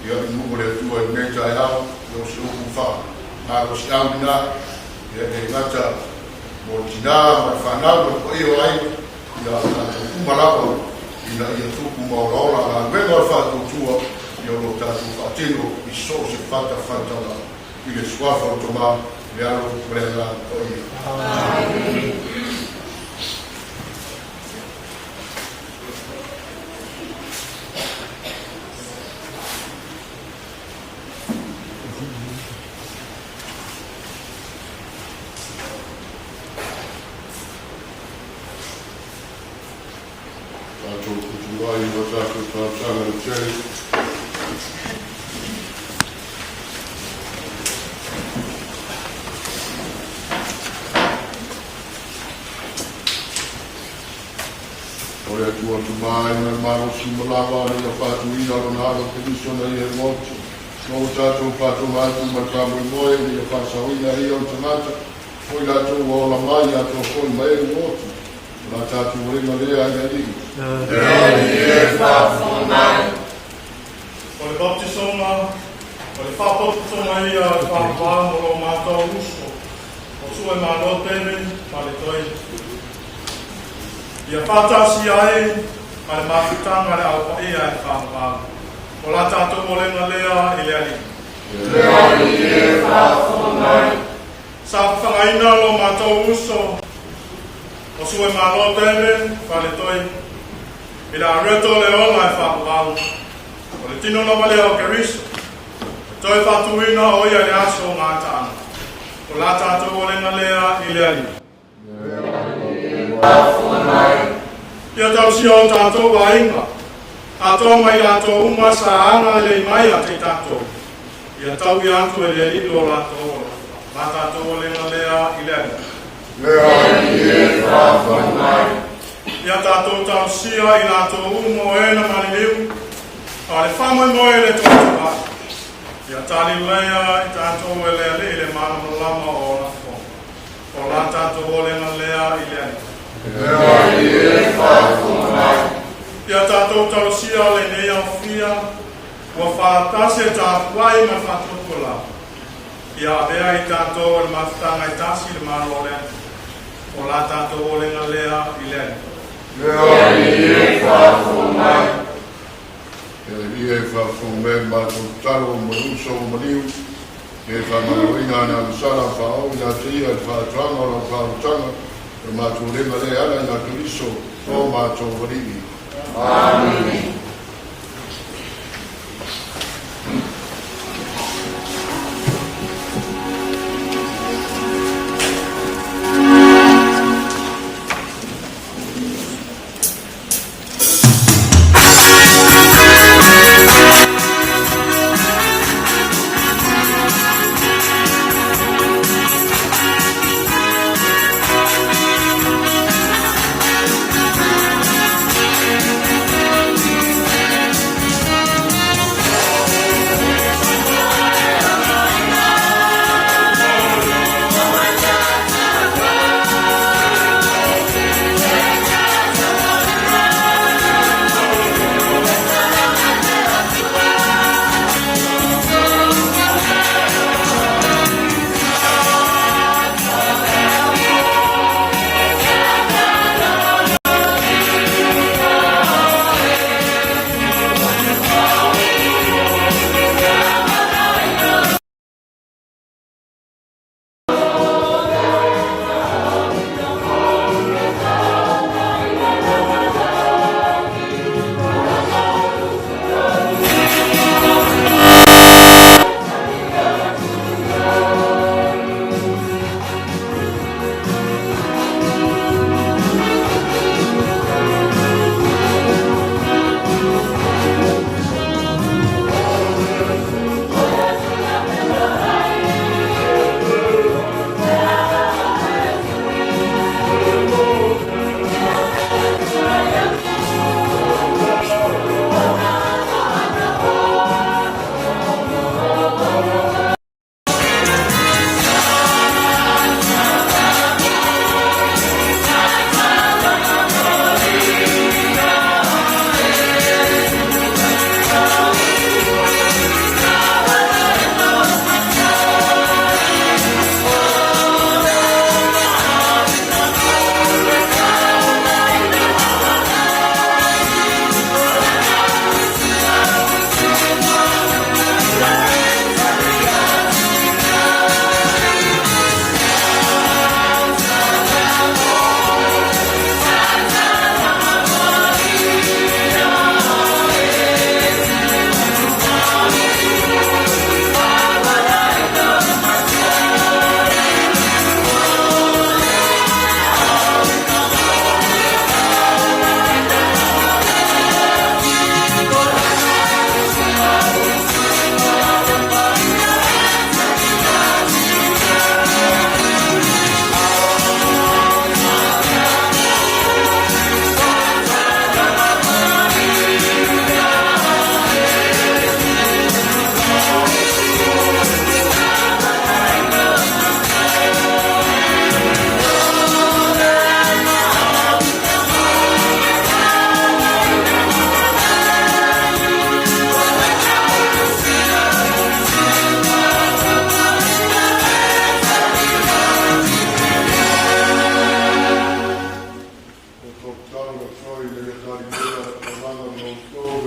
Ia i nuu o le Atua i lenei taeao, ia o se upu faamalosiau lena, ia e le gata mo le tina ma le fanau ma le paia o aiga, ia a o tatou uma lava ina ia tupu ma olaola galuega o le faatuatua, ia o lo o tatou faatino i so o se fata faitaulaga. I le Suafa o le Tama, le Alo ma le Agaga Paia. Amene. Tatou tutu ai ma tatou talosaga le tele. O le Atua Tama ai ma le malosi ma lava ana ia faatuina Lona Alo Keriso na ia e motu. Ma ua tatou faatoga atu ma le faamoemoe ina ia faasaoina e ia o le tagata, o i latou ua ola mai atoa foi ma e ua oti. O la tatou olega lea i le Alii. Le Alii e faafofoga mai. O le baptisoga, o le. faapotopotoga ia o le fa'avavau mo lo matou uso o Su'emālō David Faletoi. Ia faatasi ai ma le mafutaga a le Au Paia e fa'avavau. O la tatou olega lea i le Alii. Le Alii e faafofoga mai. Saofafagaina lo matou uso o Su'emālō David Faletoi i le areto o le ola e fa'avavau. O le tino lava lea o Keriso, e toe fa'atuina o ia i le aso o gataaga. O la tatou olega lea i le Alii. Ia tausia o tatou aiga, atoa ma i latou uma sa agalelei mai ia te tatou. Ia tauia atu e le Alii lo latou alofa. La tatou olega lea i le Alii. Le Alii e faafofoga mai. Ia tatou talosia i latou uma o e na maliliu, a o le faamoemoe i le toatoai. Ia talileia i tatou e le Alii le malamalama o ona fono. O la tatou olega lea i le Alii. Le Alii e faafofoga mai. Ia tatou talosia lenei aofia ua faatasi e tapuai ma le faatuatualā. Ia avea i tatou e le mafutaga e tasi le Malo o le Atua. O la tatou olega lea i le Alii. Le Alii e faafofoga mai. Le Alii e faafofoga mai le matou tatalo mo le uso ua maliu, e faamagaloina ana agasala faaoo ia te ia i le faatoaga o lau faaolataga, o le matou lega lea e ala ia Keriso o matou Alii. Amene.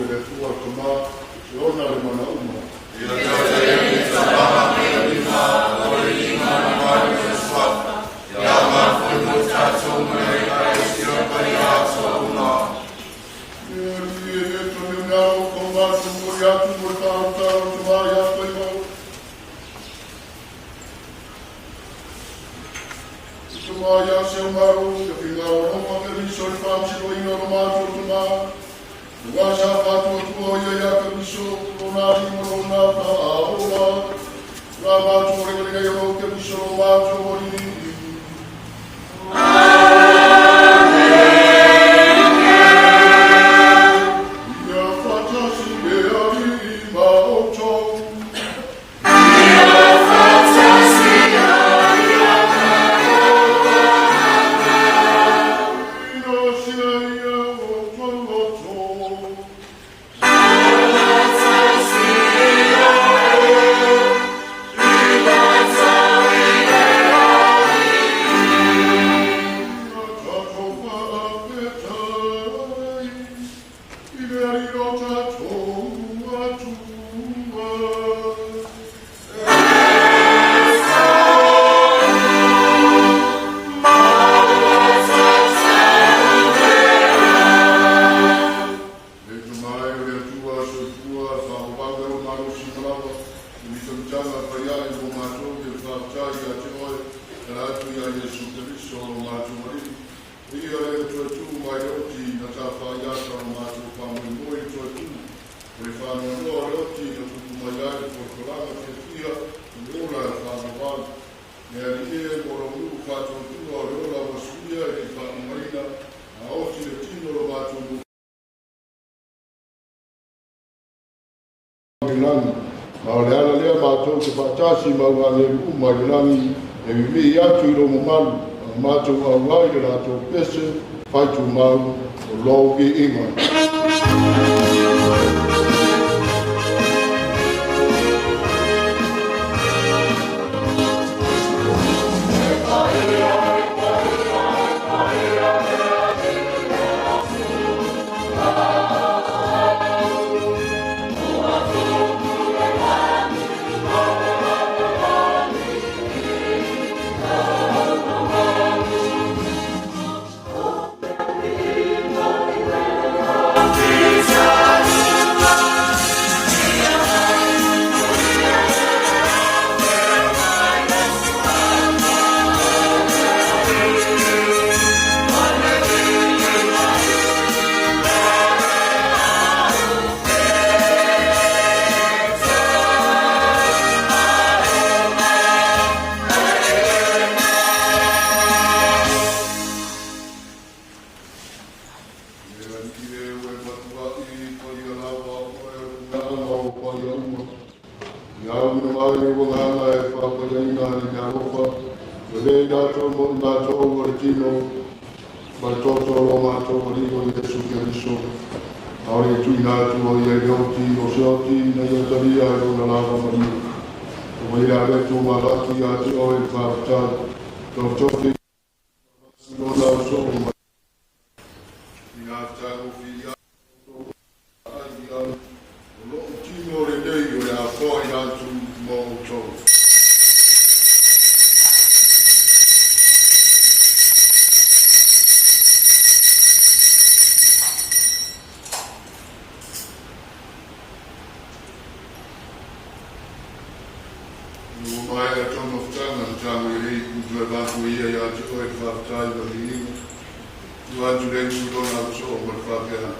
le Atua Tama, e ona le mana uma. Ia tautai tapaga me le lima, o le lima na mai le suafa. Ia aoga foi mo tatou ma le Ekalesia paia atoa uma. E alii e e tone mea o kau mātou mo i atu mo le whaarutara o te wā i a koe mau. I te mā ia se o maro, ia whingaro ronga ke riso i whaamsilo ina o mātou te mā. O ngā sa whātua tua ia ia ke riso, o nā rima o nā wha a ola. Ngā mātou renga renga i o ke riso o mātou o ri. Ia whatasi e ari ma o tau. Ia whatasi Ina sia ia o tau o tau. Ina tātou whaapētai, i le ari o tātou atua. E te mai o le Atua soifua, whaawawanga o malosi malawa, i mitamitaga whaiai mo mātou i le whaatai ia te oe, te atu ia Iesu Keriso o mātou mariri. Ia le toe tū mai le oti na tā whaiata o mātou whamui moi toe tū. O le whanau noa le oti na tupu mai ai le portolanga whiawhia i ola e whanau. Me ali e mo ro nuu whātua o le ola wasuia i le whaamaina, a oti le tino lo mātou mo langi. Ma o le ala lea mātou te whaatasi mau ngā le uma i le langi e mimi atu i lo mamalu, a mātou au ngai le rātou pese, whaitu mau o lou i inga. E ani e ue matua i pa ia lava o e ngana o pa ia uma. Ia au na mai e wanganga e whapayaina ni mea alofa, o le i mo i mātou o le tino, ma le toto lo mātou o ringo i Iesu Keriso. Aore e tuina atu o ia i le oti, o se oti na ia taria e lona lava maria. O mai le ave tu malaki a te oe whaapatai. Tō tofi lona o so mai. I ngā tāngo fi ia ai ia o lo tino le nei o le afoa i atu mo tō. No mai a tō mawhtanga na tāngo i rei ku tue vāku ia i a te oe whaapatai wa li inga. Tu atu le ngu lona au so ma le whāpea.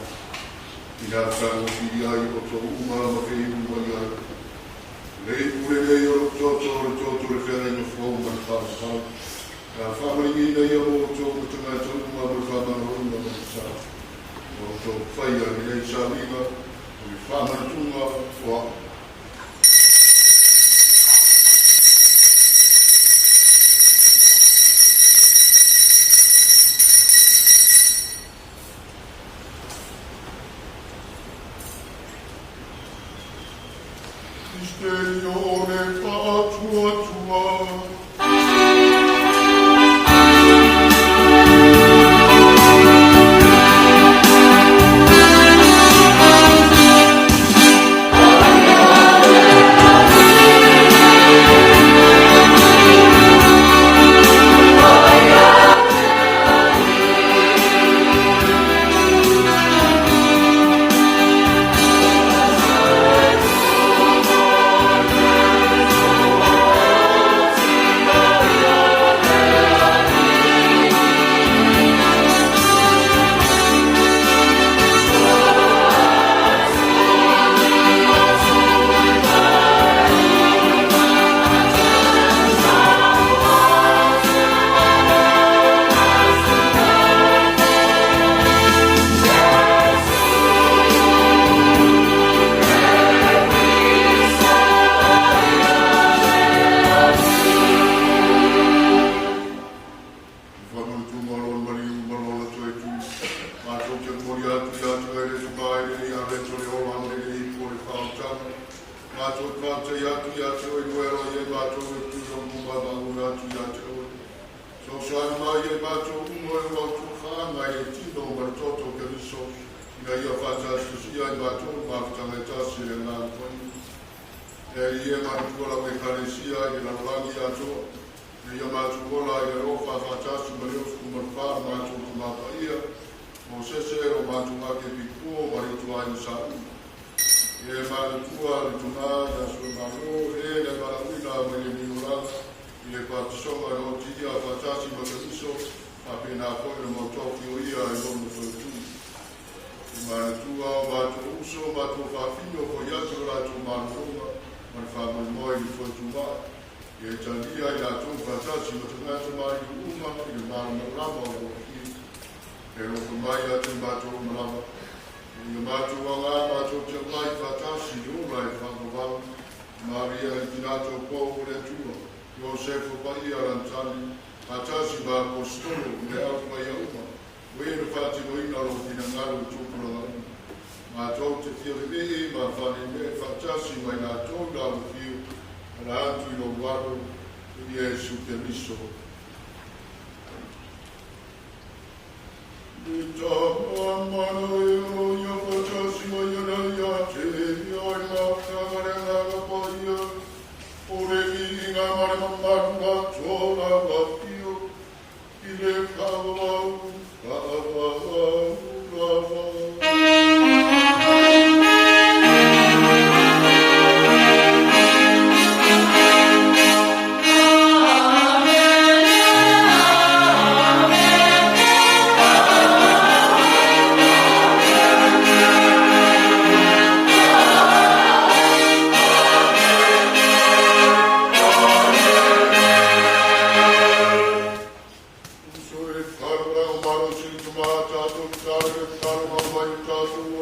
I ngā tāngo fi ia i o tō uma ma whei uma i ai. Lei ure nei o lo toto le toto le whera i fō ma le whāpau. Ka whāmaringi ina ia mo tō ma te ngai tō uma ma le whāmana o uma ma le sā. O tō whaia ni lei sāminga, o le whāmanatunga o a. Misterio o le whaatua tua. Faafetai atu ia te oe ua e aloaia ai matou e tui lau luma ma ua atu ia te oe. Fesoasoani mai ai matou uma e o autua faaga i le tino ma le toto o Keriso, ina ia faatasitasia ai matou i mafutaga e tasi e le Agaga Paia. E Alii e manatua lau Ekalesia i le lalolagi atoa, ina ia matou ola i le alofa faatasi ma le 64 o matou Tama Paia, Mosese lo matou ake piko ma le ituaiga saʻu. E manatua le tama ia Suemalo e le valaauina mai lenei olaga i le patisoga na otilia faatasi ma Keriso, faapena foi ona mautaufi o ia i lona foetu. E manatua o matou uso matou faafino foi atu o latou malologa ma le faamoemoe i le foetumaʻi. Ia talia i latou faatasi ma tagata maliliu uma i le malamalama o lau afio. E alofa mai ia te matou uma lava. Ina ia matou aga matou te aumai faatasi i ola e faavavau. Maria i tina taupou o le Atua, Iosefa Paia Lantani, faatasi ma Aposetolo ma le au paia uma, o e na faatinoina lou finagalo i tupulaga uma. Matou te fia vevee ma faalemee faatasi ma i latou i lau afio, ala atu i lou Alo, o Iesu Keriso.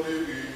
Alii.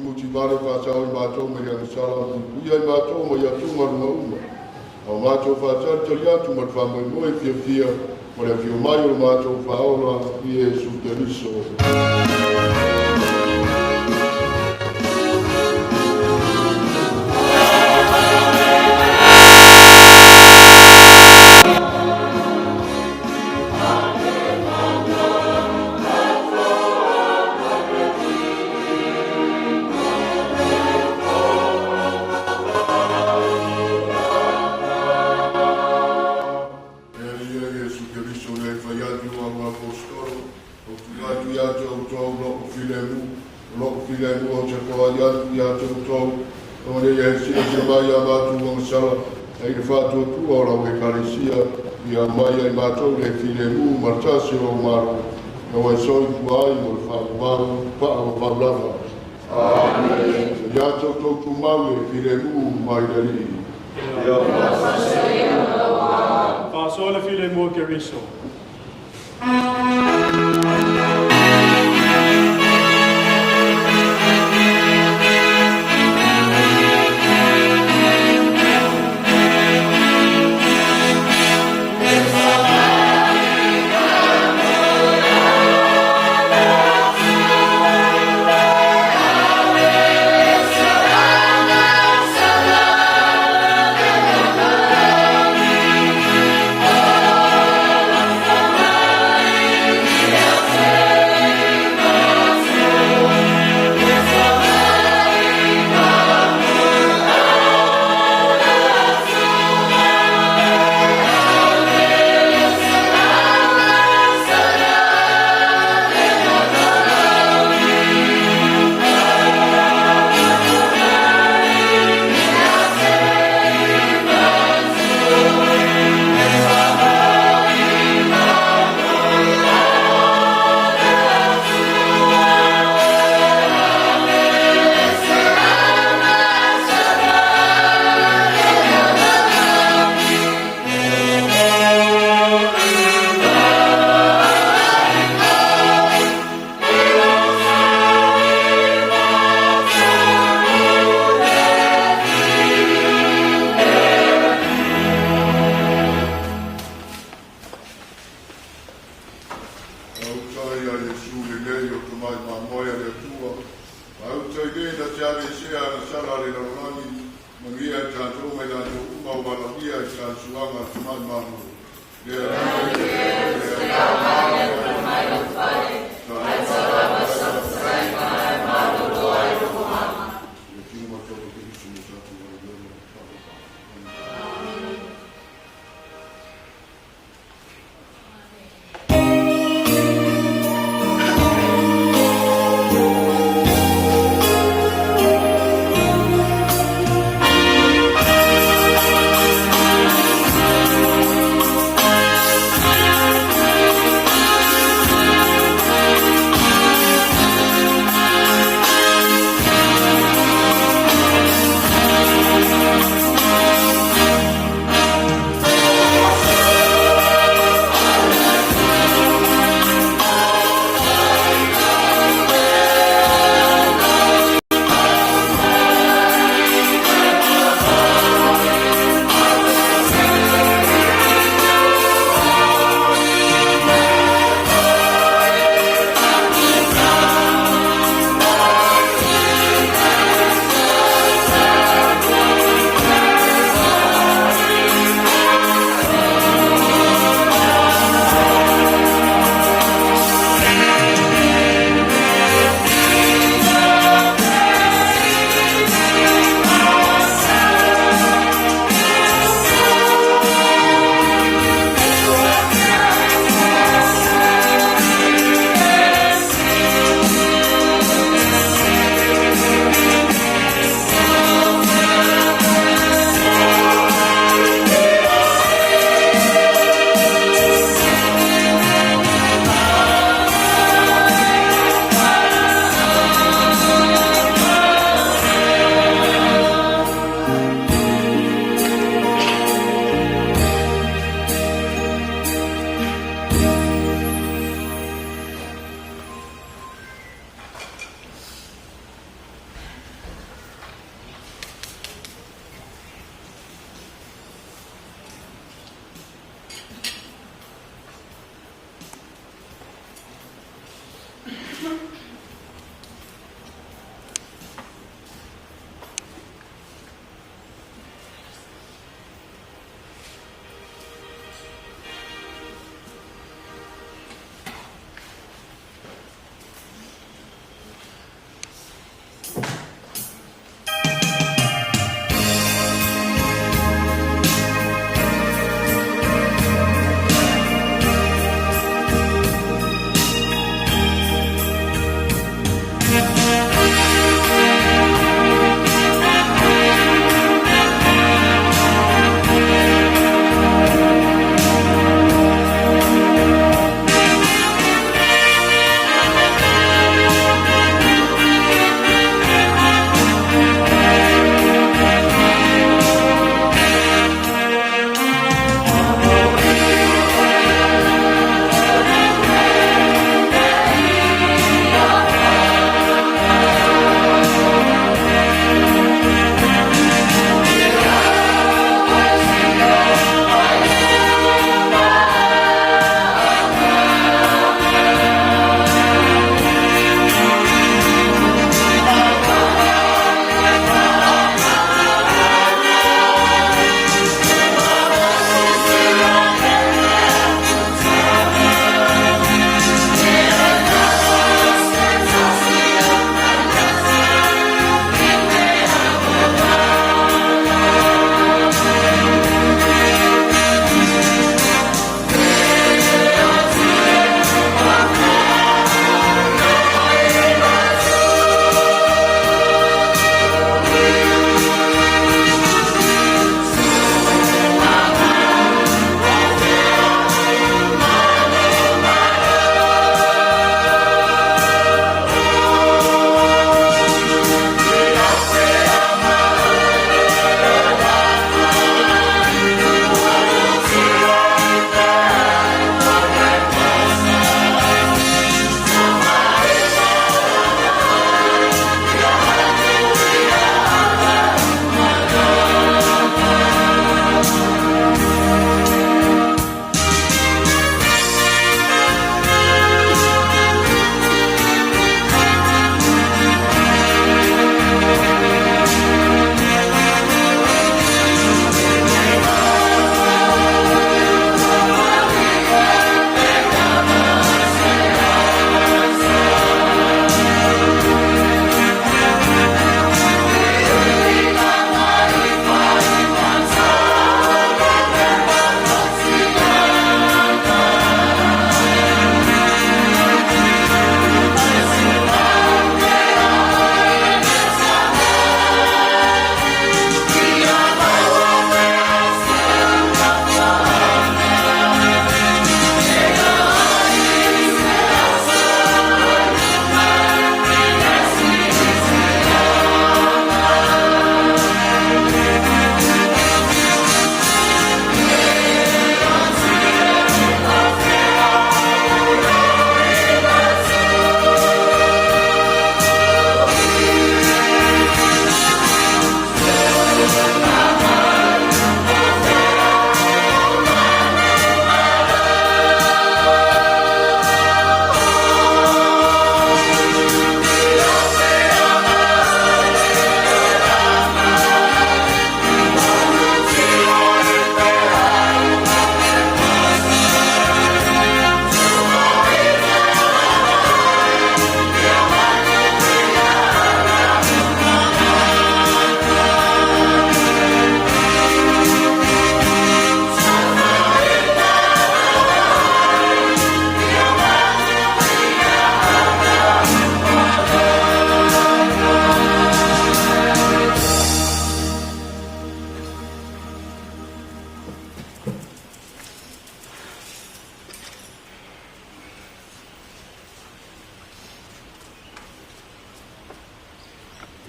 Muti vale faasao i matou mai le agasala ma puipuia i matou mai atugaluga uma. A o matou faatalitali atu ma le faamoemoe fiafia ma le afio mai o le matou Faaola Iesu Keriso. E Alii e Iesu Keriso le fai atu au Aposetolo, o tuuina atu ia te outou lo'u filemu, o lo'u filemu ou te foai atu ia te outou, ina ia e silasila mai ia matou agasala, ai le faatuatua o lau Ekalesia, ia aumai ai matou le filemu ma le tasi o lou Malo. Na wai soifua ai mo le faavavau faavavau lava. Amene. Ia tatou tumau le filemu mai le Alii. Ia Faasoa le filemu o Keriso. Autai a Iesu lenei o tomai mamoe a le Atua. Autai le na te ave sea na sala le lalolagi, manuia i tatou ma i latou uma o valaaulia i talosuaga a le tomai mamoe. Le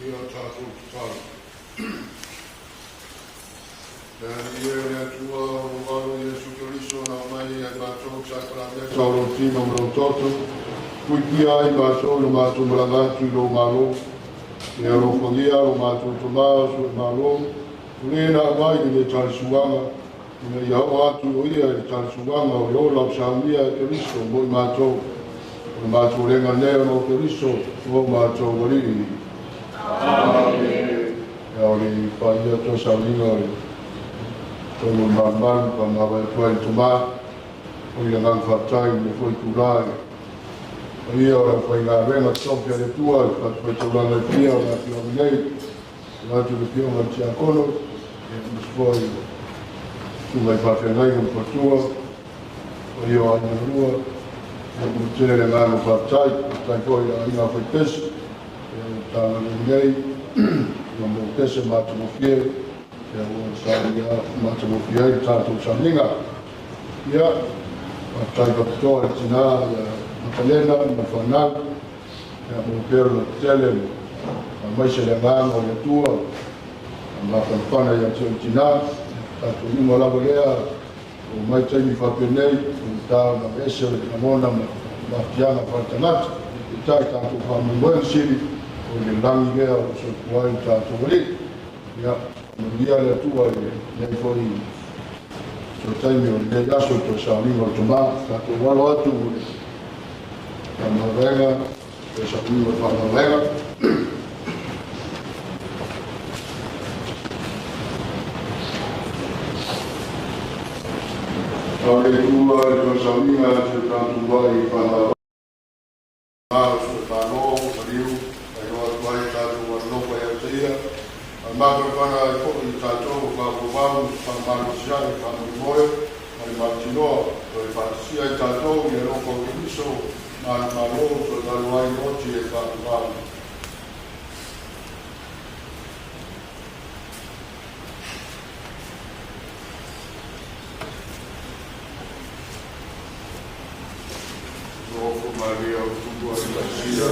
Ia tatou tatalo. Le Alii e, le Atua o lo Alo Iesu Keriso na aumai ai ia i matou le sakalameta o lou tino ma lou toto, puipuia ai matou i lo matou malaga atu i lou Malo. Ia alofagia lo matou tama o Suemalo, o le na aumai lenei talisuaga, ina ia oo atu o ia i le talisuaga o le ola o saunia e Keriso mo i matou. O le matou lega nei ona o Keriso o matou Alii. Amene. Ia o le paia toe sauniga o le tolu o le malumalu pa mavae atu ai le tama o i le agaga faafetai i lenei foi itulā i paia o le aufaigaluega totofi a le Atua i fatafaitaulaga e fia o le afioaga nei, i atu le afioga i le Tiakono, ia aemaise foi o susuga i faafeagaiga ma faletua, paia o aiga na lua, ia momoli tele le agaga faafetai. Faafetai foi i le aiga faipesi ia ua Matagaluega nei ma mo pese matagofie ia ua saunia matagofie ai le tatou sauniga. Ia faafetai faapitoa i le tinā ia Matalena ma le fanau ia mo pea le lototele aemaise le agaga o le Atua mafanafana ia te oe tinā. Tatou iuga lava lea o mai taimi faapenei o ta ona aveese o le lagona ma mafatiaga faaletagata peitai tatou faamoemoega sili o i le lagi lea o lo o soifua ai le tatou Alii. Ia manuia le Atua i lenei foi toe taimi o lenei aso i toe sauniga o le tama tatou alo atu i le faamavaega toe sauniga o le faamavaega. Ao le Atua i toe sauniga a si o tatou ai i faamavae o Suemalo maliu faailoa atu ai tatou alolofa ia te ia, faamafanafana ai foi i tatou o faavauvau faamalosiai faamoemoe ma le mautinoa toe faatasia ai tatou i le alofa o Keriso ma ana Malo toe alo ai oti e faavavau. Nofo Maria o Tua i Tasia.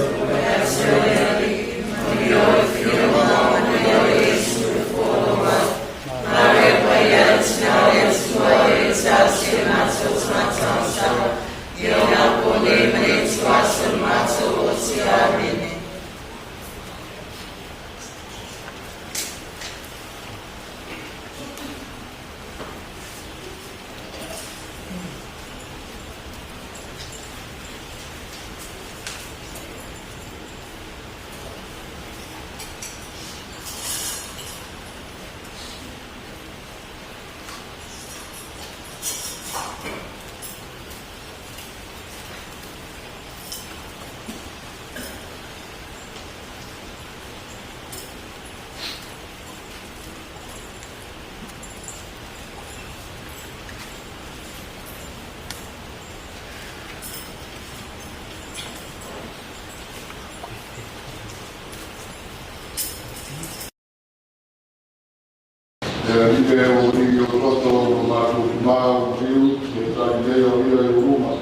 Le Alii e o alii o toto o lo matou tama o Matiu, e tali nei o ia i o luma.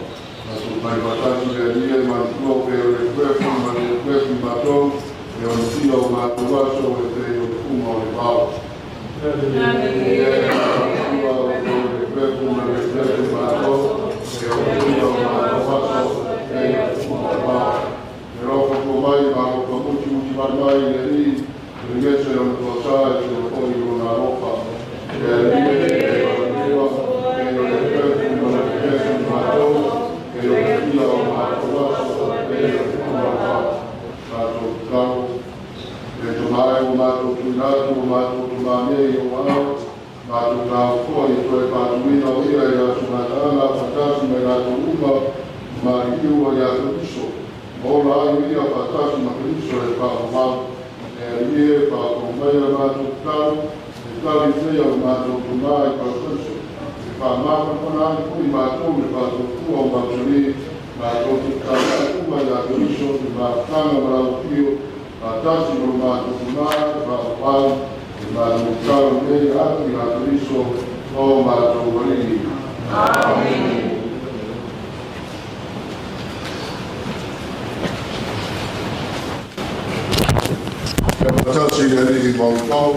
Matou tai faatasi le Alii e manatua pe o le kuefu ma le kuefu i matou, e o le fia o matou aso e pei o le uma o le vao. Le Alii e manatua o pe o le kuefu ma le kuefu i matou, e o le fia o matou aso e pei o le uma o le vao. E alofa tua mai ma alofa mutimuti vale mai le Alii, o le gese o le toasā e te foi i lona alofa. Le Alii e manatua pe o le kuefu ma le kuefu i matou, e o le fia o matou aso e pei o le uma o le vao. Matou tatalo, le tama e ua matou tuuina atu o matou tama nei i ou aao, matou taofoa i toe faatuina o ia i latou mataaga faatasi ma i latou uma ma maliliu ia Keriso, ma ola ai o ia faatasi ma Keriso e faavavau. E Alii e, faafofoga mai la matou tatalo, e tali nei o matou tama i Parakaiso, e faamafanafana ai foi matou i le faatuatua o mausali, matou te tatalo uma ia Keriso i le mafutaga ma lau afio, faatasi ma lo matou tama e faavavau, e matou tatalo nei atu ia Keriso o matou Alii. Amene. faatasi le Alii ma outou.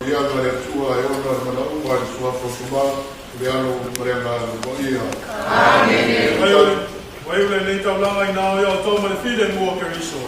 Ia ma le Atua e ona le manaoga i le Suafa Tama, le Alo ma le Agaga Paia. Ua iu lenei taulaga i na o ia outou ma le filemu o Keriso.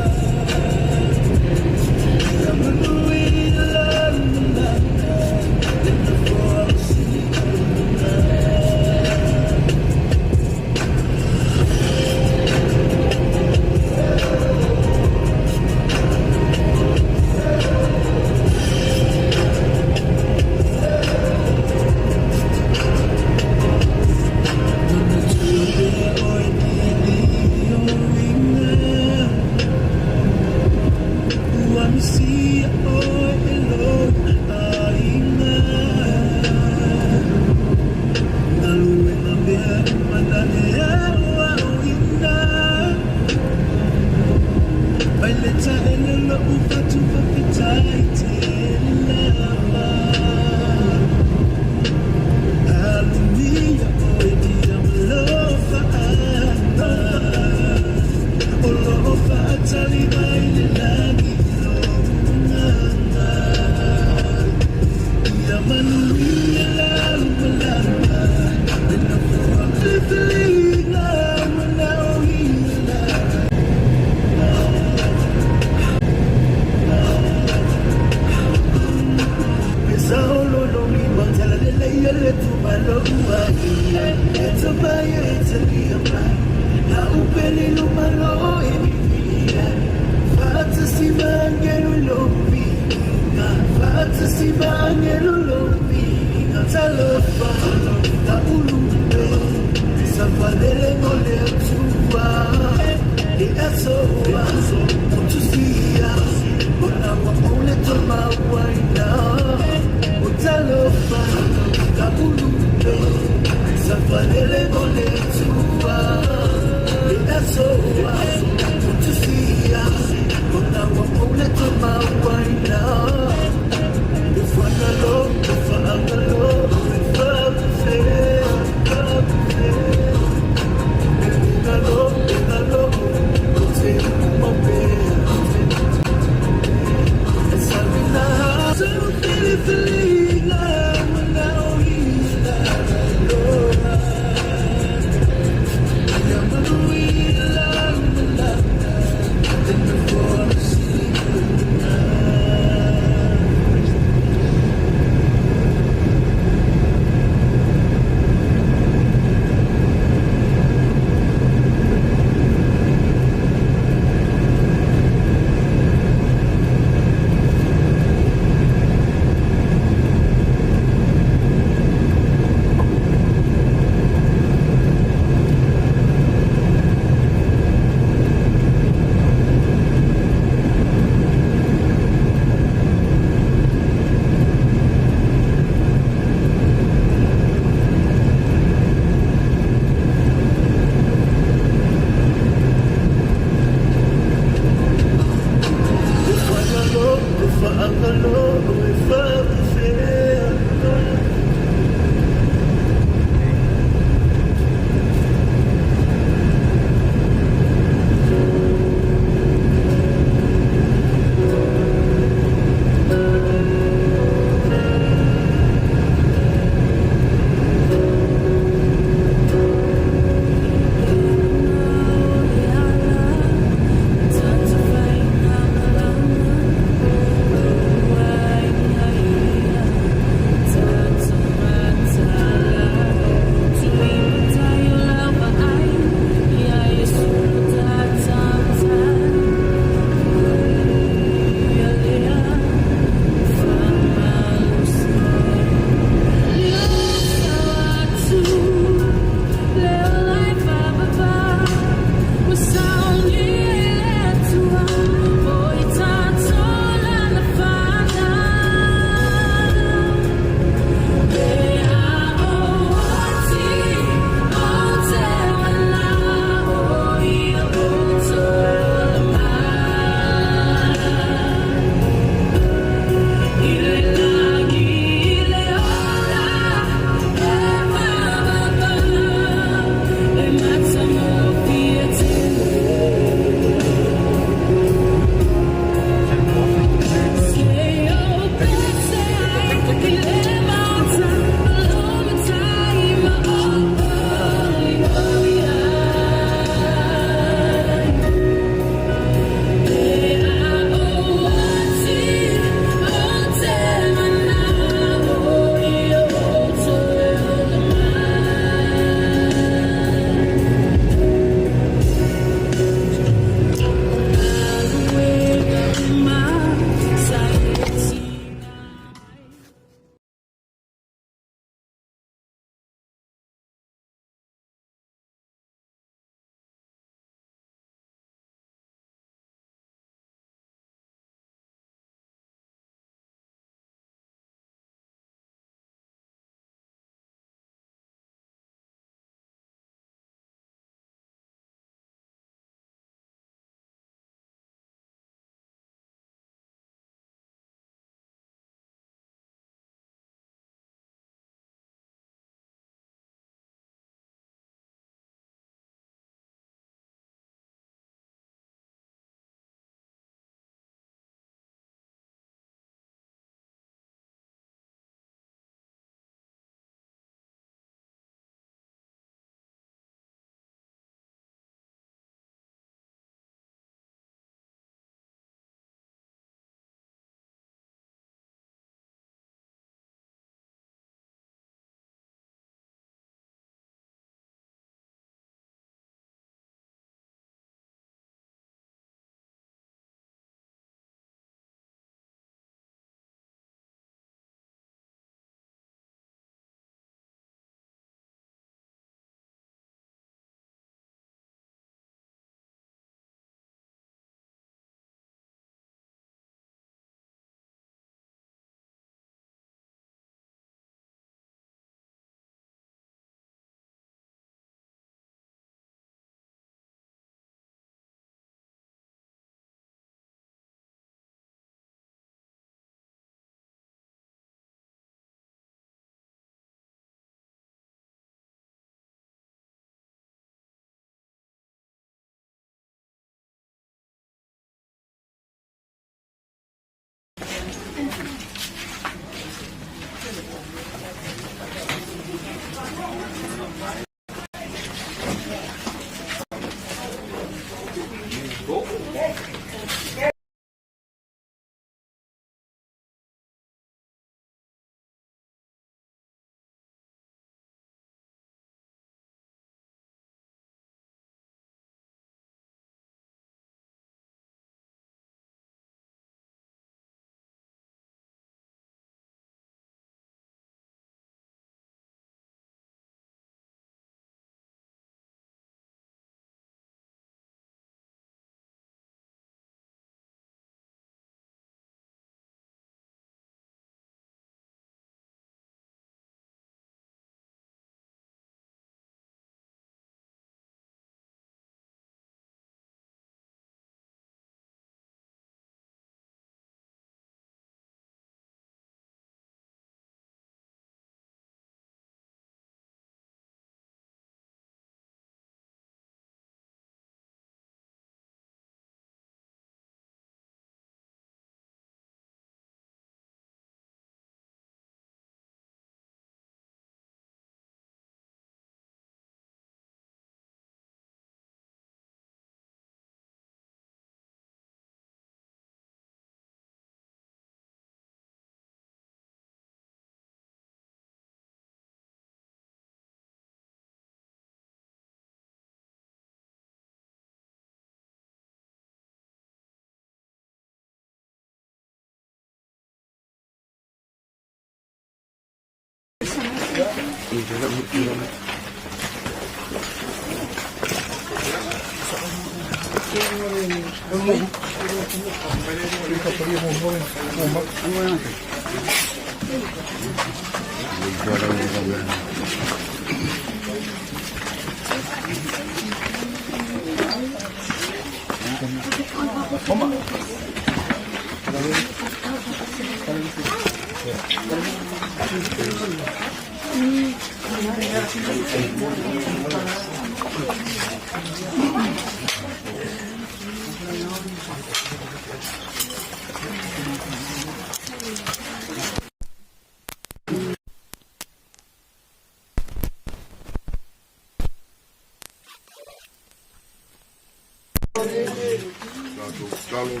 Tatou tatalo,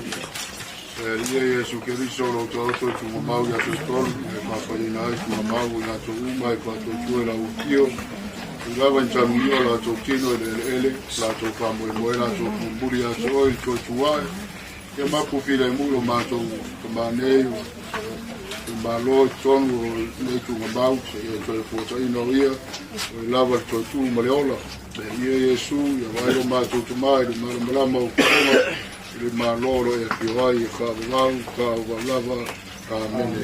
E Alii e Iesu Keriso, lo outou oso i tuugamau i aso e tolu, e faafaiina ai tuugamau o i latou uma e faatuatua i lau afio, ui lava ina tanuia o latou tino i le eleele, latou faamoemoe latou mulimuli ia te oe i le toe tu ae, ia mapu filemu i lo matou tama nei o itumalo i totonu o lenei tuugamau, seia i toe fuataina o ia, o oe lava le toe tu ma le ola. E Alii e Iesu, ia vaai lo matou tama i le malamalama o fofoga i le Malo o lo o e afio ai e faavavau, faavavau lava. Amene.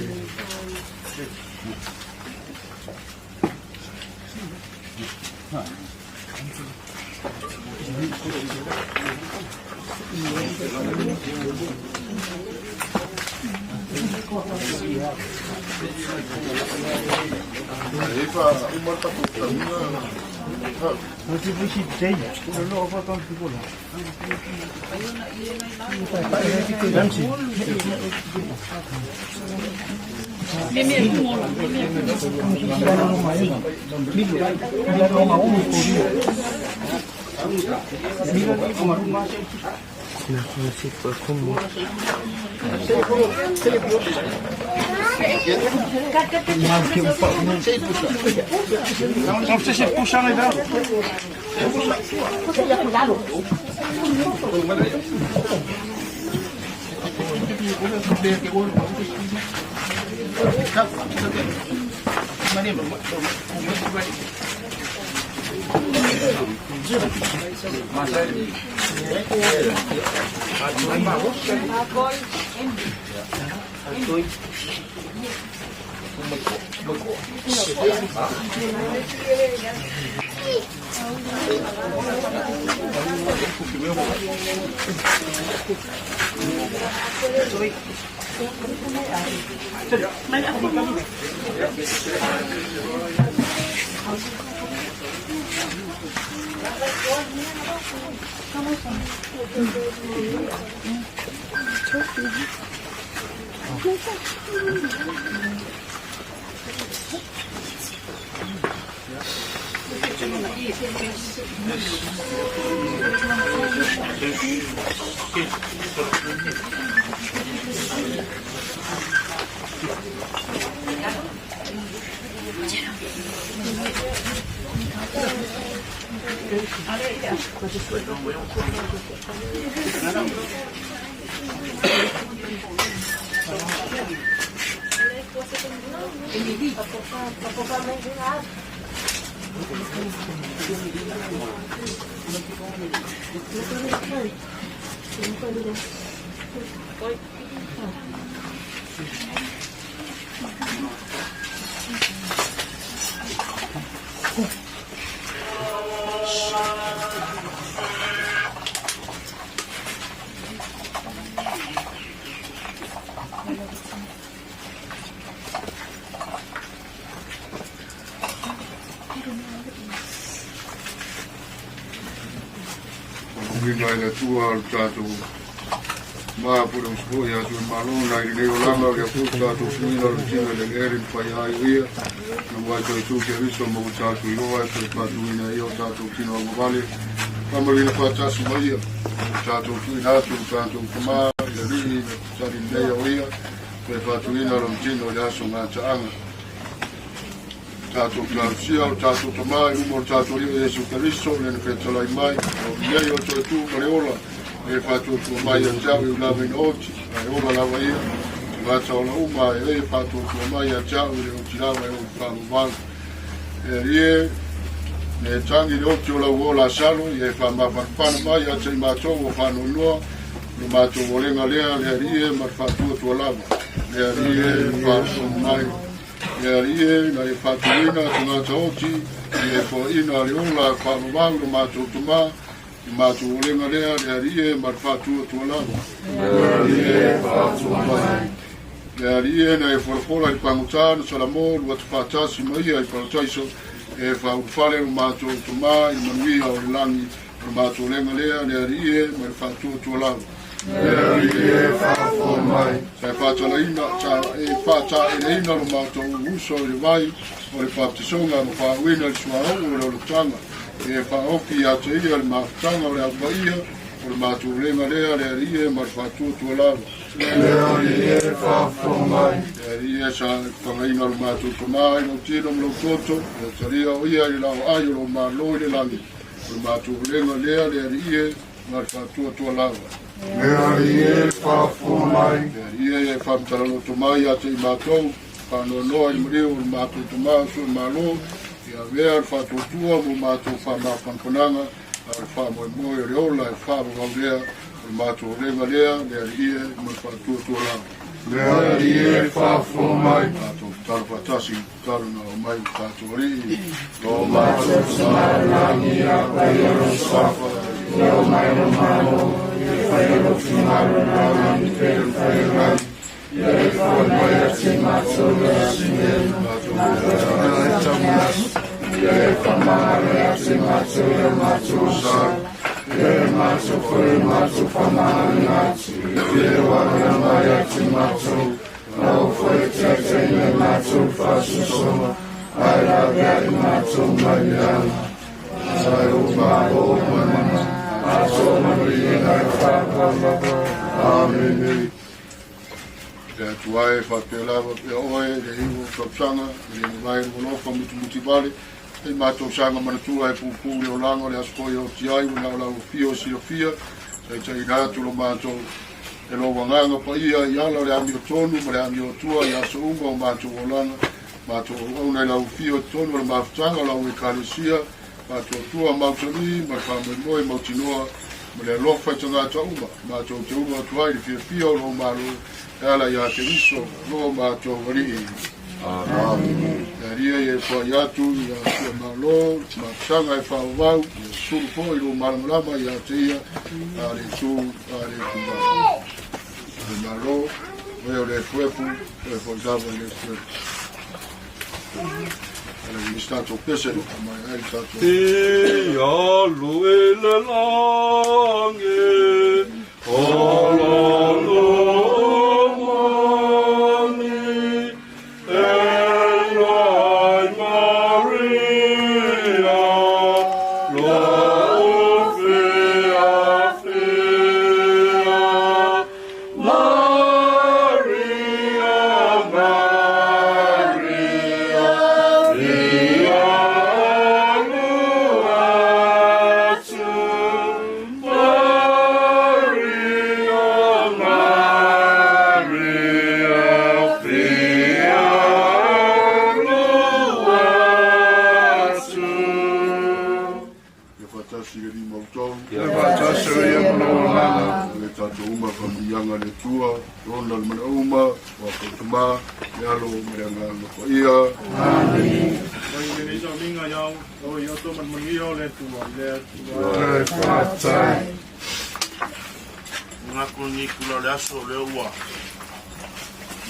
Faamanuiaina e le Atua lo tatou ma po le usufono ia Tuimalo nai lenei olaga o lea foi ua tatou suiina o le tino i le eleele ma fai ai o ia na ua toe tu Keriso ma ua tatou iloa e toe faatuina ia o tatou tino augavale faamanuiaina faatasi ma ia ua tatou tuuina atu lo tatou tama i le alii na tali lelei o ia toe faatuina lona tino i le aso gataaga. Tatou talosia o tatou Tama i luma o le tatou Alii o Iesu Keriso, le na fetalai mai, o nei o toe tu ma le ola, e faatuatua mai ia te au i ulava ina oti, a e ola lava ia, tagata ola uma, e e faatuatua mai ia te au i le oti lava e ou faavavau. E alii e, ne tangi le oti o lau ola salo, ia e faamafanafana mai ia te i matou o faanoanoa, lo matou olega lea, le alii e ma le faatuatua lava, le alii e faafofoga mai. Le Alii e, na e faatuina tagata oti, i e foaina a le ola e faavavau lo matou tama, i matou olega lea, le Alii e, ma le faatuatua lava. Le Alii e, faatua mai. Le Alii e, na e folafola i le pagota na Salamo lua faatasi ma ia i Parataiso, e faaulufale lo matou tama i le manuia o le lagi, o le matou olega lea, le Alii e, ma le faatuatua lava. Le Alii e faafofoga mai. Sa e faatalaina, sa e faataeleina lo matou uso i le vai o le baptisoga ma faauina le suauu o le olataga, e faaofi ia te ia le mafutaga o le Au Paia, o le matou olega lea, le Alii e, ma le faatuatua lava. Le Alii e faafofoga mai. Le Alii e, sa e fagaina lo matou tama i lou tino ma lou toto, e talia o ia i le laoai o lou Malo i le lagi, o le matou olega lea, le Alii e, ma le faatuatua lava. Le Alii e faafofoga mai. Le Alii e, e faamatala mai ia te i matou, faanoanoa i le maliu o le matou tama o Malo, ia avea le faatuatua mo matou faamafanafanaga, a o le faamoemoe o le ola e faavavau lea, o le matou olega lea, le Alii e, ma le faatuatua lava. Le Alii e faafofoga mai. Matou tatalo faatasi, tatalo na o mai o tatou Alii. Lo matou Tama i lagi, ia paia lou suafa, ia oo mai lou Malo, ia faia lou finagalo i le lagi pei ona fai i le lagi. Ia e foi mai ia te matou le aso nei, ia e faamagalo ia te matou i a matou sala, ia e matou foi e matou faamagaloina atu, i le uaga mai ia te matou, na o foi e taitaina i matou faasoasoa, ae lavea i matou mai le aga. Sa e o malo ma mana, matou manuia e whakawaka. Amene. Le Atua e faapea lava pea oe le iu o tausaga, e le mavae le alofa mutimuti vale, e matou saga manatua e pupū le olaga o le aso foi e oti ai, ua na o lau afio e silafia, taitaiina atu lo matou e lou agaga paia i ala o le amiotonu ma le amiotua i aso uma o matou olaga, matou auauna i lau afio i totonu o le mafutaga o lau Ekalesia, faatuatua mausali ma le faamoemoe mautinoa ma le alofa i tagata uma, matou te ulu atu ai i le fiafia o lou Malo e ala iā Keriso, lo matou Alii. Amene. E alia ia e whai atu i a Sua Malo, mafutaga e whaovau, ia sulu foi lou malamalama ia te ia, a le tū, a le tū. Le Malo, oe o le efuefu, oe foi lava i le efuefu. Ale i tatou pese, mai ai tatou. E alu i le lagi, o lalo mani, e nai Maria. Ia faatasi le Alii ma outou. Ia faatasi ai ia ma lou agaga. Le tatou uma faamanuiaga a le Atua, Lona le manaoga, ua fautuma, le Alo ma le Agaga Paia. Amene. Mai lenei sauniga iā outou ia outou manumanuia o le Atua i le Atua e. Faafetai. Manatu lenei itula o le aso o lea ua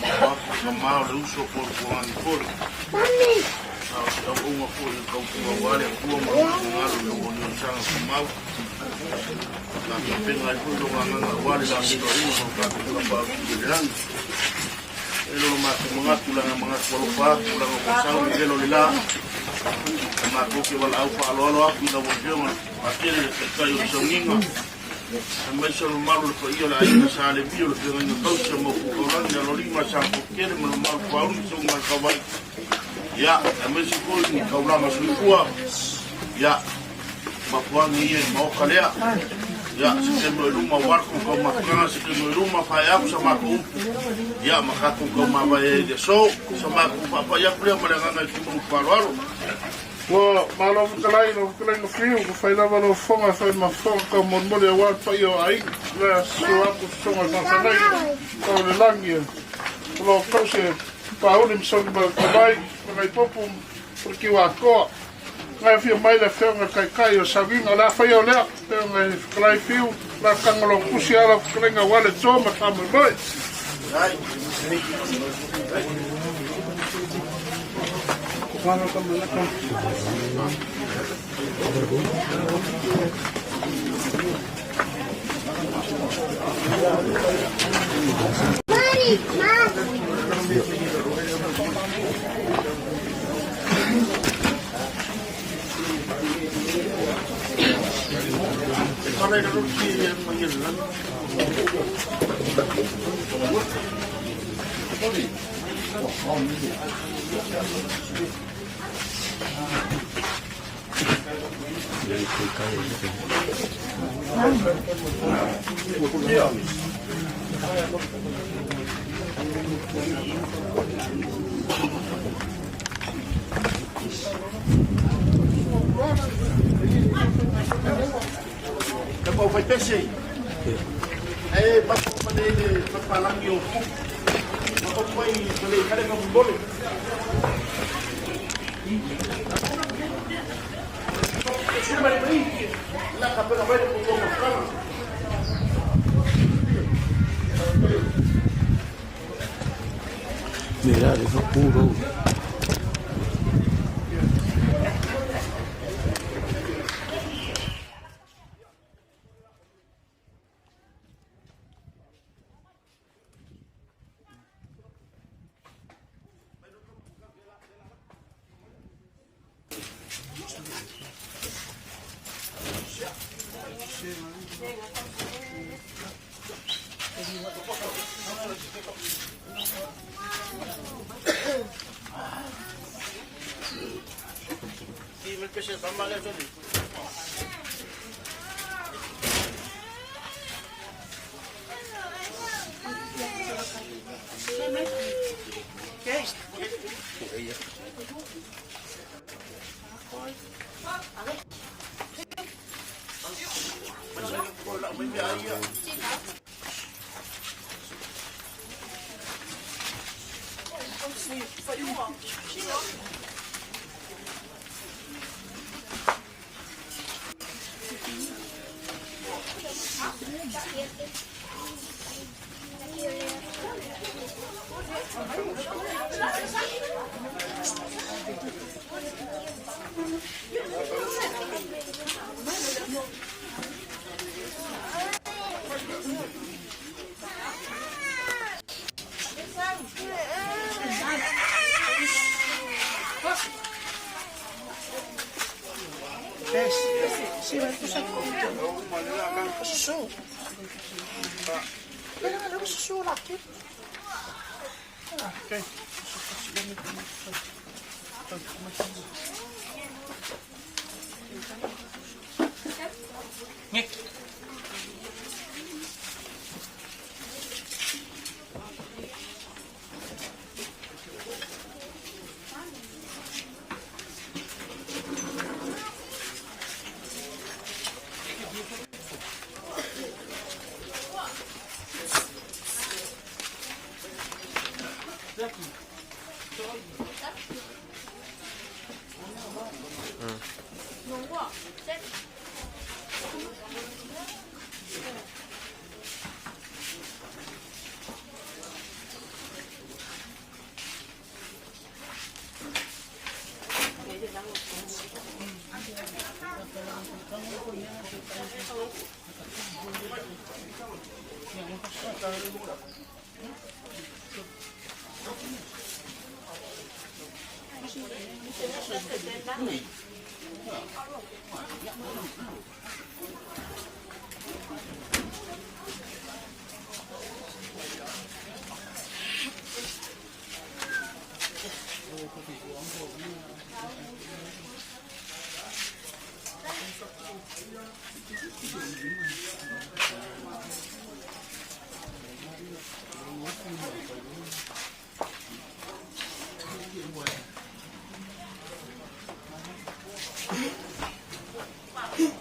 maua atu le tama o le uso po o le Fuagani Fole. A o se auauna foi i le tautua aua le Atua ma lona finagalo i auaunaga tumau. Na tapena ai foi lona agaga aua le lagiloaina o lo tatou Tapaau i le lagi. E lolo matou manatu leaga manatu alofa atu leaga ua sau le velo le la. E matou te valaau faaaloalo atu i lau Afioga le Patele le Taitai o le Sauniga. Aemaise o le mamalu o le paia o le aiga Sa Levi o le Feagaiga Tausi a Maufukaulagi, Alolima, Sapokele ma le mamalu Pauli, Susuga i Kavai. Ia, aemaise foi ni taulaga soifua. Ia, mafuage ia i maoka lea. Ia, se taimi o i luma ua atu kau mafutaga, se taimi o i luma fae aku sa matou upu. Ia, ma tatou tau mavae ai i le aso. Sa matou faapai atu lea ma le agaga i le timonu faaaloalo. Ua malo fetalai lau fetalaiga Fiu, ua fai lava lau fofoga e fai ma fofoga taumolimoli aua le paia o aiga. Lea susu atu sosoga i faafeagaiga tau i le lagi o lo o tausi e Pauli ma Sauni Maletavai, Fagaipopo ma Puletiuatoa. Ngai afio mai le afioga i le Taitai o Sauniga o le a faia o lea, afioga i Fetalai Fiu, la taga lou tusi a lau fetalaiga aua le to ma faamoemoe. Ka pau fai pese. E papo pa nei le papalangi o ku. Papo pai pa nei kare ka mole. La ka pega mai le puto ma Mira, le fa puro.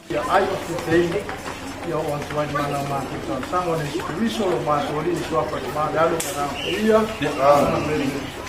Ia ai o te teine, ia o atu ai mana o mātou talosaga ona Iesu Keriso lo matou Alii i suafa i le Ma le Alu ma le Agaga Paia. Amene.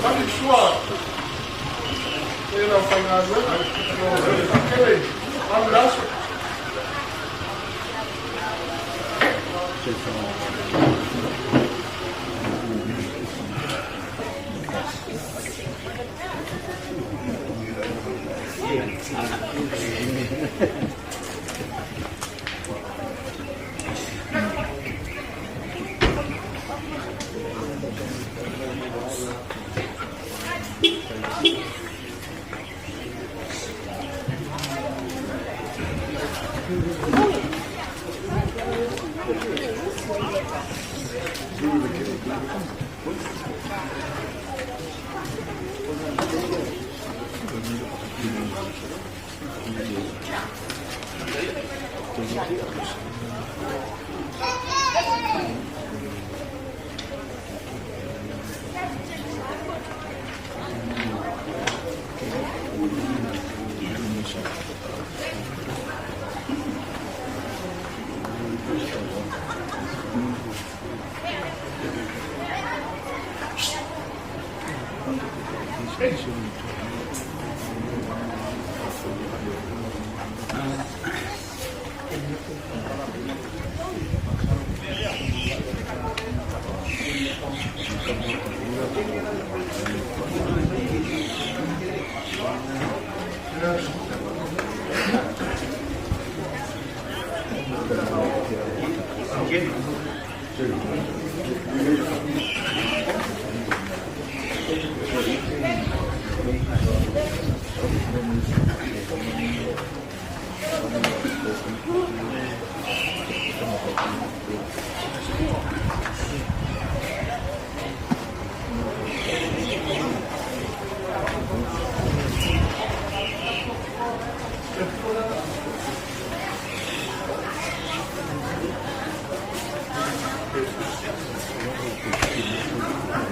Tali sua e lau faigaluega faakele alu le aso.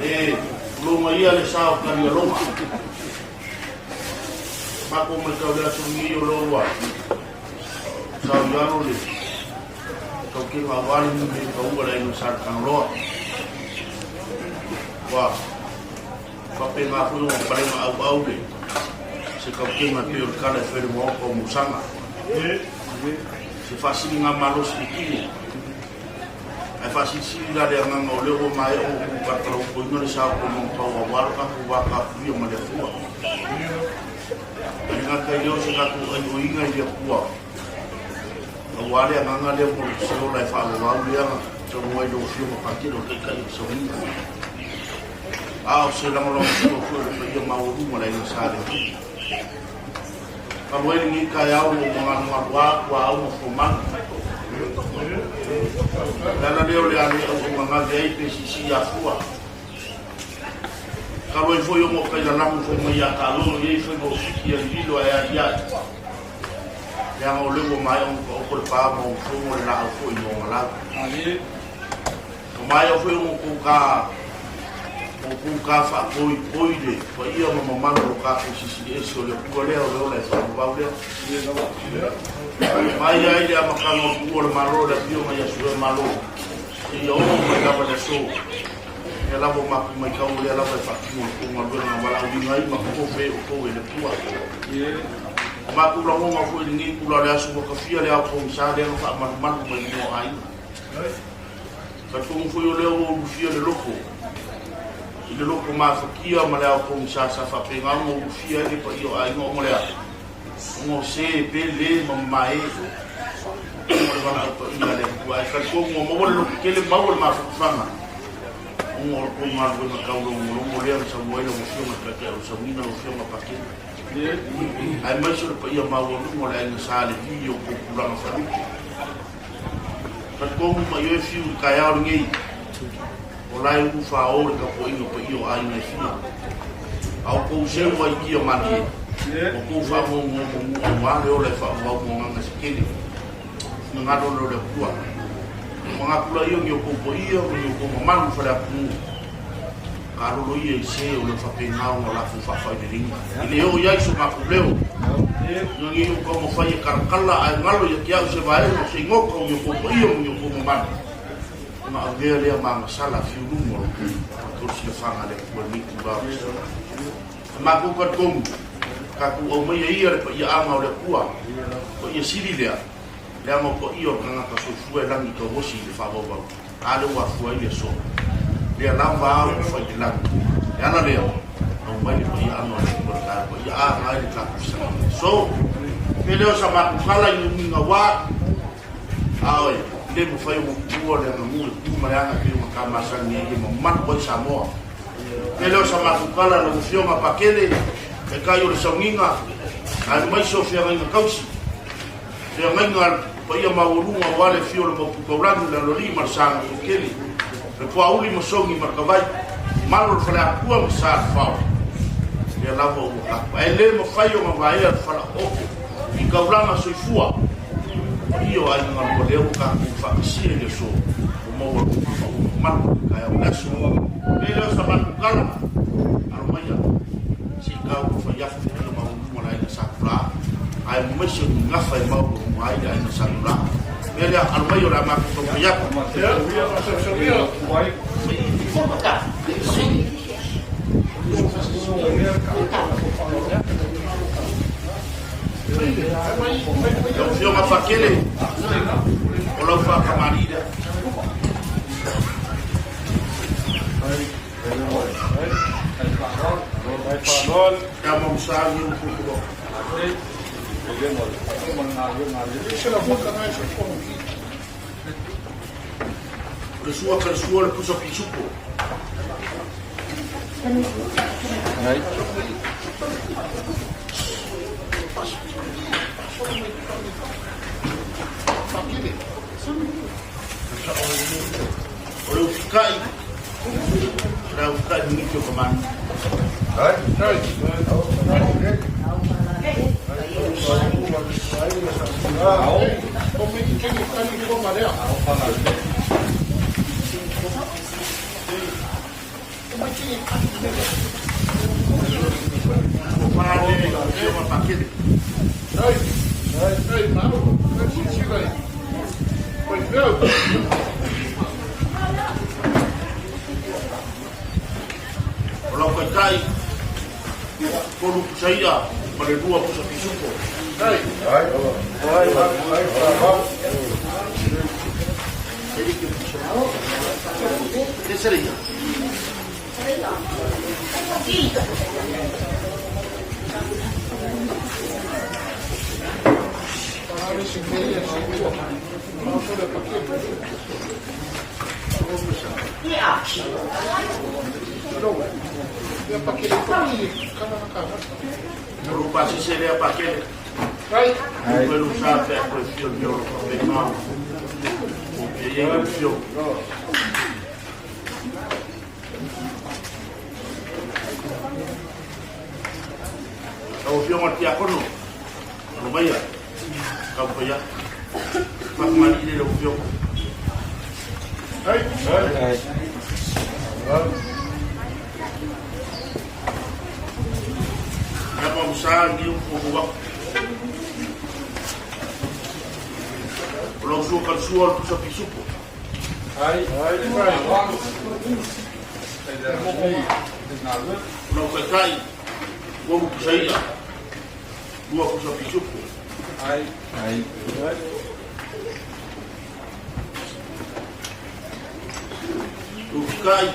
E luga ia le sa o Kalialoga. Mako mai tau le aso ni o loa. Sa o yalo le tau ke ngā wale ni me ka ua le ino sa kangaloa. Wa whape ngā hui o parenga au au le se kau ke ngā te o le kala e where mo o musanga. Se whasiri ngā malosi i kini. Ae faasilisili la le agaga o lea ua maea ona ou katalaupoina le sa o kou mau pau aua lo tatou va tapuia ma le Atua. Ae le gata i lea o se tatou aioiga i le Atua, aua le agaga lea mo le se ola e faavavau lea na saunoa ai lau Afioga Patele o le Taitai o le Sauniga. A o se lagolagosua foi o le paia maualuga o le Aiga Sa le Alii. Talu ai lenei taeao ua ou magalugalu atu a au ma fomai. O le ala lea o le a le auaugagave ai pe siisii afua. Talu ai foi ona o tailalagu fai mai ia taalogo i ai faiva o Fiti a lililo ae aliae. Leaga o lea ua maea ona taoto le pa ma ona fono le laau foi ma ona lau. Ua maea foi ona outou ta outou ta faapoipoi le paia ma mamalu o lo tatou Silisili Ese o le Atua lea o le ola e faavavau lea. Mai ai le amataga o tuua o le Malo le Afioga ia Suea Malo seia oo mai lava le aso. Lea lava o matou maitau o lea lava e faatino le tou galuega na valaauina ai ma totofe ai outou e le Atua. O matou lagona foi i lenei itula o le aso ua tafia le ao pogisa lea na faamalumalu mai mua o aiga. Talitonu foi o lea ua ulufia le loto i le loto mafatia ma le ao pogisa sa faapena ona ulufia ai le paia o aiga ona le a? Ona o se e pele ma mamae ona o le valaau paia a le Atua. Ae talitonu ua maua le loto tele maua le mafafaga ona o le tou galuega taulogologo lea na saunoa ai lau Afioga i le Taitai o le Sauniga lau Afioga Pakele. Aemaise o le paia maualuga o le Aiga Sa Levi i o tou tulaga faalupe. Talitonu mai oe fiu i le taeao lenei, o la e ulu faaoo le tapuaiga paia o aiga e fia. A o tou seu ai kia malie, o tou faamogomogu aua le ola e faaauau mo agaga se tele. Finagalo lea o le Atua. O manatu la ia o ni o tou paia ma ni o tou mamalu i faleatunuu. Kalolo ia i se o le faapena ona latou faafaileleiga. E le oo i ai so matou leo. Ina nei ou taumafai e kalakala ae galo ia te au se vaega o se igoka o ni outou paia ma ni outou mamalu, ona avea lea ma agasala a fiuluga o lo outou silafaga a le Atua i lenei itula o le aso. E matou talitonu, tatou aumaia ia le paiaaga o le Atua, paia sili lea, leaga o paia o le tagata soifua e lagi tauosi i le faavauvau. A lea ua afua ai le aso. Lea lava a ua fai i le lagi. Le ala lea, aumai le paia ano a le Atua le taeao paia a ngai le tatou fesagai. So, pe leo sa matou kala i umiga wa, a oe, le mafai ona tuua le agamu e tu ma le aga pei ona ta masani ai e mamalu ai Samoa. Pe leo sa matou kala lau Afioga Pakele, Taitai o le Sauniga, aemaise o feagaiga tausi. Feagaiga a le paia maualuga aua le afio o le Maopu Taulagi, le Aloalii ma le Sa Gatokele, le Poauli ma Sogi ma le Tavai, Malo le Faleatua ma Sa le Fao. Lea lava ua tatou. Ae le mafai ona vaea le falaooto i taulaga soifua. Paia o aiga galua lea ua tatou faatasia i le aso ua maua luma ma ua mamalu i le taeao o le aso. Pei lea o sa matou tala, alo maia se i tau ua fai afu le paia maualuga o le aiga Sa Tulā, ae maise o ni gafa e maualuga ai le aiga Sa Tulā. Mea lea, alo mai o le a matou taumafai atu. Lau Afioga Pakele, o lau faakamali'i lea. Ia mau sa ni u pupu. O le sua ka le sua le pusa pisupo. O le ufikai, o le ufikai mingiti o ka manu. O pale, o ma pakele. O lau taitai, tolu pusa ia, ma le lua pusa pisupo. Che seria? O lo pasese lea pakele. Ai. Ko lu sa pe ko fio fio lo pe ma. O pe ye lo fio. Lau afioga i le Tiakono, alo maia, kau paia. Fakamali le lau afioga. Ia ma usa ni u ko wa. O lau sua ka sua o pusa pisupo. O lau taitai, ua u pusa ia, lua pusa pisupo. Ufikai,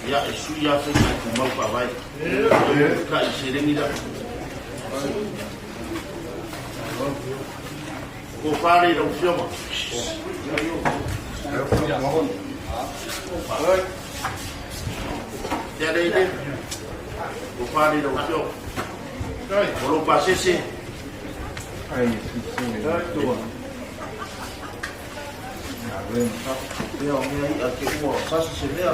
ia e sui a fai mai tumau faavae. Ufikai seleni la. Ko whare lau fioga. Te alei le. Ko whare lau fioga. O lou pasese. Mea o mea ia ke ua sasi se mea.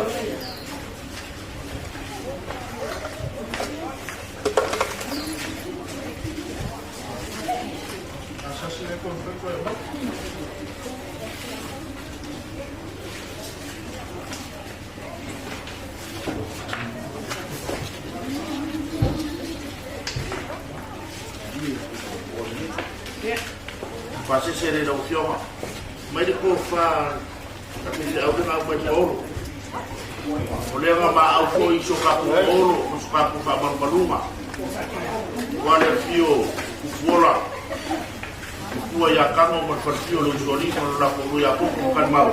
Pasese le lau fioga. Mai le kofa na te au le ngau mai paolo. O lea nga ma au foi so kapu paolo, ma so kapu whaamalumaluga. Ua le fio kufuola. Kufua ia kango ma le falefio le usoalii ma lo lakou lua ia Koko ma Kalimau.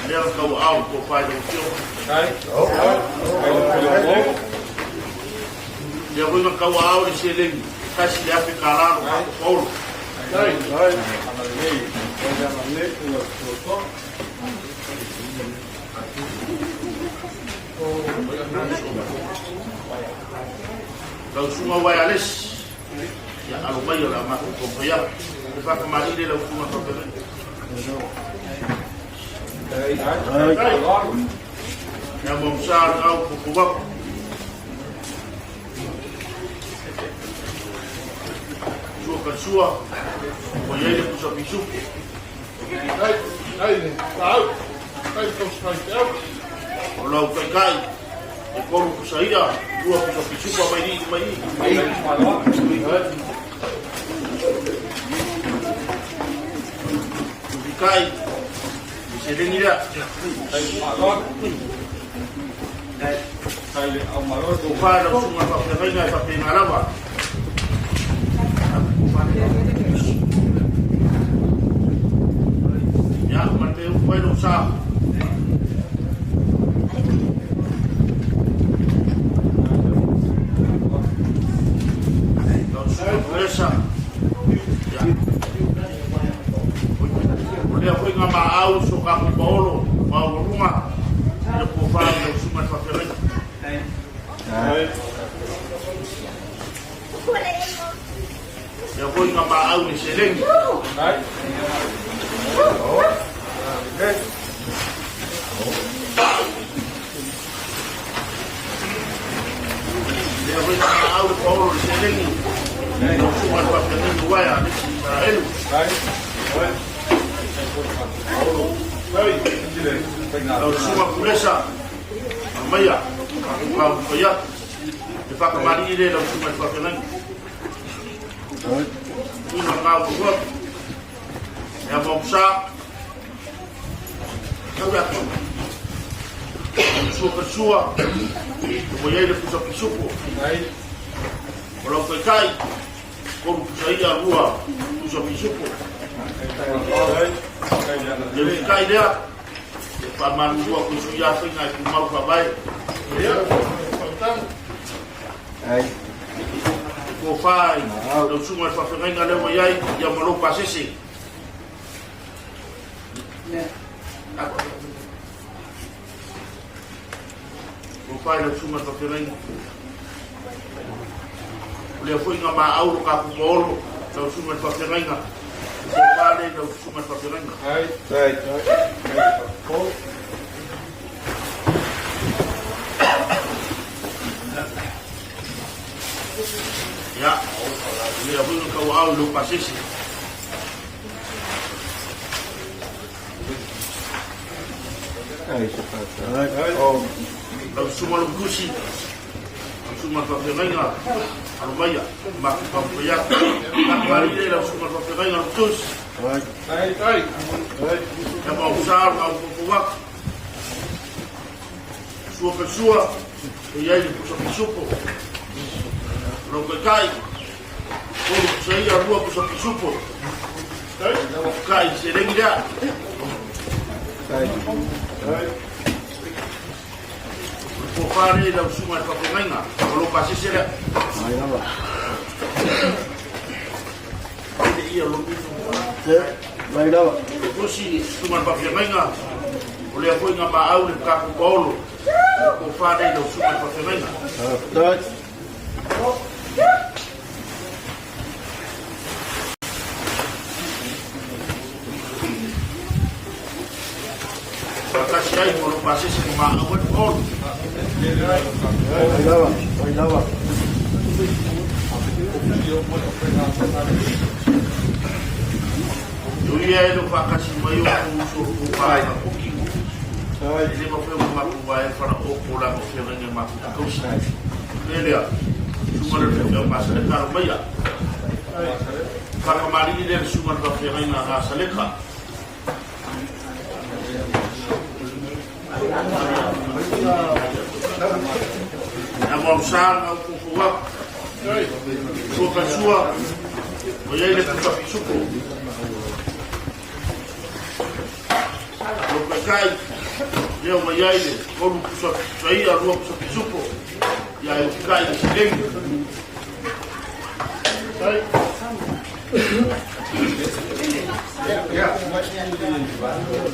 Lea na tau aao le tofa i lau afioga. Lea foi na tau aao le seleni e tasi le afe kālā lo kapo paolo. Lau susuga wireless, ia alo mai o le a matou taumafai atu. E faatamalii le lau susuga faafeagaiga. Ia mamusa le au popovaku. Sua ka sua, ua i ai le pusa pisupo. O lau taitai, e tolu pusa ia, lua pusa pisupo mai lii mai ii. Tufikai, i seleni lea. Tofa i lau susuga i le faafeagaiga e faapena lava. Ia, ma le mea e upu ai lou sa. Lau susuga Kulesa. Ia. O lea foi nga maau so ka paolo maualuga i le tofa i lau susuga i le faafeagaiga. Ia foi nga maau i seleni. Ia foi nga maau le paolo le seleni. Lau susuga i le faafeagaiga uae a le Isaraelu. Lau susuga Kulesa, aumaia, ka fai atu. E whakamalii le lau susuga i le faafeagaiga. Tuina ngā ua Ea mausa. Tau atu. Sua ka sua. Mo iai le pusa pisupo. O lau kai Kolu pusa ia lua pusa pisupo. Le kai lea. E whamalulua koe sui a whainga e pumau whawae. E kōwhā i lau sunga e whawhengainga leo mai ai, ia ma lou pasese. Kōwhā i lau sunga e whawhengainga. O lea foi ngā mā auro ka pupa olo, lau sunga e whawhengainga. Kōwhā le lau sunga e whawhengainga. Ia, o lea foi nga tauaau i lou pasese. Lau susuga lou tusi, lau susuga le faafeagaiga, alo maia, matou taumafai atu. Faafetai le lau susuga le faafeagaiga lou tusi. Ia ma ou sa o le maopoopo atu. Sua ka sua, e i ai le pusa pisupo. O lau taitai, tolu pusa ia, lua pusa pisupo. Kai seleni lea. O le pōwhā lea i lau susuga i le faafeagaiga, o lou pasese lea. Ele ia lou Mai lava. Tusi, susuga i le faafeagaiga, o lea foi nga maau le tapu paolo, o pōwhā lea i lau susuga i le faafeagaiga. Faatasi ai ma lou pasese ma maau ai le paolo. Mai lava, mai lava. E ui ai lou faatasi mai o kou uso o kou pāka kuki. E le mafai ona matou vaea falaopo leaga o feagaiga e matou te tausi. Le lea, susuga le faifeau Masaleka alo maia. Faakamalii lea le susuga le faafeagaiga a Gasaleka. Ia mau sa ngau fofo atu. Sua ka sua, o iai le pusa pisupo. Lo kai, lea ua iai le tolu pusa saia, lua pusa pisupo. Ia e kai i silengi.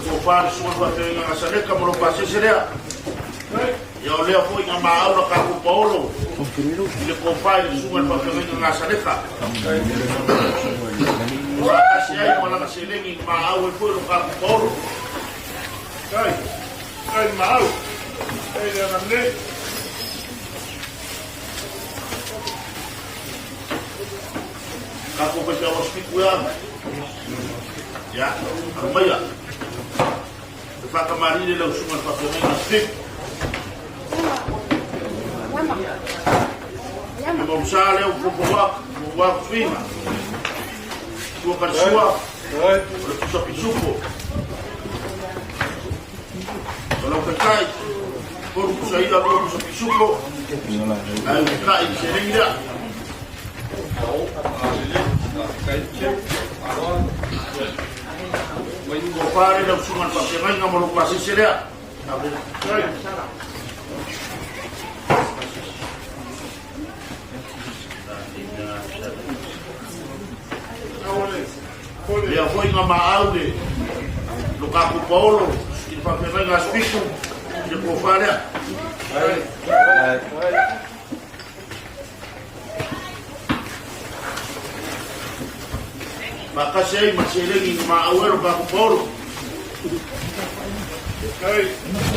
Ko whāri sua wha te inga saleka mo lo pasese lea. Ia o lea foi nga maau la ka paolo. I le ko whai le sunga le whawhenga nga saleka. Whakasi ai mo langa selengi maau e foi lo ka paolo. Kai, kai maau. Kai le ana nei. Ka ko kai awa spiku ia. Ia, alo maia. E whakamari le lau sunga le whawhengainga spik. E mausa leo popo wak, wak whina. Tua ka sua, o le pusa pisupo. O lau kai kai. Tolu pusa i'a, lua pusa pisupo. Ae usitai i le seleni lea. Tofa le lau susuga i le faafeagaiga ma lou pasese lea. Lea foi na maau le lo tatou paolo i le faafeagaiga a Spiku i le tofa lea. Faatasi ai ma seleni na maau ai lo tatou paolo. Hey,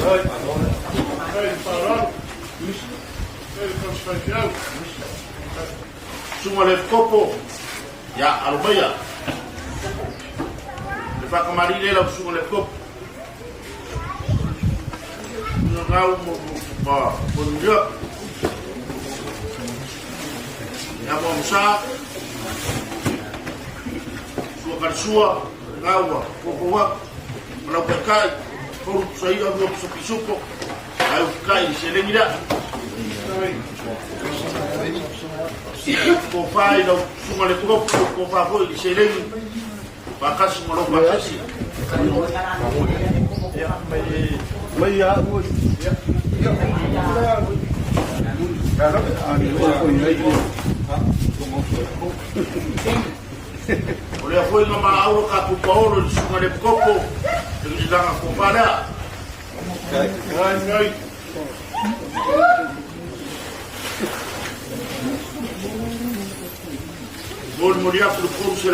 hey, hey, whārau. Hey, tausi Susuga le Epikopo, ia, alo maia. Le whakamari le lau susuga le Epikopo. Nga ngau mo ma mo New York. Ia mo msa. Sua karsua, ngaua, popo wa. Malau kai kai, koru pusa ia, rua pusa pisupo. Ai ukai i seleni lea. Tofa i lau susuga le Epikopo, tofa foi i le seleni. Faatasi ma lou pasese. Ia, mai mai ia au. Ia. O lea foi na maau lo tatou paolo i le susuga le Epikopo, le lilanga tofa lea. Molimoli atu le $300.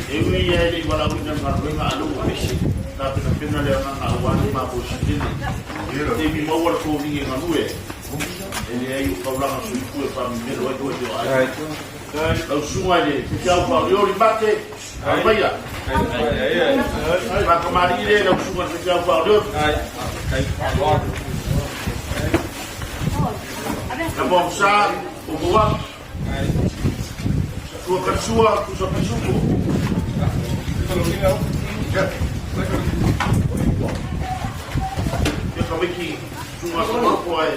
E ui ia e le i valaauina le galuega a lou pese, tapenapena le agaga aua le mamoe sitele. Taimi maua le toniga e galue ai, e leai o taulaga soifua e faamimelo ai koe o aiga. Lau susuga i le feau faaolioli mate, aumaia. Faatamalii le lau susuga i le feau faaolioli. Na mo sa, o moa. Sua karsua, tusa pisupo. Ia ka wiki sunga ka maroko ai.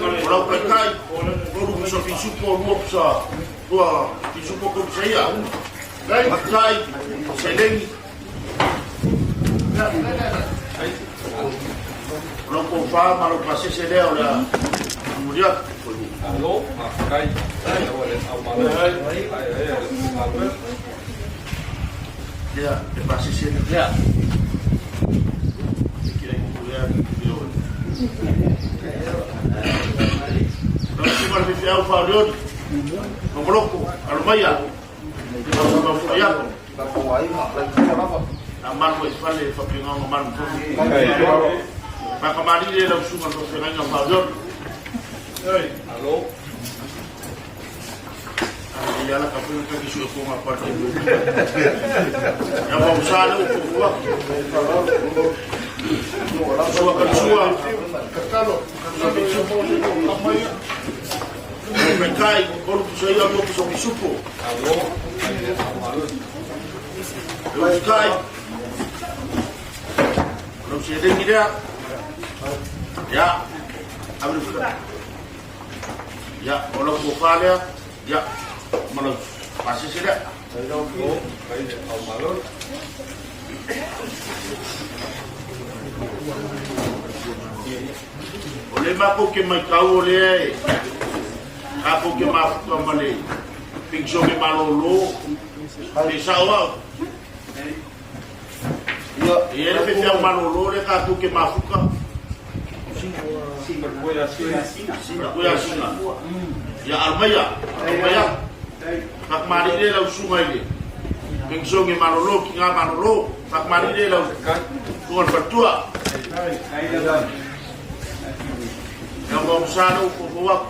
O lau kai kai, tolu pusa pisupo, lua pusa, lua pisupo ko pusa ia. Matai, seleni. O lau koufa ma lau pasese lea o lea momoli atu. Alo, faafetai. Lea, le pasese lea. Kira i kuku lea, lea o. Lau susuga le faifeau faaolioli, Logologo, alo maia. Faafoi atu. A malu ai fale e faapena ona malu tonu. Faakamalii le lau susuga le faafeagaiga faaolioli. Alo. Ia ala ka puna kaki sui ko ngā parte. Ia wau sa le upo kua. Sua ka sua. Tatalo. Sa pisupo. Kai, kolu pusa ia, lua pusa pisupo. Alo. Lau kai. Lau seleni lea. Ia. Ave le Ia, o lau tofa lea. Ia, ma lau pasese lea. O le matou ke maitau o lea e tatou te mafuta ma le penisione malolo, pe sao au. E i ai le faifeau malolo lea tatou te mafuta. Koe asina. Ia alo maia, alo maia. Faakamalii le lau susuga i le penisione malolo, tiga malolo. Faakamalii le lau susuga le faletua. Ia ua sa le upu atu.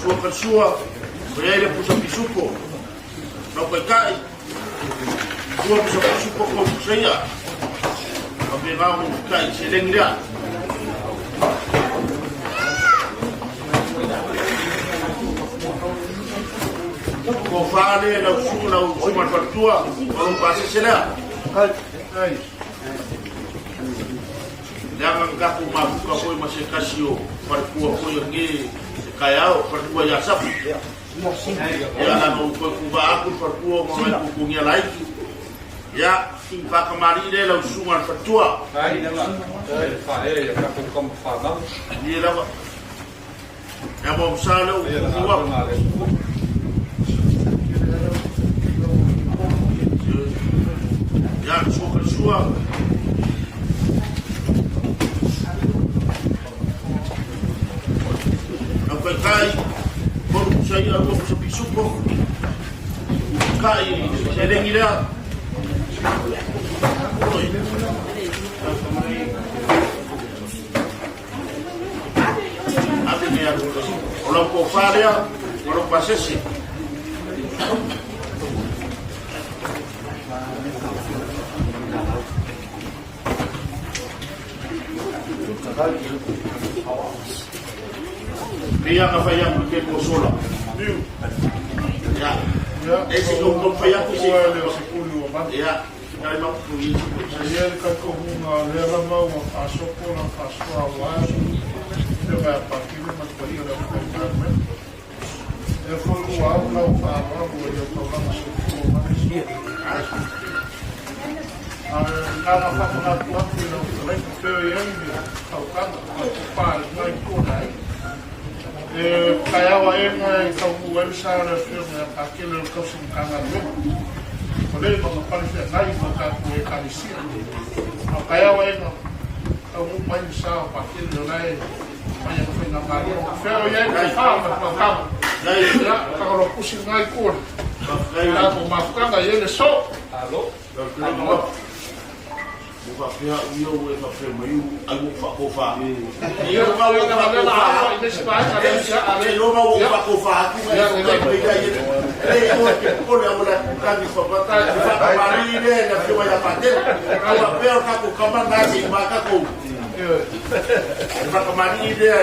Sua ka sua, o i ai le pusa pisupo. Lau taitai, sua pusa pisupo ko pusa ia. Ka pena mo tai seleni lea. Ko whāle lau su lau suma faletua, o lou pasese lea. Leaga na tatou mafuta foi ma se tasi o faletua foi o lenei taeao, faletua ia Safu. Ia na ou toe kuvaa atu le faletua ma nai tutugia laiti. Ia, faakamalii lea lau susuga le faletua. Ia lava. Ia mo msa lea ua tutu atu. Ia, sua ka sua. Lau kaikai, tolu pusa ia, lua pusa pisupo. Kai, selegi lea. Oi. Ave nei alu. O lau tofa lea, o lau pasese. Pei anga fai aku i te mosola. Ya. E se ko ko fai aku se. Ya. Kai ma ku i. Ia le tatou lea lava ua faasopo la faasoa aua le afioga ia Patile ma le paia o le aufaigaluega. Lea foi ua au lau faaaloalo i lau taulaga soifua mai le aso. Ae na ona faamanatu atu i lau fetalaiga pei o i ai le tautaga ma le tofa i lena itu o le aiga. E taeao aega e taunuu ai le sa o le afioga ia Patele o le tausi Matagaluega. Ua leva ona pale feagai ma tatou Ekalesia. A o taeao aega taunuu mai le sa o Patele o la e fai ana faigamalo. Fea o i ai le tofa ma le faautaga. Ia, tagaloa pusi lena itu o le tatou mafutaga i ai le aso. Ua faapea au ia ua e faapea mai ai ua ou faatofa. Ia, ua faatofa i le isi vaega lea isi aa lea. Seiloga ua ou faatofa atu na e faapea mai ai e le o te popole au le kani fa faatamalii lea i le afioga ia Patele. A faapea o tatou tama na se i ma tatou. E faatamalii lea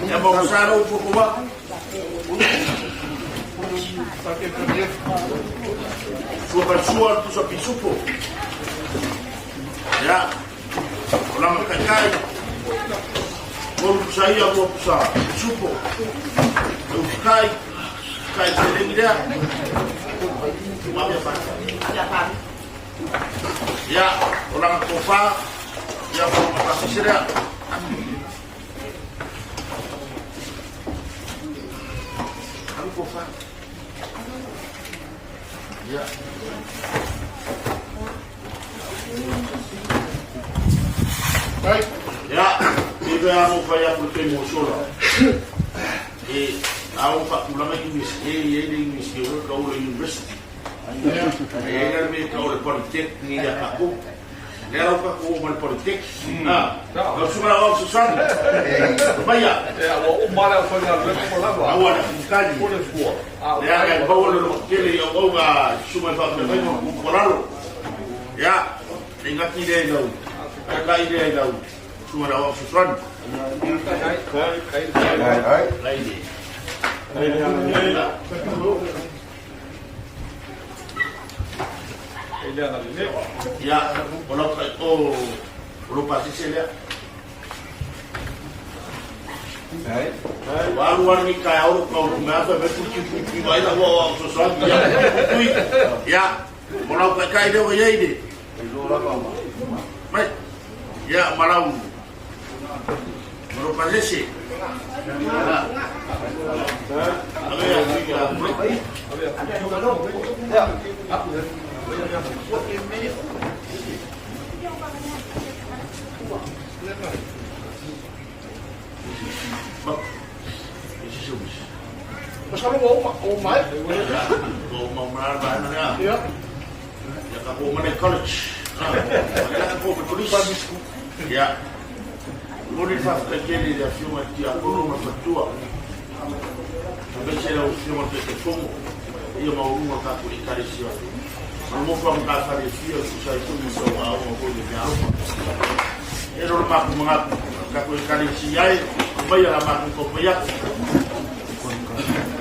Ia ma sa lou fofoa. Sua ka sua le pusa pisupo. Ia, o langa kaikai. Tolu pusa ia, lua pusa pisupo. E ufikai, kai seleni lea. Ia, o langa tofa, ia, o langa pasese lea. Alu tofa. Ia. Ia, e ve a mo fai aku le taimi ua sola. E a o faatulaga i e i ai le University o ka o le University. E i ai la le mea e tau o le Polytechnic ia tatou. Lea la ua tatou oo mai le Polytech. Ha, lau susuga la au Susana. Maia. Ia, ua uma le aufaigaluega ua lava. Aua le fukali. O le fua. Lea na e maua le lototele i auauga susuga i faafeagaiga ma pupualalo. Ia, le gati lea i lau, taitai lea i lau susuga la au Susana. Lai le. Ia, o lau kai, o, o lou pasese lea. Ua alu alu ni taeao lou kau mea fai mai pui pui pui mai la ua o sosoani ia pui. Ia, o lau taitai lea ua i ai le. Mai. Ia, ma lau ma lou pasese. Masalo ua uma, ua maea. Ua uma uma la vaega lea. Ia. Ia ka ko mana i college. Ia ka ko police. Ia. Momoli le faafetai tele i le Afioga i le Tiakono ma le Faletua, aemaise lau Afioga i le Taitaifono, ia maualuga o le tatou Ekalesia. Ma le nofo a matafale e fia o tusa ai foi ma tauaoga foi le meaalofa. E lo le matou manatu, tatou Ekalesia e, aumaia la matou taumafai atu.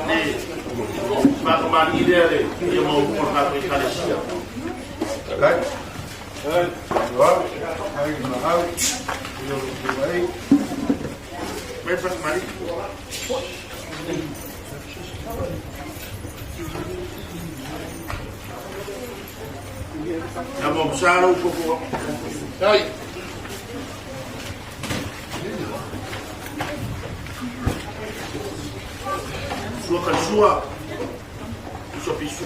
Le faatamalii lea le paia maualuga o le tatou Ekalesia. Mai faatamalii. Ia mo sa lou koko. Dai. Sua ka sua. Uso pisu.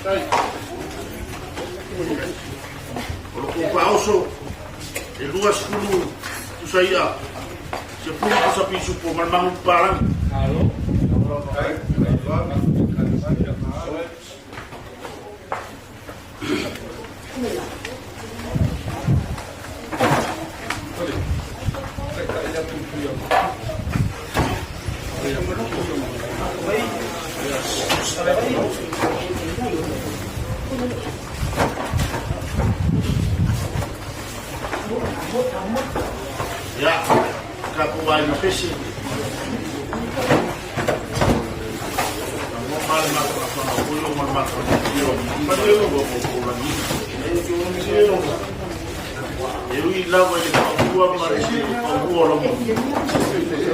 Dai. O lo kou paoso e 20 tusa ia 10 pusa pisu po ma le magu papalangi. Ia, tatou aiga pese. E ui lava i le paua ma le paua o lou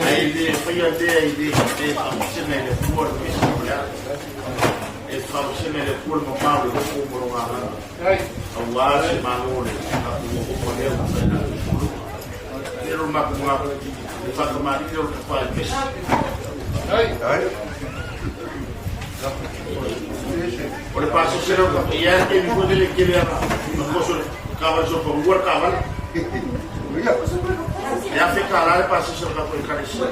ae le faia lea i le faamasina i le Atua le pese ma le ala. E faamasina i le Atua le mamao o le loto ma lona agaga aua se malo o le tatou omo lea ua fai Lea lo matou manatu, le faatamalii lea o le tafa e pese. O le pasese lea o le tafa, ia e taimi foi lele tele ana na koso le kavale so pangua le kavale. E $1000 le pasese o le tatou ekalesia.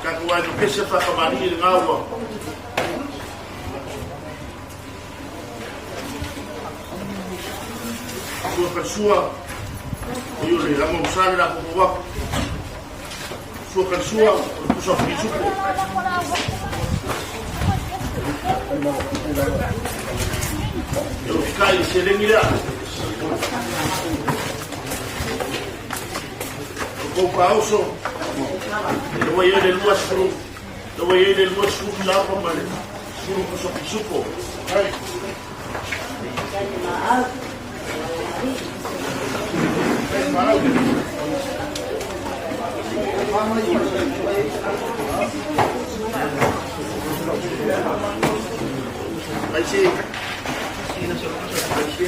Tatou aiga pese faatamalii i le gaua. Sua ka sua, o i o le ama usale la koko waku. Sua ka sua, o le pusa pisupo. E o fikai i selengi lea. O kou paoso, e ua i le 20, e ua i le 20 lava ma le 10 pusa pisupo. Ai se ai se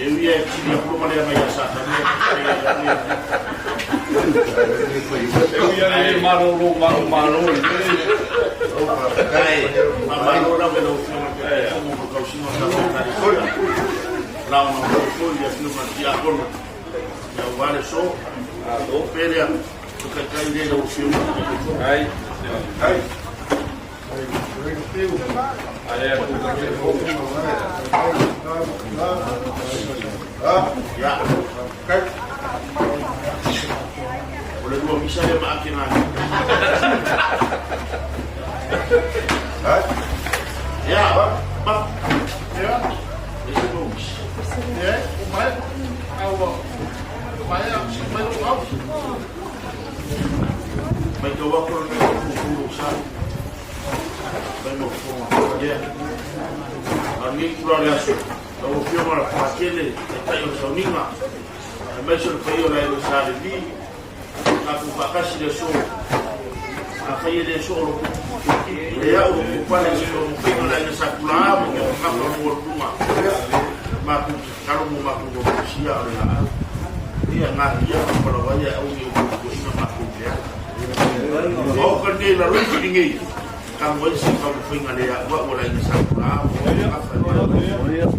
E ui e tini a puloma lea mai a Satania. E ui a le malo lo malo malo. Kai, ma malo la velo fionga te fomo mo kausino sa kari. La ona mo ko ia fionga ti a kono. Ia wale so. O pelea. Ko kai kai le lau fionga te fomo. Ai. Ai. Ia. O le lua misa lea ma ake nā. Ia, ma. Ia. E se mau misa. Ia, o mai. Aua. Mai a, mai o au. Mai tau ako le mea o kukulu sa. Mai mo fonga. Ia. A ni kura le aso. Lau afioga le Patele, Taitai o le Sauniga, aemaise o le paia o le aiga Sa Levi, tatou faatasi le aso. Afai e le soo lou le au lou pale se lou faiga le aiga Sa Tulaga ma ke tagata mo luga. Matou tatalo mo matou nofosia o le laau. Ia ngā ia ma palawa ia au ni o kukuina matou lea. O ka nei lalo i whiri nei. Ka mo ai se taumafaiga le au au o le aiga Sa Tulaga ma ke tagata lea.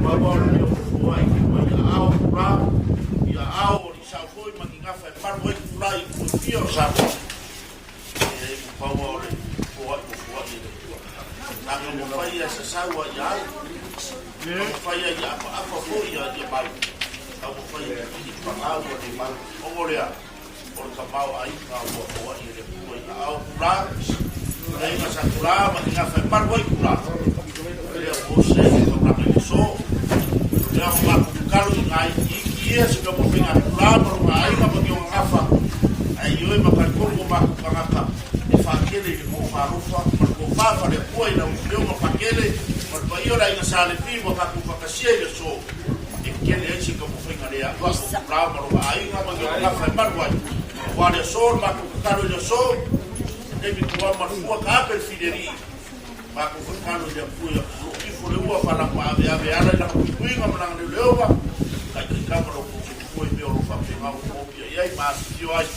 Maua o le mea o fofoa i te mai a ao. manuia o Samoa. E ai mo paua o le foai mo foai e le Atua. Na ka mo fai ia sasau a ia ai. Ka mo fai ia ia apa apa foi ia ia mau. Ka mo fai ia i pangau a le mau. Ongo lea, o le kamao aiga ua foai e le Atua i aao kula. Le aiga sa kula ma ki ngawha e maru ai kula. Lea o se e taulanga i le so. Lea o ngā kukalo i ngā iki iki ia se ka mo whenga kula ma runga aiga ma ki o ngawha. Ai i oe ma kalikonu o mākou kangaka e whakele i le ko wharofa ma le ko whawha le Atua i lau whionga whakele ma le paia o le aiga sa Lepi ua kākou whakasia i le so e kele ai se ka mo whenga lea ua ko kula ma runga aiga ma ki o ngawha e maru ai. Ua le so le mākou kakalo i le so se taimi kua ma le fua ka ape le whirerii. Mākou whakalo i le Atua i aku loo ifo le ua whalangu ave ave ala i langa puipuiga ma langa leoleoga, kai kai kama lo kou soifua i mea o lo whapengao mo mopia i ai ma afifio ai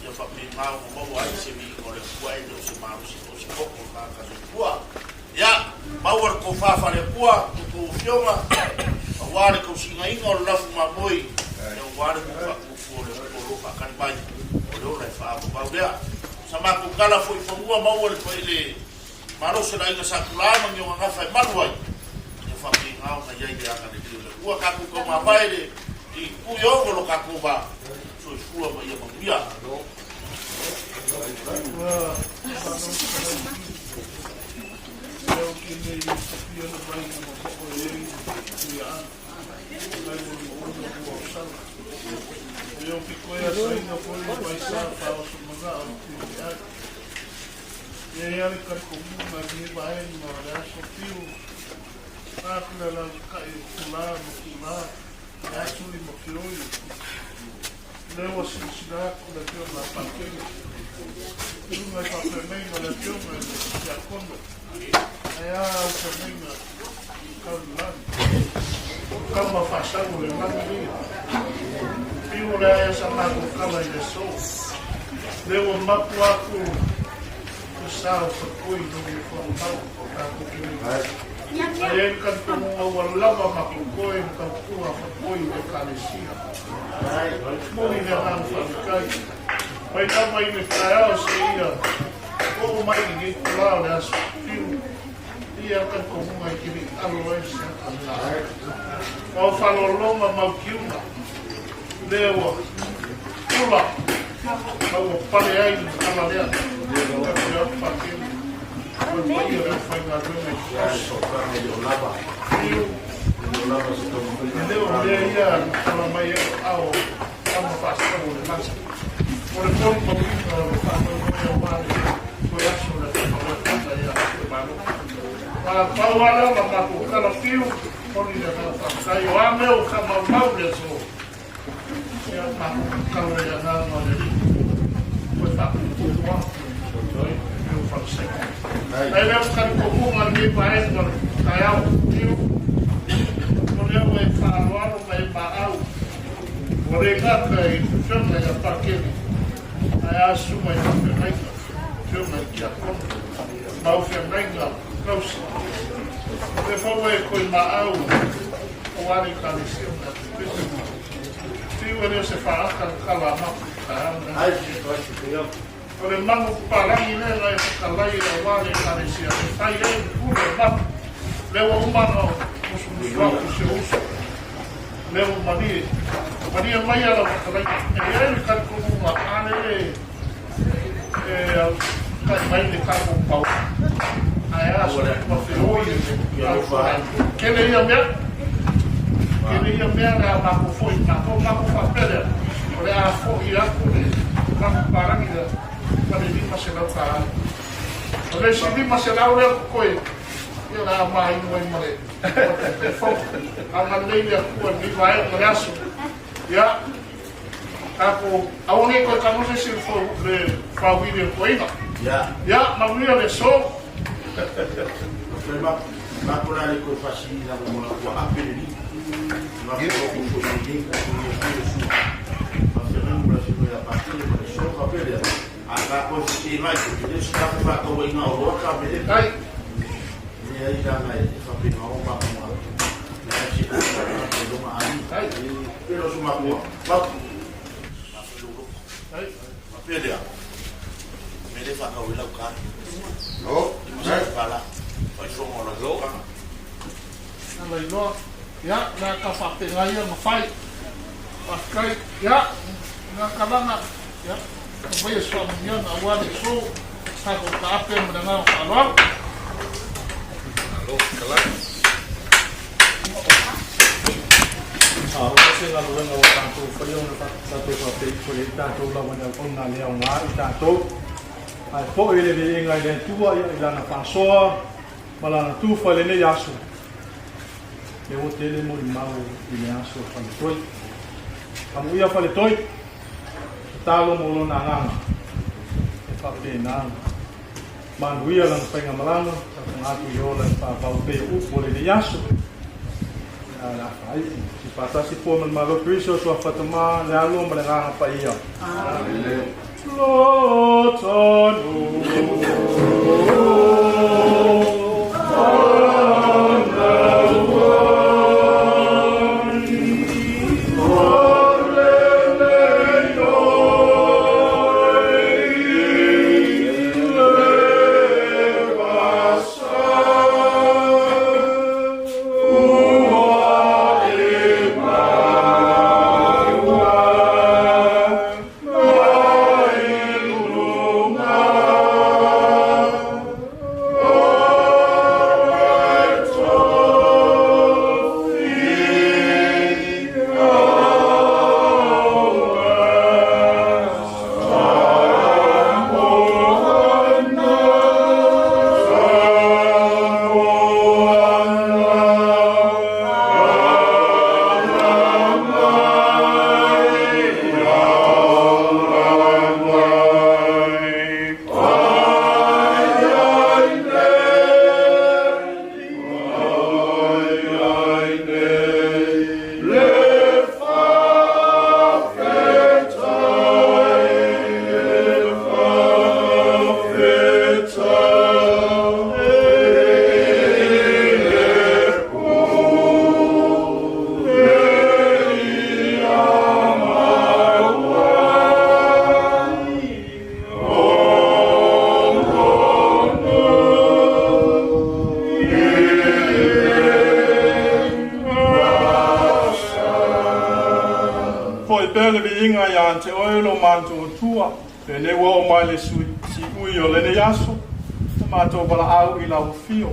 ia whapengao mo maua ai se viiga o le Atua e le o se malosi o se koko o ka soifua. Ia, maua le kofā wha le Atua, ko kou afioga, auā le kausigainga o le lafu mamoe, ia auā le kou whaakuafua o le Atua o lo whaakali mai, o le ola e whaavavau lea. Sa matou kala foi fanua maua le le malosi o le aiga sa Tulā ma ni ona gafa e malu ai, ia faapena ona i ai le agalelei o le Atua. Tatou taumamae le i tui ono lo tatou va soifua ma ia manuia. Kama faasau o le lagi ia. Fiu le aia sa matou kala i le aso. Lea ua mapu aku le sa o Fatoi no le whanau o tatou kene. Ai ai kan tomonga ua lava matou koe ma tautua Fatoi i le Ekalesia. Moni le agaga faafetai. Mai lava i le taeao seia oo mai i lenei itula o le aso fiu. Ia ka tohunga i kiri alo ai se ata Mau whalolonga mau kiunga Lea ua kula Ma ua pale ai le ala lea Ka koe au whakele Koe paia leo whaingaluenga i te Fiu E leo lea ia ala mai e ao Ama whaasau o le lagi O le poli mauina o le whaamaumoe o wale Koe aso le whakawatanga ia te malo. A pau ala ma matou kala fiu, moni le agaga faafetai o a mea o ka maumau le aso. Ia matou kala i agaga o le Alii. Koe faapuupuu aku i o falesaina. Ai lea o kali tomuga lenei vaega o le taeao fiu. O lea ua e faaaloalo ma e maau. Ua le gata i le Afioga ia Pakele, ae a susuga i faafeagaiga. Afioga i Tiakono, ma au feagaiga tausi. E fau ai koe maau aua le Ekalesia ma te pese. Tiu e leo se whaaka le kala a maku i taeao nei. O le manu papalangi lea na e whakalai aua le Ekalesia e whai ai le pule o maku. Lea ua uma na musumusu aku si o uso. Lea ua malie. Malie mai ala whakalai. E iai le talitonuga ane e E kai mai le tatou pau. Ae a se ma feoi e le Kele ia mea. Kele ia mea le a matou foi matou matou faapea lea. O le a foi atu le matou palagi lea ma le $500. O le isi 500 lea totoe, ia o le a mainu ai ma le fou. Agalelei le Atua i lenei vaega o le aso. Ia. Tatou aua nei toe tago se isi le faauili o le toeaina. Ia, manuia le aso. Toe mapo la le toe faasiliga mo mona ua ape le lima. Mapo loko foi i lenei mo ko ia foi le sua. Faafeagaiga ma le afioga ia Patele ma le so faapea lea. A tatou e fetegai foi, e le o se tatou faatauaiga oloa ka mele. Leai lana e faapena o mapo ma leai se tulaga e lona aiga. Pei o so mapo mapo. Faapea lea, mea lea e faatau ai lau kari. $50 faaisoga o lau taukaga. Ala iloa. Ia, le a ka faapegai ia ona fai. Faafetai. Ia, na kalaga. Ia, aumaia se faamanuiaga aua le aso. Tatou taape ma le agaga faaaloalo. Malo fetalai. A o se galuega ua tatou faia ona tatou faapea ifo e leai tatou lava ni auauna le aoga i tatou. Ae foi le viiga i le Atua ia i Lana faasoa ma Lana tufa i lenei aso. Lea ua tele molimau i le aso o Faletoi. Amuia Faletoi, tatalo mo lona agaga e faapena. Manuia lana faigamalaga, tausaga atu i ola e faavau pea upu o lenei aso. A o le a faaiu. Se faatasi pua ma le Malo Keriso, Suafa Tama, le Alo ma le Agaga Paia. Amene. Lo tonu. Foi pea le viiga ia te oe lo matuatua, lenei ua oo mai le siui o lenei aso, na matou valaau i lau afio.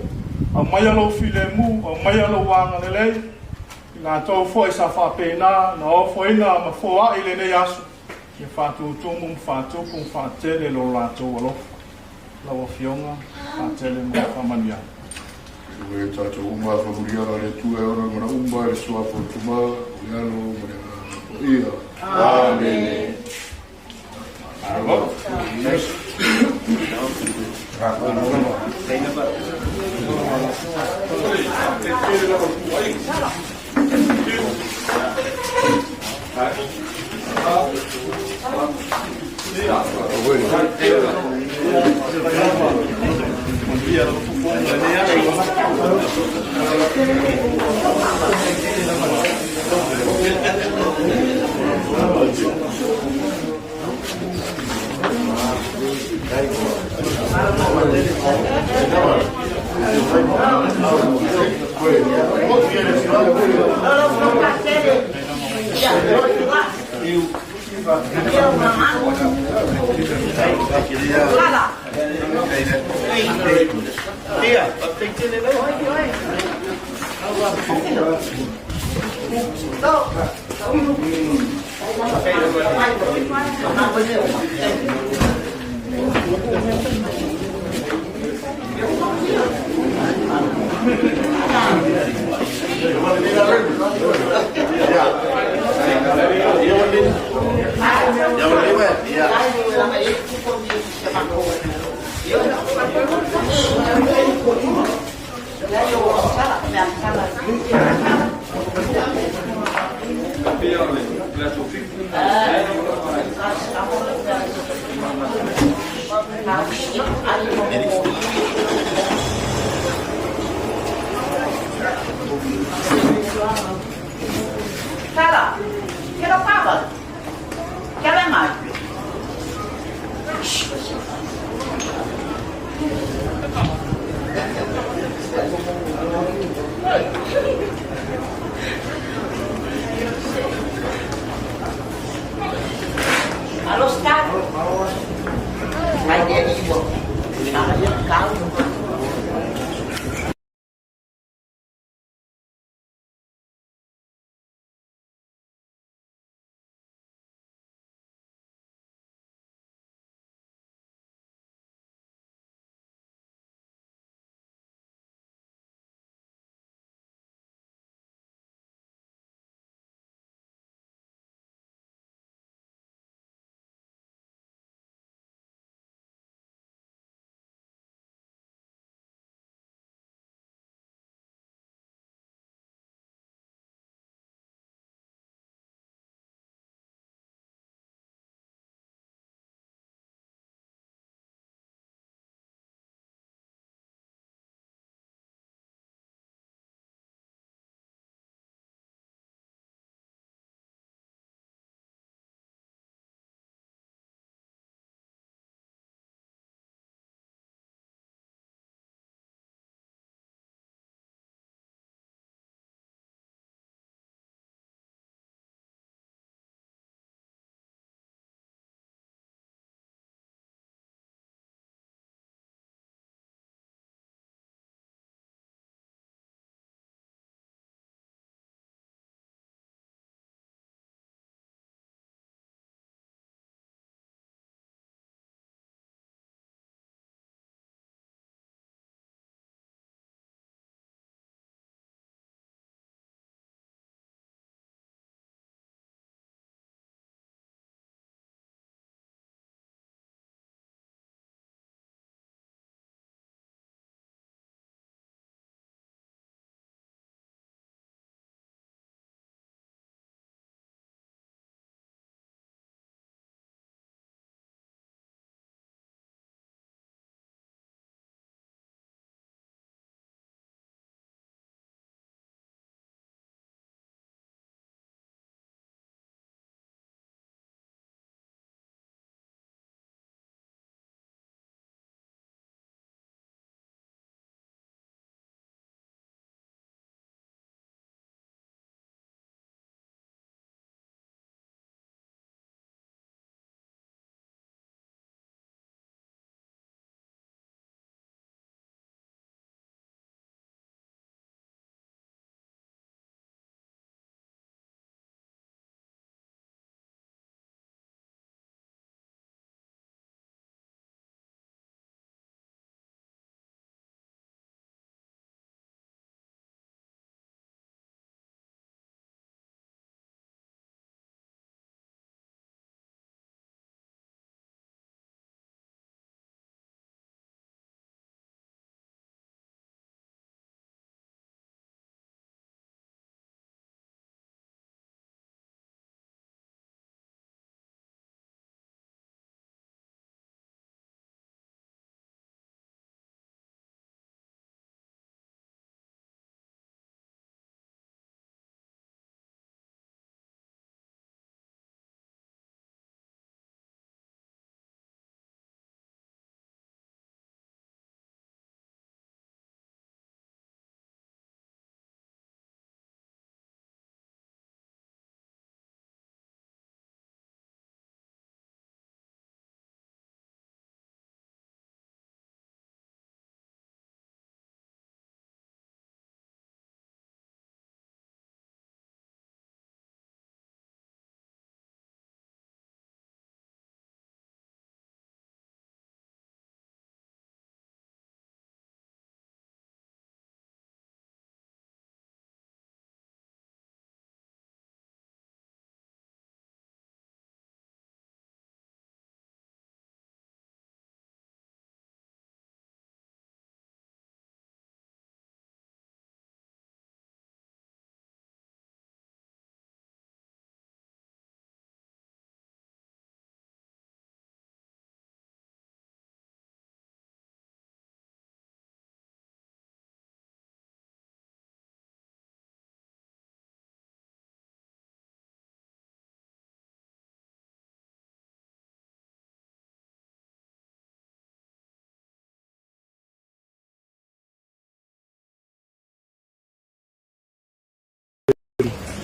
Aumaia lou filemu, aumaia lou agalelei, i latou foi sa faapena na ofoina ma foai lenei aso, ia faatutumu ma faatupu ma faatele lo latou alofa. Lau Afioga, faatele ma le faamanuiaga. Ua e tatou uma faamanuiaga a le Atua e ona mana uma i le Suafa o le Tama, o le Alo ma le Agaga Paia. Amene.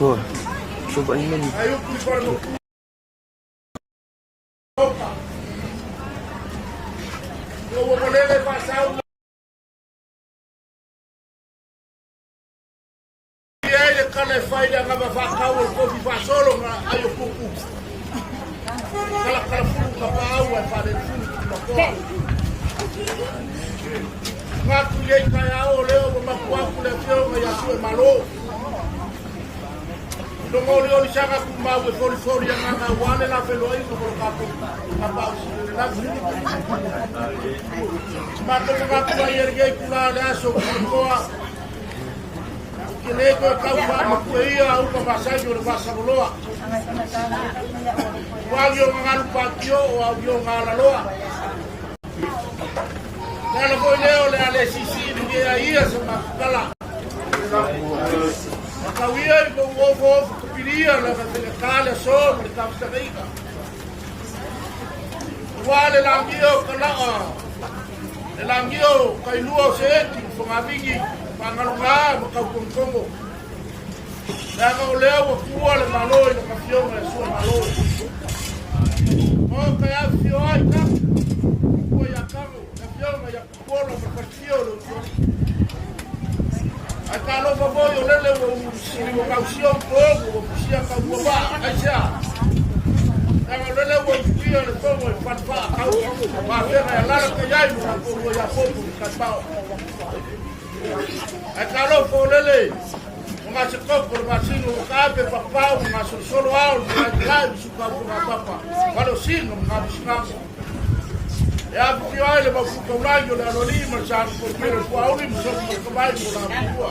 Oi, so vai mani. Ai le kala e fai le agava whakau o kofi whasolo ngā ai o kuku. Kala kala fulu ka paau e whare fulu ki makoa. Ngā tui ei kai ao leo wa maku aku le whionga i asu e malo. No ngori ori sanga ku mau e fori fori a ngā ngā wale la whelo ai no kolo kapo ka pau si le lafu. Mātou ngā kua i ere kula le aso koa. Ke le koe kau whaamaku e ia au ka masai o le whasangoloa. Wagi o ngā pātio o au i o ngā laloa. Tala foi leo le ale sisi ni ke a ia sa makukala. Kau ia i mo ofo ofo kupiria la ka tele kale so mo le kafisagaika. Ua le langi o ka laa. Le langi o kailua o se eti whangavingi whangalonga ma kaukongongo. Leaga o lea ua kua le malo i le kafioga e sua malo. O ka ia fio ai ka. Kua ia kango, le afioga ia kukuola ma falefio le utuali. Ai ka alofa foi o lele ua usili ua kausia utogu ua pusia kau ua waa, ai sea. Leaga o lele ua ufuia le tongo e falefaa kau. Mafega ia lala ka iai mo la ua ia popo i kalipao. Ai ka alofa o lele o ngā se koko le masino o ka ape papau o ngā solosolo ao le malai lai suka au ngā papa. Wale o singa mo ngā misinga. E apu ki ai le mafuka ulai o le aloli ma le sānu ko pere kua auli ma soku ma le kamai mo la pua.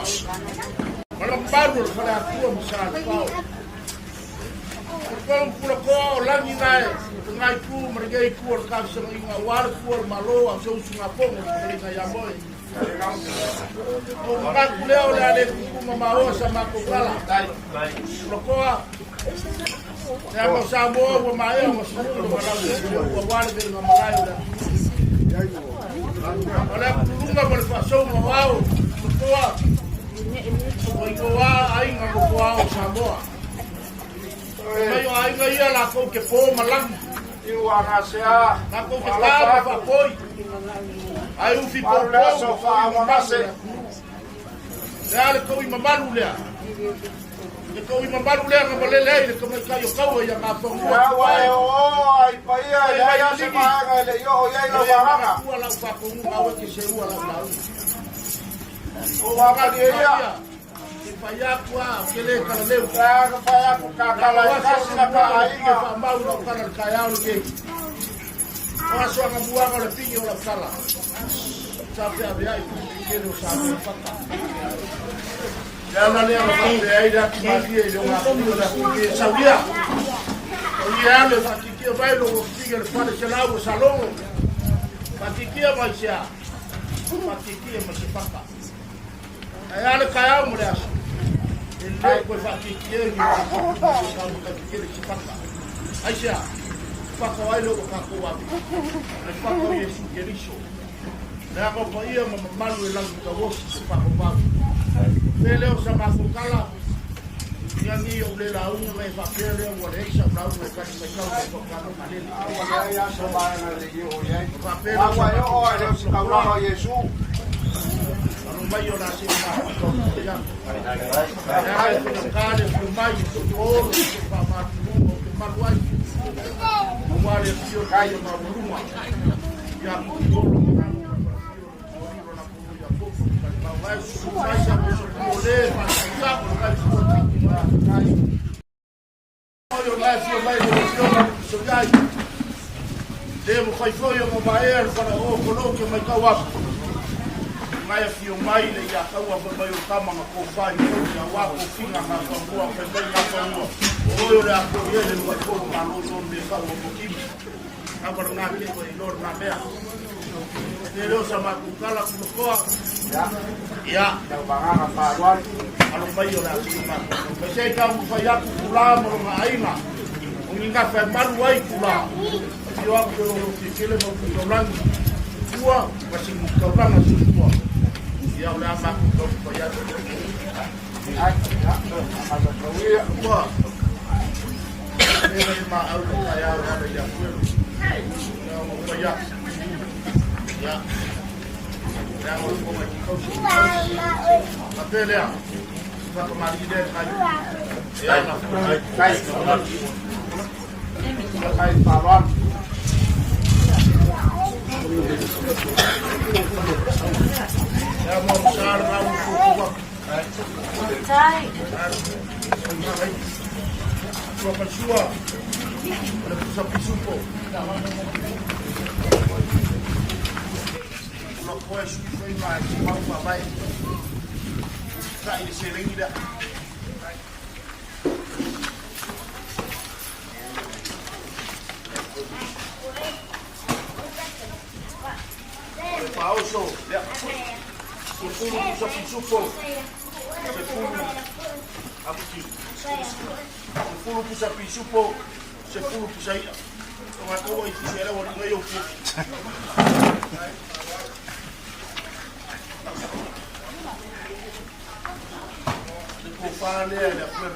Ma le maru o le whale atua ma sānu pao. O le kong pula koa o langi nae, o ngai ku ma le ngei ku o le kafisanga inga o ale ku o le malo au se usu ngā pongo le whalinga ia moe. O makaku lea o le ale kuku ma maoa sa mako kala. Pula koa, te ama o Samoa ua maea ma sunu le malau ua wale vele ngā malai o le O le akulunga ma le whaasonga o ao, pula koa, o ingoa ainga mo koa o Samoa. Mai o ainga ia la kou ke pō malangi. I ua gasea. La kou ke tā ma whapoi. Ai ufi pō le aso whaamanase. Le ale kou i mamalu lea. Le kou i mamalu lea nga malele ai le kamai kai o kaua ia ngā whangua. Ia ua e o o ai paia i ai ase maanga i le i o iai lau wahanga. Ua lau whakongu ngā ke se ua lau lau. O wahanga ia. Ke whai aku a, ke le kala leu. Ka whai aku ka kala i kasi na ka ainga. Ke wha mau lau kala le kai ao le kei. O aso anga muanga o le pingi o lau kala. Sa pe ave ai ku ke le o sa me whaka. Le ala lea ma whape ai le atu maria i le o ngā kuni o le atu ke sauia. O ia ale whakikia mai lo o pingi le whale se lau o salongo. Whakikia mai se a. Whakikia mai se whaka. Ai ale kai au mo le aso. E le koe whakikia i o ka kele se whaka. Ai se a. Whaka ai lo o kākou api. Le whaka o Yesu Keriso. Le anga pa ia ma mamalu e langi ka wosi se whaka pau. Te leo sa mako kala. Ia ni o le la unga me whapea lea ua le eisa ula unga e kani mai kau te whakano malele. Ua le ai aso maanga le i o iai. Whapea leo Ua e o ai leo si kaulanga o Yesu. Alo mai o la se ma kau ia. Le ai whakakale fu mai i te oro i te whamātulunga o te malu ai. Ua le fio kai o mawalunga. Ia ku oro o ngā Le mo fai foi o mo vaea le whara o kolo ke mai kau apu. Ngai a fio mai le ia kau a mai o tama nga ko whai o ia wā ko finga ngā whangua fai mai ngā whangua. O oi o le ako ia le mai koro ngā loto o me kau o mokimi. Ngā wara ngā ke i lor ngā mea. Te reo sa maku kala kulokoa. Ia. Lau wahanga whaalualu. Alo mai o le atu maku. Mai sei ka mu whai aku kula mo ngā ainga. O ngi ngā whai maru ai kula. Fio aku te roro ki kele mau ku kaulangi. Kua, kasi mu kaulanga su kua. Ia o le a maku kau whai atu. Ai, ia, amasa kauia. Ua. E le ma au le kai au ala ia puelo. Ia mo pa ia. Ia. Ia mo ko mai ki kausi. A pele a. Fa ka mali le kai. Ia na. Kai. Kai pa Ia mo sa ra u fu fu. Sua sua. Le pusa pisupo. Ua koe sui fai mai ki mau pa mai. Ka i se lengi da. Paoso, lea. Sefulu pusa pisupo. Sefulu. Aputi. Sefulu pusa pisupo. Sefulu pusa ia. O ngā kaua i fisi ele wari ngai o fu. Le ko whālea le apue.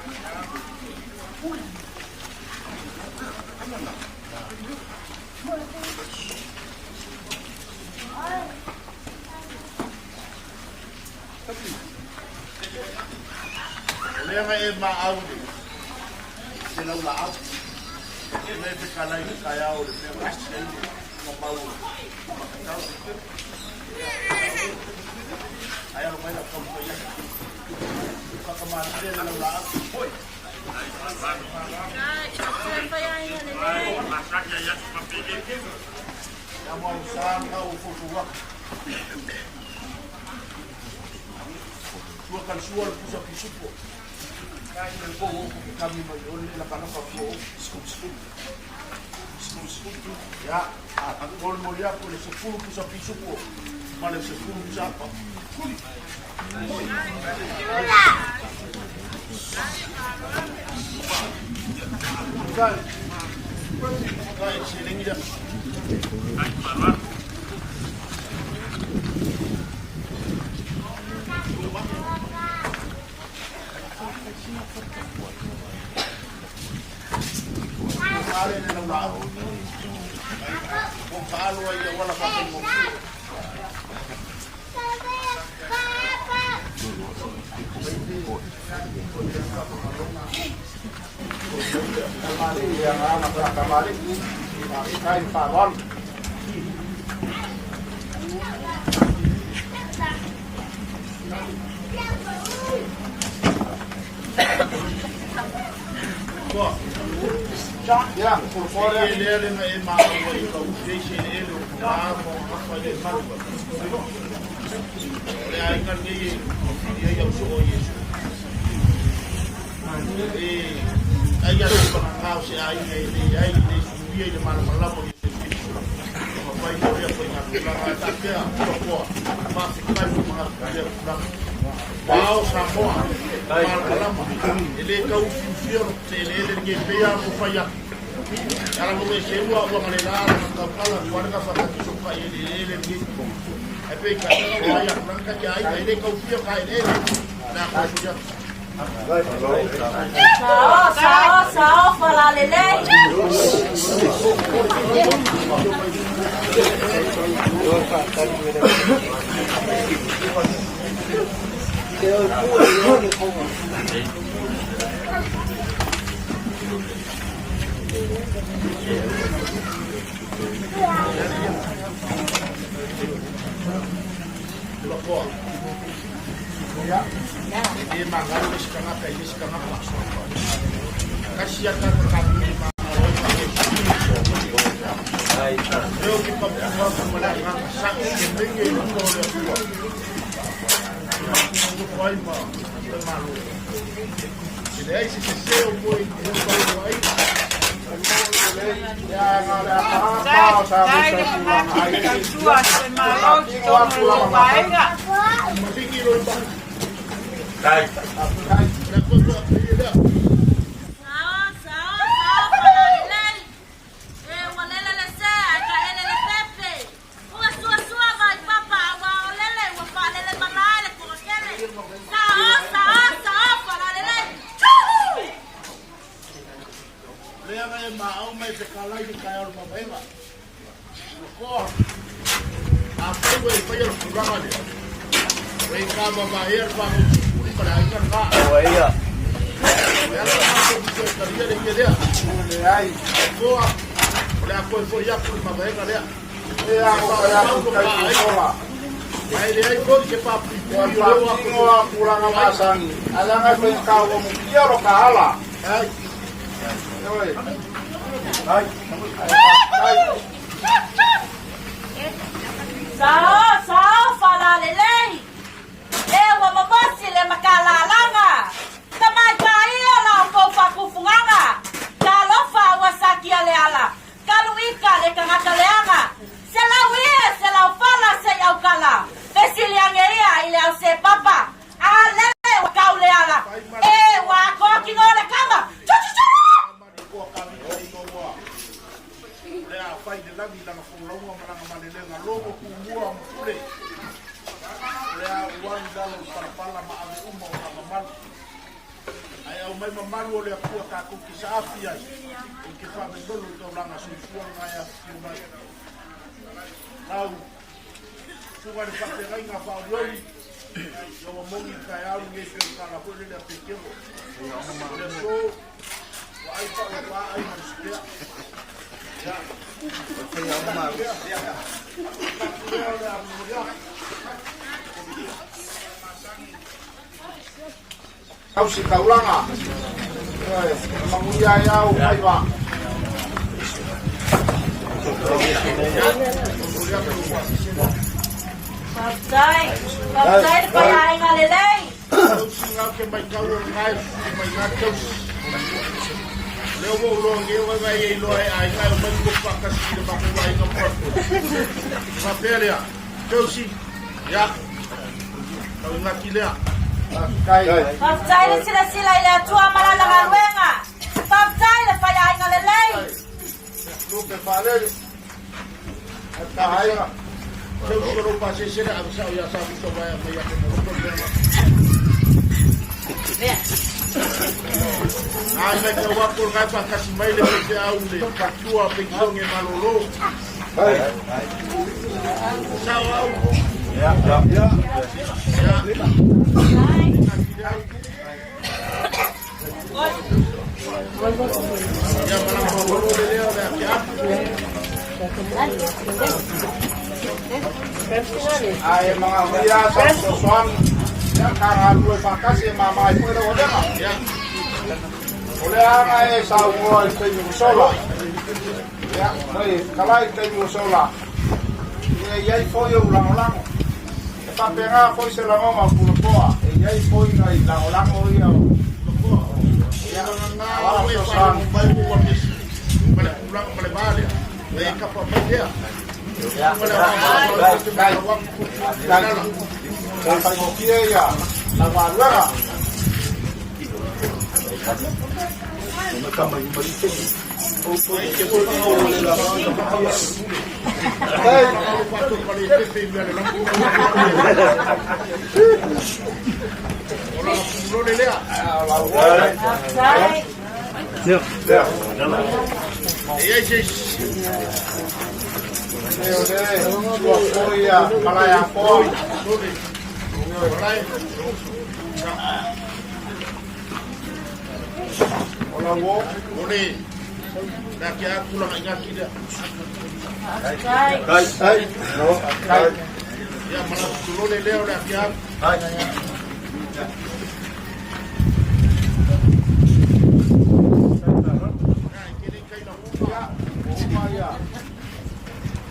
O lea nga e ma au le se lau la au. E le te kalai le kai au le pea ma se le ma mau ma ka tau. Ai alo mai la kau ko ia. Ka ka ma le le lau la au. Hoi. Ia mo sa nga o fufu wa. Sua kan sua le pusa pisupo. Kai le ko o ko kami mai o le la kana pa fo. Scoop scoop. Scoop scoop. Ya, a ko mo ya ko le sefulu pusa pisupo. Ma le sefulu pusa pa. Kai. Kai se lengi da. Ale le lau la au. O ka alo ai ia wala fa mo. Kamali ia ngā na ka kamali. Kai whāwal. Ia, e le le na e ma o i ka u se le le o ka mo ka fa le ma. Le ai ngal nge ye ye ya so o Yesu. E ai ya so ka ka se ai le le ai le su ye le ma ma la mo Yesu Kristo. Ma pai ko ya ko nga la ka ta ke a ko ko ma se kai mo ma ka le la. Pao sa moa, malamalama, e le kau fiufia se le le nge pea mo whaia. Ara mo me se ua ua ngale la la ka kala ua ka whaka ki soka e le le nge. Ai pe ka ka whaia nang ka ki ai e le kau fia ka e le na ka su ya. Sao, sao, sao, falalele. Lokoa. E mangalo le sikangaka e le sikangaka. Kasi ata ka kami ma Leo ki pa pa pa mala nga sa ke menge i ko le tua. Ko pai ma te malo. Se le ai se se se o mo i te pa o ai. Dai. Sao, sao, sao, falalele. E walele le se, ai ka ele le pepe. Ua sua sua vai papa, ua olele, ua falele malai le kokele. Sao, sao, sao, falalele. Chuhu! e maau mai pe kalai le taeao o le mavaega. Ua koa. Afai ua e faia le tulaga lea, ua e kamavaea le faamotusupuli ma le aiga lena. Ua ia. O le ala lena tou te toe talia le mea lea. Leai. Ua koa, o le a toe foi atu le mavaega lea. E a ko kai atu kai kusola. Ma e leai foi se papuipui O le faatino a tulaga masani, ae leaga e faigata ua mukia lo ka ala. Ai. Ioe. Ai. Ai. Sao, sao, falalelei. E ua mamosi le makalalaga. Tamaitai ia la outou faafufugaga. Talofa ua sakia le ala. Kaluika le tagata leaga. Se lau ia, se lau fala, se i aukala. Fesiliage ia i le ao se papa. A lele ua kau le ala. E ua akoa kino o le kama. Chu chu chu! Le a fai le lagi lana folauga ma lana malelega logo tumua ma pule. O le a ua alu i lalo o le palapala ma ave uma o lana malu. Ae aumai mamalu o le Atua tatou te saafi ai, ou te faamemelo i taulaga soifua lena e afifio mai. Lau susuga i le faafeagaiga faaolioli, ia ua moni le taeao lenei pei o le tala foi lele a Petero. O le aso, ua ai pau e pa ai ma le sipea. Ia, tatu lea o le a momoli atu. Tausi taulaga. Ioe, e manuia ai au faiva. Faafetai. Faafetai le faiaiga lelei. Tausi ngā ke mai kau o ngā e mai ngā tausi. Leo mo ulo nge o ngai e iloa e ai ngai o mai ko pakasi le maku ai ngā mwato. Whapea lea, tausi, ya, tau ngaki lea. Faafetai le silasila i le Atua ma lana galuega. Faafetai le faiaiga lelei. Lupe faalele. Ka aiga. Tausi o lou pasese le avesao ia sa musa waea mai ake mo roto lea. Ai mai tau ako ngai whakasi mai le pe au le patua pe kisonge malolo. Sao au. Ya, ya. Ya. Ia malama malolo le lea o le ake atu. Ae magahuia sa fesoasoani ia ka galulue faatasi e mama ai foi lau avega. O le aga e saunoa i le taimi ua sola. Ia, oi, tala i le taimi ua sola. Ia i ai foi ou lagolago. E faapena foi se lagona o Pulekoa, e i ai foi nai lagolago ia o Ia, ala fesoasoani. Ia, kai, kai, kai, faigofie ia lau galuega. O la uo, o le, na ke aku langa ingaki lea. Faafetai. Kai, kai. Ia mala tulole lea o le ake aku. Ia, ua uma ia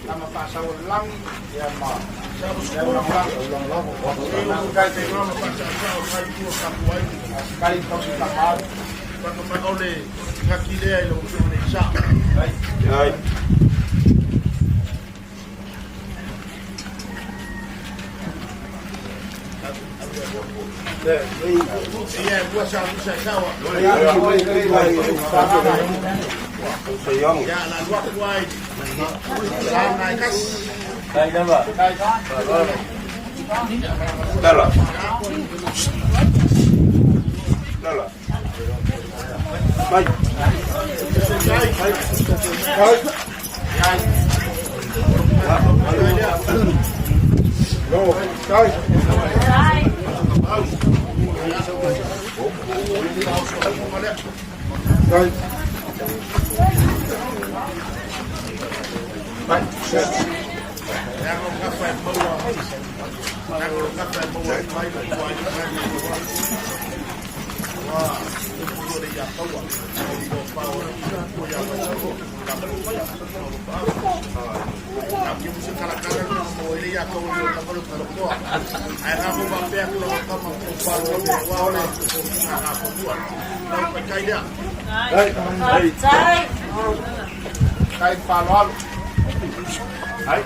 lama faasau o le lagi, ia ma ia lagolago. Kai te ngama whakasao kai tua kapuai. Kai tausi tamaru. Whakamana o le ngaki lea i lo uso le sa. Ai. Ia ua sa musa sawa. Ia la lua kuai. Sa ngai kas. Dala. Dala. Ai. Kai whaloalo. Ai.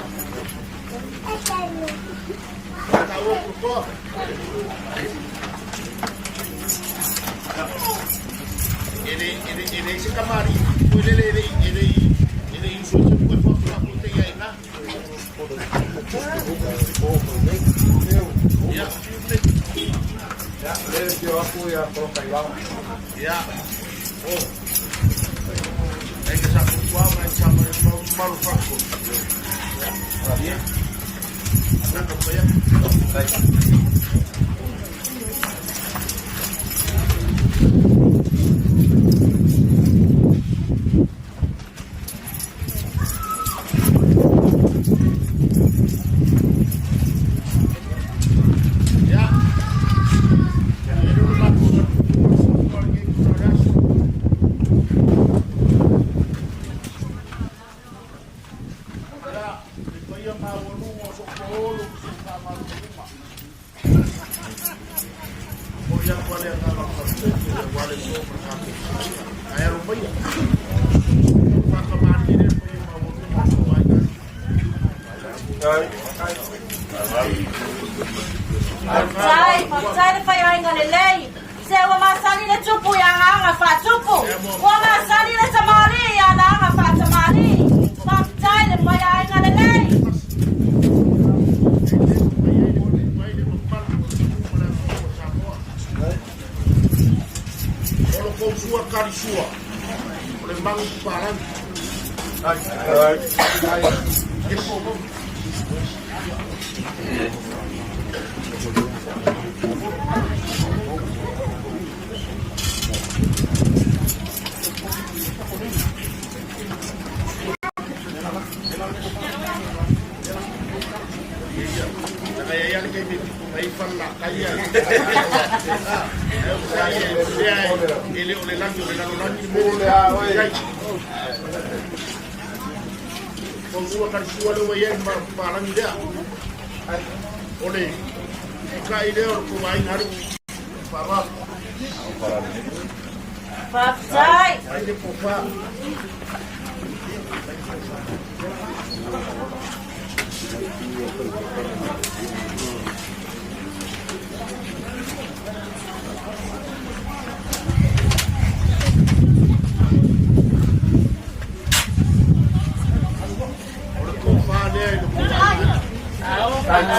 E le se kamari, ko le le le e le e le iso se ko fo ka ko te ia ina. Ia. Ia, le te o aku ia ko kai wa. Ia. Oh. E ke sa ko kwa ma sa ma ma ma fa ko. Ia. Ana ko pa ia. Faafetai, faafetai le faiaiga lelei. Se ua masani le tupu i ana aga faatupu. Ua masani le tamalii i ana aga faatamalii. Faafetai le faiaiga lelei. O lo kou sua kari sua. O le mangu palangi. Faafetai.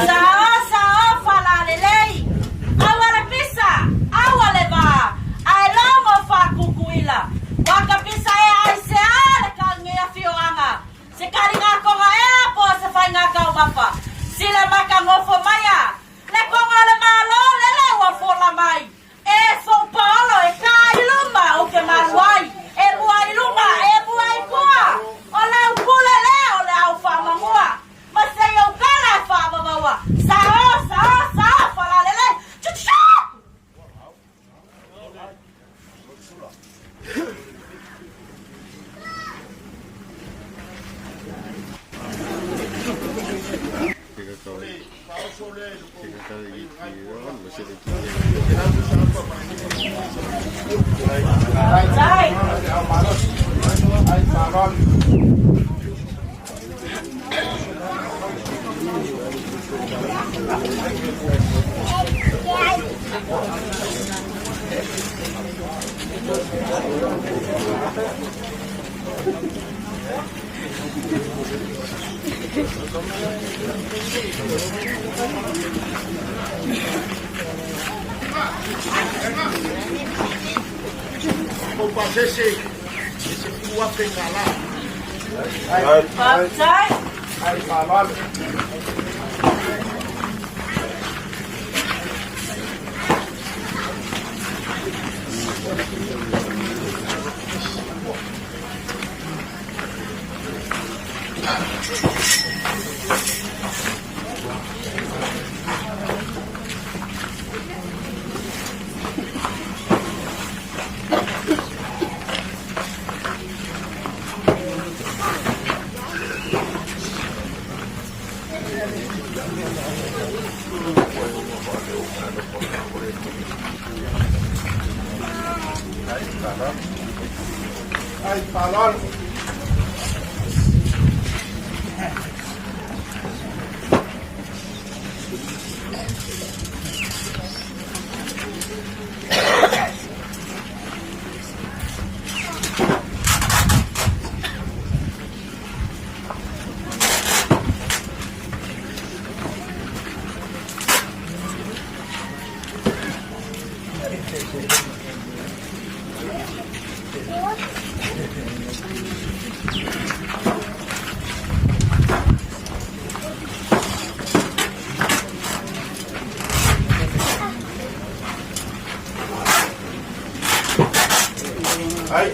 Sao, sao, falalelei. Aua le pisa, aua le vā, ae logo faakukuila. Ua ka pisa ea aisea le kaunge afioaga? Se kaligakoga ea po o se faiga taumafa? Sila maka gofo maia le koga o le Malo lele ua fola mai. E sou paolo e ka i luma ou te malu ai, e mua i luma, e mua i tua, o lau pule lea o le ao faamamua, ma sei ou kala e faavavaua, sao, sao, sao, falalelei, tchu-tchu-tchu! Faafetai. kou pasese e se fulu afe kālā. Faafetai. Ai faaaloalo. Ai faaaloalo. Ai.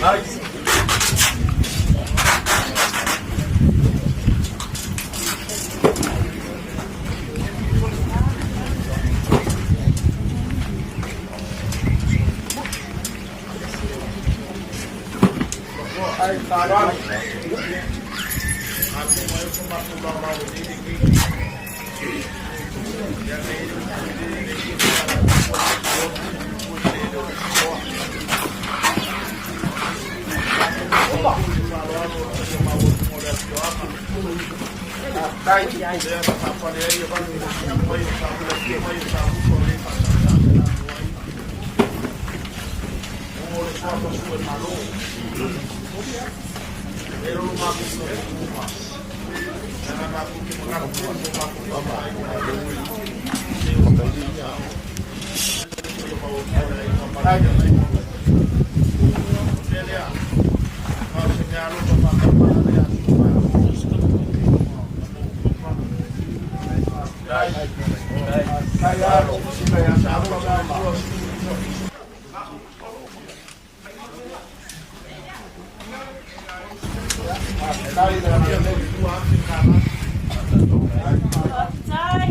Ai. Ai faaaloalo. Faafetai.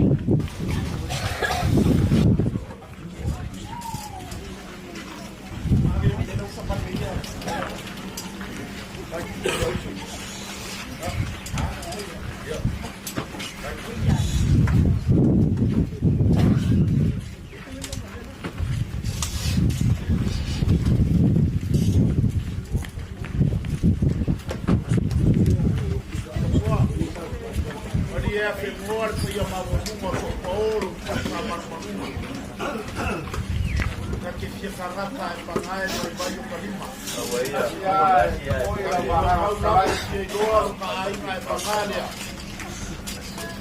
Malie a whenua le paia maualuga o so'opaolo faamalumaluga. Ta te fia tagata e pagae mai mai o ka lima. Au lava fia iloa o ka aiga e paga lea.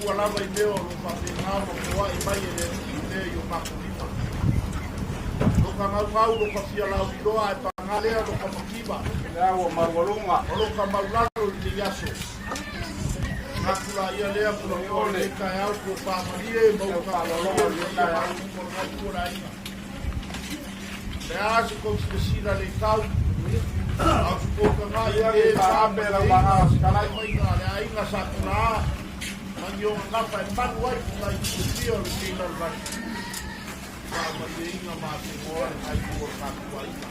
Ua lava i mea o lo faapena ma foa'i mai e le alii mea i o matou lima. Lo ka gaugau lo ka fia lauiloa e paga lea lo ka mativa. Lea ua maualuga. O lo ka maulalo i lenei aso. Manatu laia lea kula o le taeao ko pāmalie mau ka lologa le taeao mo le ngau o le aiga. Le a se kou silasila le tau. Au se kou kanga i e pāme lau maga maiga le aiga sa kula a. Mangi o ngapa e manu ai ku ngai ku o le tēnā lalani. Faamalieiga ma te moa le ngai ku o le kātou aiga.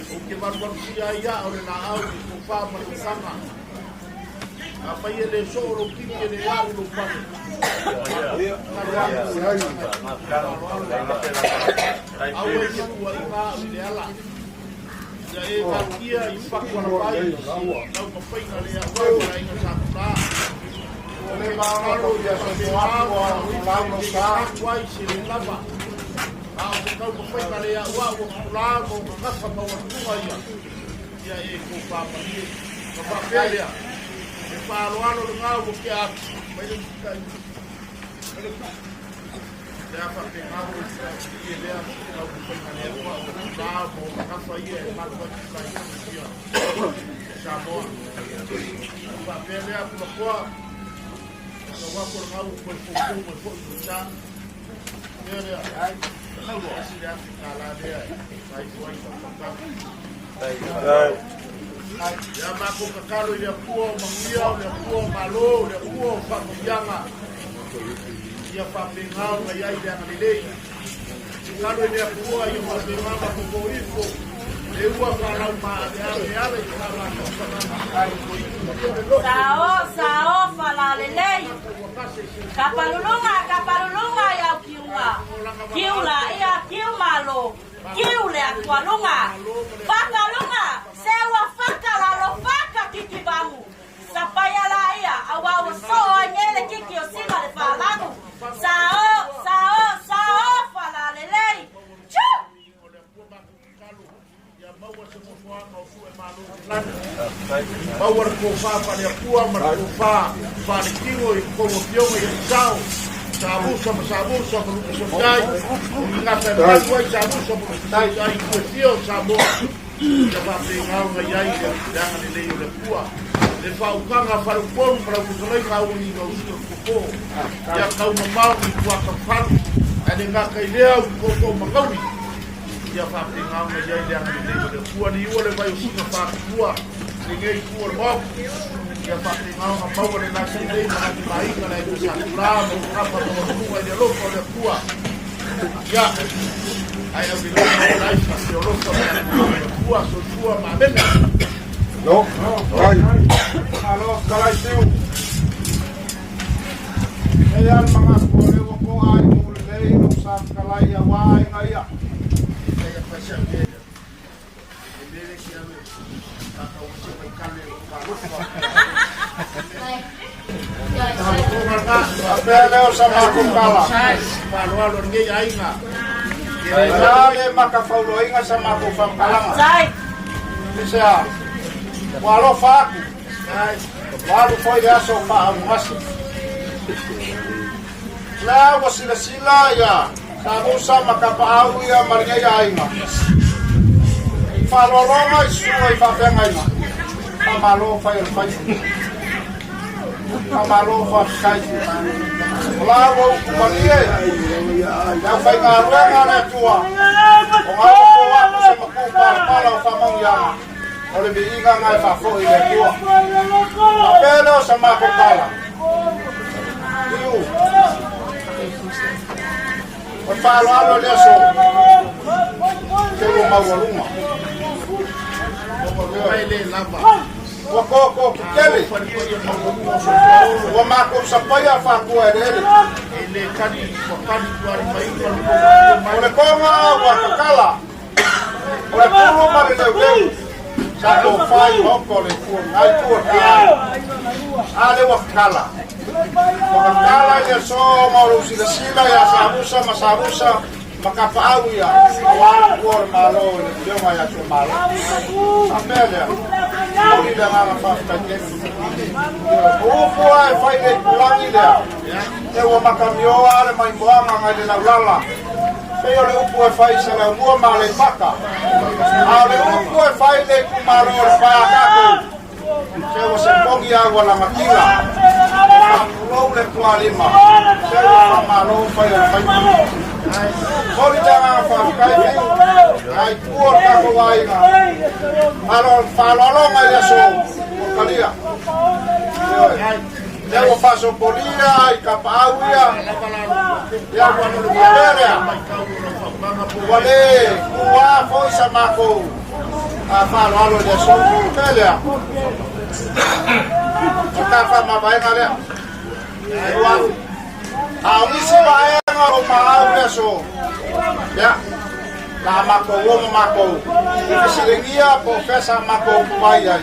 Ou te valuvalusia ai ia o le laau i tofa ma le utaga. Afai e le soo lou tini e le au lou pale. Aua e te tuuaiga au i le ala. Ia e tautia i fatu alapai lau mafaiga le auau o le aiga sa tula. O le malo ia faapena ona uifa i le atu ai se le lava. A o se taumafaiga le a'ua'u o tulā ma o gagafa maualuluga ia, ia e tofā malie. Ona faapea lea, Le faaaloalo lenā ua tea atu mai le usitai mai le pu'u. Le a faapena foi le lea taumafaiga le a'ua'u o tulā ma o gagafa ia e malu ai le Samoa. Ona faapea lea, Tulafoa, Lau atu o le gau ua toe foufou mai foi i sa. Lea lea, $1,000 lea e faaitu ai faatautaga. Ia matou tatalo i le Atua o manuia, o le Atua o malo, o le Atua o faamanuiaga, ia faapena ona i ai le agalelei. Tatalo i le Atua ia faapena ona toto ifo le ua faalaumaaleale e ala i le Sao, sao, falalelei. Kapaluluga, kapaluluga i au kiuga. Kiu laia, kiu malo, kiu le atualuga. Fakaluga, se ua faka lalo faka kikivamu. Sapaia laia, auā ua soo ai nei le kiki o sina le falagu. Sao, sao, sao, falalelei. Choo! Maua le tofa faale-Atua ma le tofa faale-tino i tou afioga ia Isao, Samusa ma Samusa ma Lupesoliai, o ni gata e malu ai Samusa ma Lupesoliai i itu e fia o Samoa, ia faapena ona i ai le agalelei o le Atua, le faautaga a Faleupolu ma lau fetalaiga Auagiga o Sio Koko, ia taumamao ni tuakafalu, ae le gata i lea ua tootoo magaui. Ia faapena ona i ai le agalelei o le Atua, liua le vai o sina faatutua i lenei itu o le Maota. Ia faapena ona maua le lagi lelei ma lagi maina le aiga sa tula ma ua kapa ma ua i le alofa o le Atua. Ia, ae au lelei ma ola ai sa se alofa ma le agalelei o le Atua, soifua ma amene. No. Alo, kalai siu. E ai le manatu o lea ua to'a i nuu lelei lou sa fetalai auā aiga ia. Faapea lea o sa matou tala. Ina le makafauloaina sa matou faamatalaga. Aisea? Ua alofa atu. Ua alu foi le aso faaamugasi. La ua silasila ia Samusa ma Kapaau ia ma lenei aiga. I faaaloaloga i susuga i faafeagaiga. Faamalo fai o le faiva. Faamalo faafetai. O la ua upu malie le aufaigaluega a le Atua. O ngā ua kō aku se makū palapala o faamanuiaga. O le viiga na e faafoi i le Atua. Faapea lea o sa matou tala. Iu. O le faaaloalo i le aso se ua maualuga. Ua koko tetele. Ua matou sapaia faatua eleele. O le koga ua tatala. O le pulu ma le leuleu sa tofa i maota o le itu nai itu o le A lea ua tatala. Ua tatala i le aso ma o lou silasila ia Samusa ma Samusa ma Kapaau ia, aua le tua o le Malo i le Afioga ia Tuimalo. Faapea lea, momoli le agaga faafetai tele. O upu lava e fai i le itulagi lea, e ua matamioa le maimoaga nai le laulala. Pei o le upu e fai i Saleaumua ma Aleipata, a o le upu e fai i le itumalo o Lepa a tatou, se ua se pogi a ua lagatila. Faatulou le tualima, se ua faamalo fai o le faiva. Momoli le agaga faafetai Fiu, nai tua o le tatou aiga, malo faaaloaloga i aso ua talia. Lea ua faasopolia i Kapaau ia, ia ua lea, ua le tuua foi sa matou faaaloalo i le aso. Pea lea, o ta faamavaega lea. Ua a o nisi vaega o maau le aso, ia, la matou o ma matou fesiligia po o fea sa matou mai ai.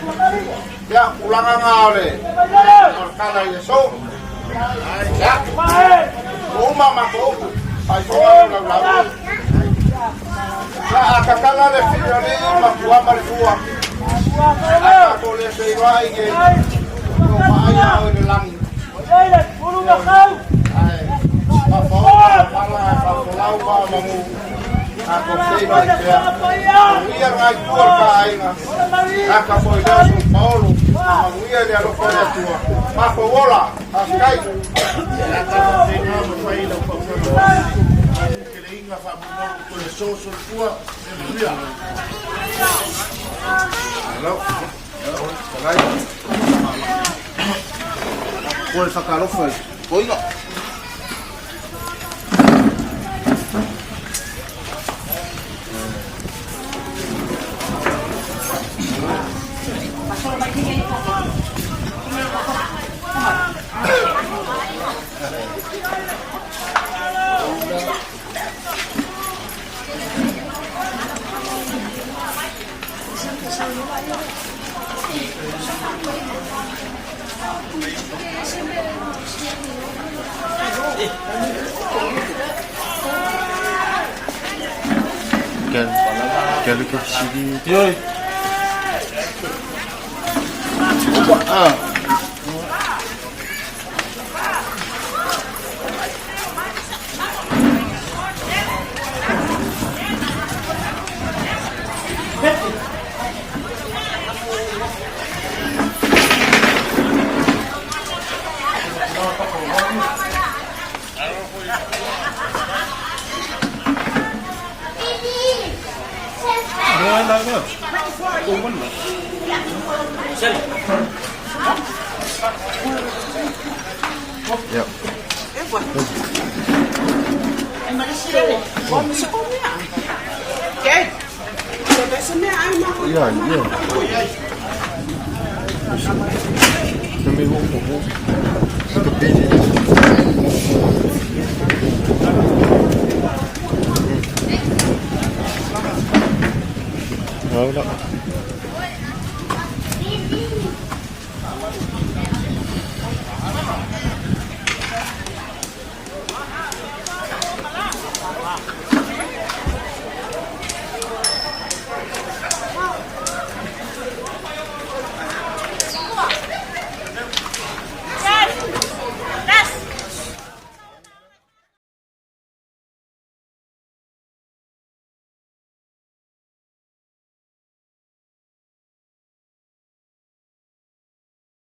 Ia, tulaga na o le tala i le aso. Ia, ua uma matou upu, faaifooga lau lauga. Malama le fua. Ae tatou le feiloai nei, o lo o vaai a oe i le lagi. Ae faafaoga pala ae faafolau ma manu. Tatou feiloai pea. Manuia lena itu o le ta aiga. Gata foi lea o São Paulo. Manuia le alofa o le Atua. Matou ola. Faafetai. Ko le whakalofa i koinga. Quel que Oi. Ah. Yeah. Yeah, yeah. Wala.